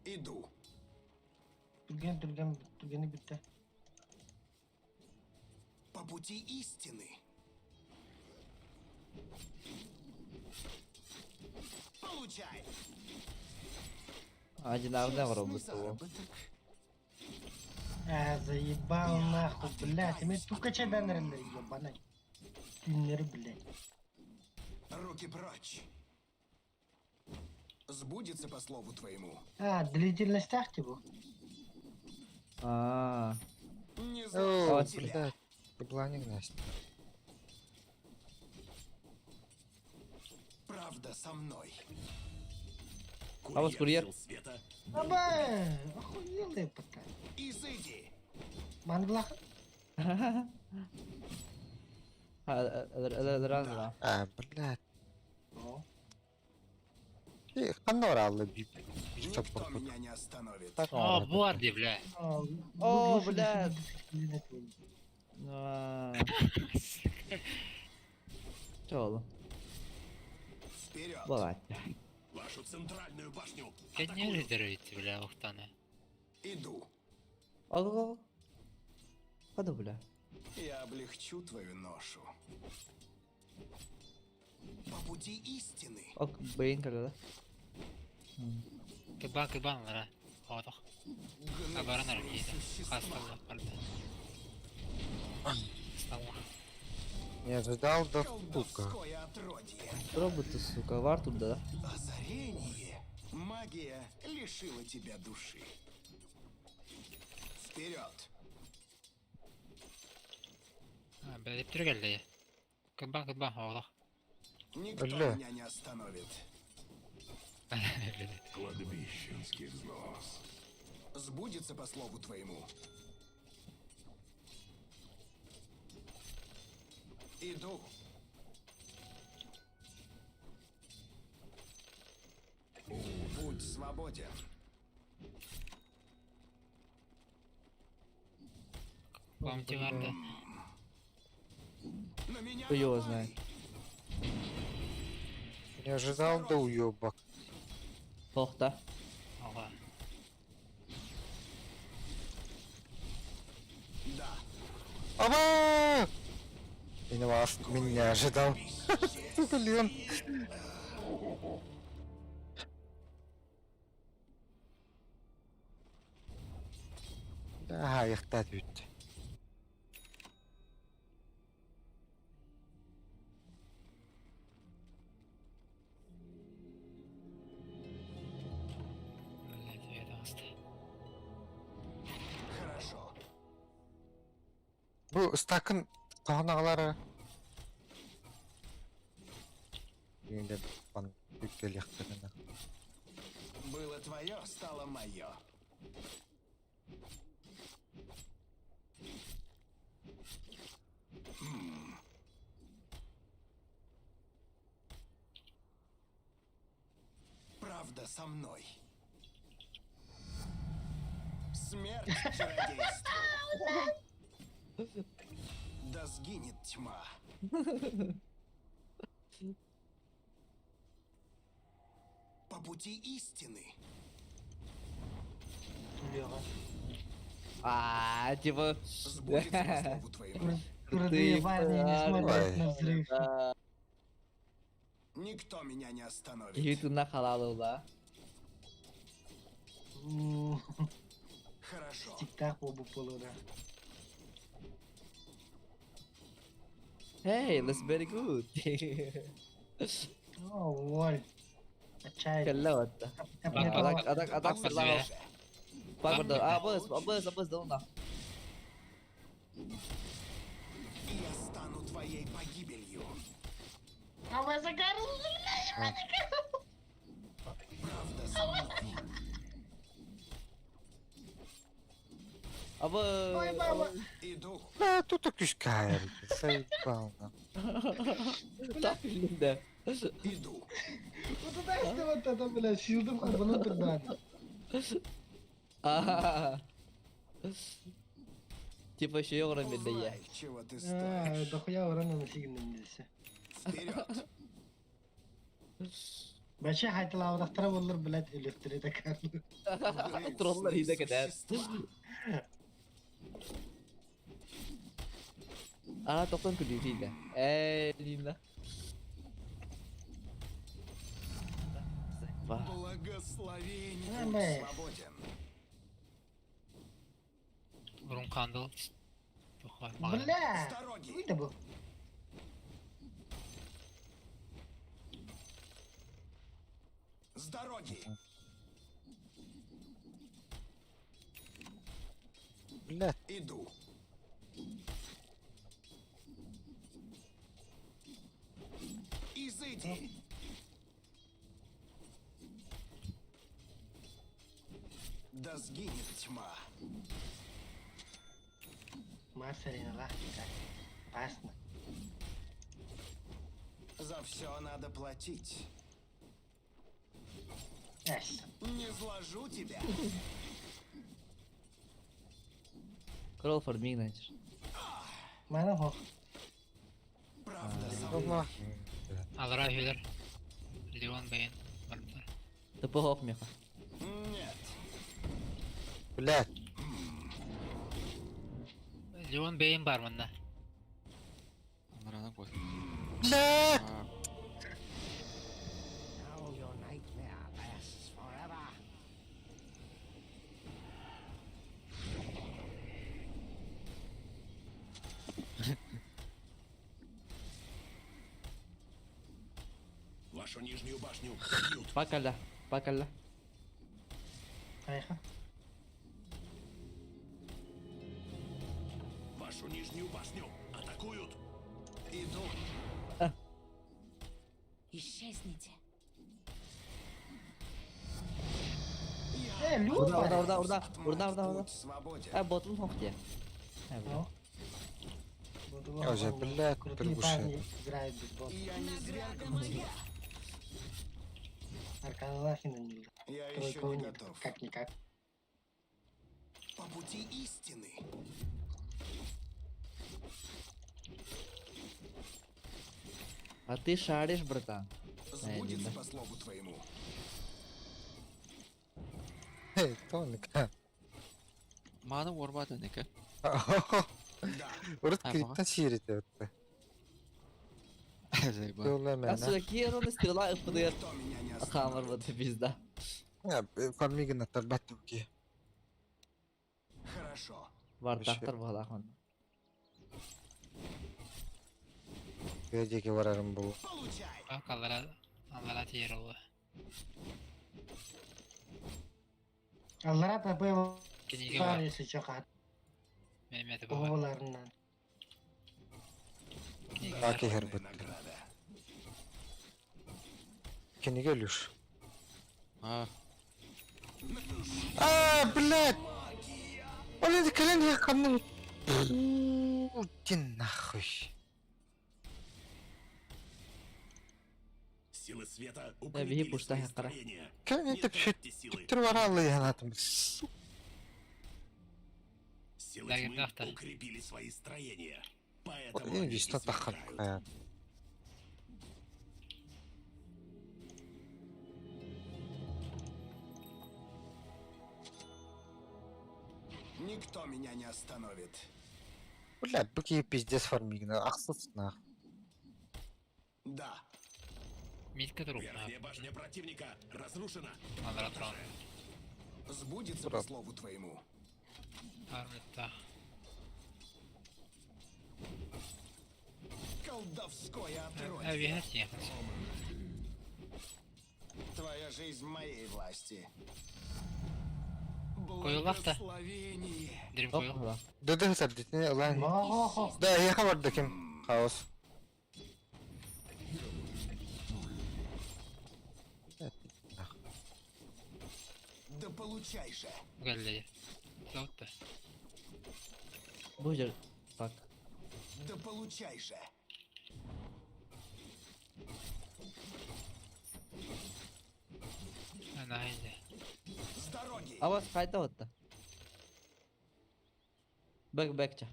[SPEAKER 4] Иду.
[SPEAKER 13] Түргэн түргэн түргэни бүттэ.
[SPEAKER 4] По пути истины. Получай.
[SPEAKER 8] Одинарная
[SPEAKER 4] Честный
[SPEAKER 8] робот.
[SPEAKER 4] заработок.
[SPEAKER 13] А, заебал нахуй, блядь. Мен тукача данрелер ебаный. Түннер, блядь.
[SPEAKER 4] Руки прочь. Сбудется по слову твоему.
[SPEAKER 13] А, длительность типа.
[SPEAKER 8] А.
[SPEAKER 4] Не
[SPEAKER 2] О,
[SPEAKER 4] знаю тебя.
[SPEAKER 2] блядь. Ебланик Настя.
[SPEAKER 4] Правда со мной.
[SPEAKER 8] А вот курьер.
[SPEAKER 4] Света.
[SPEAKER 13] Аба, охуел пока.
[SPEAKER 4] Изыди.
[SPEAKER 13] Манглах.
[SPEAKER 2] А, блядь. И ханора алла би.
[SPEAKER 4] Никто меня не остановит.
[SPEAKER 7] О, Борди, бля.
[SPEAKER 8] О, блядь. А. Чоло.
[SPEAKER 4] Вперед.
[SPEAKER 8] Балать.
[SPEAKER 4] Вашу центральную башню.
[SPEAKER 7] Я не лидеруете, бля, Ухтаны.
[SPEAKER 4] Иду.
[SPEAKER 8] Ого. Ходу, бля.
[SPEAKER 4] Я облегчу твою ношу. По пути истины.
[SPEAKER 8] Ок, бейн когда.
[SPEAKER 7] Кыбан, кыбан, лара. Отох. Абаран армейда. Хасталла, пальта. Сталла.
[SPEAKER 2] Не ожидал, да сука.
[SPEAKER 4] Колдовское отродье.
[SPEAKER 8] Роботы, сука, вар тут, да?
[SPEAKER 4] Озарение. Магия лишила тебя души. Вперед!
[SPEAKER 7] А, бля, деп түргелді. Кыбан, кыбан, отох.
[SPEAKER 4] Никто
[SPEAKER 2] Бля.
[SPEAKER 4] меня не остановит.
[SPEAKER 9] Кладбищенский взнос.
[SPEAKER 4] Сбудется по слову твоему. Иду. Путь свободен.
[SPEAKER 7] Вам тиварда.
[SPEAKER 4] На меня
[SPEAKER 8] Кто его знает.
[SPEAKER 2] Не ожидал, да уебок.
[SPEAKER 8] Тохта.
[SPEAKER 7] Ага.
[SPEAKER 4] Да.
[SPEAKER 2] Аба! Меня вас, меня ожидал. Сука, Леон. Аһаайахтаат бүттэ.
[SPEAKER 4] Хорошо.
[SPEAKER 2] Бу ыстаакын тоһон аҕалара кэлиэхтэринэ.
[SPEAKER 4] Было твое, стало мое. Правда со мной. Смерть чародейству. Да сгинет тьма. По пути истины.
[SPEAKER 13] Леха.
[SPEAKER 8] А, типа...
[SPEAKER 4] Сбудется по слову твоему.
[SPEAKER 13] Крутые парни не смотрят на взрыв.
[SPEAKER 4] Никто меня не остановит.
[SPEAKER 8] Киһи на халалыла.
[SPEAKER 4] Хорошо.
[SPEAKER 13] Тик-так оба да.
[SPEAKER 8] Hey, that's very good.
[SPEAKER 13] О, воль. Отчаянно.
[SPEAKER 8] Кэллэ Атак, атак, атак, сырлаа. Бар Абыс, абыс, абыс, да
[SPEAKER 4] Я стану твоей погибелью.
[SPEAKER 13] А вы
[SPEAKER 4] Правда со мной.
[SPEAKER 8] Абыс.
[SPEAKER 13] Ой, мама.
[SPEAKER 4] Иду.
[SPEAKER 2] Да, тут күскär. Заебал.
[SPEAKER 8] Так да.
[SPEAKER 4] Иду.
[SPEAKER 13] Вот это вот это, блядь, силдым хабаны турдан.
[SPEAKER 8] А. Типа еще оҕорон бэрдэ я.
[SPEAKER 4] Узнай, чего ты стоишь.
[SPEAKER 13] Дохуя урана на сигнам здесь.
[SPEAKER 4] Вперед.
[SPEAKER 13] Бача хайталаабатахтара буоллар, блядь, өлөктөрө такарлы.
[SPEAKER 8] Троллар иде кэдэр. А, тоқтон күлүү Э, Лина.
[SPEAKER 4] Благословение будь свободен.
[SPEAKER 7] Урун кандыл.
[SPEAKER 13] Бля! Это был?
[SPEAKER 4] С дороги!
[SPEAKER 2] Бля.
[SPEAKER 4] Иду. Изыди! Да сгинет тьма.
[SPEAKER 13] Марсарина Опасно.
[SPEAKER 4] За все надо платить.
[SPEAKER 13] Yes.
[SPEAKER 4] Не сложу тебя.
[SPEAKER 8] Кролл фарминг, значит.
[SPEAKER 13] Мана хох.
[SPEAKER 4] Правда со мной.
[SPEAKER 7] Алра хүлэр. Леон Бэйн. Барбар.
[SPEAKER 8] Тупо хох меха.
[SPEAKER 4] Нет.
[SPEAKER 2] Бля.
[SPEAKER 7] Леон Бэйн бар манна.
[SPEAKER 11] Анарана кой.
[SPEAKER 2] Бля.
[SPEAKER 4] Вашу нижнюю башню бьют.
[SPEAKER 8] Пакала, пакала.
[SPEAKER 13] Поехали.
[SPEAKER 4] Вашу нижнюю башню атакуют. Иду.
[SPEAKER 10] Исчезните.
[SPEAKER 13] Э, Люба!
[SPEAKER 8] Урда, урда, урда, урда, урда, урда.
[SPEAKER 4] Путь свободен.
[SPEAKER 8] А, ботун хох те.
[SPEAKER 2] Я уже, блядь,
[SPEAKER 13] Крутые
[SPEAKER 2] приглушил.
[SPEAKER 13] парни играют без бота.
[SPEAKER 4] Я не свергну тебя.
[SPEAKER 13] Аркана Лахина не
[SPEAKER 4] Я еще
[SPEAKER 13] Тройку
[SPEAKER 4] не
[SPEAKER 13] нет,
[SPEAKER 4] готов.
[SPEAKER 13] как-никак.
[SPEAKER 4] По пути истины.
[SPEAKER 8] А ты шаришь, братан.
[SPEAKER 4] Сбудется по слову твоему.
[SPEAKER 2] Эй, тонко.
[SPEAKER 11] Мана уорбата нека.
[SPEAKER 2] Урут
[SPEAKER 11] А,
[SPEAKER 2] криптан сиирите.
[SPEAKER 11] Заебал.
[SPEAKER 2] Yolla
[SPEAKER 8] А
[SPEAKER 2] мээнэ.
[SPEAKER 8] сука, Кирон стрела ыппытыгар
[SPEAKER 4] Никто меня не остановит.
[SPEAKER 8] хаамарбыта пизда.
[SPEAKER 2] Фармигин аттарбат ки.
[SPEAKER 4] Хорошо.
[SPEAKER 8] Бардактар баҕалаах онно.
[SPEAKER 2] Диэки барарым бу.
[SPEAKER 4] Получай.
[SPEAKER 7] Bak аллара аллара тиер ол.
[SPEAKER 13] Аллара ТП
[SPEAKER 7] Кинигэ
[SPEAKER 13] бар
[SPEAKER 7] бар.
[SPEAKER 13] если чё хат.
[SPEAKER 7] Мehmet'e baba.
[SPEAKER 13] Оҕоларынан.
[SPEAKER 7] Кинигэ бар.
[SPEAKER 2] Аки
[SPEAKER 4] Достойная
[SPEAKER 2] хербит.
[SPEAKER 4] награда.
[SPEAKER 2] Кинигэ өлүр.
[SPEAKER 11] А,
[SPEAKER 2] А, блядь! Ол кэлэн ханна Иди нахуй.
[SPEAKER 4] Силы света
[SPEAKER 8] биһи
[SPEAKER 4] укрепили
[SPEAKER 8] пушта
[SPEAKER 4] свои
[SPEAKER 8] хаккара.
[SPEAKER 4] строения.
[SPEAKER 2] Кэлэн
[SPEAKER 4] Не
[SPEAKER 2] это
[SPEAKER 4] тратьте силы.
[SPEAKER 2] түптүр бараллы янатым.
[SPEAKER 4] Силы
[SPEAKER 7] Да,
[SPEAKER 4] тьмы
[SPEAKER 7] да.
[SPEAKER 4] укрепили свои строения. Поэтому они и
[SPEAKER 2] Вишна тахан.
[SPEAKER 4] сверкают. Никто меня не остановит.
[SPEAKER 2] Блядь, бу киһи пиздец фармигна. Ахсыс нах.
[SPEAKER 4] Да.
[SPEAKER 7] Митка турук.
[SPEAKER 4] Верхняя башня противника разрушена.
[SPEAKER 7] Аллара туран.
[SPEAKER 4] Сбудется
[SPEAKER 2] Ура.
[SPEAKER 4] по слову твоему.
[SPEAKER 7] Армитта.
[SPEAKER 4] Колдовское отродье.
[SPEAKER 7] Эбиһэ тиер.
[SPEAKER 4] Твоя жизнь в моей власти.
[SPEAKER 7] Койлахта.
[SPEAKER 4] Благословение.
[SPEAKER 7] Дирим
[SPEAKER 8] Топ
[SPEAKER 7] койл.
[SPEAKER 8] баҕалаах.
[SPEAKER 2] Дөдө сәрдитini ылан.
[SPEAKER 13] Охо.
[SPEAKER 2] Да, я хабарда ким. Хаос.
[SPEAKER 4] Да получай же.
[SPEAKER 7] Гэлле. Тоотта.
[SPEAKER 8] Бу жер так.
[SPEAKER 4] Да получай же.
[SPEAKER 7] Ана хайде.
[SPEAKER 4] С дороги.
[SPEAKER 8] Авас хайда отта. Бэк бэкча.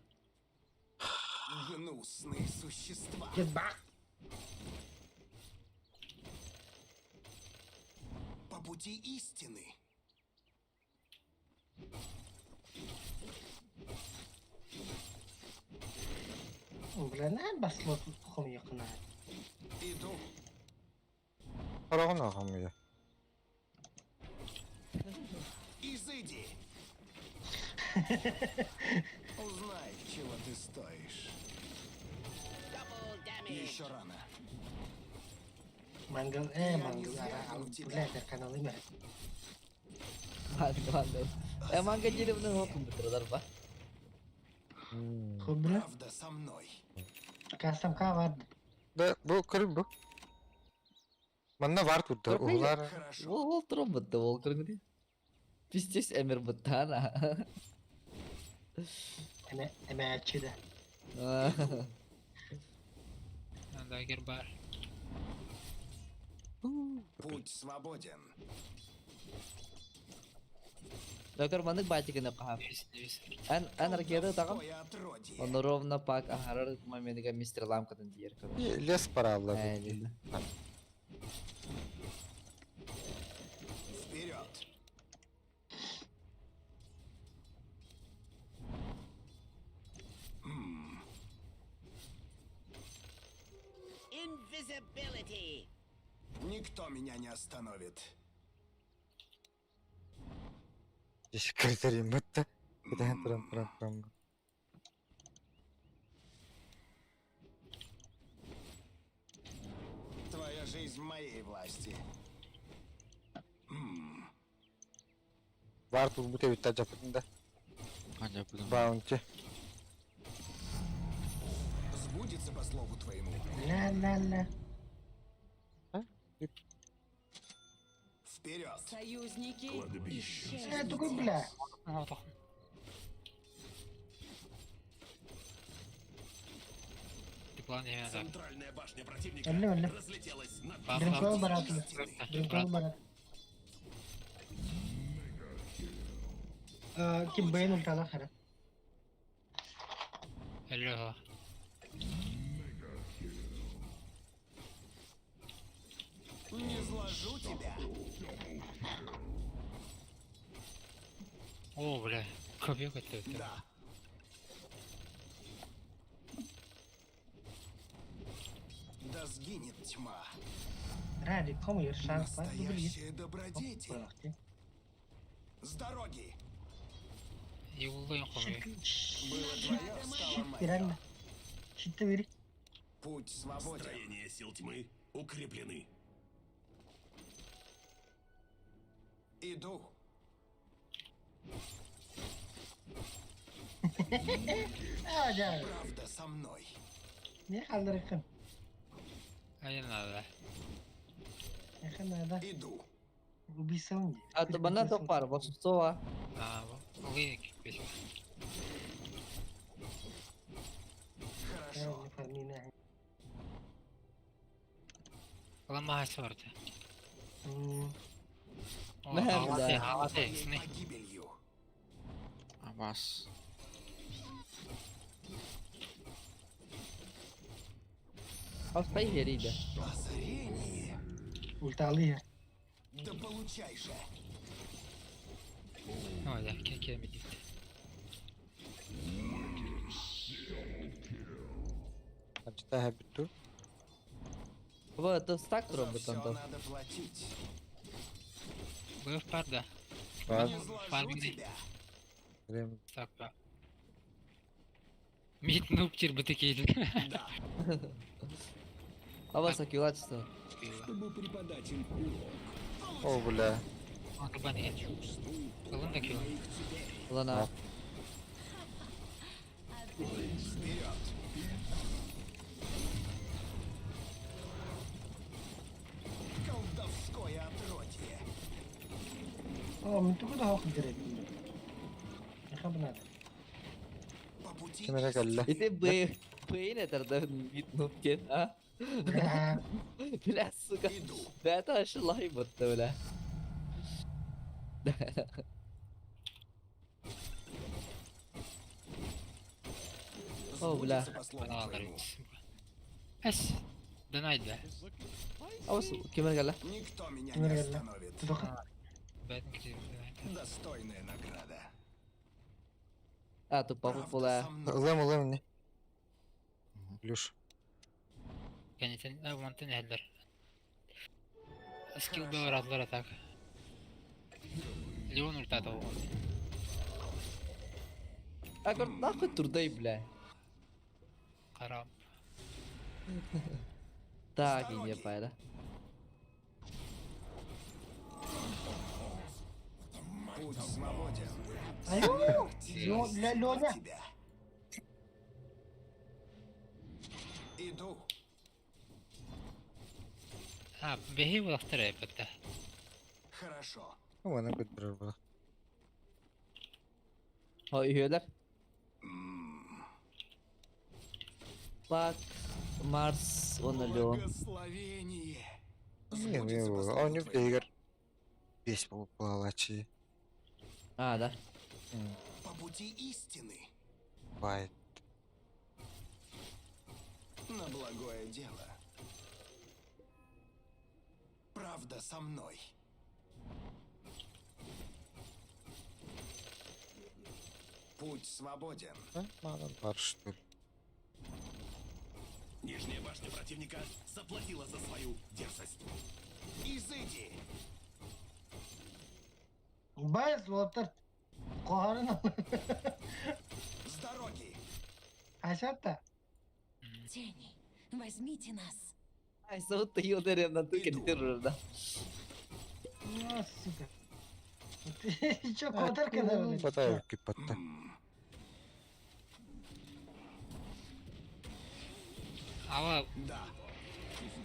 [SPEAKER 4] Гнусные существа.
[SPEAKER 13] Get back.
[SPEAKER 4] По пути истины.
[SPEAKER 13] Бля, на басло тут хом якына.
[SPEAKER 4] Иду.
[SPEAKER 2] Хорогон ахам я.
[SPEAKER 4] Изыди. Узнай, чего ты стоишь. Еще рано.
[SPEAKER 13] Мангал,
[SPEAKER 4] Я не
[SPEAKER 13] мангал,
[SPEAKER 4] свергну тебя.
[SPEAKER 13] бля, это канал имя.
[SPEAKER 8] Манга манга. Э манга дирим не хокум бутырдар ба.
[SPEAKER 13] Хо, бля,
[SPEAKER 4] Правда со мной.
[SPEAKER 13] кастом кавад.
[SPEAKER 2] Да, бу көрүм бу. Манна бар турда.
[SPEAKER 8] Көрбөй.
[SPEAKER 2] Углар.
[SPEAKER 4] Хорошо.
[SPEAKER 8] Ол ол туран бутта ол көрүңдү. Пиздец эмир буттана.
[SPEAKER 13] Эме, эме ачыда.
[SPEAKER 7] Дагер бар.
[SPEAKER 4] Путь свободен.
[SPEAKER 8] Докер манык батигына кахап.
[SPEAKER 7] Левис левис.
[SPEAKER 8] Эн эн ракета тагам.
[SPEAKER 4] Колдовское отродье.
[SPEAKER 8] Он ровно пак ахарар моментига мистер ламкатын диер короче.
[SPEAKER 2] Лес паралла.
[SPEAKER 8] Э, динда.
[SPEAKER 4] Вперед.
[SPEAKER 9] Invisibility.
[SPEAKER 4] Никто меня не остановит.
[SPEAKER 2] Критерий мытты. Кидаhan туран туран туран.
[SPEAKER 4] Твоя жизнь в моей власти.
[SPEAKER 2] Бар тур бу тебиттер жапытында.
[SPEAKER 11] Анжа будем.
[SPEAKER 2] Баунти.
[SPEAKER 4] Сбудется по слову твоему.
[SPEAKER 13] Ла ла ла.
[SPEAKER 4] Вперед.
[SPEAKER 10] Союзники
[SPEAKER 4] Кладбище.
[SPEAKER 13] Э, такой, бля.
[SPEAKER 7] Ана тохун. Диплан еме да.
[SPEAKER 4] Центральная башня противника
[SPEAKER 13] Алло, алло.
[SPEAKER 4] разлетелась на
[SPEAKER 7] Бам,
[SPEAKER 13] Дринкол
[SPEAKER 7] бам.
[SPEAKER 13] барат. Дринкол барат. Ким бейн ультала хара.
[SPEAKER 7] Элле.
[SPEAKER 4] Не сложу тебя.
[SPEAKER 7] О, бля. Копье кетти.
[SPEAKER 4] Да. Да сгинет тьма.
[SPEAKER 13] Радик, хомуйар шанс бар бу билигин.
[SPEAKER 4] Настоящая добродетель.
[SPEAKER 13] Оппа,
[SPEAKER 4] С дороги!
[SPEAKER 7] Юллайын хомуй.
[SPEAKER 4] Было твое, стало мое.
[SPEAKER 13] Иран. Щитте бери.
[SPEAKER 4] Путь свободен. Строения сил тьмы укреплены. Иду.
[SPEAKER 13] Аа, дьэ.
[SPEAKER 4] Правда со мной.
[SPEAKER 13] Не халларыкын.
[SPEAKER 7] Айан надо.
[SPEAKER 13] Эхэ надо.
[SPEAKER 4] Иду.
[SPEAKER 13] Убийсаң дии.
[SPEAKER 8] А то манна тоқ бар, босуцова.
[SPEAKER 7] А, ылыйын киппес.
[SPEAKER 4] Хорошо.
[SPEAKER 7] Ламаһа сорды.
[SPEAKER 8] Мә,
[SPEAKER 7] Алаты,
[SPEAKER 8] бля.
[SPEAKER 7] алаты,
[SPEAKER 4] Твоей
[SPEAKER 7] сны.
[SPEAKER 4] погибелью.
[SPEAKER 11] Абас.
[SPEAKER 8] Аспай хериде.
[SPEAKER 4] Озарение.
[SPEAKER 13] Ульталыыр.
[SPEAKER 4] Да получай же.
[SPEAKER 7] Ой, да, кеке медит.
[SPEAKER 2] Ачта бүттү.
[SPEAKER 8] Вот, это стак
[SPEAKER 4] За
[SPEAKER 8] робот
[SPEAKER 4] все
[SPEAKER 8] там.
[SPEAKER 4] надо платить.
[SPEAKER 7] Был парда.
[SPEAKER 2] Бар.
[SPEAKER 4] Не изложу
[SPEAKER 7] Фарминг.
[SPEAKER 4] тебя.
[SPEAKER 2] Рем.
[SPEAKER 7] Стак ба. Мит нуптир бы такие.
[SPEAKER 4] Да.
[SPEAKER 8] Аба сакилачество.
[SPEAKER 4] Чтобы преподать им урок.
[SPEAKER 2] О, бля.
[SPEAKER 7] Кабан Ылын да кил.
[SPEAKER 8] Лана.
[SPEAKER 4] Вперед. Колдовское отродье.
[SPEAKER 13] Оо, мен тугу да хоох дирек. Эхэ надо.
[SPEAKER 4] По пути
[SPEAKER 2] Ким эрэ кэллэ.
[SPEAKER 8] Ити бы бэйне тарда мит нуптен, а? Бля, сука.
[SPEAKER 4] Иду.
[SPEAKER 8] Да это вообще лай будто, бля. О, бля.
[SPEAKER 4] Сбудется по слову твоему.
[SPEAKER 7] Эс. Донайда.
[SPEAKER 8] Абас кимер кэллэ?
[SPEAKER 4] Никто меня
[SPEAKER 13] Ким
[SPEAKER 4] не
[SPEAKER 13] эрэ кэллэ?
[SPEAKER 4] остановит.
[SPEAKER 13] Тудоха.
[SPEAKER 7] Бэтин кири.
[SPEAKER 4] Достойная награда.
[SPEAKER 8] А, тупа
[SPEAKER 4] Правда
[SPEAKER 8] була.
[SPEAKER 4] со мной.
[SPEAKER 2] Ылым ылым не. Плюш.
[SPEAKER 7] Кенетен, вантен хәлләр. Скилл бер атлар атак. Леон ультата ул.
[SPEAKER 8] А көр нахуй турдай, бля.
[SPEAKER 7] Карам.
[SPEAKER 8] Так, и не пайда.
[SPEAKER 4] Путь свободен.
[SPEAKER 13] Аю!
[SPEAKER 4] Смерть
[SPEAKER 13] Лё- Лёня!
[SPEAKER 4] тебя. Иду.
[SPEAKER 7] А, беги улахтар бетте.
[SPEAKER 4] Хорошо.
[SPEAKER 2] Оны көтөрөр була.
[SPEAKER 8] О, үйелер. Пак, Марс, он Леон.
[SPEAKER 4] Благословение.
[SPEAKER 2] Не,
[SPEAKER 4] Сбудется по
[SPEAKER 2] не,
[SPEAKER 4] слову
[SPEAKER 2] он не
[SPEAKER 4] твоему.
[SPEAKER 2] игр. Весь буолааччы.
[SPEAKER 8] А, да.
[SPEAKER 4] По пути истины.
[SPEAKER 2] Бай.
[SPEAKER 4] На благое дело. Правда со мной. Путь свободен.
[SPEAKER 2] Манан бар что ли.
[SPEAKER 4] Нижняя башня противника заплатила за свою дерзость. Изыди!
[SPEAKER 13] Байс уолаттар. Куһарын.
[SPEAKER 4] С дороги!
[SPEAKER 13] Айсатта.
[SPEAKER 10] Тени, возьмите нас.
[SPEAKER 8] Ай, зовут ты юдерем на туке террор, да.
[SPEAKER 13] А, сука. Ты чё, квартирка, наверное?
[SPEAKER 2] Батай кипатта.
[SPEAKER 7] Ава,
[SPEAKER 4] Да.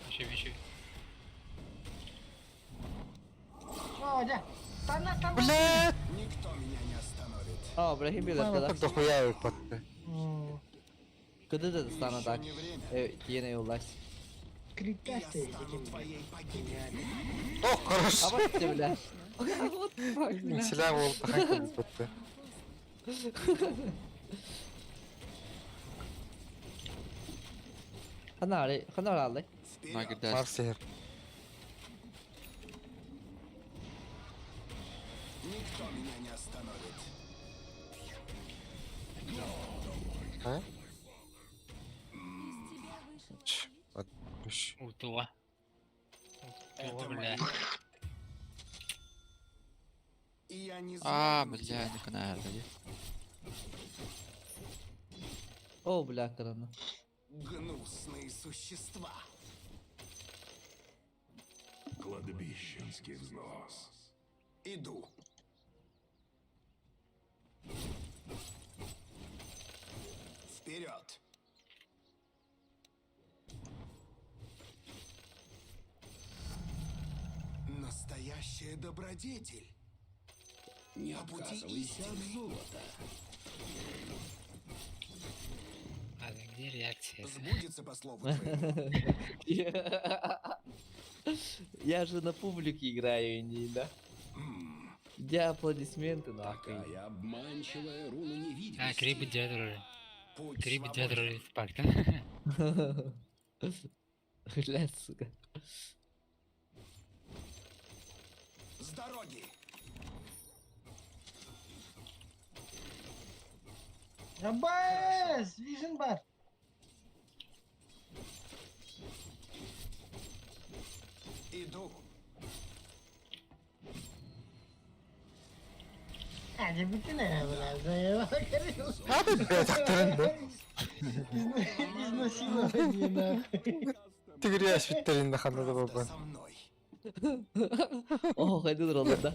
[SPEAKER 7] еще, еще.
[SPEAKER 13] О, дьэ. Тана, тана.
[SPEAKER 2] Блядь!
[SPEAKER 4] Никто меня не остановит.
[SPEAKER 8] А, бля, химбилер,
[SPEAKER 2] Мана
[SPEAKER 8] да.
[SPEAKER 2] так дохуя ипатта.
[SPEAKER 13] М,
[SPEAKER 8] Кыды да стана
[SPEAKER 4] Еще
[SPEAKER 8] так.
[SPEAKER 4] не время.
[SPEAKER 8] Э, Тиене юллас.
[SPEAKER 4] Я
[SPEAKER 13] Крикастый.
[SPEAKER 4] стану твоей погибелью.
[SPEAKER 2] О, хорошо.
[SPEAKER 8] А вот ты, бля. Вот fuck, бля.
[SPEAKER 2] Силä буол тахан кипатта.
[SPEAKER 8] Ханары, ханары алды.
[SPEAKER 4] Вперед!
[SPEAKER 11] Нагидас.
[SPEAKER 2] Марс сихер.
[SPEAKER 4] Никто меня не остановит.
[SPEAKER 2] А?
[SPEAKER 10] Из тебя вышел
[SPEAKER 2] Ч, Плюш.
[SPEAKER 7] Ультуга. Ультуга,
[SPEAKER 4] Это
[SPEAKER 7] бля.
[SPEAKER 4] мои. И я не
[SPEAKER 11] Аа,
[SPEAKER 4] свергну
[SPEAKER 11] бля,
[SPEAKER 4] тебя.
[SPEAKER 11] не канаар дии.
[SPEAKER 8] О, бля, корона.
[SPEAKER 4] Гнусные существа.
[SPEAKER 14] Кладбищенский взнос.
[SPEAKER 4] Иду. Вперед! Настоящая добродетель.
[SPEAKER 9] Не
[SPEAKER 4] По пути
[SPEAKER 9] отказывайся от
[SPEAKER 4] истины.
[SPEAKER 9] золота.
[SPEAKER 7] А где реакция?
[SPEAKER 4] Сбудется по слову твоему.
[SPEAKER 8] Я же на публике играю, не да? Где аплодисменты, нахуй?
[SPEAKER 9] Такая обманчивая руна
[SPEAKER 7] А,
[SPEAKER 9] невидимости.
[SPEAKER 7] Криби дядя
[SPEAKER 4] Путь
[SPEAKER 7] Криби
[SPEAKER 4] свободен.
[SPEAKER 7] дядя Спарта.
[SPEAKER 8] Блядь, сука.
[SPEAKER 4] С дороги!
[SPEAKER 13] Абас! Vision бар.
[SPEAKER 4] Иду.
[SPEAKER 13] Hadi bütün arabalar zayıf.
[SPEAKER 2] Hadi be taktırın да.
[SPEAKER 13] Изнасилование нахуй.
[SPEAKER 2] Тигряш bitтерин да ханна да
[SPEAKER 4] Правда
[SPEAKER 2] баба.
[SPEAKER 4] со мной.
[SPEAKER 8] О, хайды ролла, да.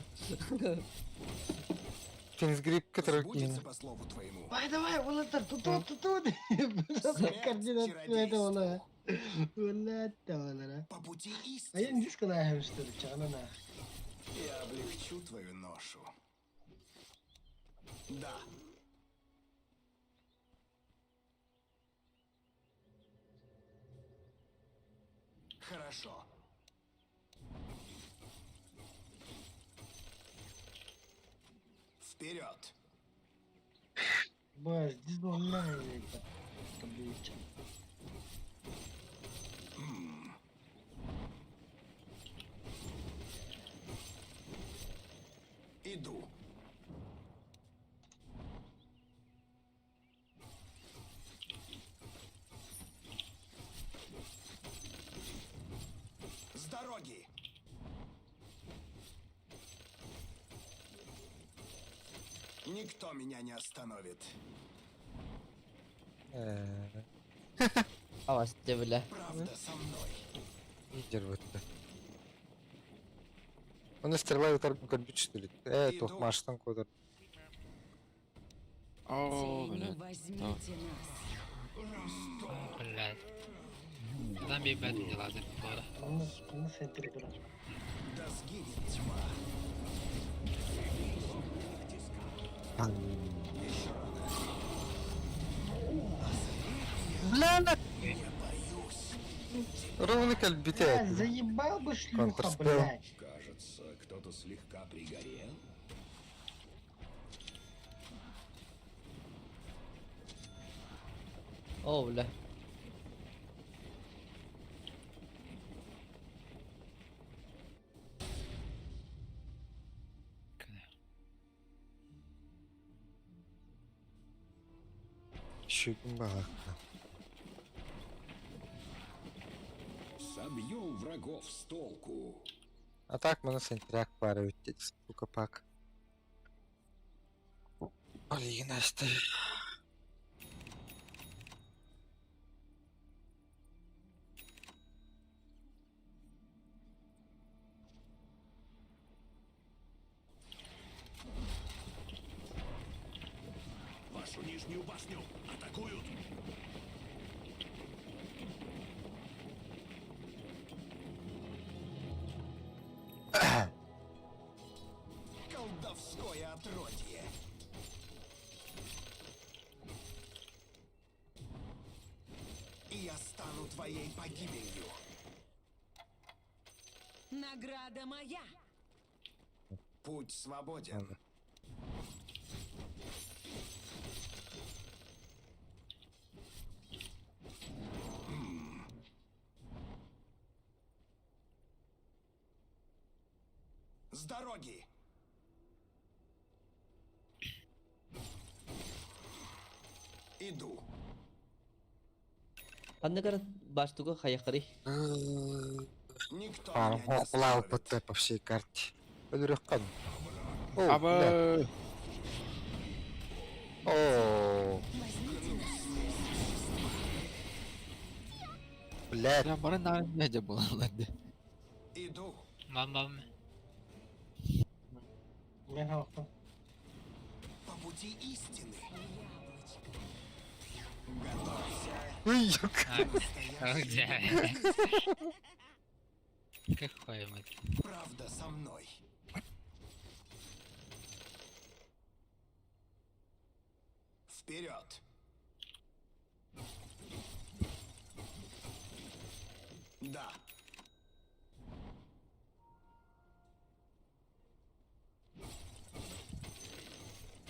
[SPEAKER 2] Кингсгрип который
[SPEAKER 4] Сбудется по слову твоему.
[SPEAKER 13] Давай, давай, Улатар, тут, тут, тут.
[SPEAKER 4] Смерть
[SPEAKER 13] Координат
[SPEAKER 4] чародейству.
[SPEAKER 13] это Блядь, ола.
[SPEAKER 4] По пути
[SPEAKER 13] А я
[SPEAKER 4] истины
[SPEAKER 13] не сказал, что ли, чана нахуй.
[SPEAKER 4] я облегчу твою ношу. Да. Хорошо. Вперед!
[SPEAKER 13] Баш, дизлайн. Табличка.
[SPEAKER 4] Иду. С дороги! Никто меня не остановит.
[SPEAKER 8] Авасте, бля.
[SPEAKER 4] Правда со мной.
[SPEAKER 2] Лидер вот. Он стрела утар компьютер ли? Э, тух маштан кодер.
[SPEAKER 11] Оо,
[SPEAKER 10] Тени,
[SPEAKER 11] блядь.
[SPEAKER 10] возьмите нас.
[SPEAKER 7] Блядь. Там бебет не лазит.
[SPEAKER 13] Bunu центр bırak.
[SPEAKER 4] Да сгинет тьма. Еще рано.
[SPEAKER 2] Бля,
[SPEAKER 4] Не боюсь.
[SPEAKER 2] ровно
[SPEAKER 13] Бля,
[SPEAKER 2] кальбите.
[SPEAKER 13] заебал бы шлюха,
[SPEAKER 2] Контрспел.
[SPEAKER 13] блядь.
[SPEAKER 9] Кажется, кто-то слегка пригорел.
[SPEAKER 8] О, бля.
[SPEAKER 2] Щукин бах.
[SPEAKER 9] Собьем врагов с толку.
[SPEAKER 2] А так мы на центряк пара сука пак. Блин, Настя.
[SPEAKER 4] Вашу нижнюю башню атакуют! Колдовское отродье! И я стану твоей погибелью.
[SPEAKER 10] Награда моя.
[SPEAKER 4] Путь свободен. С дороги! Иду.
[SPEAKER 8] Ханнык баштуга хайахтарый?
[SPEAKER 4] Никто
[SPEAKER 2] Паарым
[SPEAKER 4] меня не
[SPEAKER 2] хоқлаалпыт
[SPEAKER 4] остановит.
[SPEAKER 2] по всей карте. Өлүрүөххүн. О, бля.
[SPEAKER 3] Аба.
[SPEAKER 2] О, блядь.
[SPEAKER 11] Я бары нарын не буолаллар дии.
[SPEAKER 4] Иду.
[SPEAKER 7] Мам мам.
[SPEAKER 13] Мен халықтым.
[SPEAKER 4] По пути истины. Готовься.
[SPEAKER 2] Ой, юк.
[SPEAKER 7] А,
[SPEAKER 4] Настоящий.
[SPEAKER 7] Какой мы.
[SPEAKER 4] Правда со мной. Вперед! Да.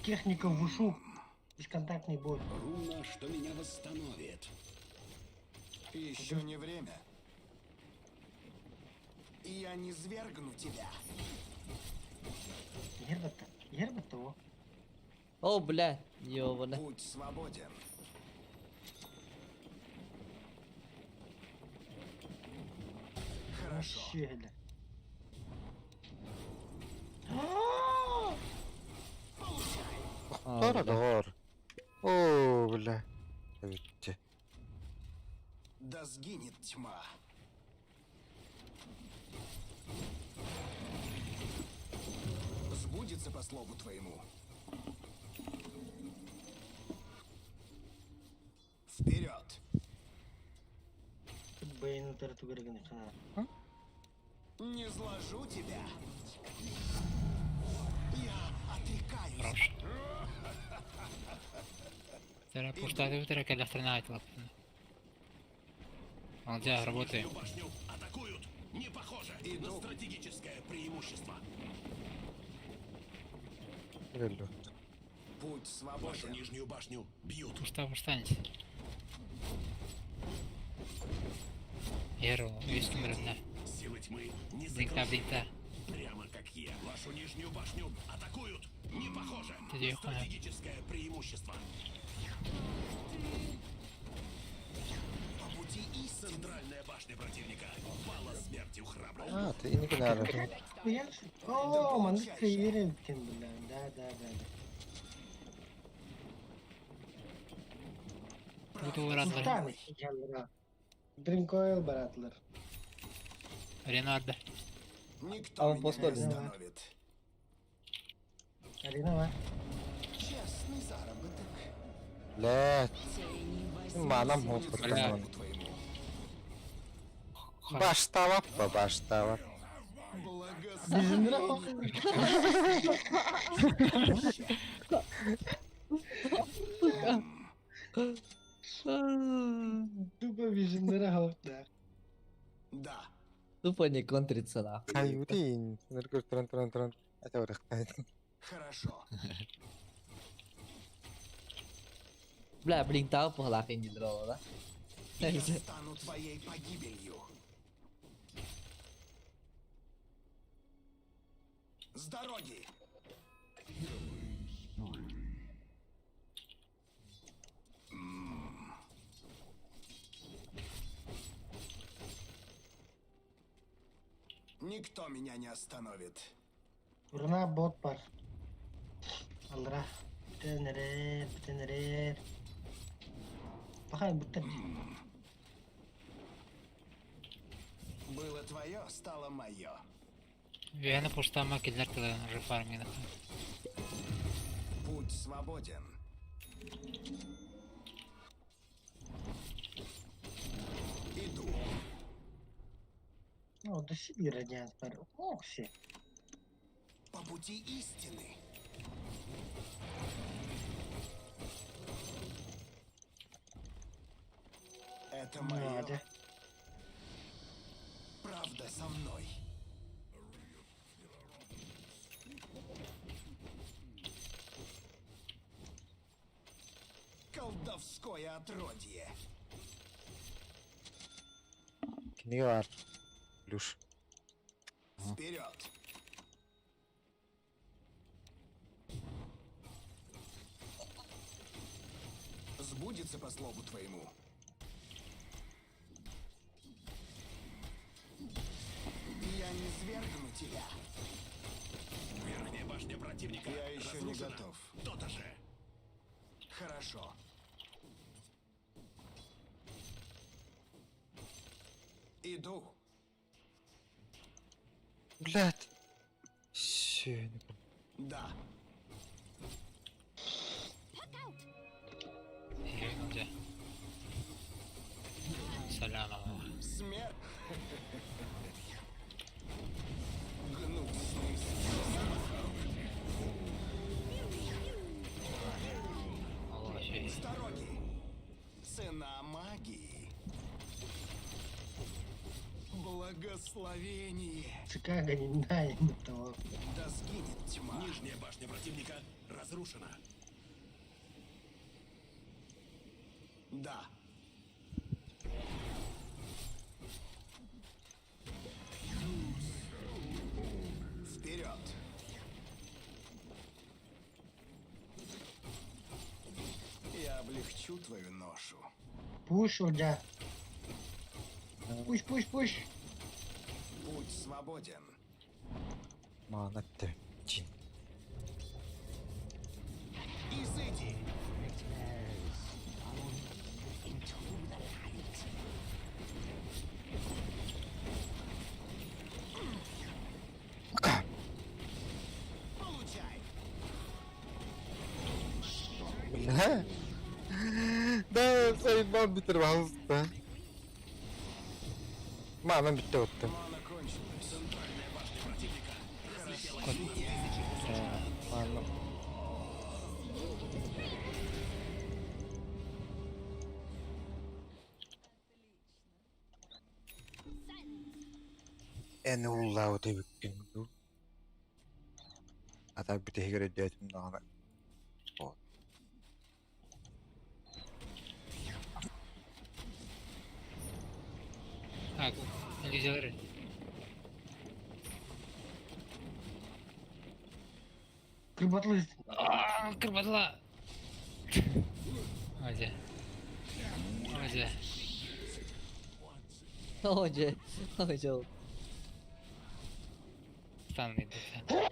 [SPEAKER 13] Техника в ушу. Бесконтактный бой.
[SPEAKER 4] Руна, что меня восстановит. Еще не время. Я не свергну тебя.
[SPEAKER 13] Герберта. Герберта о.
[SPEAKER 8] О, бля, ёбана.
[SPEAKER 4] Путь свободен. Хорошо.
[SPEAKER 13] Щеля.
[SPEAKER 2] Тора доҕор. О, бля. Эбитте.
[SPEAKER 4] Да сгинет тьма. Сбудется по слову твоему. Вперед!
[SPEAKER 13] Бэйн тарту кереген хана.
[SPEAKER 4] Не сложу тебя. Я отрекаюсь.
[SPEAKER 7] Хорош. Тера пуштады утера кэлэхтэринэ айтылаппын. Молодец, работаем.
[SPEAKER 4] Нижнюю башню атакуют. Не похоже на стратегическое преимущество.
[SPEAKER 2] Өллү.
[SPEAKER 4] Путь свободен. Вашу нижнюю башню бьют.
[SPEAKER 7] Пушта пуштанец. Еру, весь номер
[SPEAKER 4] Силы тьмы не
[SPEAKER 7] Блинка,
[SPEAKER 4] сокрушимы.
[SPEAKER 7] блинка.
[SPEAKER 4] Прямо как я. Вашу нижнюю башню атакуют. Не похоже
[SPEAKER 7] Ты
[SPEAKER 4] на
[SPEAKER 7] где,
[SPEAKER 4] стратегическое преимущество. По пути истины. Центральная башня противника пала смертью храбрых.
[SPEAKER 2] А, ты не гынары.
[SPEAKER 13] О, маннык кыйыр эбиткин бля. Да, да, да.
[SPEAKER 7] Буту уратлар.
[SPEAKER 13] Султан яллара. Дринкойл баратлар.
[SPEAKER 7] Ренарда.
[SPEAKER 4] Никто
[SPEAKER 8] А он
[SPEAKER 4] меня
[SPEAKER 8] пост
[SPEAKER 4] не
[SPEAKER 8] көрдүн.
[SPEAKER 4] остановит.
[SPEAKER 13] Арина ва.
[SPEAKER 4] Честный заработок.
[SPEAKER 2] Блядь.
[SPEAKER 10] Тени возьми
[SPEAKER 2] Манам
[SPEAKER 4] Сбудется
[SPEAKER 2] хоп
[SPEAKER 4] по
[SPEAKER 7] Бля.
[SPEAKER 4] слову твоему.
[SPEAKER 2] Башталап, башталап.
[SPEAKER 4] Благословение.
[SPEAKER 13] Тупо вижендера халықтар.
[SPEAKER 4] Да.
[SPEAKER 8] Тупо не контрится нахуй.
[SPEAKER 2] Каюрин. Ныргыр туран туран туран. Это урахтан.
[SPEAKER 4] Хорошо.
[SPEAKER 8] Бля, блинтау похлахин дилер да?
[SPEAKER 4] Я стану твоей погибелью. С дороги! М. Никто меня не остановит.
[SPEAKER 13] Урна бот бар. Алра. Бүтенерер, бүтенерер. Бахай бүтер.
[SPEAKER 4] Было твое, стало мое.
[SPEAKER 7] Вена пуштама киллер тылын уже фармина.
[SPEAKER 4] Путь свободен. Иду.
[SPEAKER 13] О, да себе радиант бар. Ох, все.
[SPEAKER 4] По пути истины. Это мое.
[SPEAKER 13] Надо.
[SPEAKER 4] Правда со мной. Колдовское отродье.
[SPEAKER 2] Книга бар. Плюш.
[SPEAKER 4] Вперед! Сбудется по слову твоему. Свергну тебя. Верхняя башня противника Я еще не готов. То-то же. Хорошо. Иду.
[SPEAKER 2] Блядь. Все,
[SPEAKER 4] Да.
[SPEAKER 7] Дьэ. Салям алла.
[SPEAKER 4] Смерть. Гнусный.
[SPEAKER 7] Алла үчүгэй.
[SPEAKER 4] С дороги. Цена магии. Благословение.
[SPEAKER 13] Чикаго не знает того.
[SPEAKER 4] Да сгинет тьма. Нижняя башня противника разрушена. Да. Вперед! Я облегчу твою ношу.
[SPEAKER 13] Пуш, Ылдьаа. Пуш, пуш, пуш.
[SPEAKER 4] Путь свободен.
[SPEAKER 2] Мана ты. Чин.
[SPEAKER 4] Изыди! Получай!
[SPEAKER 2] Бля. Да, заебал бүтэр пожалуйста. Мана бүттэ оттон.
[SPEAKER 4] Мана кончилась. Центральная башня противника разлетелась на тысячи кусочков.
[SPEAKER 2] Мана. Эн ууллаабыт эбиккин дуу. Ата бүтэһигэр өйдөөтүм даҕаны. Вот.
[SPEAKER 7] А, иллюзиялары.
[SPEAKER 13] Кырбатлы.
[SPEAKER 7] Аа, кырбатыла. Оде. Оде.
[SPEAKER 8] Оо дьэ. Оо дьэ.
[SPEAKER 7] Станный дэтэ.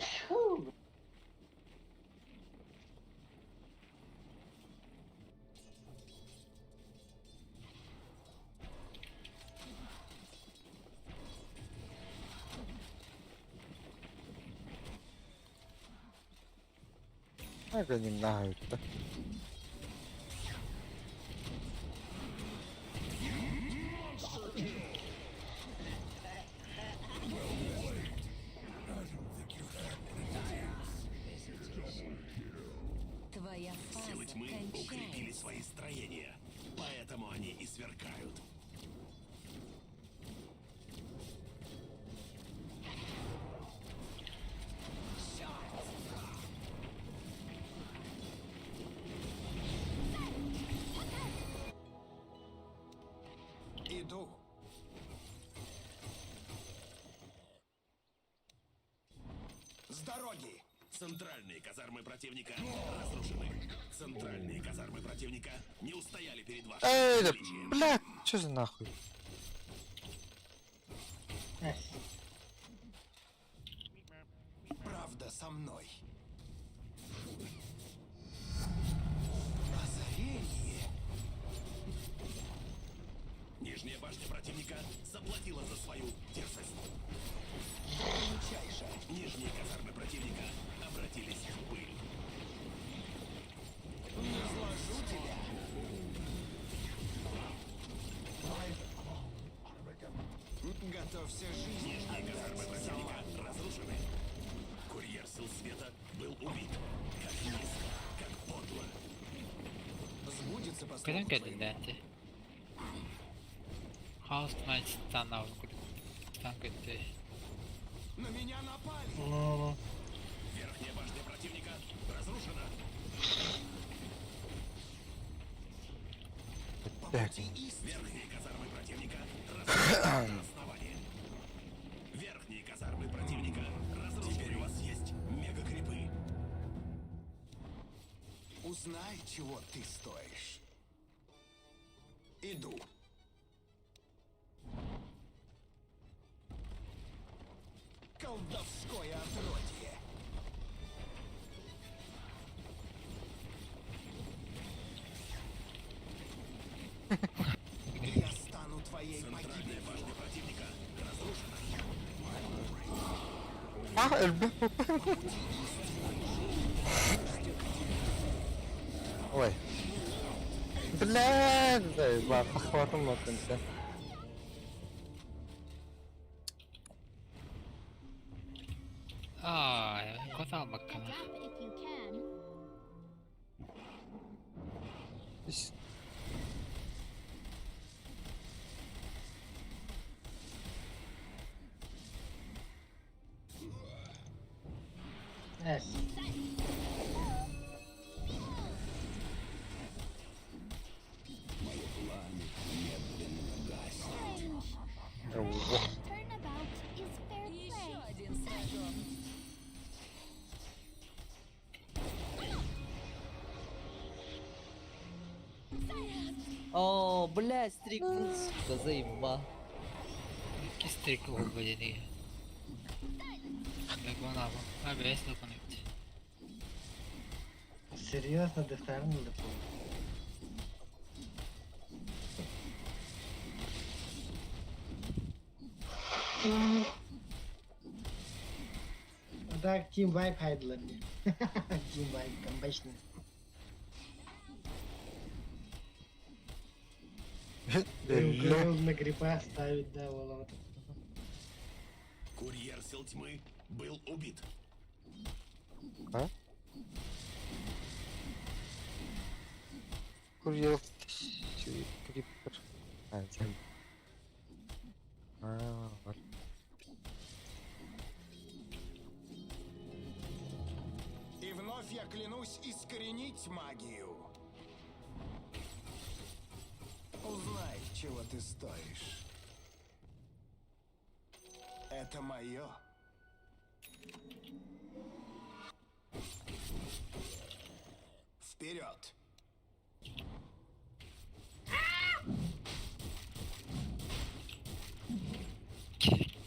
[SPEAKER 2] Ага, немного это.
[SPEAKER 10] Твоя
[SPEAKER 4] Силы
[SPEAKER 10] фаза
[SPEAKER 4] тьмы укрепили
[SPEAKER 10] кончается.
[SPEAKER 4] свои строения, поэтому они и сверкают. Иду. С дороги! Центральные казармы противника разрушены. Центральные казармы противника не устояли перед вашим
[SPEAKER 2] Эй, да,
[SPEAKER 4] величием.
[SPEAKER 2] блядь, что за нахуй?
[SPEAKER 13] Эс.
[SPEAKER 4] Правда со мной. Озарение. Нижняя башня противника заплатила за свою дерзость. Получай же. Нижние казармы противника обратились в пыль. Не сложу тебя. Готовься жизнь. Нижние казармы противника разрушены. Курьер сил света был убит. Как низко, как подло. Сбудется по
[SPEAKER 7] Кэлэн кэллин дэнти. Хаос Knight станна стан көттө.
[SPEAKER 4] На меня напали!
[SPEAKER 13] Ну,
[SPEAKER 4] Верхняя башня противника разрушена.
[SPEAKER 2] Так,
[SPEAKER 4] Верхние казармы противника разрушены до основания. Верхние казармы противника разрушены. Теперь у вас есть мегакрипы. Узнай, чего ты стоишь. Иду. Колдовское отродье. Я стану твоей погибелью. башня противника разрушена.
[SPEAKER 2] Ah өлбүт. Ой. Блядь, бахватым вот это.
[SPEAKER 7] Аа, кота албаккана.
[SPEAKER 13] Эс.
[SPEAKER 10] Еще один сражен.
[SPEAKER 8] О, блядь, стрик, сука, заебал.
[SPEAKER 7] Икки стрик уһулба диэтиги. Дракон аба. А, бэйэс дракон эбит.
[SPEAKER 13] Серьезно, дефтерн да А так, Team Vibe хайдылар не. Team Vibe, комбачный. На гриппа ставить, да, вот.
[SPEAKER 4] Курьер сил тьмы был убит.
[SPEAKER 2] А? Курьер крипер. А, зем. А, вот.
[SPEAKER 4] И вновь я клянусь искоренить магию. Узнай, чего ты стоишь. Это мое. Вперед!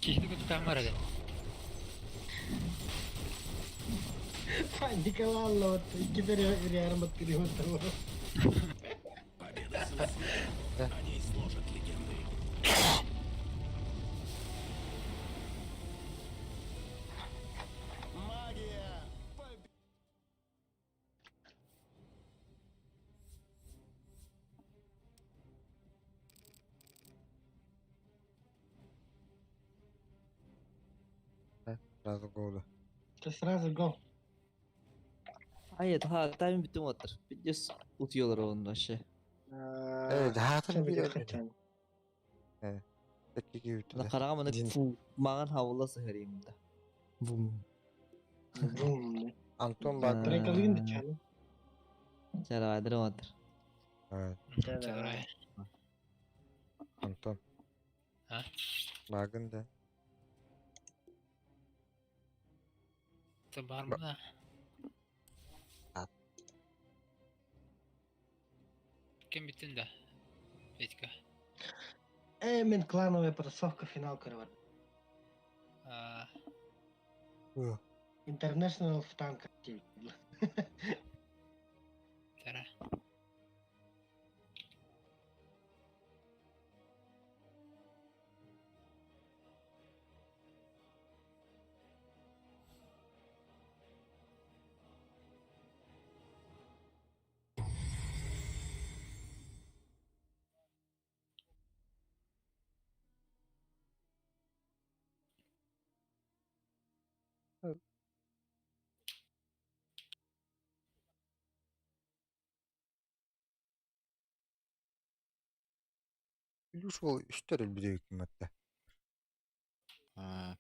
[SPEAKER 7] Киһини кытта барар.
[SPEAKER 13] Николай, вот, теперь реально перевод того.
[SPEAKER 4] Победа сил света. О ней сложат легенды. Магия!
[SPEAKER 2] Сразу года.
[SPEAKER 13] Это сразу гол.
[SPEAKER 8] Hayır, ha, тайм бүтүн отыр. Видеос утуялар onun вообще.
[SPEAKER 2] Э, хаатар бир Э, такие
[SPEAKER 8] На карага маны маған хавла сыһырыйм да.
[SPEAKER 12] Бум.
[SPEAKER 13] Бум.
[SPEAKER 2] Антон Багын.
[SPEAKER 13] Трекалыгын да чаны.
[SPEAKER 8] Чарайдыр отыр.
[SPEAKER 7] Чарай.
[SPEAKER 2] Антон.
[SPEAKER 7] А?
[SPEAKER 2] Багын да.
[SPEAKER 7] Ты бар mı да? Ким бүтүн да? Петька.
[SPEAKER 13] Э, мен клановая потасовка финал көрөр.
[SPEAKER 7] А,
[SPEAKER 13] International в танках.
[SPEAKER 7] тара.
[SPEAKER 2] Илюш ол үстер өлбүдө үкүмөттө.
[SPEAKER 11] А,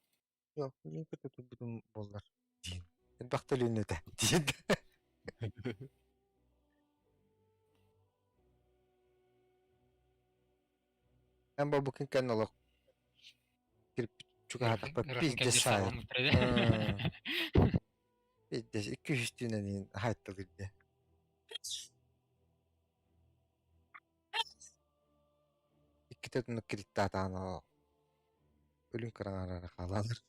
[SPEAKER 2] Yok, не kötü бүтүн боллар. Дин. Бактал үнөтө. Дин. Эн бу күн кэн олох кирип чугаһатахпа пиздец саайар. Пиздец 200 түйнен хайттыл ирде. Икките тунук кириттаатаан өлүн кыраҥарара хаалалар.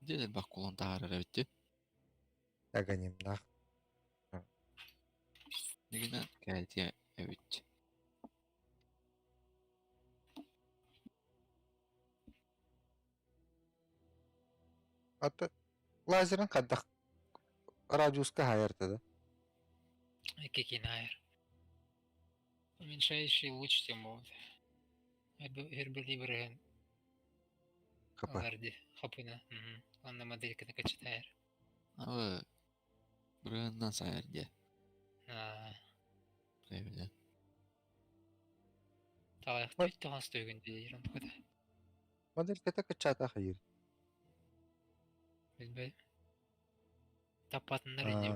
[SPEAKER 11] Дьэ элбэх кулан таһаарар эбит дии.
[SPEAKER 2] Аганимнаах.
[SPEAKER 11] Дигинэн кээлтиэ эбит.
[SPEAKER 2] Аты лазерын хайдах радиуска хаайарта да?
[SPEAKER 7] Кикинайр. Уменьшающий луч тем вот. Эрбели бырыһын
[SPEAKER 2] ХП.
[SPEAKER 7] Аларди хапына. Онно модельканы качатайр.
[SPEAKER 11] Алы бырыһынан сайар дии.
[SPEAKER 7] Аа,
[SPEAKER 11] Эбилен.
[SPEAKER 7] Талаахтый тоҕус төгүн диир онтуката.
[SPEAKER 2] Модельката кыччаата хайыр.
[SPEAKER 7] Билбэт. Таппатыннар инне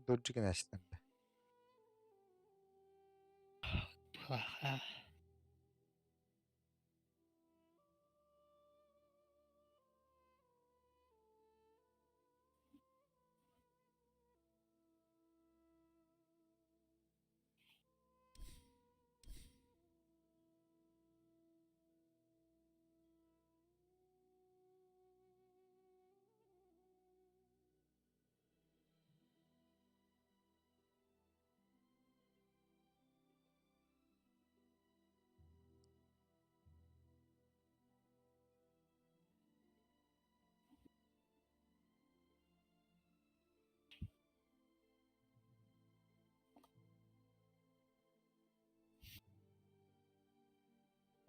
[SPEAKER 2] Дурджигин астан.
[SPEAKER 7] Плаха.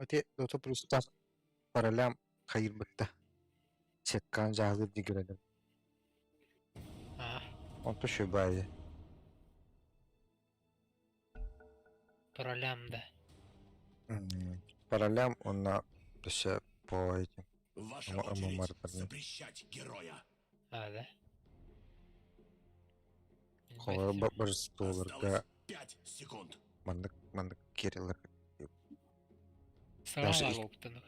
[SPEAKER 2] Ати Дота плюстар паралям хайыр бытта. Сеткан жаалыр дигередим.
[SPEAKER 7] Аа,
[SPEAKER 2] Онто шөбайы.
[SPEAKER 7] Паралям да.
[SPEAKER 2] Паралям онна өссө по этим
[SPEAKER 4] Ваша очередь
[SPEAKER 2] ММР-тарны.
[SPEAKER 4] запрещать героя.
[SPEAKER 7] Аа да.
[SPEAKER 2] Холор божестволарга
[SPEAKER 4] Осталось 5 секунд.
[SPEAKER 2] маннык маннык кириллер.
[SPEAKER 7] Саҕала
[SPEAKER 2] Даже
[SPEAKER 7] буолбуттан.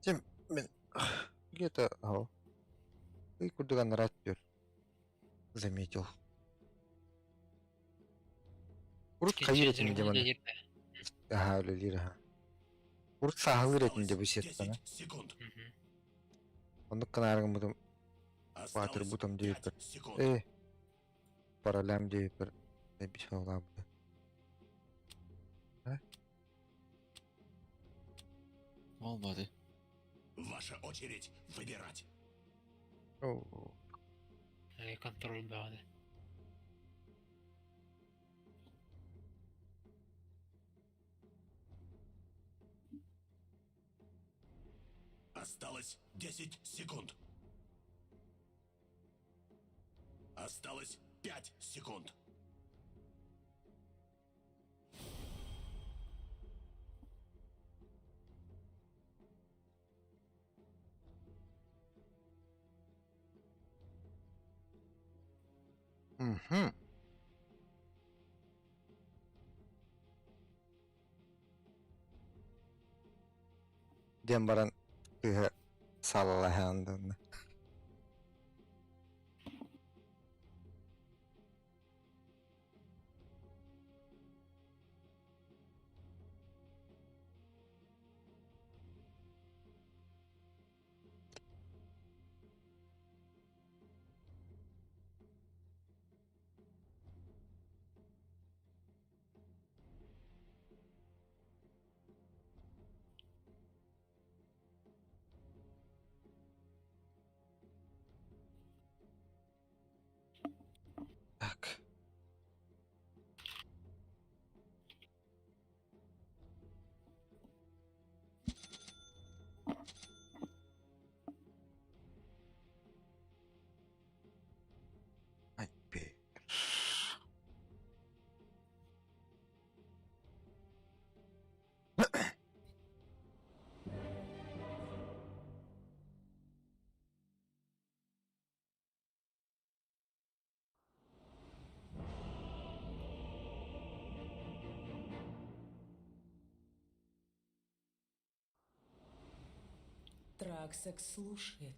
[SPEAKER 2] Тем мен где-то ау. И курдуган раттер. Заметил. Урут хайыр этин демон. Аха, үлелир аха. Урут саһылыр этин деп
[SPEAKER 4] Осталось
[SPEAKER 2] сеттана.
[SPEAKER 4] 10 секунд.
[SPEAKER 2] Оннук канаргын бутум
[SPEAKER 4] Осталось
[SPEAKER 2] баатыр бутум
[SPEAKER 4] 5
[SPEAKER 2] диэппер.
[SPEAKER 4] секунд.
[SPEAKER 2] Э, паралям диэппер. Эбисолабы.
[SPEAKER 11] Olmadı.
[SPEAKER 4] Ваша очередь выбирать.
[SPEAKER 2] Оо.
[SPEAKER 7] Контроль баҕаны.
[SPEAKER 4] Осталось 10 секунд. Осталось 5 секунд.
[SPEAKER 2] Мгм. Диэн баран кыыһа саалалаһаанданна.
[SPEAKER 10] Траксек слушает.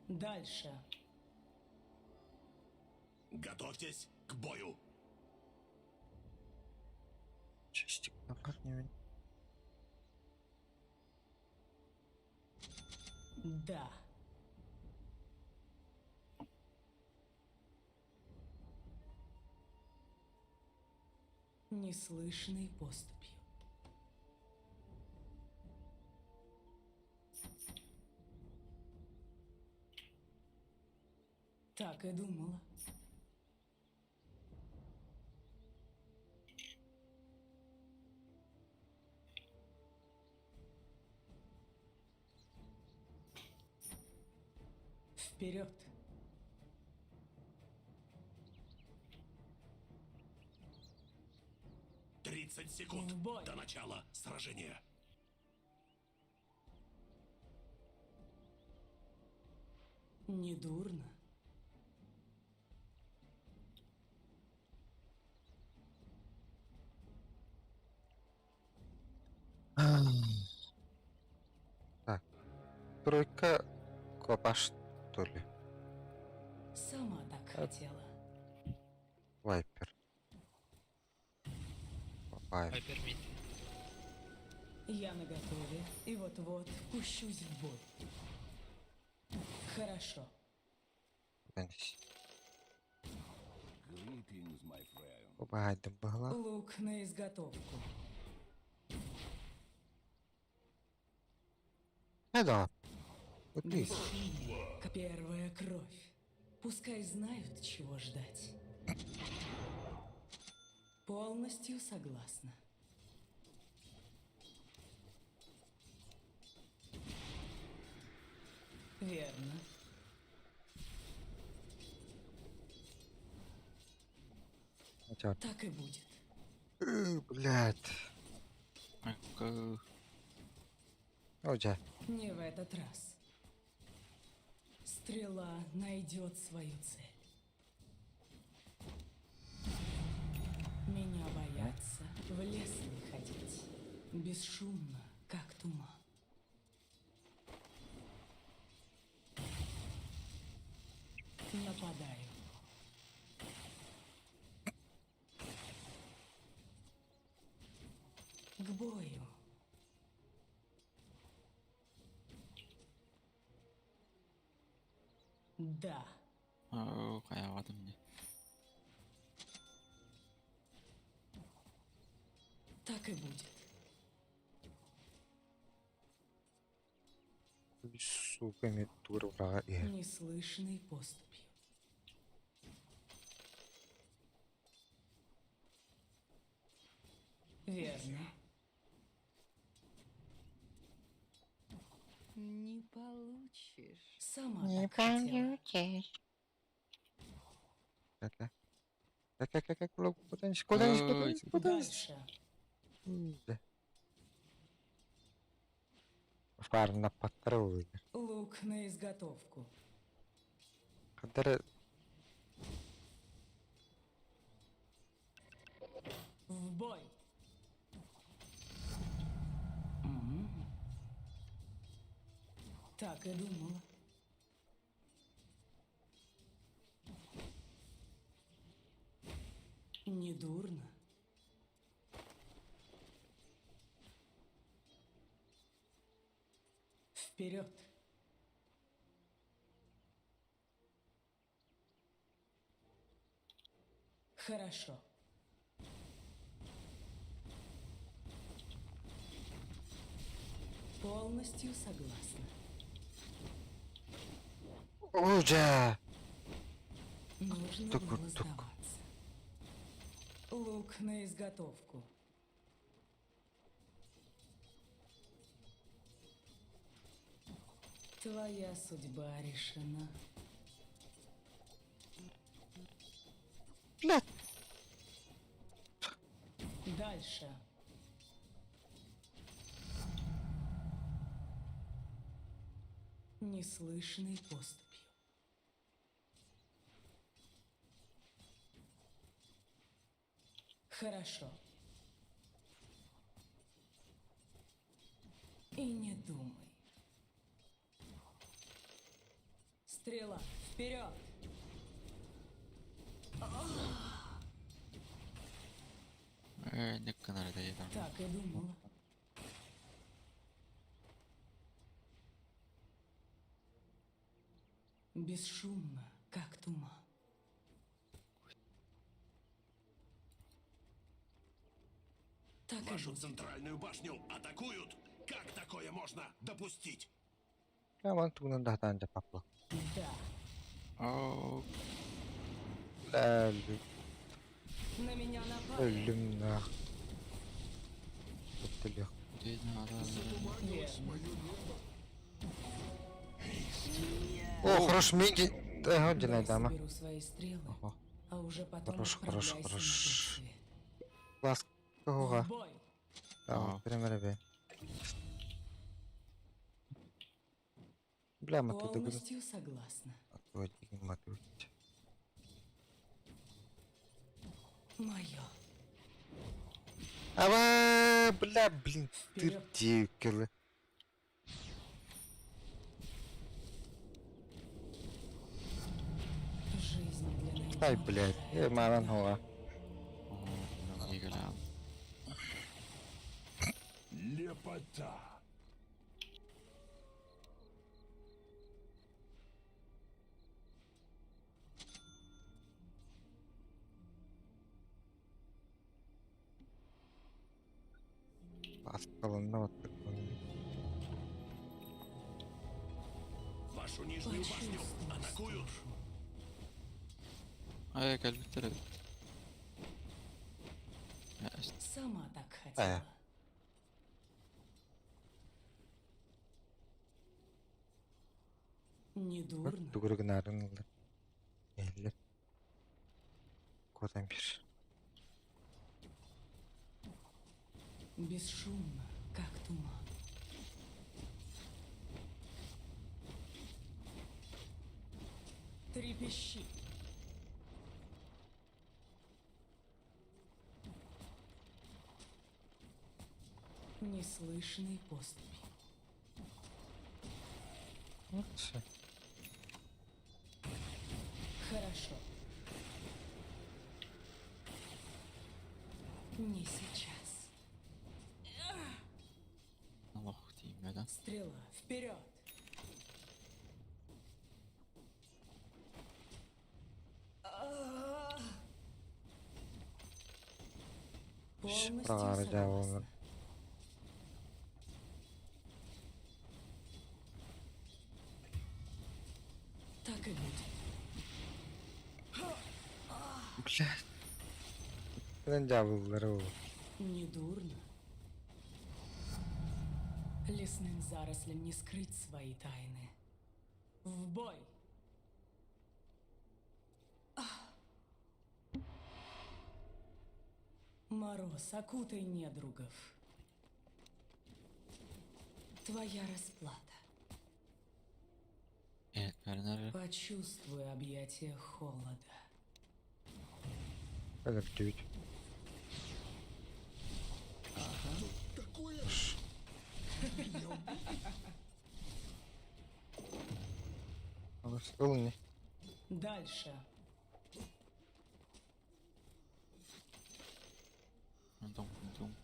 [SPEAKER 10] Дальше.
[SPEAKER 4] Готовьтесь к бою.
[SPEAKER 2] Чистик не
[SPEAKER 10] Да. Неслышной поступью. Так и думала. Вперед!
[SPEAKER 4] 30 секунд
[SPEAKER 10] В бой!
[SPEAKER 4] до начала сражения.
[SPEAKER 10] Недурно.
[SPEAKER 2] Так. Тройка копа, что ли?
[SPEAKER 10] Сама так хотела.
[SPEAKER 2] Вайпер. Вайпер.
[SPEAKER 7] Вайпер мид.
[SPEAKER 10] Я наготове и вот-вот пущусь в бой. Хорошо.
[SPEAKER 2] Вниз.
[SPEAKER 14] Greetings, my friend.
[SPEAKER 2] Убайдым была.
[SPEAKER 10] Лук на изготовку.
[SPEAKER 2] Да. Вот здесь.
[SPEAKER 10] Первая кровь. Пускай знают, чего ждать. Полностью согласна. Верно.
[SPEAKER 2] Хотя-
[SPEAKER 10] Так и будет.
[SPEAKER 2] Блядь.
[SPEAKER 11] Айка.
[SPEAKER 2] О,
[SPEAKER 10] Не в этот раз. Стрела найдет свою цель. Меня боятся в лес не ходить. Бесшумно, как туман. Нападаю. К бою. Да.
[SPEAKER 11] Оо, хайаҕатым дии.
[SPEAKER 10] Так и будет.
[SPEAKER 2] Сука, мне тур врага.
[SPEAKER 10] Неслышной поступью. Верно.
[SPEAKER 15] Не получишь.
[SPEAKER 10] Сама так хотела.
[SPEAKER 2] Так, так. Так, так, так, так, куда куда куда куда
[SPEAKER 10] Дальше.
[SPEAKER 2] Да. Фарна патруль.
[SPEAKER 10] Лук на изготовку.
[SPEAKER 2] Который
[SPEAKER 10] В бой. М. Так и думала. Недурно. Вперед. Хорошо. Полностью согласна.
[SPEAKER 2] Уже.
[SPEAKER 10] Нужно
[SPEAKER 2] Тук,
[SPEAKER 10] было
[SPEAKER 2] тук.
[SPEAKER 10] сдаваться. Лук на изготовку. Твоя судьба решена.
[SPEAKER 2] Блядь.
[SPEAKER 10] Дальше. Неслышной поступью. Хорошо. И не думай. Стрела, вперед!
[SPEAKER 11] Э, не гынар да
[SPEAKER 10] Так и думала. Бесшумно, как туман. Так и
[SPEAKER 4] Вашу
[SPEAKER 10] будет.
[SPEAKER 4] центральную башню атакуют! Как такое можно допустить?
[SPEAKER 2] Аман тугунан даһатаан дьаппаппа.
[SPEAKER 10] Да.
[SPEAKER 11] Оо,
[SPEAKER 2] Өллүм.
[SPEAKER 10] На меня напали.
[SPEAKER 2] Өллүм наах. Өттүлүөх.
[SPEAKER 10] Верно.
[SPEAKER 2] О, хорош миги. Э,
[SPEAKER 10] Дай
[SPEAKER 2] динай дама.
[SPEAKER 10] соберу свои стрелы,
[SPEAKER 2] Ого.
[SPEAKER 10] а уже потом
[SPEAKER 2] Хорош, хорош,
[SPEAKER 10] отправляйся на тот
[SPEAKER 2] хорош.
[SPEAKER 10] свет.
[SPEAKER 2] Класс. Кого?
[SPEAKER 10] В бой!
[SPEAKER 2] Да, прямо ребе. Бля, мы тут
[SPEAKER 10] Полностью согласна.
[SPEAKER 2] Матуть.
[SPEAKER 10] Мое.
[SPEAKER 2] Аба, бля, блин, ты
[SPEAKER 10] Вперед.
[SPEAKER 2] дикелы.
[SPEAKER 10] Жизнь для
[SPEAKER 2] Ай,
[SPEAKER 10] наемника.
[SPEAKER 2] блядь, э, манан хуа.
[SPEAKER 14] Лепота.
[SPEAKER 2] Аскаланна вот такой.
[SPEAKER 4] Вашу нижнюю башню атакуют!
[SPEAKER 11] Ай, кэлбиттэр эбит.
[SPEAKER 10] Сама так хотела. Не дурно.
[SPEAKER 2] Тугургунарын ылар. Эллер. Котан бир.
[SPEAKER 10] Бесшумно, как туман. Трепещи. Неслышной поступи.
[SPEAKER 2] Вот всё.
[SPEAKER 10] Хорошо. Не сейчас.
[SPEAKER 11] Олох тиийбэт да.
[SPEAKER 10] Стрела, вперед! Полностью
[SPEAKER 2] Прагара
[SPEAKER 10] согласна.
[SPEAKER 2] жабылар.
[SPEAKER 10] Так и будет.
[SPEAKER 2] Блядь. Neden жабылар ол?
[SPEAKER 10] Не дурно. Лесным зарослям не скрыть свои тайны. В бой! Ах. Мороз, окутай недругов. Твоя расплата.
[SPEAKER 11] Э, бэринэр.
[SPEAKER 10] Почувствуй объятия холода.
[SPEAKER 2] Өлөрдүбүт.
[SPEAKER 14] Такое? Меня убили?
[SPEAKER 2] Алыс ыл не.
[SPEAKER 10] Дальше.
[SPEAKER 11] Дум, дум.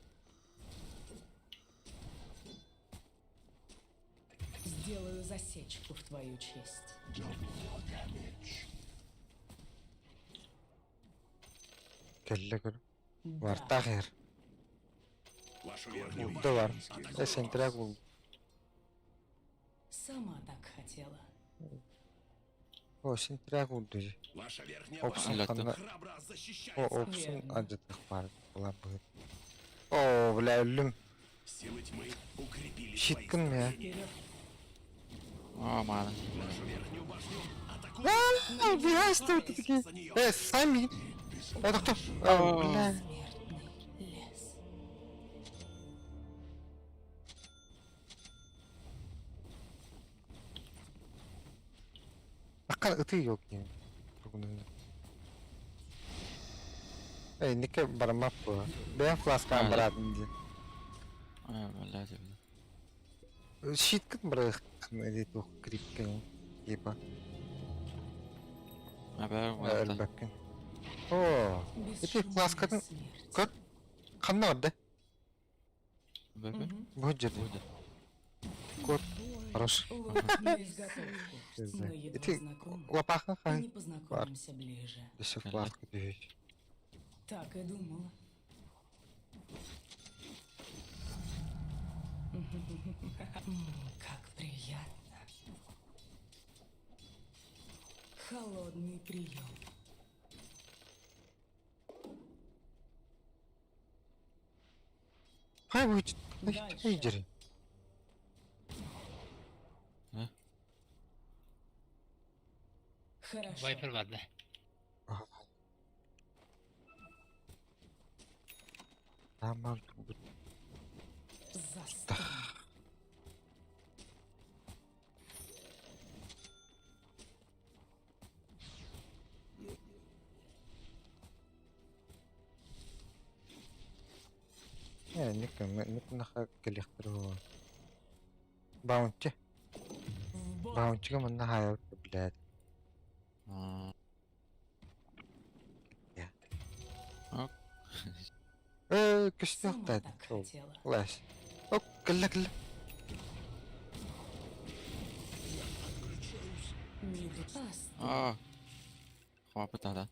[SPEAKER 10] Сделаю засечку в твою честь.
[SPEAKER 2] Кэллэ көр.
[SPEAKER 10] Да.
[SPEAKER 2] Вартаах эр.
[SPEAKER 4] Вашу верхнюю
[SPEAKER 2] Булда бар.
[SPEAKER 4] башню
[SPEAKER 2] Э,
[SPEAKER 4] атакуют!
[SPEAKER 2] сентрак бул.
[SPEAKER 10] Сама так хотела.
[SPEAKER 2] О, сентрак булду.
[SPEAKER 4] Ваша верхняя
[SPEAKER 2] Опсун
[SPEAKER 4] башня
[SPEAKER 2] ханна.
[SPEAKER 4] храбро
[SPEAKER 2] О,
[SPEAKER 4] защищается!
[SPEAKER 2] опсун
[SPEAKER 10] Верно.
[SPEAKER 2] адьятых бар. Була быһыт. О, бля, өллүм.
[SPEAKER 4] Силы тьмы укрепили свои
[SPEAKER 2] Щиткин мэ.
[SPEAKER 4] скопления.
[SPEAKER 10] Вперед!
[SPEAKER 11] Оо, маана.
[SPEAKER 4] Вашу верхнюю башню атакуют!
[SPEAKER 2] А, убивайся ты такие.
[SPEAKER 4] За нее!
[SPEAKER 2] Э, сами. Это кто? А, бля.
[SPEAKER 10] Смертный лес.
[SPEAKER 2] Акка ыты yok не. Эй, нике бармап бу. Бен фласкан
[SPEAKER 11] А,
[SPEAKER 2] баратын ди.
[SPEAKER 11] Э, блядь, эбит.
[SPEAKER 2] Щиткын бырахтын или туох крипкин типа өлбөккүн. Оо, ити класскатын көр ханна барда? Бу жерде. Кот хорош. Ити лопаха хай бар. Өссө флажка түһүй.
[SPEAKER 10] Так и думала. Как приятно. Холодный прием.
[SPEAKER 2] Хай будет. Хай
[SPEAKER 10] Хорошо.
[SPEAKER 7] Вайпер бар да.
[SPEAKER 2] Тамам.
[SPEAKER 10] Застой.
[SPEAKER 2] Э, никна кэлиэхтэр буолуо. Баунти. Баунтига манна хаайар блядь. Э, көстүөхтээ. Лэс. Оп, кэллэ кэллэ.
[SPEAKER 11] Аа. Хапытадан.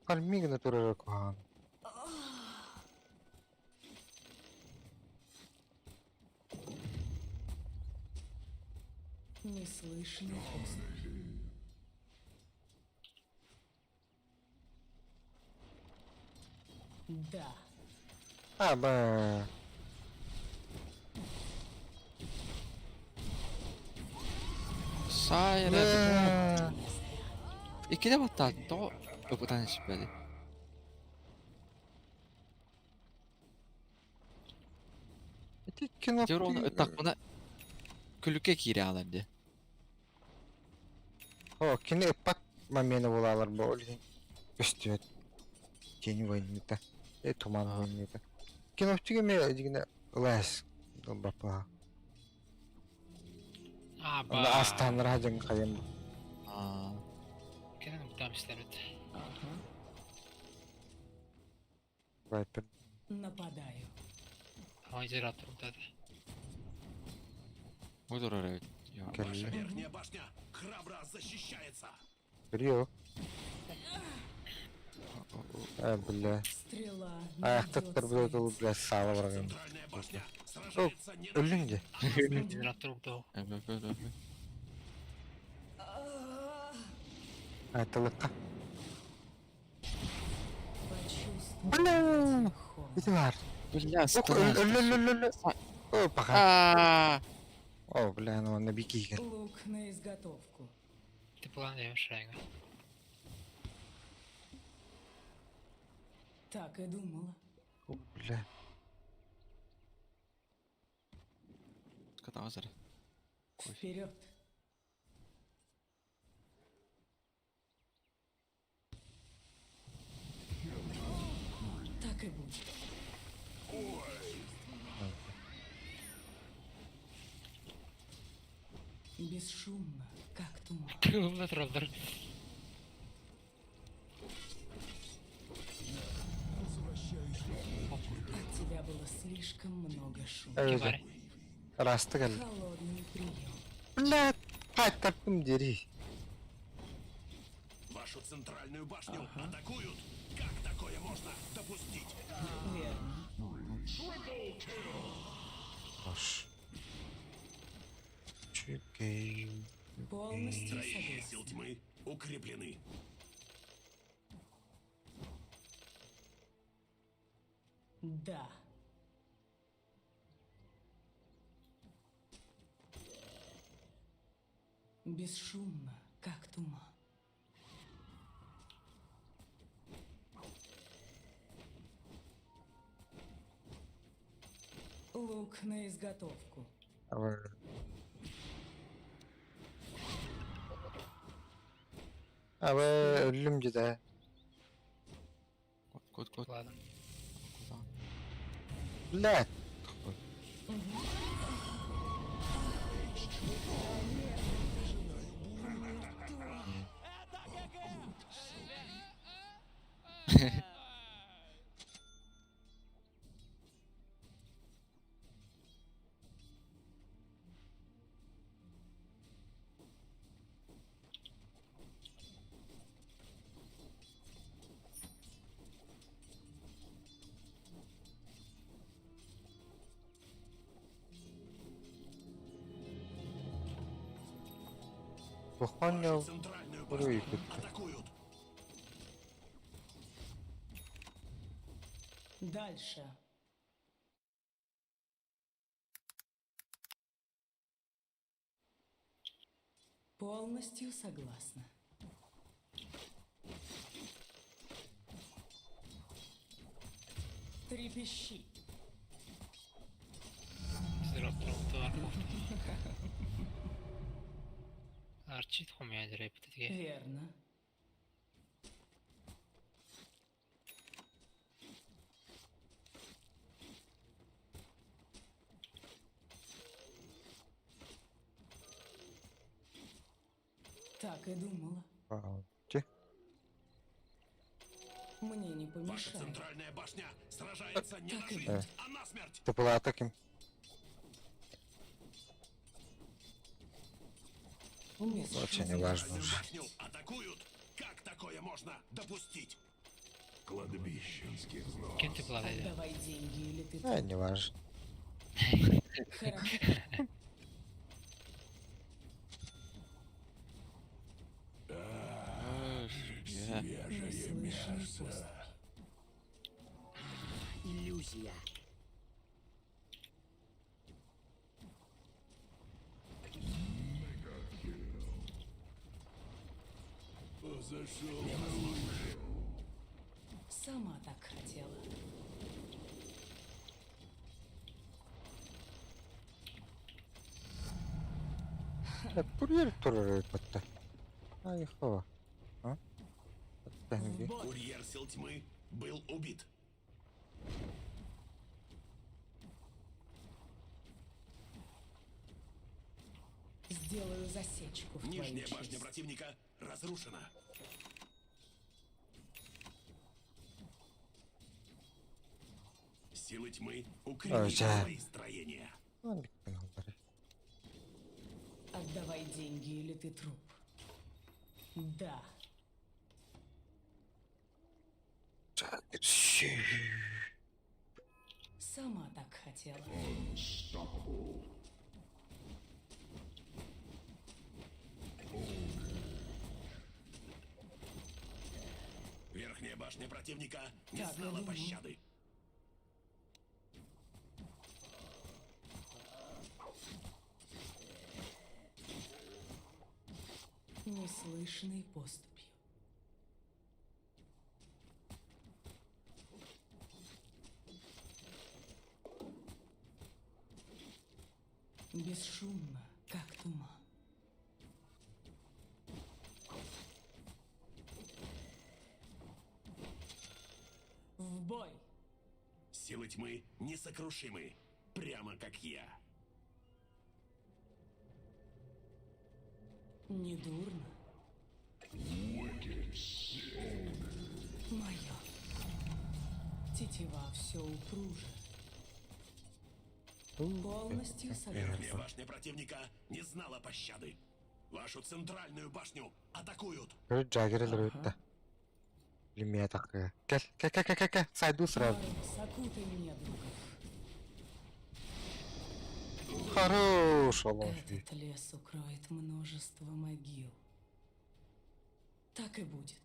[SPEAKER 2] Фармигна турар куһаҕан.
[SPEAKER 10] Неслышный поступь. Да.
[SPEAKER 2] Аба.
[SPEAKER 11] Сайра. Иккитэ баттаатын тоҕо ыбытан испэти.
[SPEAKER 2] Ити кино
[SPEAKER 11] Дьэ ону ыттахпына күлүккэ киирэ хаалар дии.
[SPEAKER 2] О, кини ыппат момена булаалар бу ол иһин көстүбэт. Тень войныта, э, туман войныта. Киновчик эмиэ дьигинэ ылаас баппаха.
[SPEAKER 7] Аба.
[SPEAKER 2] Онно астааннара дьаҥ хайан
[SPEAKER 7] Кэнэн бутаам истэбит.
[SPEAKER 2] Вайпер.
[SPEAKER 10] Нападаю.
[SPEAKER 7] Ой, генератор утады.
[SPEAKER 11] Бу турар эбит.
[SPEAKER 4] Ваша верхняя башня храбро защищается.
[SPEAKER 2] Приё. А, бля.
[SPEAKER 10] Стрела.
[SPEAKER 2] Аяқтаттар бля ол бля сала барган. О, өлүң де.
[SPEAKER 7] Генератор утау.
[SPEAKER 2] Айтылыққа. Бля! Ити бар.
[SPEAKER 11] Бля,
[SPEAKER 2] Өллө өллө өллө. О, пока. О, бля, ну на бики
[SPEAKER 10] Лук на изготовку.
[SPEAKER 7] Ты план я шайга.
[SPEAKER 10] Так и думала.
[SPEAKER 2] О, бля.
[SPEAKER 11] Катаҕа
[SPEAKER 10] Вперед. Так и будет. Бесшумно, как туман.
[SPEAKER 7] Кылымда тураллар.
[SPEAKER 10] От тебя было слишком много шума.
[SPEAKER 2] Öyle. Rastı geldi.
[SPEAKER 10] Холодный прием.
[SPEAKER 2] Бля, қайтарттым дери.
[SPEAKER 4] Вашу центральную башню атакуют. Как такое можно допустить?
[SPEAKER 10] Верно.
[SPEAKER 2] Hoş. Çünkü...
[SPEAKER 10] Полностью
[SPEAKER 4] Строения
[SPEAKER 10] согласна.
[SPEAKER 4] сил тьмы укреплены.
[SPEAKER 10] Да. Бесшумно, как туман. Лук на изготовку.
[SPEAKER 2] Ama... Ama ölüm de. Блядь. Понял.
[SPEAKER 10] Дальше. Полностью согласна. Трепещи.
[SPEAKER 7] Арчит хомядер эпитетге.
[SPEAKER 10] Верно. Так и думала. Мне не
[SPEAKER 4] Ваша
[SPEAKER 10] помешает.
[SPEAKER 4] центральная башня сражается не на жизнь, а на смерть.
[SPEAKER 2] Ты была таким. Вообще не важно уже.
[SPEAKER 4] Башню атакуют. Как такое можно допустить?
[SPEAKER 14] Кладбищенских взнос.
[SPEAKER 7] Кем ты была
[SPEAKER 10] Отдавай деньги или ты...
[SPEAKER 2] А, не важно.
[SPEAKER 10] Хорошо.
[SPEAKER 14] Свежее мясо.
[SPEAKER 9] Иллюзия.
[SPEAKER 14] Зашел на лужу.
[SPEAKER 10] Сама так хотела.
[SPEAKER 2] Курьер турары батта. Ай, хова. А?
[SPEAKER 4] Курьер сил тьмы был убит.
[SPEAKER 10] Сделаю засечку в твою
[SPEAKER 4] Нижняя башня
[SPEAKER 10] честь.
[SPEAKER 4] противника разрушена. Силы тьмы укрепили
[SPEAKER 2] Ой,
[SPEAKER 4] свои строения.
[SPEAKER 10] Отдавай деньги или ты труп. Да. Сама так хотела.
[SPEAKER 4] Верхняя башня противника не
[SPEAKER 10] Так,
[SPEAKER 4] знала
[SPEAKER 10] я думаю.
[SPEAKER 4] пощады.
[SPEAKER 10] Неслышной поступью. Бесшумно, как туман. В бой!
[SPEAKER 4] Силы тьмы несокрушимы, прямо как я.
[SPEAKER 10] Недурно. Мое. Тетива все упруже. Полностью
[SPEAKER 4] Верхняя
[SPEAKER 10] согласна.
[SPEAKER 4] башня противника не знала пощады. Вашу центральную башню атакуют.
[SPEAKER 2] Джаггер өлөрбүттэ. Лимия такая. Кел, кел, кел, кел, кел, Сайду сразу.
[SPEAKER 10] Мороз, окутай недругов.
[SPEAKER 2] Хорош, Аллах.
[SPEAKER 10] Этот лес укроет множество могил. Так и будет.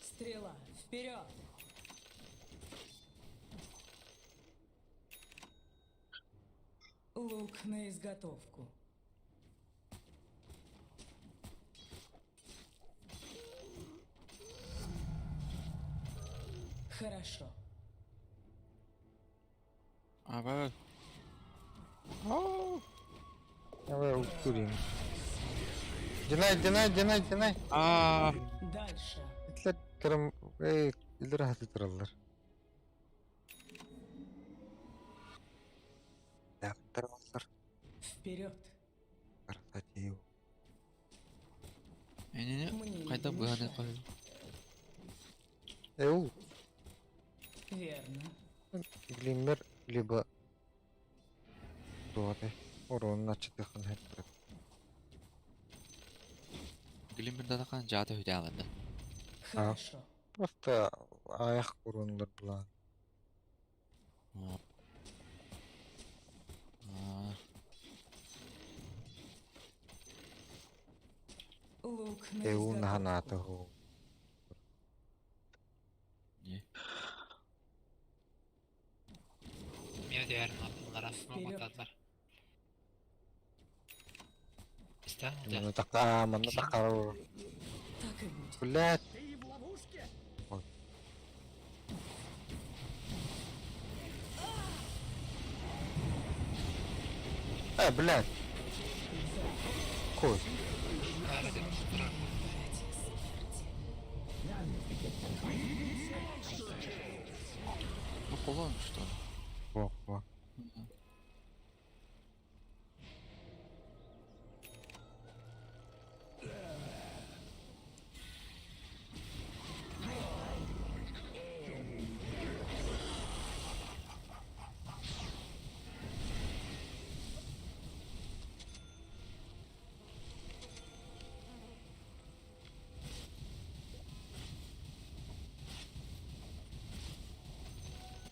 [SPEAKER 10] Стрела, вперед! Лук на изготовку. Хорошо.
[SPEAKER 11] Ава.
[SPEAKER 2] Давай укурим. Динай, динай, динай, динай.
[SPEAKER 11] А.
[SPEAKER 10] Дальше.
[SPEAKER 2] Кырым эй илер хаты тураллар. Дактар
[SPEAKER 10] Вперед!
[SPEAKER 2] Красотил.
[SPEAKER 11] Энини
[SPEAKER 10] Мне не
[SPEAKER 11] хайда быһаны
[SPEAKER 10] помешает.
[SPEAKER 11] кой.
[SPEAKER 2] Эу,
[SPEAKER 10] Верно.
[SPEAKER 2] Глиммер либо Дуоты. Урон начатыхын хэттэр.
[SPEAKER 11] Глиммерданахан жаата хүтэ
[SPEAKER 10] Хорошо.
[SPEAKER 2] Просто аяқ уронлар була.
[SPEAKER 10] Лук на
[SPEAKER 2] Эу
[SPEAKER 10] изготовку.
[SPEAKER 2] наханааты ху.
[SPEAKER 11] Не.
[SPEAKER 7] Мен değerini aldılar aslında
[SPEAKER 10] Вперед.
[SPEAKER 7] olmadılar. İster mi?
[SPEAKER 2] Манна така, манна такар.
[SPEAKER 10] Так и будет.
[SPEAKER 2] Блядь.
[SPEAKER 9] Ты в ловушке?
[SPEAKER 2] Ой. Э, блядь. Кой.
[SPEAKER 7] Nerede?
[SPEAKER 11] Ну колон что ли?
[SPEAKER 2] Во, во.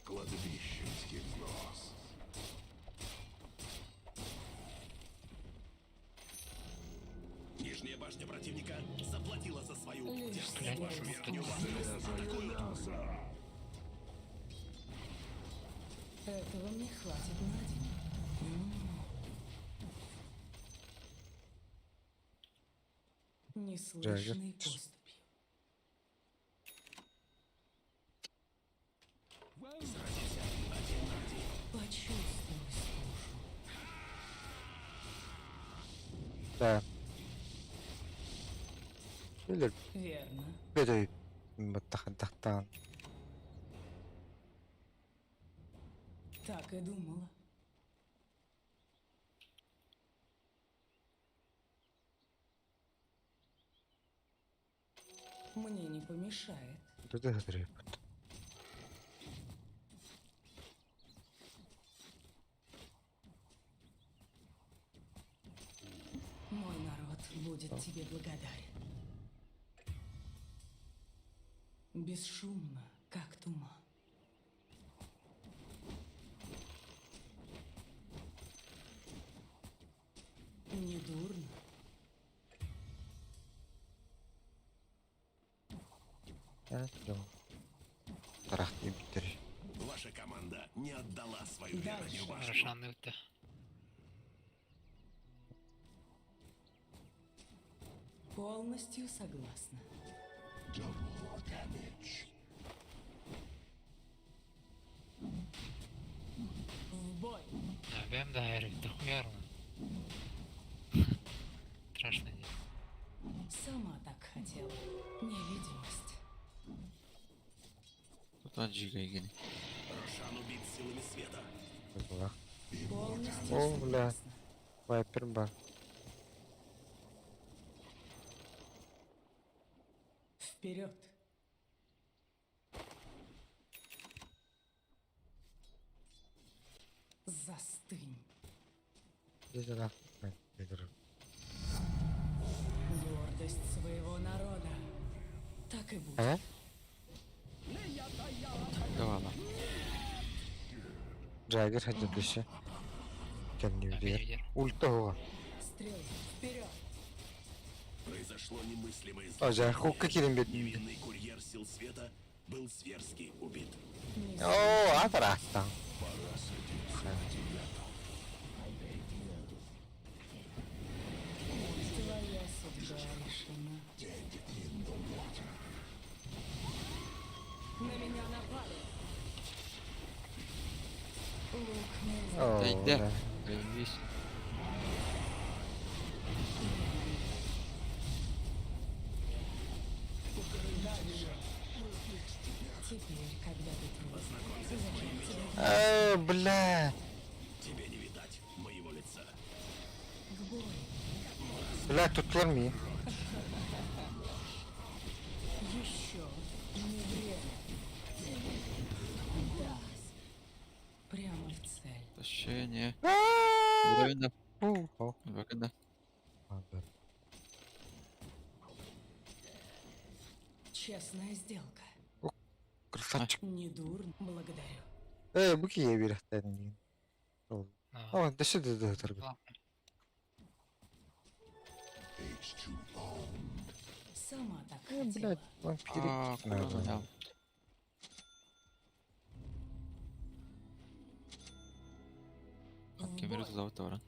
[SPEAKER 14] Кладбищенский взнос.
[SPEAKER 4] Нижняя башня противника заплатила за свою
[SPEAKER 10] Лишь
[SPEAKER 4] дерзость. Вашу верхнюю башню атакуют.
[SPEAKER 10] Этого мне хватит на день. М. Неслышной поступью. Почувствуй стужу.
[SPEAKER 2] Да. Или
[SPEAKER 10] Верно.
[SPEAKER 2] бедай баттахантахтан.
[SPEAKER 10] Так и думала. Мне не помешает.
[SPEAKER 2] Бедай хатыры.
[SPEAKER 10] Мой народ будет тебе благодарен. Бесшумно, как туман. Недурно.
[SPEAKER 2] Тарах ибитер.
[SPEAKER 4] Ваша команда не отдала свою верхнюю башню.
[SPEAKER 7] Рошанны өтті.
[SPEAKER 10] Полностью согласна. В бой!
[SPEAKER 7] Бэм да эрикті хуяр onu. Страшно не.
[SPEAKER 10] Сама так хотела. Невидимость.
[SPEAKER 11] Тут жига игини.
[SPEAKER 4] Рошан убит силами света.
[SPEAKER 2] Була.
[SPEAKER 10] Полностью
[SPEAKER 2] О, бля.
[SPEAKER 10] согласна.
[SPEAKER 2] Вайпер ба.
[SPEAKER 10] Вперед! Застынь.
[SPEAKER 2] Дедера. Дедера.
[SPEAKER 10] Гордость своего народа. Так и будет.
[SPEAKER 2] Э?
[SPEAKER 11] Давала.
[SPEAKER 2] Джаггер хотел еще. Кем не
[SPEAKER 7] Бер.
[SPEAKER 2] Ульта хуа.
[SPEAKER 10] Стрелы, вперед!
[SPEAKER 4] Произошло немыслимое
[SPEAKER 2] А, жа, хукка кирен бет.
[SPEAKER 4] Невинный курьер сил света был зверски убит.
[SPEAKER 2] О, атарастан.
[SPEAKER 14] Пора садиться на диету.
[SPEAKER 10] Твоя судьба решена. На меня напали. Лук на
[SPEAKER 2] О,
[SPEAKER 11] Дайда.
[SPEAKER 2] бля.
[SPEAKER 11] Заебись.
[SPEAKER 10] Дальше.
[SPEAKER 2] Бля!
[SPEAKER 4] Тебе не видать моего лица.
[SPEAKER 10] К бою.
[SPEAKER 2] Бля, туттулар мии.
[SPEAKER 10] Еще не время. Да. Прямо в цель.
[SPEAKER 11] Тащение. Уровень да. Выгода.
[SPEAKER 10] Честная сделка.
[SPEAKER 2] Красавчик.
[SPEAKER 10] Не дурно. Благодарю.
[SPEAKER 2] Э, бу киһи биэрэхтээниин. О, дөссө да да
[SPEAKER 10] Сама так
[SPEAKER 2] Э,
[SPEAKER 10] хотела.
[SPEAKER 2] блядь, вампирик.
[SPEAKER 11] А, куда занял?
[SPEAKER 10] В
[SPEAKER 11] Кемери
[SPEAKER 10] бой.
[SPEAKER 11] зовут Торан.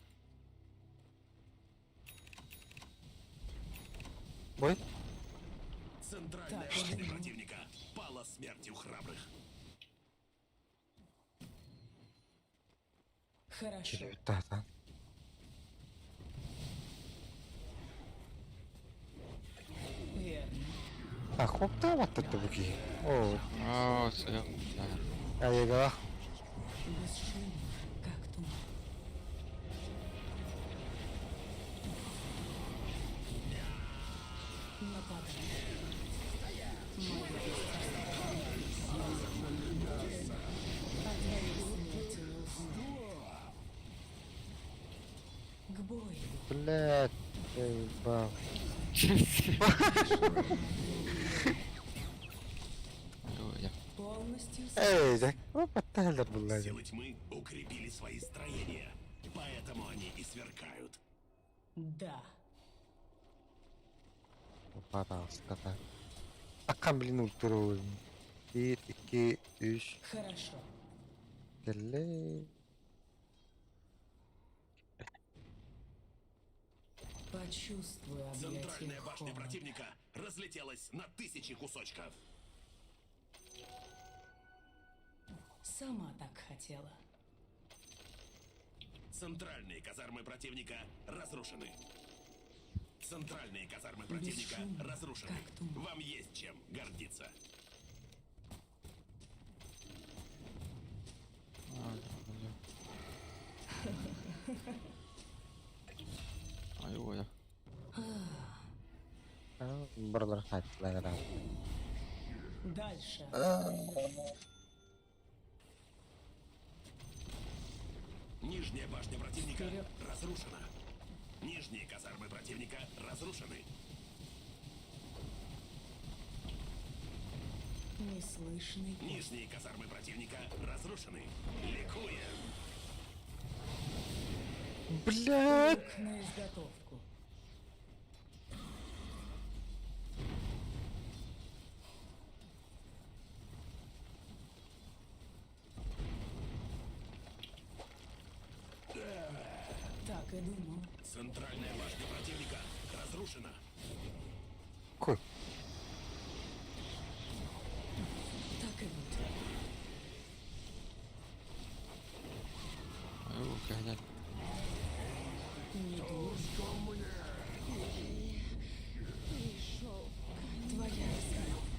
[SPEAKER 2] Бой?
[SPEAKER 4] Центральная
[SPEAKER 10] Так,
[SPEAKER 4] башня
[SPEAKER 10] мгм.
[SPEAKER 4] противника пала смертью храбрых.
[SPEAKER 10] Хорошо.
[SPEAKER 2] Да,
[SPEAKER 10] Верно.
[SPEAKER 2] А, хоптаабат да бу киһи. О,
[SPEAKER 11] А, все.
[SPEAKER 2] айыга.
[SPEAKER 10] Бесшумно, как туман. Нападай. Моя О твоей смерти не узнаю. К бою.
[SPEAKER 2] Блядь, заебал.
[SPEAKER 10] Полностью
[SPEAKER 2] Эй, да, батталар булла.
[SPEAKER 4] Силы тьмы укрепили свои строения, поэтому они и сверкают.
[SPEAKER 10] Да.
[SPEAKER 2] Пожалуйста. Аккам блин ультуру. Bir, iki, üç.
[SPEAKER 10] Хорошо.
[SPEAKER 2] Кэллэ.
[SPEAKER 10] Почувствуй объятия
[SPEAKER 4] Центральная башня
[SPEAKER 10] холода.
[SPEAKER 4] противника разлетелась на тысячи кусочков.
[SPEAKER 10] Сама так хотела.
[SPEAKER 4] Центральные казармы противника разрушены. Центральные казармы противника
[SPEAKER 10] Бесшумно,
[SPEAKER 4] разрушены.
[SPEAKER 10] как туман.
[SPEAKER 4] Вам есть чем гордиться.
[SPEAKER 11] Ай, ой.
[SPEAKER 2] Барлар хаттылар.
[SPEAKER 10] Дальше.
[SPEAKER 4] Нижняя башня противника
[SPEAKER 10] Вперед.
[SPEAKER 4] разрушена. Нижние казармы противника разрушены.
[SPEAKER 10] Неслышный голос.
[SPEAKER 4] Нижние казармы противника разрушены. Ликуем!
[SPEAKER 2] Блядь.
[SPEAKER 10] Лук на изготовку. Так и думал.
[SPEAKER 4] Центральная башня противника разрушена.
[SPEAKER 2] Кой?
[SPEAKER 10] Так и будет.
[SPEAKER 11] Ай, кәләл.
[SPEAKER 10] Не дурно.
[SPEAKER 15] Пришел
[SPEAKER 10] Твоя смерть.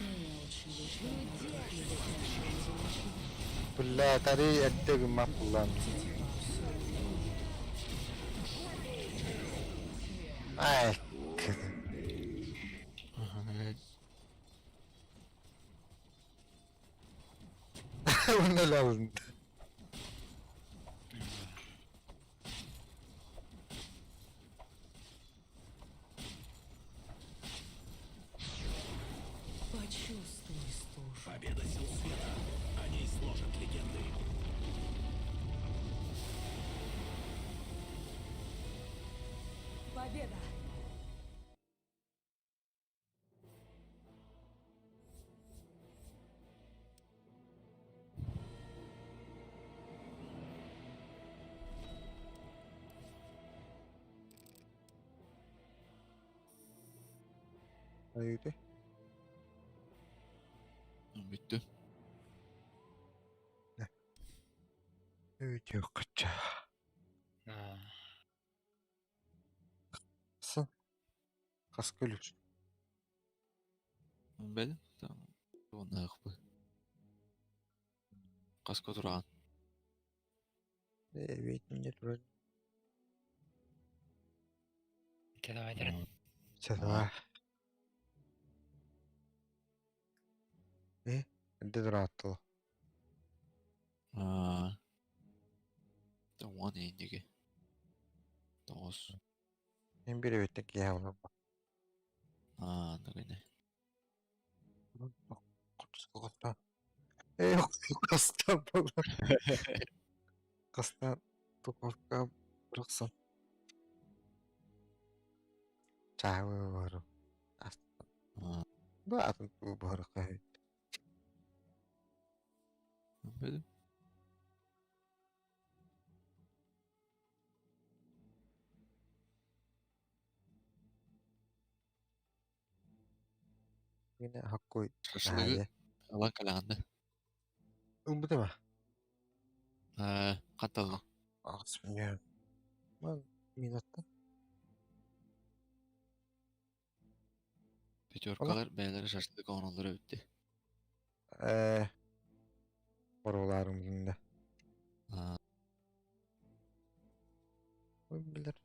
[SPEAKER 10] Меня очень вышло.
[SPEAKER 2] Блядь, ари эрдэ гыммат буллан. Ай. Уну lazım.
[SPEAKER 10] Почувствуй стужу.
[SPEAKER 4] Победа сил света. О ней сложат легенды.
[SPEAKER 10] Победа!
[SPEAKER 2] Айды.
[SPEAKER 11] Бүттү.
[SPEAKER 2] Өте кача. Сын. Кас көлүр.
[SPEAKER 11] Бел. Там. Уоннаахпы. Хаска тураҕын?
[SPEAKER 2] Эбиитиннэ турар.
[SPEAKER 7] Чэ, давай, Даран.
[SPEAKER 2] Чэ, давай. Э, эрдэ турааттылар.
[SPEAKER 11] Аа. Тоҕуон иһиндиги. Тоҕус.
[SPEAKER 2] Мин биир эбиттэн киэһэ олорбо.
[SPEAKER 11] Аа, нагыны.
[SPEAKER 2] Хостан. Э, хостан буолар. Хостан духовка бырахсан. Чаабы бару. Бу атын туу буһарыкка
[SPEAKER 11] Бөдүм.
[SPEAKER 2] Мин хоккуй
[SPEAKER 11] Шашлыгы ылан кэлэҕин да?
[SPEAKER 2] Ылбытым а?
[SPEAKER 11] Ээ, хантан ыллыҥ?
[SPEAKER 2] Аҕыс миллион. Минуттан.
[SPEAKER 11] Пятеркалар бэйэлэрэ шашлык оҥороллоро эбит дии.
[SPEAKER 2] Ээ, боруулаарым да. Билэр.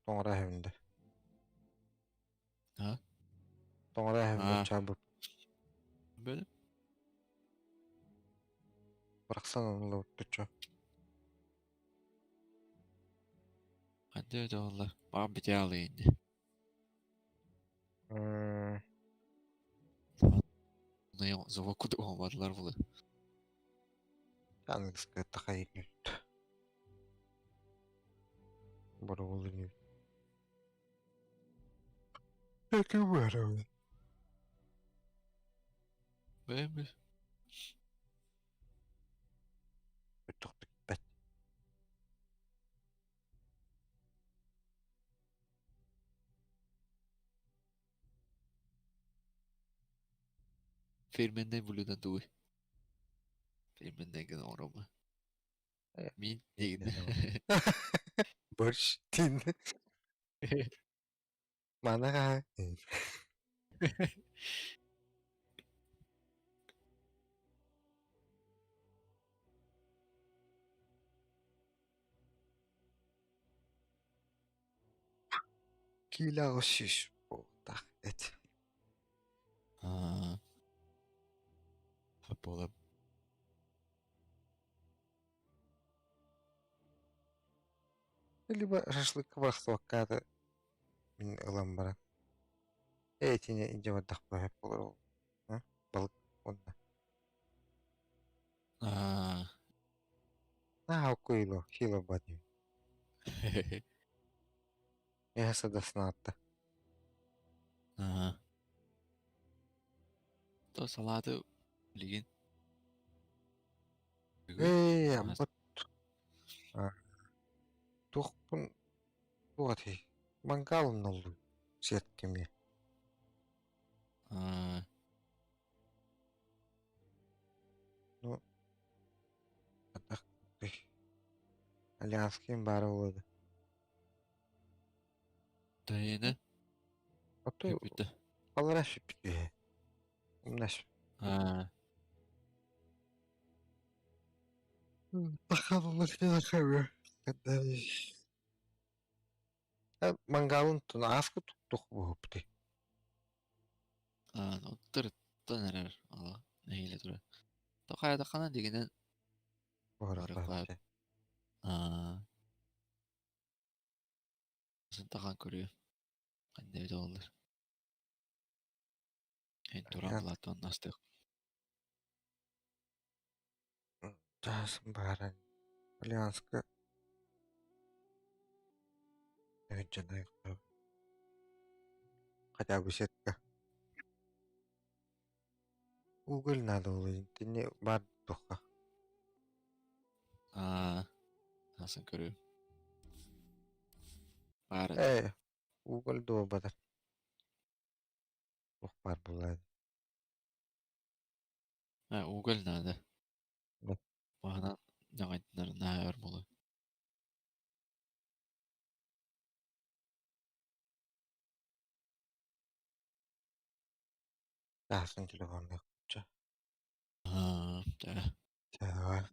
[SPEAKER 2] Тоҥоро эһэбин да.
[SPEAKER 11] А?
[SPEAKER 2] Тоҥоро эһэбин чаабыт.
[SPEAKER 11] Бөлүм.
[SPEAKER 2] Барахсан ыллыбыт
[SPEAKER 11] Ханна өтө олла? Баҕам бүтэ аалый инни. Звук кудук оҥорбатылар булы.
[SPEAKER 2] Аныгыскы тахайын Боруобалыыр Эки барабын.
[SPEAKER 11] Бэйэм
[SPEAKER 2] Өттөхтүкпэт.
[SPEAKER 11] Фирменнэй блюдо тугуй? Фирменнэй гына оҥоробун. Мин диигин.
[SPEAKER 2] Борщ дин. Манаха. Киилэҕэ сүүс буолтах эт.
[SPEAKER 11] Аа. Буолап.
[SPEAKER 2] Либо шашлыкка барахсыбакка мин ылан баран ээ итини илдьэ бардахпына сөп буолар ол балык уонна
[SPEAKER 11] Аа.
[SPEAKER 2] Наһаа куило хило бадьыы. Мясо да снаатта.
[SPEAKER 11] Аа. То салааты билигин
[SPEAKER 2] Ээ, аммат туохпун туох этэй мангаалын оллун сиэттимиэ.
[SPEAKER 11] Аа.
[SPEAKER 2] Ну атах Аляскин баара буолуо да.
[SPEAKER 11] Тайына
[SPEAKER 2] Ото
[SPEAKER 11] бүппүтэ.
[SPEAKER 2] аллара сүппүт үһү. Умнас.
[SPEAKER 11] Аа.
[SPEAKER 2] Мангаалын тун ааска туттух буһуппутуй.
[SPEAKER 11] Аа, оттор эрэр ала нэһиилэ турар. Тохайдаххана дигинэн
[SPEAKER 2] Буһарыахтаах.
[SPEAKER 11] Аа. Сынтахан көрүө. Ханна эбит оллар. Эн туран Платон астык.
[SPEAKER 2] Чаас баара. Альянска Хотя бы сетка. Уголь надо было, итини баар туохха.
[SPEAKER 11] Аа, асан көрүө. Баар
[SPEAKER 2] Ээ, уголь дуо батар. Туох баар буолла
[SPEAKER 11] Ээ, уголь надо.
[SPEAKER 2] Да.
[SPEAKER 11] Маһынан дьаҥайдынар наһаа өр буолуо.
[SPEAKER 2] Тахсан телефоннык.
[SPEAKER 11] Аа, да.
[SPEAKER 2] Давай.